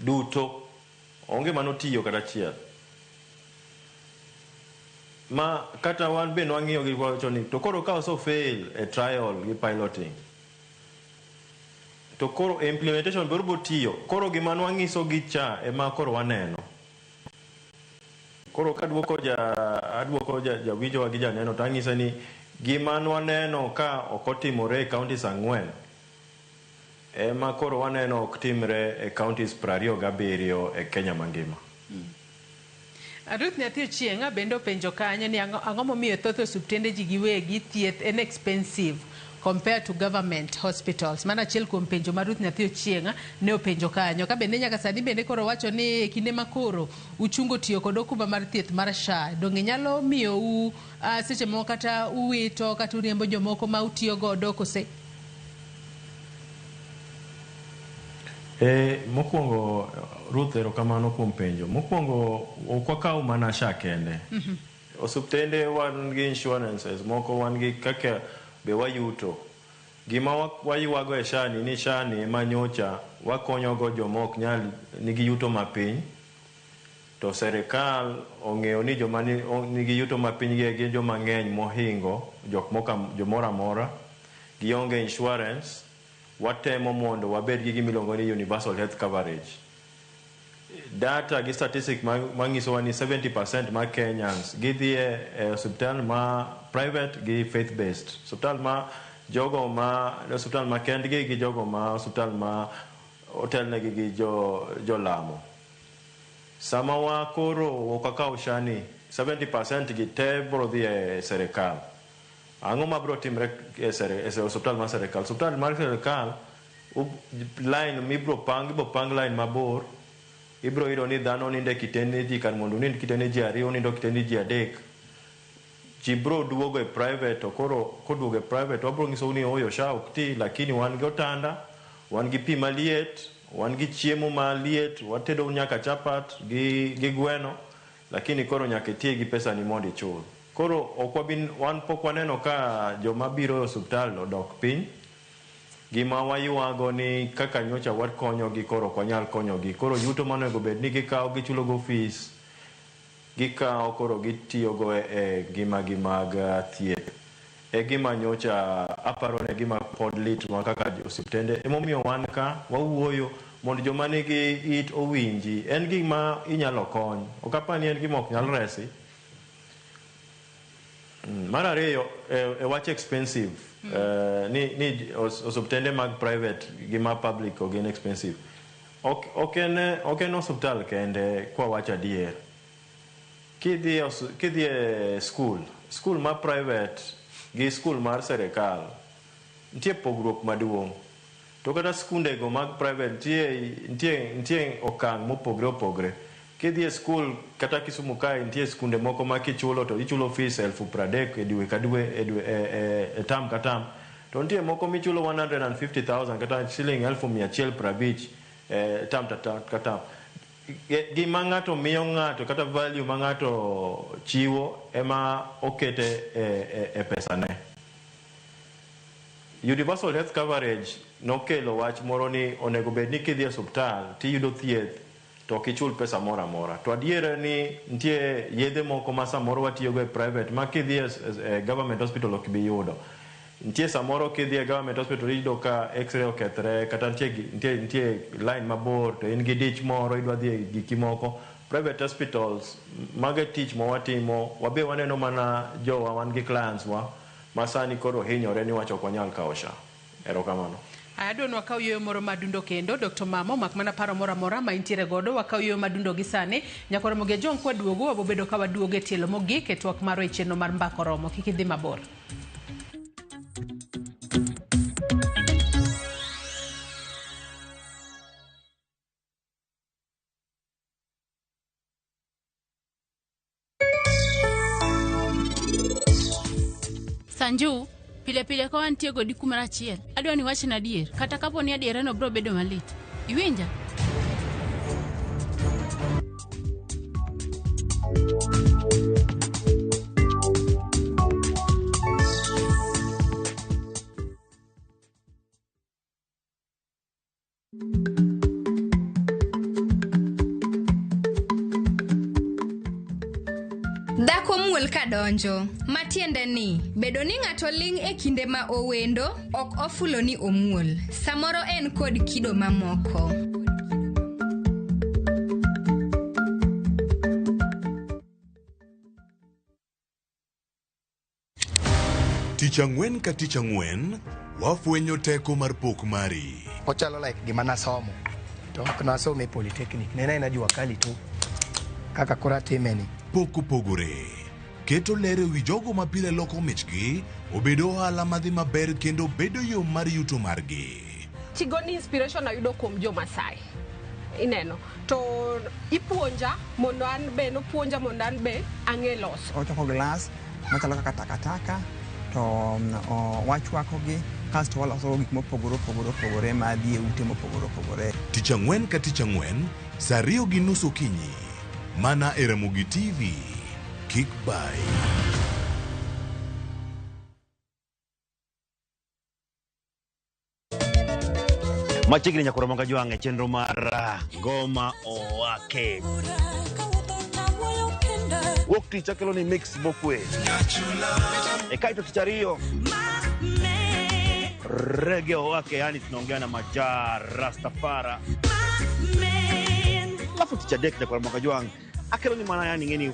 duto, onge manotiyo kata achiel. Ma kata wan be nwang'iyo gi wacho ni to koro ka osefail e trial gi piloting, to koro implementation biro tiyo. Koro gima nwang'iso gi cha ema koro waneno. Koro kaduoko aduoko jawinjowa gi janeno to ang'ise ni gima nwaneno ka ok otimore e counties 4 ema koro waneno ok timre e counties 27 e Kenya mangima. Ruth Nyathi Ochieng' bende openjo kanyo ni ang'o momiyo thoth osuptende ji giwegi thieth en expensive compared to government hospitals. Mano achiel kuom penjo ma Ruth Nyathi Ochieng' ne openjo kanyo. Ka bende nyaka sani bende koro wacho ni e kinde ma koro uchungo tiyo kod okumba mar thieth mar SHA, donge nyalo miyo u seche moko kata uwito kata uriembo jomoko ma utiyo godo kose? Mokwongo Ruth, erokamano kuom penjo. Mokwongo ok wakaw mana SHA kende. Osiptende wan gi insurances moko, wan gi kaka be wayuto. Gima waywago e SHA ni SHA ni ema nyocha wakonyogo joma ok nyal nigi yuto mapiny. To serikal ong'eyo ni joma nigi yuto mapiny gi gin joma ng'eny mohingo jok moka jomoro amora. Gionge insurance. Watemo mondo wabed gi gima iluongo ni universal health coverage. Data gi statistic manyisowa ni 70% mar Kenyans gidhi e osiptal ma private gi faith based. Osiptal ma jogo ma osiptal ma kendgi gi jogo ma osiptal ma otelnegi gi jolamo. Sama wa koro ok wakaw SHA ni 70% gi te biro dhi e serikal. Ang'o mabiro timre e osiptal mar serikal? Osiptal mar serikal line mibiro pang, ibiro pang line mabor. Ibiro yudo ni dhano nindo e kitendni ji kar mondo unind kitendni ji 2, unindo kitendni ji 3. Ji biro duogo e private, to koro koduogo e private wabiro nyisou ni oyo SHA ok ti, lakini wan gi otanda, wan gi pi maliet, wan gi chiemo maliet, watedo nyaka chapat gi gweno, lakini koro nyaka iti gi pesa ni mondo ichul. Koro ok wabi, wan pok waneno ka joma biro e osiptal odok piny. Gima waywago ni kaka nyocha wakonyogi koro ok wanyal konyogi. Koro yuto monego bed ni gikawo gichulogo fees, gikawo koro gitiyogo e ngimagi mag thieth. E gima nyocha aparo ne gima pod litnwa kaka osiptende. Emomiyo wan ka wawuoyo mondo joma nigi it owinji. En gima inyalo kony. Ok apar ni en gima ok nyal resi. Mar ariyo, e wach expensive. Ni osiptende mag private gi ma public ok gin expensive. Ok en osiptal kende kwa wacho adier. Kidhi e school ma private gi school mar serikal nitie pogruok maduong'. To kata skundego mag private nitie okang' mopogre opogre. Kidhi e school kata Kisumu kae nitie skunde moko ma kichulo to ichulo fees 30,000 e dwe ka dwe e term ka term. To nitie moko michulo 150,000 kata siling 150,000 term ka term. Gima ng'ato miyo ng'ato kata value ma ng'ato chiwo ema okete e pesane. Universal health coverage nokelo wach moro ni onego bed ni kidhi e osiptal tiyudo thieth to ok ichul pesa moro amora. To adier ni nitie yedhe moko ma samoro watiyogo e private ma kidhi e government hospital ok bi yudo. Nitie samoro kidhi e government hospital iyudo ka x-ray okethre kata nitie line mabor to in gi dich moro idwa dhi e giki moko. Private hospitals mago e tich ma watimo, wabe waneno mana jowa wan gi clients wa ma sani koro hinyore ni wach ok wanyal kawo SHA. Erokamano. Adwa ni wakaw yueyo moro madundo kendo Dr. Mamo mak mana paro moro amora ma intiere godo wakaw yueyo madundo gi sani nyaka romo gi Ojwang' kwaduogo wabobedo ka waduogo e tielo mogik e twak marwa e chenro mar Mbaka Oromo. Kik idhi mabor. Sanju, pile pile ka wantie godi kumoro achiel, adwa ni iwachna adier, kata kapo ni adierano biro bedo malit. Iwinja? Dhako muol ka donjo, matiende ni bedo ni ng'ato ling' e kinde ma owendo ok ofulo ni omuol. Samoro en kod kido mamoko. Tich ang'wen ka tich ang'wen, wafwenyo teko mar pok mari. Ochalo like gima nasomo. To ok nasomo e polytechnic. Ne en aena jua kali tu. Kaka koro atime ni. Pok opogore. Keto ler e wi jogo ma pile loko michgi obed ohala madhi maber kendo bedo yo mar yuto margi. Tigoni inspiration ayudo kuom jo Masai. Ineno. To ipuonja mondo an be nopuonja mondo an be ang'e loso. Ochoko glass machalo kaka takataka to wachwakogi kasto waloso gik mopogore opogore opogore madhi e ute mopogore opogore. Tich ang'wen ka tich ang'wen, saa 2:30 okinyi. Mana e Ramogi TV. Kik bai. Machiegni nyakoro manga jwang' e chenro mar Ngoma Owake. Wuok tich akelo ni mix mokwe. E kaito tich ariyo Reggae Owake, yani tunaongea na Majaa Rastafara. Alafu tich adek nyakoro manga jwang' akelo ni mana yani ng'eni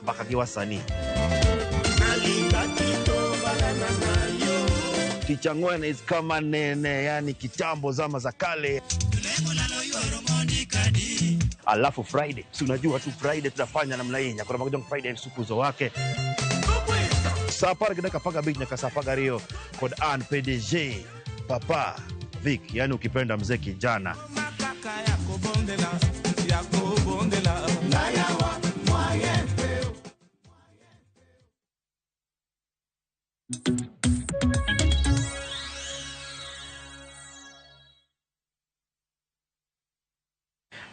mbaka gi wasanii. Tich ang'wen is kama nene, yani kitambo zama za kale. Alafu Friday, si unajua tu Friday tunafanya namna hii, nyakoro manga jwang' Friday sukuzo wake. Saa 10 gi dakika 15 nyaka saa 12 kod an PDG Papa Vic, yani ukipenda mzee kijana.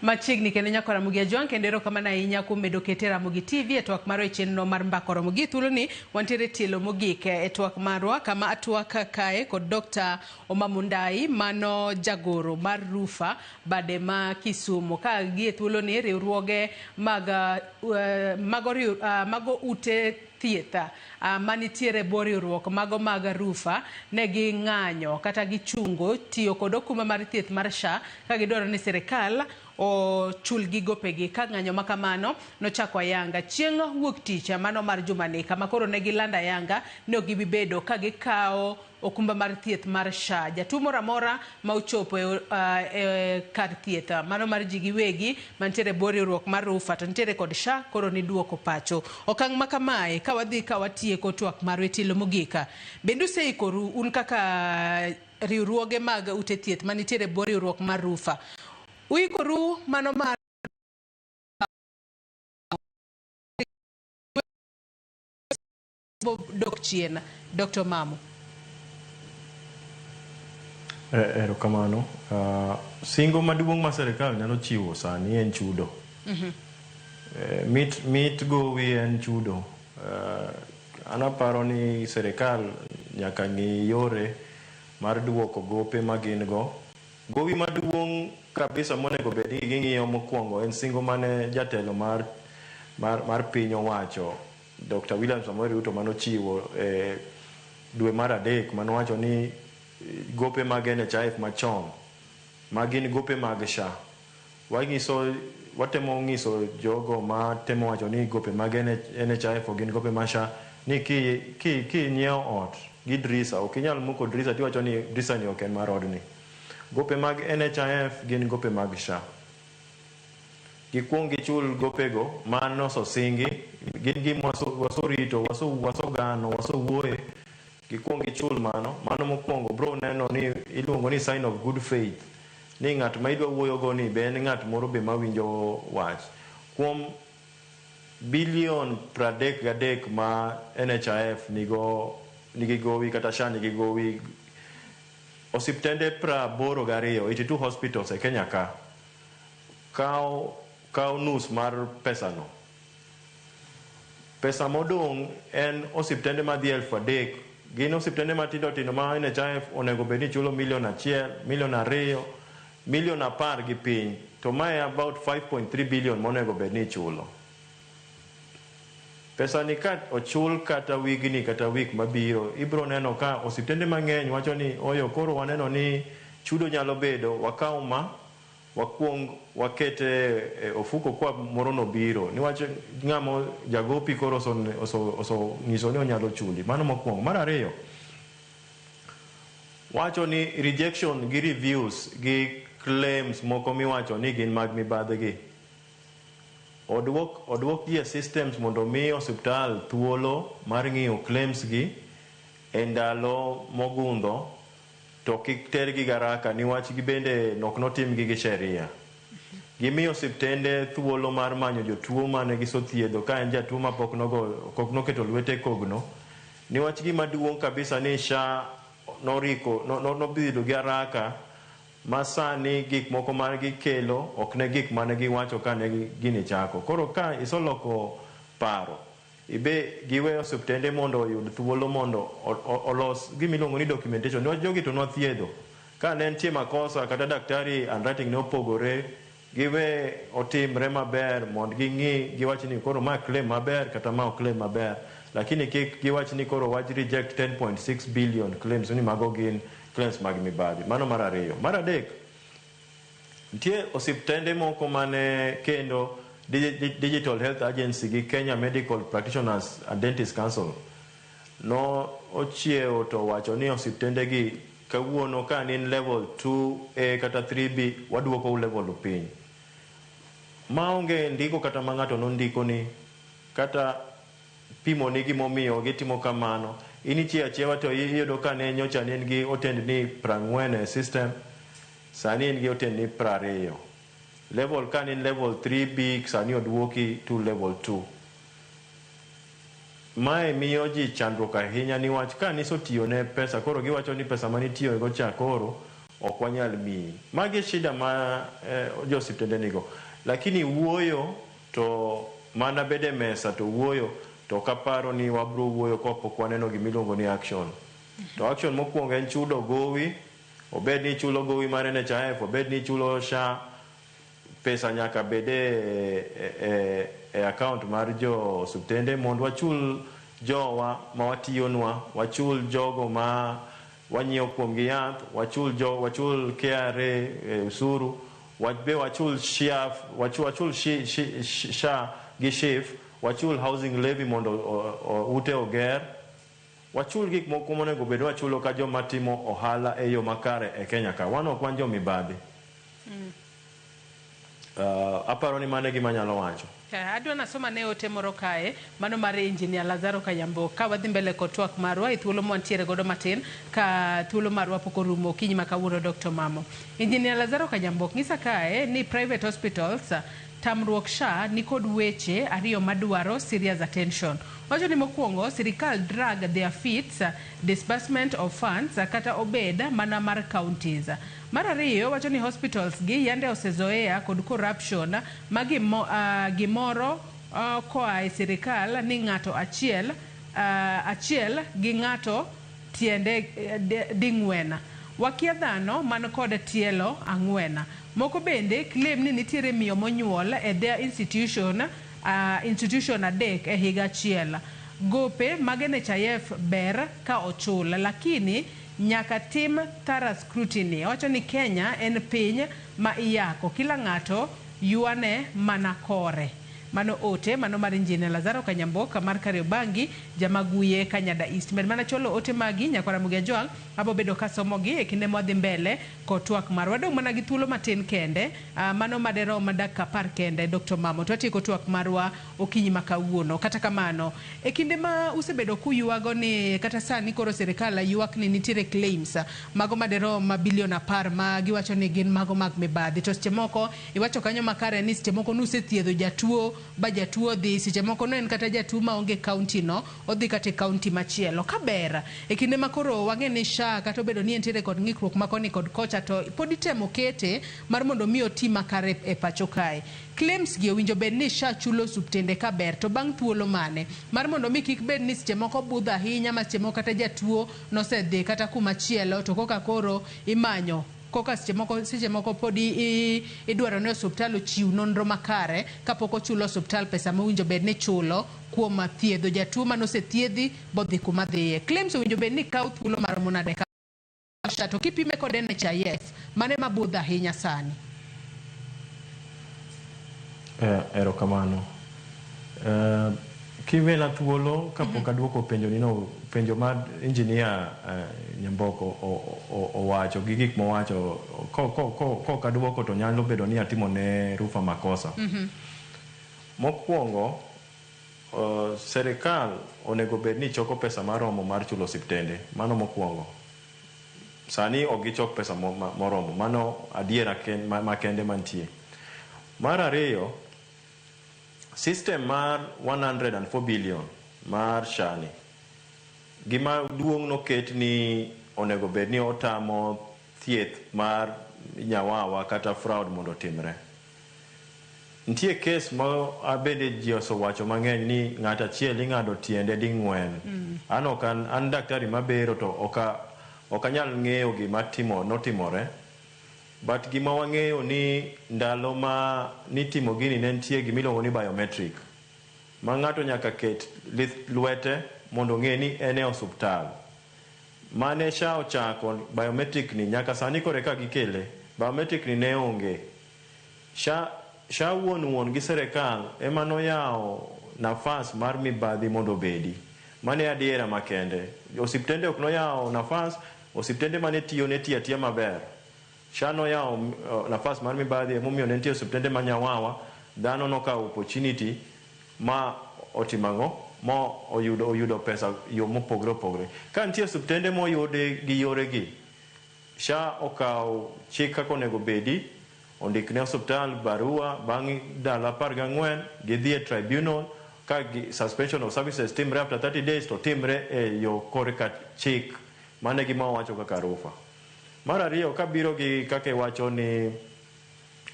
Machiegni kendo nyako Ramogi Ajwang' kendo erokamano ahinya kuom medo kete Ramogi TV e twak marwa e chenro mar Mbaka Oromo. Gi thuoloni wantiere tielo mogik e twak marwa kama atwak kae kod Dr. Omamo Ndai mano jagoro mar Rufa bade ma Kisumu. Ka gi e thuoloni riwruoge mag mago ute thieth manitiere bwo riwruok mago mag Rufa ne ging'anyo kata gichungo tiyo kod okumba mar thieth mar SHA ka gidwaro ni sirikal ochulgi gopegi. Ka ng'anyo makamano nochako ayanga chieng' wuok tich mano mar jumani kama koro ne gilando ayanga ni ok gibi bedo ka gikawo okumba mar thieth mar SHA. Jatuo moro amora ma ochopo e kar thieth mano mar ji giwegi mantiere bwo riwruok mar Rufa to nitiere kod SHA koro niduoko pacho. Okang' ma kamae ka wadhi ka watieko twak marwa e tielo mogik, bende useikoru un kaka riwruoge mag ute thieth manitiere bwo riwruok mar Rufa, uikoru mano mar dok chien? Dr. Mamo. Erokamano. Singo maduong' ma sirikal nyalo chiwo sani en chudo. Mit gowi en chudo. An aparo ni sirikal nyaka ng'i yore mar duoko gope ma gin go. Gowi maduong' kabisa monego bed ni ging'iyo mokwongo en singo mane jatelo mar piny owacho Dr. William Samoei Ruto manochiwo dwe mar 3 manowacho ni gope mag NHIF machon ma gin gope mag SHA. Watemo ng'iso jogo ma temo wacho ni gope mag NHIF gin gope mag SHA ni ki nyiewo ot gi drisa ok inyal muko drisa tiwacho ni drisa ni ok en mar odni. Gope mag NHIF gin gope mag SHA. Gikuong gichul gopego mano osesingi, gin gima wasorito, wasogano, wasowuoye. Gikuong gichul mano mokwongo bro neno ni iluongo ni sign of good faith ni ng'at ma idwa wuoyogo ni be en ng'at moro be mawinjo wach. Kuom bilion 33 ma NHIF nigi gowi kata SHA nigi gowi, osiptende 82, 82 hospitals e Kenya ka kaw nus mar pesano. Pesa modong' en osiptende madhi 3,000. Gin osiptende matindo tindo ma NHIF onego bed ni chulo milion 1, milion 2, milion 10 gi piny. To mae about 5.3 billion monego bed ni ichulo. Pesa ni ka ochul kata wigni kata wik mabiro, ibro neno ka osiptende mang'eny wacho ni oyo koro waneno ni chudo nyalo bedo, wakaw ma wakuong wakete ofuko kwa moro no biro. Niwach ng'ama jagopi koro osonyiso ni onyalo chuli. Mano mokwongo. Mar ariyo, wacho ni rejection gi reviews gi claims moko miwacho ni gin mag mibadhi gi. Oduok ji e systems mondo mi osiptal thuolo mar ng'iyo claims gi e ndalo mogundho to kik tergi garaka niwach gibende ok notimgi gi sheria. Gimiyo osiptende thuolo mar manyo jotuo mane gisethiedho ka en jatuo ma pok noketo lwete e kogno. Niwach gima duong' kabisa ni SHA noriko nobedo gi haraka ma sani gik moko ma gikelo ok ne gik mane giwacho kane gini chako. Koro ka isoloko paro, ibe giweyo osiptende mondo oyud thuolo mondo olos gimiluongo ni documentation. Niwach jogi to nwathiedho. Ka ne nitie makosa kata daktari handwriting ne opogore, giwe otimre maber mondo ging'i giwach ni koro ma claim maber kata ma ok claim maber. Lakini kik giwach ni koro wach reject 10.6 billion claims ni mago gin claims mag mibadhi. Mano mar ariyo. Mar adek, nitie osiptende moko mane kendo Digital Health Agency gi Kenya Medical Practitioners and Dentists Council no ochiewo to wacho ni osiptende gi kawuono ka ni level 2A kata 3B waduoko level piny. Maonge ndiko kata ma ng'ato nondiko ni kata pimo ni gimomiyo gitimo kamano. In ichiewo achiewa to iyudo ka ne nyocha ne en gi otendni 40 e system, sani en gi otendni 20. Level ka ni level 3B sani oduoki to level 2. Mae miyo ji chandruok ahinya niwach ka nisotiyo ne pesa koro giwacho ni pesa manitiyo go cha koro ok wanyal miyi. Magi shida ma jo osiptende nigo. Lakini wuoyo to mana bede mesa to wuoyo to kaparo ni wabro wuoyo kapok waneno gimiluongo ni action. To action mokwongo en chudo gowi, obed ni ichulo gowi mar NHIF, obed ni ichulo SHA, pesa nyaka bede e account mar jo osiptende mondo wachul jowa ma watiyonwa, wachul jogo ma wanyiewo kuomgi yath, wachul KRA usuru, be wachul SHIF, wachul SHA gi SHIF, wachul housing levy mondo ute oger, wachul gik moko monego bed wachulo ka joma timo ohala e yo makare e Kenya ka. Wan ok wan jo mibadhi. Aparo ni mano e gima anyalo wacho. Adwa nasoma ne ote moro kae, mano mar Engineer Lazaro Kayambo. Ka wadhi mbele kod twak marwa e thuolo mwantiere godo matin, ka thuolo marwa pok orumo okinyi ma kawuono Dr. Mamo. Engineer Lazaro Kayambo ng'isa kae ni private hospitals tamruok SHA nikod weche ariyo madwaro serious attention. Wacho ni mokwongo sirikal drag their feet disbursement of funds kata obed mana mar counties. Mar ariyo wacho ni hospitals gi yande osezoea kod corruption ma gimoro koa e sirikal ni ng'ato achiel gi ng'ato tiende ding'wen. Wakia dhano man kod tielo ang'wen. Moko bende claim ni nitiere miyo monyuol e their institution adek e higa achiel. Gope mag NHIF ber ka ochul, lakini nyaka tim thorough scrutiny. Owacho ni Kenya en piny ma iyako, kila ng'ato ywane mana kore. Mano ote, mano mar Engineer Lazaro Kanyamboka mar Kariobangi, Jamaguye, Kanyada East. Med mana cholo ote magi, nyakwara Mugia Joang, abo bedo kasomogi e kinde mwadhi mbele kod twak marwa. Wadong' mana gi thuolo matin kende, mano maderom dakika 10 kende, Dr. Mamo. To watieko twak marwa okinyi ma kawuono. Kata kamano, e kinde ma usebedo kuywago ni kata sani koro sirikal ywak ni nitiere claims mago maderom bilion 10 ma giwacho ni gin mago mag mibadhi. To seche moko iwacho kanyo makare ni seche moko nusethiedho jatuo ba jatuo dhi, seche moko no en kata jatuo maonge county no, odhi kata e county machielo. Ka ber, e kinde ma koro wang'e ni SHA kata obedo ni entiere kod ng'ikruok ma koni kod kocha, to pod itemo kete mar mondo mi oti makare e pacho kae. Claims gi owinjo bed ni SHA chulo osiptende ka ber, to bang' thuolo mane? Mar mondo mi kik bed ni seche moko budho ahinya ma seche moko kata jatuo nosedhi kata kumachielo to koka koro imanyo koka seche moko pod idwaro ni osiptal ochiw nonro makare kapok ochulo osiptal pesa mowinjo bed ni chulo kuom thiedho jatuo manosethiedhi bodhi kuma dhiye. Claims owinjo bed ni kawo thuolo maromo nade ka to kipime kod NHIF mane mabudho ahinya sani? Erokamano. Kiwena thuolo kapok aduoko penjo nino, penjo mar engineer Nyamboko owacho gi gik mowacho kok aduoko to nyalo bedo ni atimo ne Rufa makosa. Mokwongo, serikal onego bed ni choko pesa maromo mar chulo osiptende. Mano mokwongo. Sani ok gichok pesa moromo. Mano adiera makende mantie. Mar ariyo, system mar 104 billion mar SHA ni, gima duong' noket ni onego bed ni otamo thieth mar nyawawa kata fraud mondo otimre. Nitie kes ma bende ji osewacho mang'eny ni ng'at achiel ing'ado tiende ding'wen. An ok an daktari mabero to ok anyal ng'eyo gima notimore. But gima wang'eyo ni ndalo ma nitimo gini ne nitie gima iluongo ni biometric. Ma ng'ato nyaka ket lith lwete mondo ong'e ni en e osuptal. Mane SHA ochako biometric ni nyaka sani kore ka gikele, biometric ni ne onge. SHA wuon gi serikal ema noyawo nafas mar mibadhi mondo obedi. Mane adiera makende. Osiptende ok noyawo nafas, osiptende mane tiyo ne tiyo atiya maber. SHA noyawo nafas mar mibadhi emomiyo ne nitie osiptende ma nyawawa, dhano nokawo opportunity ma otimo ang'o? Ma oyudo pesa yo mopogore opogore. Ka nitie osiptende moyudi gi yoregi, SHA okawo chik kaka onego bedi, ondik ne osiptal barua bang' ndalo 14 gidhi e tribunal ka suspension of services timre after 30 days to timre e yo korka chik. Mano e gima wawacho kaka rufa. Mar ariyo kabiro gi kaka iwacho ni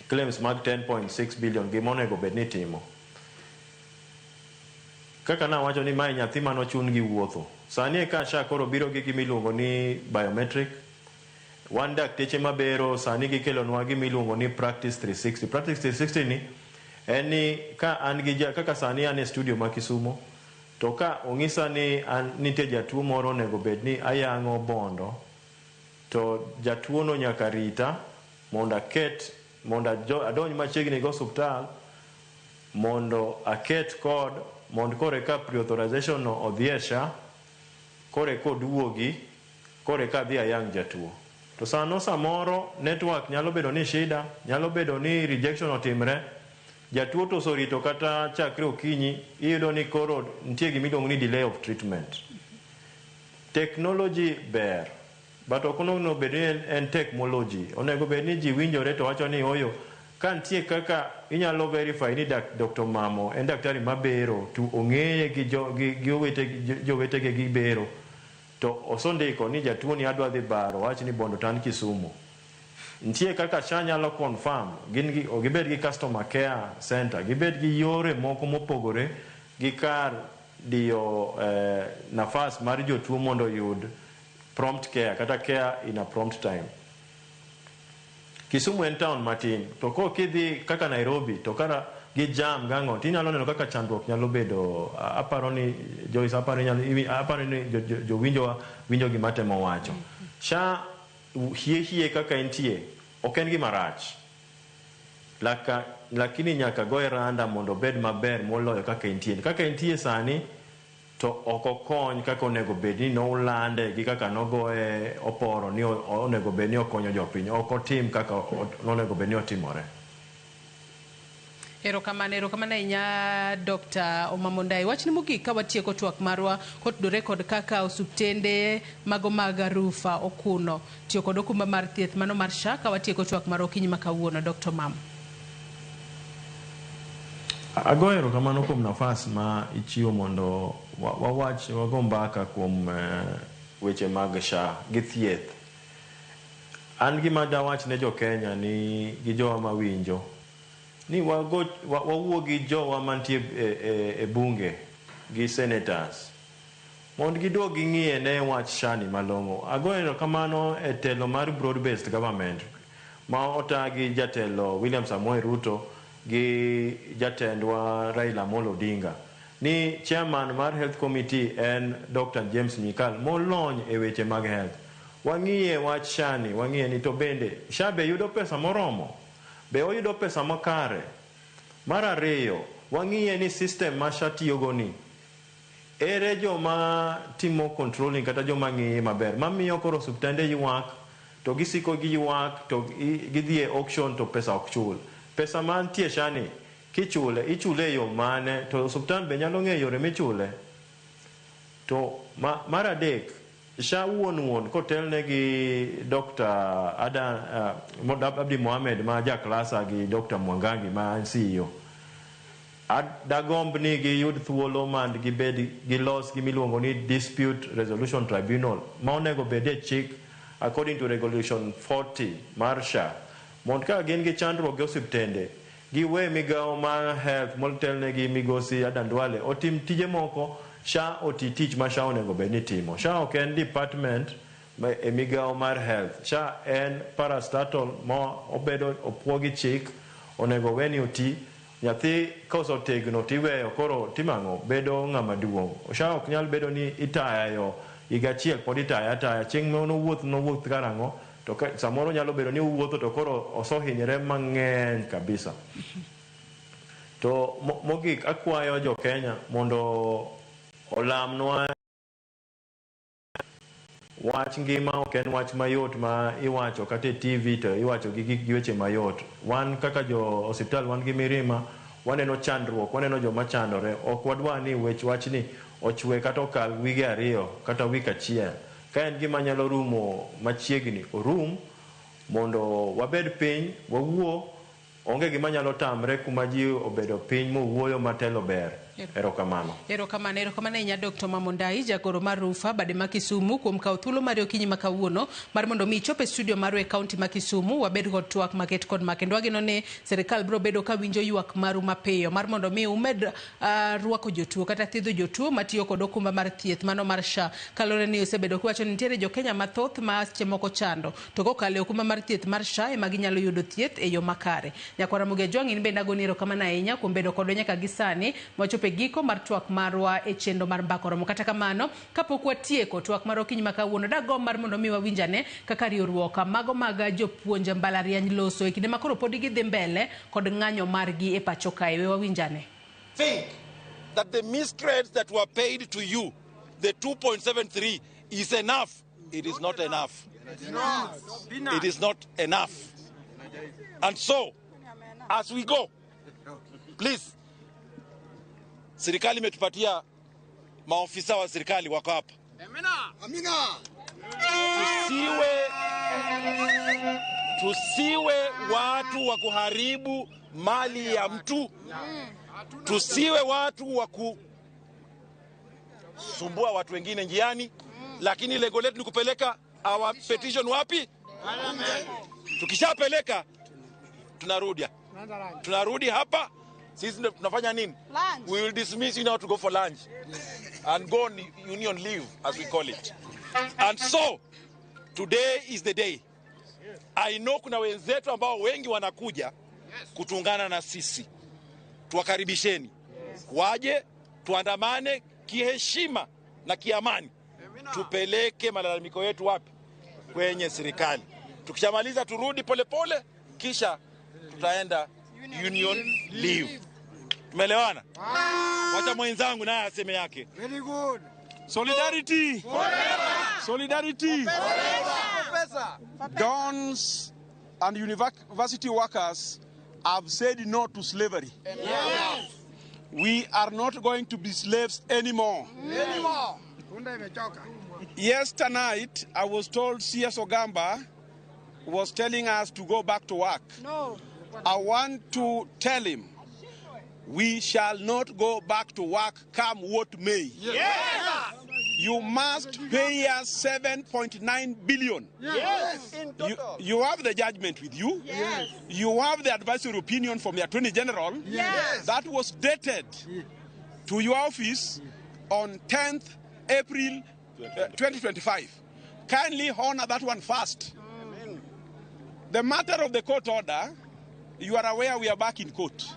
claims mag 10.6 billion gima onego bed ni timo. Kaka nawacho ni mae nyathi manochun gi wuotho. Sani eka SHA koro biro gi gima iluongo ni biometric. Wan dakteche mabero sani gikelonwa gima iluongo ni Practice 360. Practice 360 ni en ni ka an gi kaka sani an e studio ma Kisumo, to ka ong'isa ni an nitie jatuo moro onego bed ni ayang'o bondo, to jatuo no nyaka rita mondo aket mondo adonj machiegni gi osuptal mondo aket code mondo koro eka pre-authorization no odhi e SHA, koro eka oduogi, koro eka adhi ayang' jatuo. To sano samoro network nyalo bedo ni shida, nyalo bedo ni rejection otimre, jatuo to oserito kata chakre okinyi, iyudo ni koro nitie gima iluongo ni delay of treatment. Technology ber, but ok onego bed ni en technology. Onego bed ni ji winjore to wacho ni oyo, ka nitie kaka inyalo verify ni Dr. Mamo en daktari mabero to ong'eye gi jowetege gi bero, to osondiko ni jatuo ni adwa dhi baro, wach ni bondo to an Kisumu. Nitie kaka SHA nyalo confirm, gibed gi customer care center, gibed gi yore moko mopogore gi kar diyo nafas mar jotuo mondo oyud prompt care kata care in a prompt time. Kisumu en town matin, to ko kidhi kaka Nairobi to kara gi jam gang'o, tinyalo neno kaka chandruok nyalo bedo. Aparo ni Joyce, aparo ni jowinjowa winjo gima temo wacho. SHA hie kaka entie, ok en gima rach. Lakini nyaka goye randa mondo obed maber moloyo kaka entie. Kaka entie sani to ok okony kaka onego bed ni nolande gi kaka nogoye oporo ni onego bed ni okonyo jopiny. Ok otim kaka onego bed ni otimore. Erokamano, erokamano ahinya Dr. Omamo Ndai. Wachni mogik ka watieko twak marwa kotudore kod kaka osuptende mago mag rufa okuno tiyo kod okumba mar thieth mano mar SHA ka watieko twak mar okinyi ma kawuono. Dr. Omamo. Agoyo erokamano kuom nafas ma ichiwo mondo wawach wago mbaka kuom weche mag SHA gi thieth. An gima dawach ne jo Kenya ni gi jowa mawinjo ni wawuo gi jowa mantie e bunge gi senators mondo giduog ging'iye ne wach SHA ni malong'o. Agoyo erokamano e telo mar broad based government ma ota gi jatelo William Samoei Ruto gi jatendwa Raila Amolo Odinga ni chairman mar health committee en Dr. James Nyikal molony e weche mag health. Wang'iye wach SHA ni, wang'iye ni to bende SHA be yudo pesa moromo, be oyudo pesa makare. Mar ariyo, wang'iye ni system ma SHA tiyogo ni ere joma timo controlling kata joma ng'iye maber mamiyo koro osiptende ywak to gisiko giywak to gidhi e auction to pesa ok chul. Pesa mantie SHA ni Kichule, ichule e yo mane, to osuptal be nyalo ng'eyo yore michule. To mar adek, SHA wuon wuon kotelne gi Dr. Abdi Mohamed ma ja klasa gi Dr. Mwangangi ma CEO. Dagomb ni giyud thuolo mand gibed gilos gimiluongo ni Dispute Resolution Tribunal ma onego bed e chik according to Regulation 40 mar SHA. Mond ka gin gi chandruok gi osiptende, giwe migawo mar health motelne gi migosi Adan Duale otim tije moko, SHA oti tich ma SHA onego bed ni timo. SHA ok en department e migawo mar health. SHA en parastatal ma obedo opuo gi chik, onego we ni oti. Nyathi kosetegno tiweyo koro timang'o bedo ng'ama duong'. SHA ok nyal bedo ni itayo higa achiel pod itaya ataya, chieng' ma nowuoth nowuoth karang'o, to samoro nyalo bedo ni owuotho to koro osehinyore mang'eny kabisa. To mogik akwayo jo Kenya mondo olamnwa. Wach ngima ok en wach mayot ma iwacho kata e TV to iwacho gi gik weche mayot. Wan kaka jo osiptal wan gi mirima, waneno chandruok, waneno joma chandore. Ok wadwa ni wech wachni ochwe kata okal wige 2 kata wik achiel. Ka en gima nyalo rumo machiegni, orum mondo wabed piny, wawuo. Onge gima nyalo tamre kuma ji obedo piny mowuoyo matelo ber. Erokamano. Erokamano, erokamano ahinya Dr. Mamondai, jagoro mar Rufa bade ma Kisumu, kuom kawo thuolo mari okinyi ma kawuono mar mondo mi ichop e studio marwa e kaunti ma Kisumu, wabed kod twak maket kod ma kendo wageno ni sirikal biro bedo ka winjo ywak maru mapiyo mar mondo mi umed rwako jotuo kata thiedho jotuo matiyo kod okumba mar thieth mano mar SHA, kaluwore ni osebedo kiwacho ni nitiere jo Kenya mathoth ma seche moko chando to kokalo e okumba mar thieth mar SHA ema ginyalo yudo thieth e yo makare. Nyakwara Ramogi Ajwang', in bende agoni erokamano ahinya kuom bedo kodwa nyaka gi sani mwachopo e giko mar twak marwa e chenro mar Mbaka Oromo. Kata kamano, kapok watieko twak mar okinyi ma kawuono, dagomb mar mondo mi wawinjane kaka riwruok mago mag jopuonj mbalariany loso e kinde ma koro pod gidhi mbele kod ng'anyo margi e pacho kae. We wawinjane. Think that the miscredits that were paid to you, the 2.73, is enough. It is not enough. It is not enough. And so, as we go, please, serikali imetupatia maofisa wa serikali wako hapa. Amina. Tusiwe watu wa kuharibu mali ya mtu. Tusiwe watu wa kusumbua watu wengine njiani, lakini lengo letu ni kupeleka our petition wapi? Tukishapeleka tunarudi. Tunarudi hapa. Sisi ndio tunafanya nini? Lunch. We will dismiss you now to go for lunch and go on union leave, as we call it. And so today is the day. I know kuna wenzetu ambao wengi wanakuja kutungana na sisi. Tuwakaribisheni. Waje tuandamane kiheshima na kiamani. Tupeleke malalamiko yetu wapi? Kwenye serikali. Tukishamaliza turudi polepole, kisha tutaenda union leave. Tumeelewana? Wacha mwenzangu naye aseme yake. Very good. Solidarity. Forever. Solidarity. Forever. Dons and university workers have said no to slavery. Yes. We are not going to be slaves anymore. Anymore. Punda imechoka. Yesterday night, I was told CS Ogamba was telling us to go back to work. No. I want to tell him we shall not go back to work come what may. Yes. You must pay us 7.9 billion. Yes. In total. You have the judgment with you. Yes. You have the advisory opinion from the Attorney General. Yes. That was dated to your office on 10th April 2025. Kindly honor that one first. The matter of the court order, you are aware we are back in court.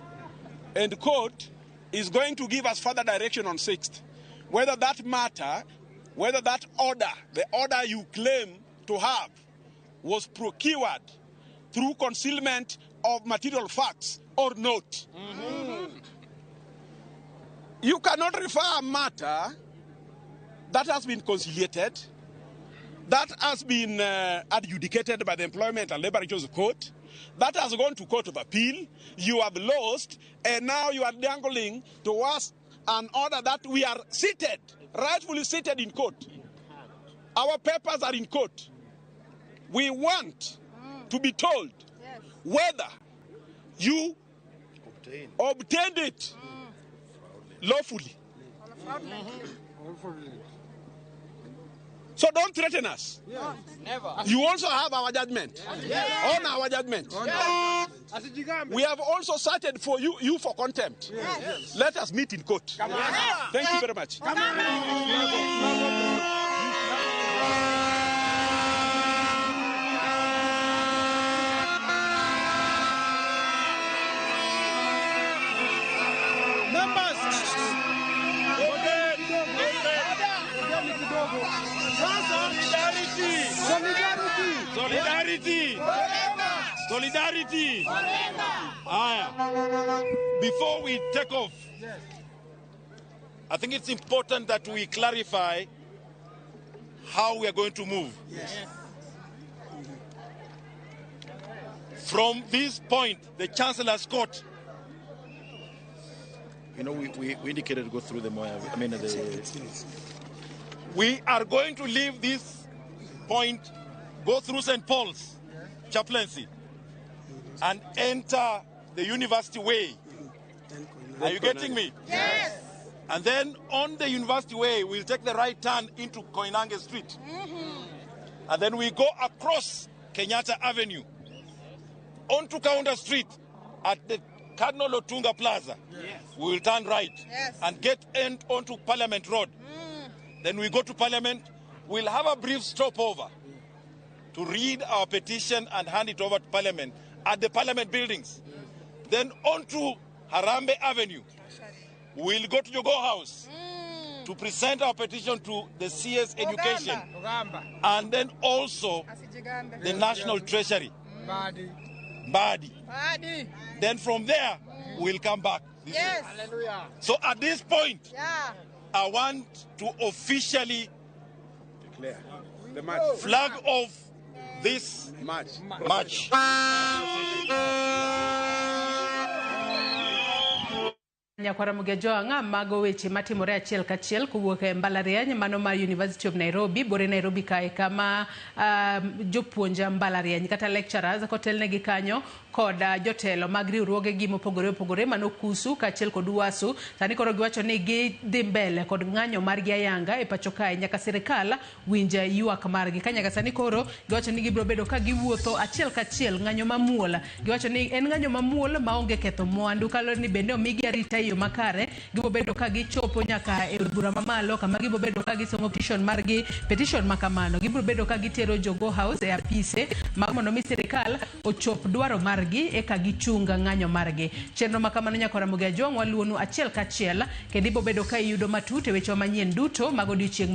And court is going to give us further direction on 6th. Whether that matter, whether that order, the order you claim to have, was procured through concealment of material facts or not. Mm-hmm. You cannot refer a matter that has been conciliated, that has been adjudicated by the Employment and Labor Relations Court, That has gone to Court of Appeal. You have lost, and now you are dangling to us an order that we are seated, rightfully seated in court. Our papers are in court. We want to be told whether you obtained it lawfully. So don't threaten us. Never. You also have our judgment. Yes. On our judgment. Yes. We have also cited for you for contempt. Yes. Let us meet in court. Yes. Thank you very much. Solidarity. Solidarity. Aya. Before we take off, I think it's important that we clarify how we are going to move. Yes. From this point, the Chancellor's Court, you know, we indicated to go through the Moya. I mean, we are going to leave this point, go through St. Paul's Chaplaincy, and enter the University Way. Are you getting me? Yes. And then on the University Way, we'll take the right turn into Koinange Street. And then we go across Kenyatta Avenue, onto Kaunda Street at the Cardinal Otunga Plaza. Yes. We will turn right and get onto Parliament Road. Then we go to Parliament. We'll have a brief stopover to read our petition and hand it over to Parliament at the Parliament buildings. Then onto Harambe Avenue. We'll go to Jogoo House to present our petition to the CS Education and then also the National Treasury. Mbadi. Then from there, we'll come back. This way. Hallelujah. So at this point, I want to officially declare the march. Flag off this march. March. Nyakwara Mugejoanga mago weche matimore achiel kachiel kowuok e mbalariany mano mar University of Nairobi bore Nairobi kae kama jopuonj mbalariany kata lecturers kotelnegi kanyo kod jotelo mag riwruogegi mopogore opogore mano KUSU kaachiel kod UASU. Sani koro giwacho ni gidhi mbele kod ng'anyo margi ayanga e pacho kae nyaka sirikal winj ywak margi. Ka nyaka sani koro giwacho ni gibiro bedo ka giwuotho achiel kachiel ng'anyo mamuol. Giwacho ni en ng'anyo mamuol maonge ketho mwandu kaluwore ni bende omigi arita e yo makare. Gibiro bedo ka gichopo nyaka e od bura mamalo kama gibiro bedo ka gisomo petition margi, petition makamano. Gibiro bedo ka gitero Jogoo House e apise mag mondo mi sirikal ochop dwaro margi eka gichunga ng'anyo margi. Chenro makamano nyakwara Ramogi Ajwang' waluonu achiel kachiel kendo ibiro bedo ka iyudo matut e weche manyien duto mag odiochieng'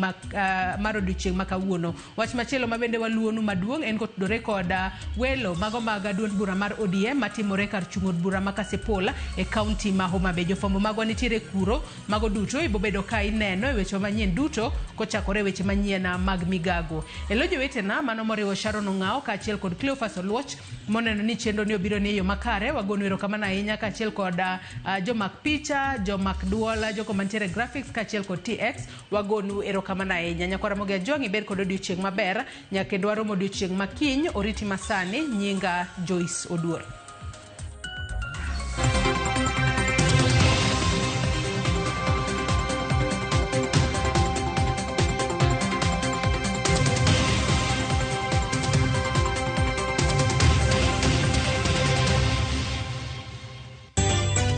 mar odiochieng' ma kawuono. Wach machielo ma bende waluonu maduong' en kotudore kod welo mago mag duond bura mar ODM matimore kar chung' od bura ma Kasipul e kaunti ma Homa Bay. Jofwambo magwa nitiere kuro, mago duto ibiro bedo ka ineno e weche manyien duto kochakore weche manyien mag migago. E lo jowetena mano moriwo Sharon Ong'ao kaachiel kod Cleophas Oluoch moneno ni chenro ni obiro ni e yo makare. Wagonu erokamano ahinya kaachiel kod jomak picha, jomak duol, jogo mantiere graphics kaachiel kod TX. Wagonu erokamano ahinya. Nyakwara Ramogi Ajwang' ibed kod odiochieng' maber nyaka kendo warom odiochieng' makiny. Oriti masani, nyinga Joyce Oduor.